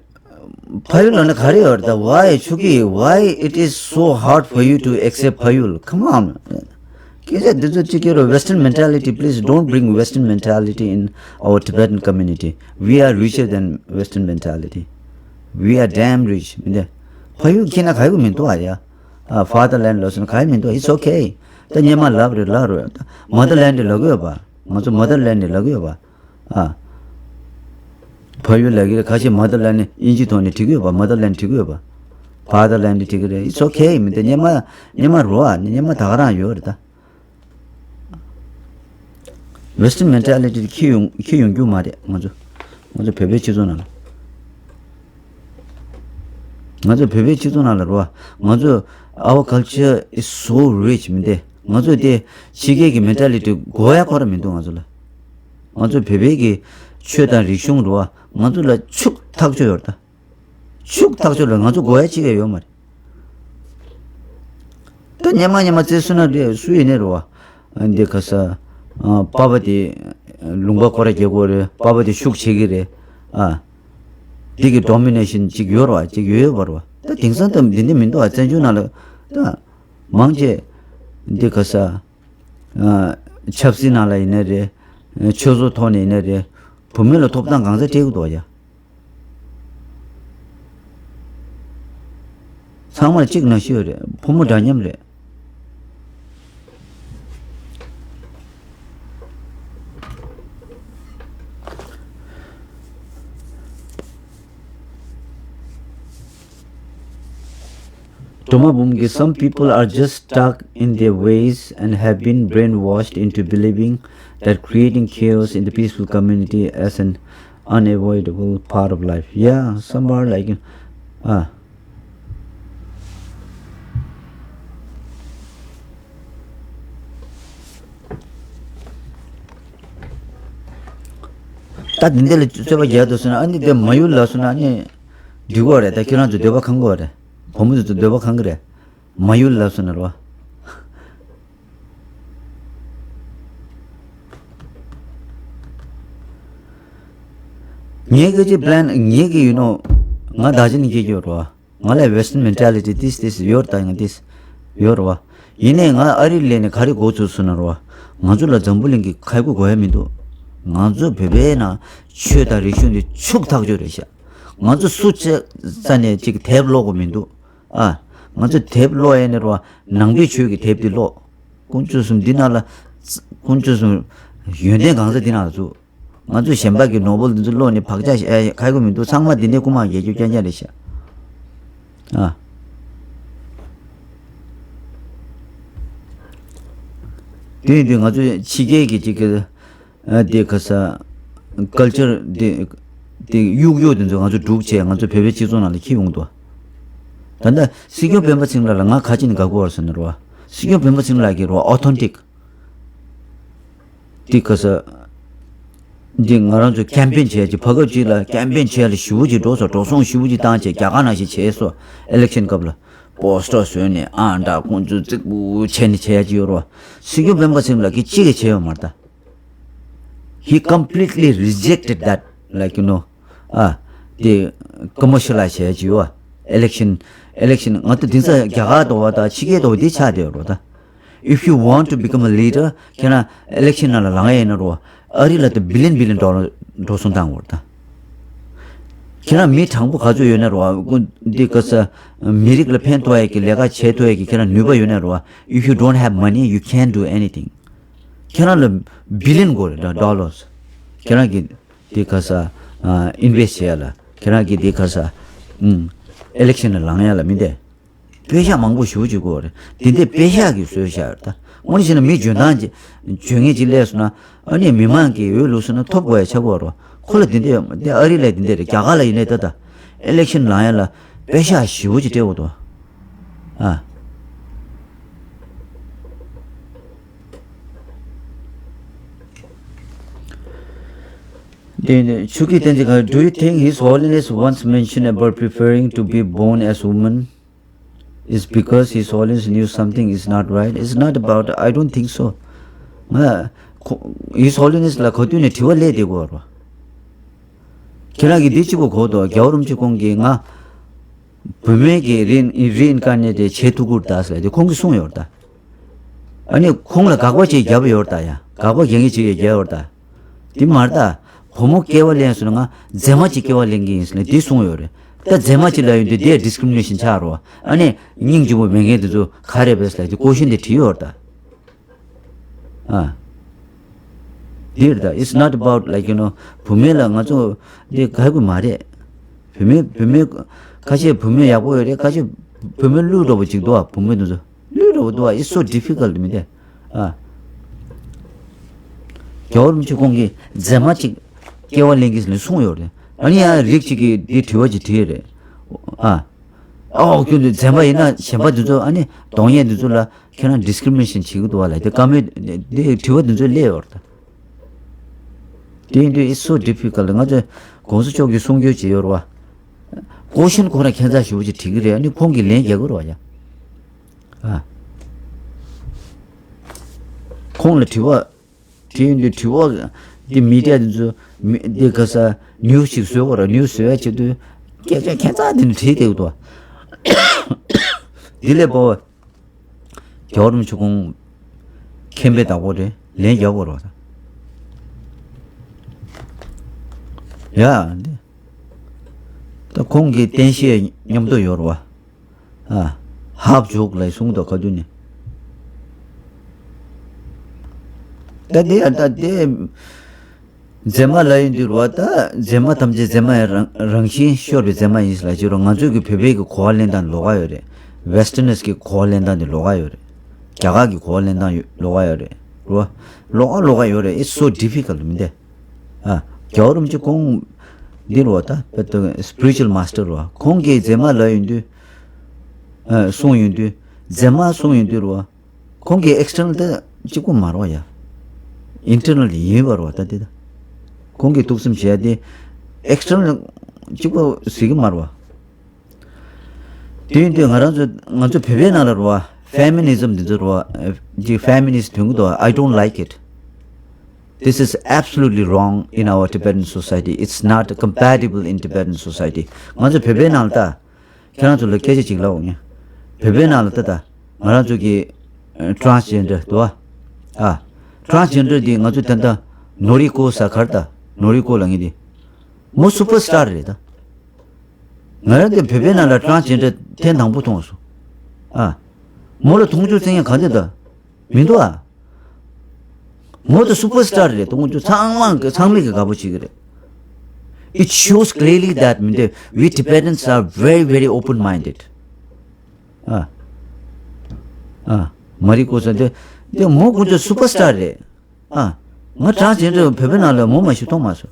ཕ་ཡུལ་ལ་ནི་ག་རེ་ཡོད་རེད་ད། Why ཆོས་སྐྱིད། Why it is so hard for you to accept ཕ་ཡུལ། Come on. སྐད་ཆ་འདི་ཚོ་གཅིག་ཀྱང་རོ། Western mentality, please don't bring Western mentality in our Tibetan community. We are richer than Western mentality. We are damn rich. མི་འདི་ཕ་ཡུལ་ཁྱེད་ན་ག་ཡོད་མི་འདུག་ཨ་ཡ། ཨ། Fatherland ལོ་སོན་ག་ཡོད་མི་འདུག It's okay. ད་སྙེ་མ་ལབ་རེད་ལབ་རེད། Motherland ལབ་གི་ཡོད་པ། ང་ཚོ་Motherland ལབ་གི་ཡོད་པ། ཨ། ཕ་ཡུལ་ལབ་གི་རེད། ཁ་ཤས་Motherland ནི་དབྱིན་ཇི་ཐོག་ནས་བྲིས་གི་ཡོད་པ། Motherland བྲིས་གི་ཡོད་པ། Fatherland བྲིས་གི་རེད། It's okay. མི་དེ་སྙེ་མ་སྙེ་མ་རོ་ཨ་ནི་སྙེ་མ་ད་ག་རང་ཡོད་རེད་ད། Western mentality འཁྱེར་ཡོང་འཁྱེར་ཡོང་རྒྱུ་མ་རེད། ང་ཚོ་ང་ཚོ་བོད་པའི་སྤྱི་ཚོགས་ནང་ལ། ང་ཚོ་བོད་པའི་སྤྱི་ཚོགས་ནང་ལ་རོ། ང་ཚོ our culture is so rich མི་འདི། ང་ཚོ་དེ་ཕྱི་རྒྱལ་གྱི་mentality དགོས་ཡ་ཁོ་ར་མི་འདུག་ང་ཚོ་ལ། ང་ཚོ་བོད་པའི་གི་ཆོས་དང་རིག་གཞུང་རོ། ང་ཚོ་ལ་ཕྱུག་ཐག་ཆོད་ཡོད་རེད་ད། ཕྱུག་ཐག་ཆོད་ལ་ང་ཚོ་དགོས་ཡ་ཅི་ག་ཡོད་མ་རེད། ད་སྙེ་མ་སྙེ་མ་བརྩི་སོང་ན་རེད། སུ་ཡིན་ནའི་རེད་བ། འདི་ག་ས། ཨ། པ་ཕ་དེ་ལུང་པ་སྐོར་ར་རྒྱག་གི་རེད། པ་ཕ་དེ་ཤུགས་ཆེ་གི་རེད། ཨ། འདི་གི་domination ཅིག་ཡོད་རེད་བ། ཅིག་ཡོད་ཡོད་པ་རེད་བ། ད་དེང་སང་ད་འདི་འདྲ་མི་འདུག་བ། བཙན་བྱོལ་ནང་ལ་ད་མང་ཆེ་འདི་ག་ས། ཨ། ཆབ་སྲིད་ནང་ལ་ཡིན་ནའི་རེད། ཆོས་བཟོ་ཐོག་ནས་ཡིན་ནའི་རེད། བུད་མེད་ལ་ཐོབ་ཐང་གང་ས་སྤྲད་གི་འདུག་ཡ། ཚང་མར་གཅིག་ནང་བཞིན་རེད། ཕོ་མོ་འདྲ་མཉམ་རེད། སྒྲོལ་མ་འབུམ་གྱིས། Some people are just stuck in their ways and have been brainwashed into believing that creating chaos in the peaceful community as an unavoidable part of life. Yeah, some are like, uh, ད་དེ་འདི་ལ་རྩོད་པ་རྒྱག་འདུག་ཟེར་ན། ཨ་ནི་དེ་མ་ཡུལ་ལ་སོང་ན་ཨ་ནི་འགྲིག་གོ་རེད། ད་ཁྱེད་རང་ཚོ་འདོད་པ་ཁེངས་གོ་རེད། བུ་མོ་ཚོ་འདོད་པ་ཁེངས་གི་རེད། མ་ཡུལ་ལ་སོང་ན་རོ། ངས་གི་ཅི་པི་ལན་ངས་གི་you know ང་ད་ཅི་ནས་སྐྱེས་ཀྱི་ཡོད་རོ། ང་ལ་Western mentality this this ཡོད་ད་ཡང་this ཡོད་རེད་བ། ཡིན་ནའི་ང་ཨ་རི་སླེབས་ནས་ག་རེ་གོ་ཚུལ་སོང་ན་རེད་བ། ང་ཚོ་ལ་འཛམ་བུ་གླིང་གི་ཁ་ཡོད་གོ་ཡ་མི་འདུག་ང་ཚོ་བོད་པའི་ནང་ཆོས་དང་རིག་གཞུང་འདི་ཕྱུག་ཐག་ཆོད་རེད་ཤག་ང་ཚོ་སུ་ཆ་ས་ནས་ཅིག་དེབ་ཀློག་གི་མི་འདུག་ཨ། ང་ཚོ་དེབ་ཀློག་ཡས་ནི་རེད་བ། ནང་པའི་ཆོས་ཀྱི་དེབ་འདི་ཀློག་དཀོན་མཆོག་གསུམ་འདི་ནང་ལ། དཀོན་མཆོག་གསུམ། ཡོན་ཏན་གང་ཟག་འདི་ནང་ལ་བཙུགས། ང་ཚོས་གཞན་པ་གི་ནོ་བེལ་འདི་ཚོ་ཀློག་ནས་བག་ཆགས་ཤ་ཡ་ཁ་ཡོད་མི་འདུག་ཚང་མ་འདི་ནས་རྐུ་མ་རྒྱལ་རྒྱུ་རྐྱང་རྐྱང་རེད་ཤག་ཨ། དེ་ཡིན་དུས་ང་ཚོས་ཕྱི་རྒྱལ་གྱི་ཅིག་གི་ཨ་དེ་ག་ས་ཀལ་ཅར་དེ་དེ་གཡུག་གཡུག་དེ་ཚོ་ང་ཚོ་སྒྲུག་བྱས་ང་ཚོ་བོད་པའི་སྤྱི་ཚོགས་ནང་ལ་འཁྱེར་ཡོང་འདུག་ད་ལྟ་སྲིད་སྐྱོང་སྤེན་པ་ཚེ་རིང་ལགས་ལ་ང་ག་ཅི་ནས་དགའ་གི་ཡོད་ཟེར་ན་རེད་བ། སྲིད་སྐྱོང་སྤེན་པ་ཚེ་རིང་ལགས་ཀྱིས་རེད་བ་ཨོ་ཐེན་ཊིག་དེ་ག་ས། འདི་ང་རང་ཚོ་ཀེམ་པེན་བྱས་ཀྱི་ཕ་སྐབས་གཅིག་ལ་ཀེམ་པེན་བྱས་ལ་ཞེ་པོ་ཅིག་འགྲོ་སོང་འགྲོ་སོང་ཞེ་པོ་ཅིག་བཏང་བྱས་རྒྱ་གར་ནང་བཞིན་བྱས་སོ། ཨི་ལེག་ཤན་སྐབས་ལ་པོ་སི་ཊར་བཟོས་ནས་ཨང་འདྲ་ཁོང་ཚོས་རྩིག་པོ་བྱས་ནས་བྱས་ཡ་ཅིག་ཡོད་རེད་བ། སྲིད་སྐྱོང་སྤེན་པ་ཚེ་རིང་ལགས་ཀྱིས་གཅིག་ཀྱང་བྱས་ཡོད་མ་རེད་ད། He completely rejected that, like, you know, ཨ། དེ་ཀོ་མར་ཤི་ཡ་ལའི་ཛི་བྱས་ཀྱི་ཡོད་བ། ཨི་ལེག་ཤན། ཨི་ལེག་ཤན་ང་ཚོ་དེང་སང་རྒྱ་གར་དུ་བ་དང་ཕྱི་རྒྱལ་དུ་བ་དེ་ཆགས་བསྡད་ཡོད་རེད་ད། If you want to become a leader, ཁྱེད་རང་ཨི་ལེག་ཤན་ནང་ལ་ལངས་ཡས་ན་རོ། ཨ་རི་ལ་དུ་བི་ལིན་བི་ལིན་ཌོ་ལར་འགྲོ་སོང་བཏང་བར་ད། ཁྱེད་རང་མི་དྲང་པོ་ག་ཚོད་ཡོད་ན་རོ། ཀུན་འདི་ག་ས། མི་རིགས་ལ་ཕན་ཐོགས་ཡས་ཀྱི་ལས་ཀ་བྱེད་ཐུབ་ཡས་ཀྱི་ཁྱེད་རང་ནུས་པ་ཡོད་ན་རོ། If you don't have money, you can't do anything. ཁྱེད་རང་ལ་བི་ལིན་དགོས་རེད་ད་ཌོ་ལར། ཁྱེད་རང་གི་འདི་ག་ས། ཨིན་ཝེ་སི་ཊི་བྱས་ཡ་ལ། ཁྱེད་རང་གི་འདི་ག་ས། ཨིན་ལེག་ཤན་ལ་ལངས་ཡ་ལ་མི་འདས། པེ་ཤག་མང་པོ་ཞེ་པོ་ཅིག་དགོས་རེད། དེ་འདྲའི་པེ་ཤག་གིས་བཟོས་བཞག་ཡོད་ད། དངོས་གནས་བྱས་ན་མི་འཇོན་ཐང་ཅིག་འཇོན་ངེས་ཅིག་སླེབས་སོང་ན། ཨ་ནི་མི་མང་གིས་འོས་བླུགས་སོང་ན་ཐོབ་དགོས་ཡ་ཆགས་ཀྱི་ཡོད་རེད། ཁོ་ལ་དེ་འདྲའི་དེ་ཨ་རི་ལ་དེ་འདྲ་རེད། རྒྱ་གར་ལ་ཡིན་ནའི་ད་ད། ཨི་ལེག་ཤན་ལངས་ཡ་ལ་པེ་ཤག་ཞེ་པོ་ཅིག་སྤྲད་དགོས་འདུག་ཨ། དེ་ནས་ཆོས་སྐྱིད་བསྟན་འཛིན་ག Do you think His Holiness once mentioned about preferring to be born as woman? It's because His Holiness knew something is not right. It's not about, I don't think so. ང་ཁོ- His Holiness ལ་ག་དུས་ནས་དྲི་བ་སླེབས་བསྡད་ཀྱི་ཡོད་རེད། ཁྱེད་རང་གིས་འདི་གཅིག་པོ་གོ་འདུག་རྒྱལ་བ་རིན་པོ་ཆེ་ཁོང་གིས་ང་བུད་མེད་ཀྱི་རི་རི་ཨིན་ཀར་ནེ་ཊི་བྱེད་ཐུབ་ཀྱི་རེད་ཟེར་ཏེ་ཁོང་གིས་གསུངས་ཡོད་རེད་ད། ཨ་ནི་ཁོང་ལ་དགག་པ་ཅིག་བརྒྱབ་ཡོད་རེད་ད་ཡ། དགག་པ་རྒྱག་མཁན་ཅིག་ཡང་བརྒྱབ་ཡོད་རེད་ད། དེ་མ་རེད་ད། བུ་མོ་སྐྱེ་བ་ལེན་སོང་ན་ང་མཛེས་མ་ཅིག་སྐྱེ་བ་ལེན་གྱི་ཡིན་ཟེར་ནས་དེ་གསུངས་ཡོད་རེད། ད་མཛེས་མ་ཅིག་ལབ་ཡོང་དུས་དེ་ཌི་སི་ཀི་རི་མི་ནེ་ཤན་ཆགས་རོ། ཨ་ནི་སྙིང་རྗེ་པོ་མེད་མཁན་དེ་ཚོ་ག་རེ་རེད་ཟེར་ལབ་དུས་ཀོ་ཤན་དེ་དྲིས་ཡོད་རེད་ད། ཨ། དེ་རེད་ད། It's not about, like, you know, བུད་མེད་ལ་ང་ཚོ་འདི་དགའ་དགོས་མ་རེད། བུད་མེད་བུད་མེད་ཁ་ཤས་བུད་མེད་ཡག་པོ་ཡོད་རེད། ཁ་ཤས་བུད་མེད་བླུན་འགྲོ་པོ་ཅིག་འདུག་ཨ། བུད་མེད་དེ་ཚོ་བླུན་འགྲོ་པོ་འདུག་ཨ། It's so difficult མི་འདི། ཨ། རྒྱལ་བ་རིན་པོ་ཆེ་ཁོང་གིས་མཛེས་མ་ཅིག་སྐྱེ་བ་ལེན་གྱི་ཟེར་ནས་གསུངས་ཡོད་རེད། ཨ་ནི་ཡང་རིགས་གཅིག་གིས་འདི་དྲི་བ་ཅིག་དྲིས་རེད། ཨ། ཨོ་ཁྱོད་འདི་མཛེས་མ་ཡིན་ན་གཞན་པ་འདི་ཚོ་ཨ་ནི་གདོང་ཡས་འདི་ཚོ་ལ་ཁྱེད་རང་ཌི་སི་ཀི་རི་མི་ནེ་ཤན་བྱེད་ཀྱི་འདུག་བ་ལ་དེ་བཀའ་མོལ་འདི་དྲི་བ་འདི་ཚོ་སླེབས་ཡོད་རེད་ད། དེ་ཡིན་དུས་it's so difficult ང་ཚོས་གོང་ས་མཆོག་གིས་གསུང་རྒྱུ་བྱས་ཡོད་རེད་བ། ཀོ་ཤན་ཁོ་རང་ཁྱད་མཚར་ཞེ་པོ་ཅིག་དྲིས་ཀྱི་རེད། ཨ་ནི་ཁོང་གིས་ལན་རྒྱག་གི་རེད་བ་ཡ། ཨ། ཁོང་ལ་དྲི་བ། དེ་ཡིན་དུས་དྲི་བ་འདི་མི་ཌི་ཡ་འདི་ཚོ་མི་འདི་ག་ས་ནིའུ་སི་ཞིག་བཟོས་པ་ར། ནིའུ་སི་བཟོས་ཡ་ཆེད་དུ་སྐད་ཆ་ཁྱད་མཚར་འདི་ནས་དྲིས་བསྡད་ཀྱི་འདུག་བ། འདི་ལས་པོ་རྒྱལ་བ་རིན་པོ་ཆེ་ཁོང་མཁྱེན་པའི་བདག་པོ་རེད། ལན་རྒྱག་དགོས་རེད་བ། ཡ་འདི་ད་ཁོང་གི་བསྟན་བཤད་མཉམ་དུ་ཡོད་རེད་བ། ཨ། ཧབ་ཇོག་ལ་གསུངས་འདུག་ག་དུས་ནས། ད་དེ་ཡང་ད་དེ་མཛེས་མ་ལ་ཡིན་དུས་རེད་བ། ད་མཛེས་མ་ཐམས་ཅད་མཛེས་མ་ཡི་རང་རང་བཞིན་ཤོར་བའི་མཛེས་མ་ཡིན་ཟེར་ལབ་ཀྱི་རེད། ང་ཚོས་ཀྱི་བོད་པའི་གི་གོ་བ་ལེན་སྟངས་ལོགས་ཀ་ཡོད་རེད། Westerners གི་གོ་བ་ལེན་སྟངས་དེ་ལོགས་ཀ་ཡོད་རེད། རྒྱ་གར་གི་གོ་བ་ལེན་སྟངས་ཡོད་ལོགས་ཀ་ཡོད་རེད། རེད་བ། ལོགས་ཀ་ལོགས་ཀ་ཡོད་རེད། It's so difficult མི་འདི། ཨ། རྒྱལ་བ་རིན་པོ་ཆེ་ཁོང་འདི་རེད་བ། ད་དཔེ་ད་སི་པི་རི་ཅུ་ཨལ་མ་སི་ཊར་རེད་བ། ཁོང་གིས་མཛེས་མ་ལབ་ཡོང་དུས། ཨ། གསུངས་ཡོང་དུས། མཛེས་མ་གསུངས་ཡོང་དུས་རེད་བ། ཁོང་གི་ཨེག་སི་ཊར་ནལ་དེ་གཅིག་པོ་མ་རེད་བ་ཡ། ཨིན་ཊར་ནལ་ཡིན་པ་རེད་བ། ད་དེ་ད། ཁོང་གིས་ཐུགས་བསམ་བཞེས་ཡ་དེ་ཨེག་སི་ཊར་ནལ་གཅིག་པོ་ཟེར་གི་མ་རེད་བ། དེ་ཡིན་དུས་ང་རང་ཚོ་ང་ཚོ་བོད་པའི་ནང་ལ་རེད་བ། ཕེ་མི་ནི་ཛམ་འདི་ཚོ་རེད་བ། ཅིག་ཕེ་མི་ནི་ཛམ་དོན་གྱི་འདུག I don't like it. This is absolutely wrong in our Tibetan society. It's not compatible in Tibetan society. ང་ཚོ་བོད་པའི་ནང་ལ་ད། ཁྱེད་རང་ཚོ་ལ་སྐད་ཆ་ཅིག་ལབ་འོང་ངས། བོད་པའི་ནང་ལ་ད་ད། ང་ ང་རང་ཚོ་གི་ཊ་རན་སི་ཇེན་ཌར་འདུག་ཨ། ཊ་རན་སི་ཇེན་ཌར་འདི་ང་ཚོ་ད་ལྟ་ནོ་རི་ཀོ་ཟེར་ག་རེ། ད་ནོ་རི་ཀོ་ལབ་མཁན་འདི་མོ་སུ་པར་སི་ཊར་རེད་ད། ང་རང་འདི་བོད་པའི་ནང་ལ་ཊ་རན་སི་ཇེན་ཌར་ཐེངས་དང་པོ་མཐོང་སོང་། ཨ། མོ་ལ་མཐོང་ཆོག་ཟེར་མཁན་ག་འདི་ད། མི་འདུག་ཨ། མོ་ད་སུ་པར་སི་ཊར་རེད། ད་ཁོང་ཚོ་ཚང་མ་གི་ཚང་མས་གི་དགའ་པོ་བྱེད་ཀྱི་རེད། It shows clearly that མི་འདི་we Tibetans are very, very open minded. ཨ། ཨ། མ་རི་ཀོ་ཟེར་འདི་འདི་མོ་ཁོང་ཚོ་སུ་པར་སི་ཊར་རེད། ཨ། ང་ཊ་རན་སི་ཇེན་ཌར་བོད་པའི་ནང་ལ་མོ་མ་ཞིག་མཐོང་མ་སོང་།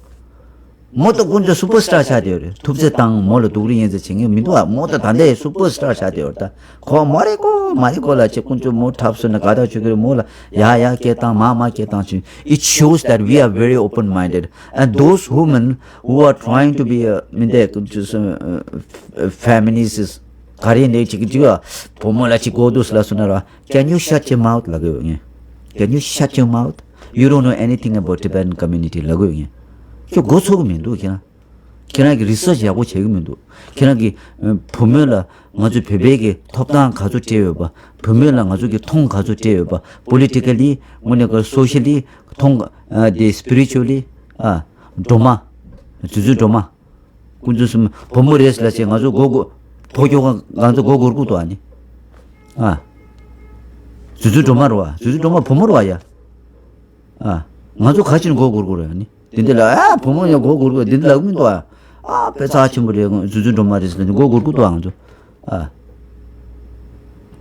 མོ་ད་ཁོང་ཚོ་སུ་པར་སི་ཊར་ཆགས་བསྡད་ཡོད་རེད། ཐུབ་ཚོད་བཏང་། མོ་ལ་སྡུག་རུས་ཡིན་ཚེ་བྱེད་མཁན་མི་འདུག་ཨ། མོ་ད་ད་ལྟའི་སུ་པར་སི་ཊར་ཆགས་བསྡད་ཡོད་རེད་ད། ཁོ་མ་རི་ཀོ་མ་རི་ཀོ་ལབ་བྱས་ཁོང་ཚོ་མོ་འཁྲབ་སོང་ན་དགའ་ཐག་ཆོད་ཀྱི་རེད། མོ་ལ་ཡ་ཡ་སྐད་བཏང་། མ་མ་སྐད་བཏང་བྱས། It shows that we are very open minded, and those women who are trying to be a, མི་འདི་feminists ག་རེ་འདི་ཅིག་ཅིག་བུ་མོ་ལ་ཅིག་མགོ་འདུག་ལབ་སོང་ན་ར། Can you shut your mouth? ལབ་གི་ཡོད་ངས། Can you shut your mouth? You don't know anything about Tibetan community ལབ་གི་ཡོད་ངས། ཁྱོད་མགོ་ཚོས་གི་མི་འདུག་ཁྱེད་རང་། ཁྱེད་རང་གི་རི་སར་ཆི་ཡག་པོ་བྱེད་གི་མི་འདུག་ཁྱེད་རང་གི་ཨ་བུ་མོ་ལ་ང་ཚོ་བོད་པའི་གི་ཐོབ་ཐང་ག་ཚོད་སྤྲད་ཡོད་པ། བུ་མོ་ལ་ང་ཚོ་གི་མཐོང་ག་ཚོད་སྤྲད་ཡོད་པ། པོ་ལི་ཊི་ཀ་ལི་དངོས་གནས་ཀྱི་སོ་ཤལ་ལི་མཐོང་། ཨ་དེ་སི་པི་རི་ཅུ་ལི། ཨ་སྒྲོལ་མ། རྫུ་འཕྲུལ་སྒྲོལ་མ། ཁོང་ཚོ་གསུམ་བུ་མོ་རེད་ལབ་བྱས་ང་ཚོ་མགོ་སྒུར། ཕོ་ཁྱོ་ག་ང་ཚོ་མགོ་སྒུར་གི་འདུག་ཨ་ནི། ཨ། རྫུ་འཕྲུལ་སྒྲོལ་མ་རེད་པ། རྫུ་འཕྲུལ་སྒྲོལ་མ་བུ་མོ་རེད་པ་ཡ། ཨ། ང་ཚོ་ག་ཅིར་མགོ་སྒུར་དགོས་རེད་ཨ་ནི། དེ་འདི་ལ་ཨ་བུ་མོ་ཡང་མགོ་སྒུར་དགོས་འདི་འདི་ལབ་མི་འདུག་ཨ། ཨ་དཔེ་རྩ་ཆེན་པོ་རེད། རྫུ་འཕྲུལ་སྒྲོལ་མ་རེད་ཟེར་ནས་མགོ་སྒུར་གི་འདུག་ཨ་ང་ཚོ། ཨ།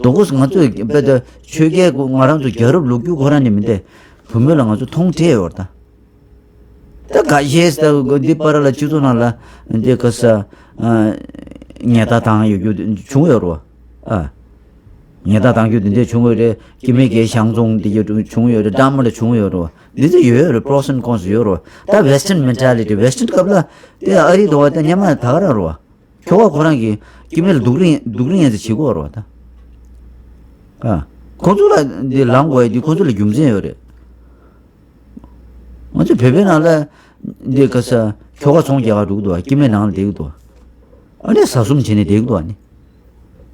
དོ་དགོས་ང་ཚོ་དཔེ་ད་ཆོས་རྒྱལ་ང་རང་ཚོ་རྒྱལ་རབས་ལོ་རྒྱུས་ཁོ་རང་ནས་མི་འདི་བུ་མོ་ལ་ང་ཚོ་མཐོང་སྤྲད་ཡོད་རེད་ད། ད་ག་ཤེས་ད་འདི་པར་ལ་སྤྱི་ཚོགས་ནང་ལ་འདི་ག་ས་ཨ་ཉེས་རྡུང་བཏང་ཡོད་རྒྱུ་བྱུང་ཡོད་རེད་པ། ཨ། ཉེས་རྡུང་བཏང་རྒྱུ་འདི་འདྲ་བྱུང་ཡོད་རེད། སྐྱེ་དམན་གྱི་ཤང་ཚོང་འདི་ག་བྱུང་ཡོད་རེད། འདྲ་མི་འདྲ་བྱུང་ཡོད་རེད་པ། འདི་ཚོ་ཡོད་རེད། པོ་རོ་སི་ཨེན་ཌི་ཀོན་སི་ཡོད་རེད་པ། ད་Western mentality Western སྐབས་ལ་དེ་ཨ་རི་དོ་བ་ད་སྔོན་མ་ད་ག་རང་རེད་པ། ཁྱོ་ག་ཁོ་རང་གིས་སྐྱེ་དམན་ལ་སྡུག་རུས་སྡུག་རུས་ཡིན་ཚེ་བྱེད་དགོས་རེད་པ་ད། ཨ། ཁོ་ཚོ་ལ་འདི་ལངས་དགོས་ཡ་འདི་ཁོ་ཚོ་ལ་རྒྱུ་མཚན་ཡོད་རེད། ང་ཚོ་བོད་པའི་ནང་ལ་འདི་ག་ས་ཁྱོ་ག་ཚོང་རྒྱག་ག་འགྲོ་གི་འདུག་སྐྱེ་དམན་ནང་ལ་བསྡད་ཀྱི་འདུག་ཨ་ནི་ཟ་གསུམ་བྱས་ནས་བསྡད་ཀྱི་འདུག་ཨ་ནི།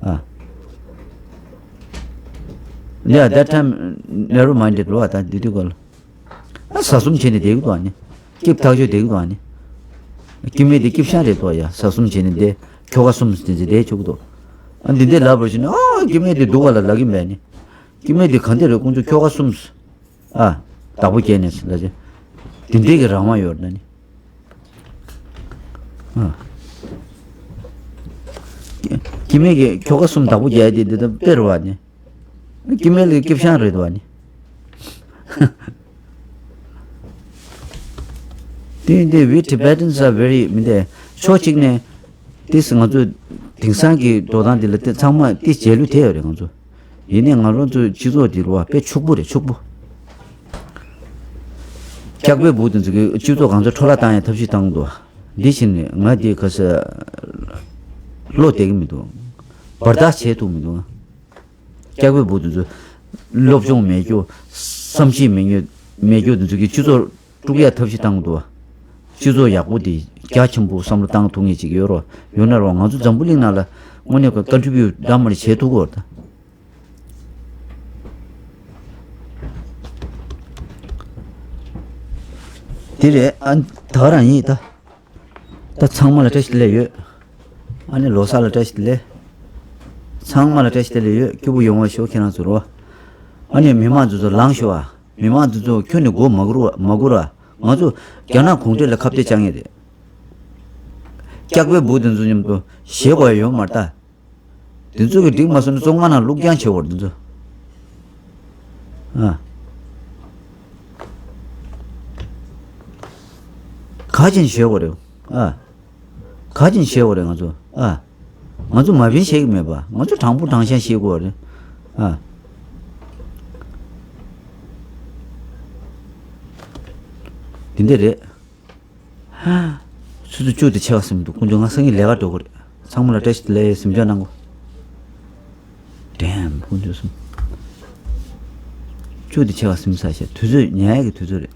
ཨ། Yeah, that time narrow minded ལོ་ཨ་ད་འདི་དུས་ག་ལ། ཨ་ཟ་གསུམ་བྱས་ནས་བསྡད་ཀྱི་འདུག་ཨ་ནི། སྐྱིད་ཐག་ཆོད་བསྡད་ཀྱི་འདུག་ཨ་ནི། སྐྱེ་དམན་དེ་སྐྱིད་ཤང་རེད་འདུག་ཡ། ཟ་གསུམ་བྱས་ནས་བསྡད། ཁྱོ་ག་གསུམ་བྱས་ནས་བསྡད་ཆོག་གི་འདུག་ཨ་འདི་འདྲ་ལབ་པར་བྱས་ནས་ཨ་སྐྱེ་དམན་དེ་སྡུག་ག་ལ་ལབ་ཀྱི་མེད་ནི། སྐྱེ་དམན་དེ་ག་འདྲ་རེད། ཁོང་ཚོ་ཁྱོ་ག་གསུམ། ཨ། བདག་པོ་བརྒྱབ་ནས་ལབ་བྱས། དེ་འདྲའི་གི་རང་དབང་ཡོད་ན་ནི། ཨ། སྐྱེ་དམན་གྱི་ཁྱོ་ག་གསུམ་བདག་པོ་བརྒྱབ་དེ་འདི་ལྟ་དཔེ་རེད་པ་ནི། སྐྱེ་དམན་ལ་སྐྱིད་ཤང་རེད་པ་ནི། དེ་འདི་we Tibetans are very མི་འདི་ཕྱོགས་གཅིག་ནས་ཏིས་ང་ཚོ་དེང་སང་གི་འགྲོ་སྟངས་འདི་ལ་ཏི་ཚང་མ་ཏིས་རྗེས་ལུས་ཐེབས་ཡོད་རེད་ང་ཚོ། ཡིན་ནའི་ང་རང་ཚོའི་སྤྱི་ཚོགས་འདི་རུ་བ་དཔེ་ཕྱུག་པོ་རེད་ཕྱུག་པོ། སྐྱག་པའི་བུ་དེ་ཚོ་གི་སྤྱི་ཚོགས་གང་ཚོ་འཕྲོ་བརླག་བཏང་ཡ་ཐབས་ཤེས་བཏང་འདུག་འདི་བཞིན་ནས་ང་འདི་ག་ས་བློ་བདེ་གི་མི་འདུག་བར་ཐག་བྱེད་ཐུབ་མི་འདུག་སྐྱག་པའི་བུ་དེ་ཚོ་སློབ་སྦྱོང་མེད་རྒྱུ། བསམ་ཤེས་མེད་རྒྱུ། མེད་རྒྱུ་དེ་ཚོ་གི་སྤྱི་ཚོགས་དཀྲུག་ཡ་ཐབས་ཤེས་བཏང་འདུག་སྤྱི་ཚོགས་ཡག་པོ་དེ་རྒྱ་ཆེན་པོ་བསམ་བློ་བཏང་ཐུབ་ངེས་ཅིག་ཡོད་རོགས་ཡོད་ན་རོགས། ང་ཚོ་འཛམ་བུ་གླིང་ནང་ལ་དངོས་གནས་ཀྱི་ཀོན་ཊི་བྷིའུ་ཊི་འདྲ་མི་འདྲ་བྱེད་ཐུབ་ཀྱི་ཡོད་རེད་ད། དེ་རེད་ཨ། ད་ག་རང་ཡིན་ད། ད་ཚང་མ་ལ་བཀྲ་ཤིས་བདེ་ལེགས་ཡོད། ཨ་ནི་ལོ་གསར་ལ་བཀྲ་ཤིས་བདེ་ལེགས། ཚང་མ་ལ་བཀྲ་ཤིས་བདེ་ལེགས་ཡོད། སྐྱིད་པོ་ཡོང་བ་ཤོག་ཁྱེད་རང་ཚོ་རོ། ཨ་ནི་མི་མང་ཚོ་ཚོ་ལངས་ཤོག་ཨ། མི་མང་ཚོ་ཚོ་ཁྱོན་ནས་མགོ་མ་སྒུར་བ་མ་སྒུར་བ། ང་ཚོ་རྒྱ་ནག་གུང་ཁྲན་ལ་ཁ་གཏད་བཅག་ངེས་རེད། སྐྱག་པའི་བུ་དེ་ཚོ་མཉམ་དུ་ཞེད་དགོས་ཡ་ཡོད་མ་རེད་ད། དེ་ཚོ་གི་འགྲིག་མ་སོང་ན་བཙོན་ཁང་ནང་བླུགས་རྐྱང་བྱེད་དགོས་རེད་དེ་ཚོ། ཨ། ག་ཅིན་ཞེད་དགོས་རེད། ཨ། ག་ཅིན་ཞེད་དགོས་རེད་ང་ཚོ། ཨ། ང་ཚོ་མ་བིན་ཞེད་ཀྱི་མེད་པ། ང་ཚོ་དྲང་པོ་དྲང་བཞག་ཞེད་དགོས་རེད། ཨ། དེ་འདྲ་རེད། ཧ། ཆུ་ཚོད་བཅུ་དང་ཕྱེད་ཀ་ཟིན་འདུག་དཀོན་མཆོག་ང་སང་ཉིན་ལས་ཀ་འགྲོ་གི་རེད། ཚང་མ་ལ་བཀྲ་ཤིས་བདེ་ལེགས་གཟིམ་འཇག་གནང་གོ། ཌེམ། དཀོན་མཆོག་གསུམ། བཅུ་དང་ཕྱེད་ཀ་ཟིན་ཚར་ཤག་དུས་ཚོད་ཉལ་ཡག་གི་དུས་ཚོད་རེད།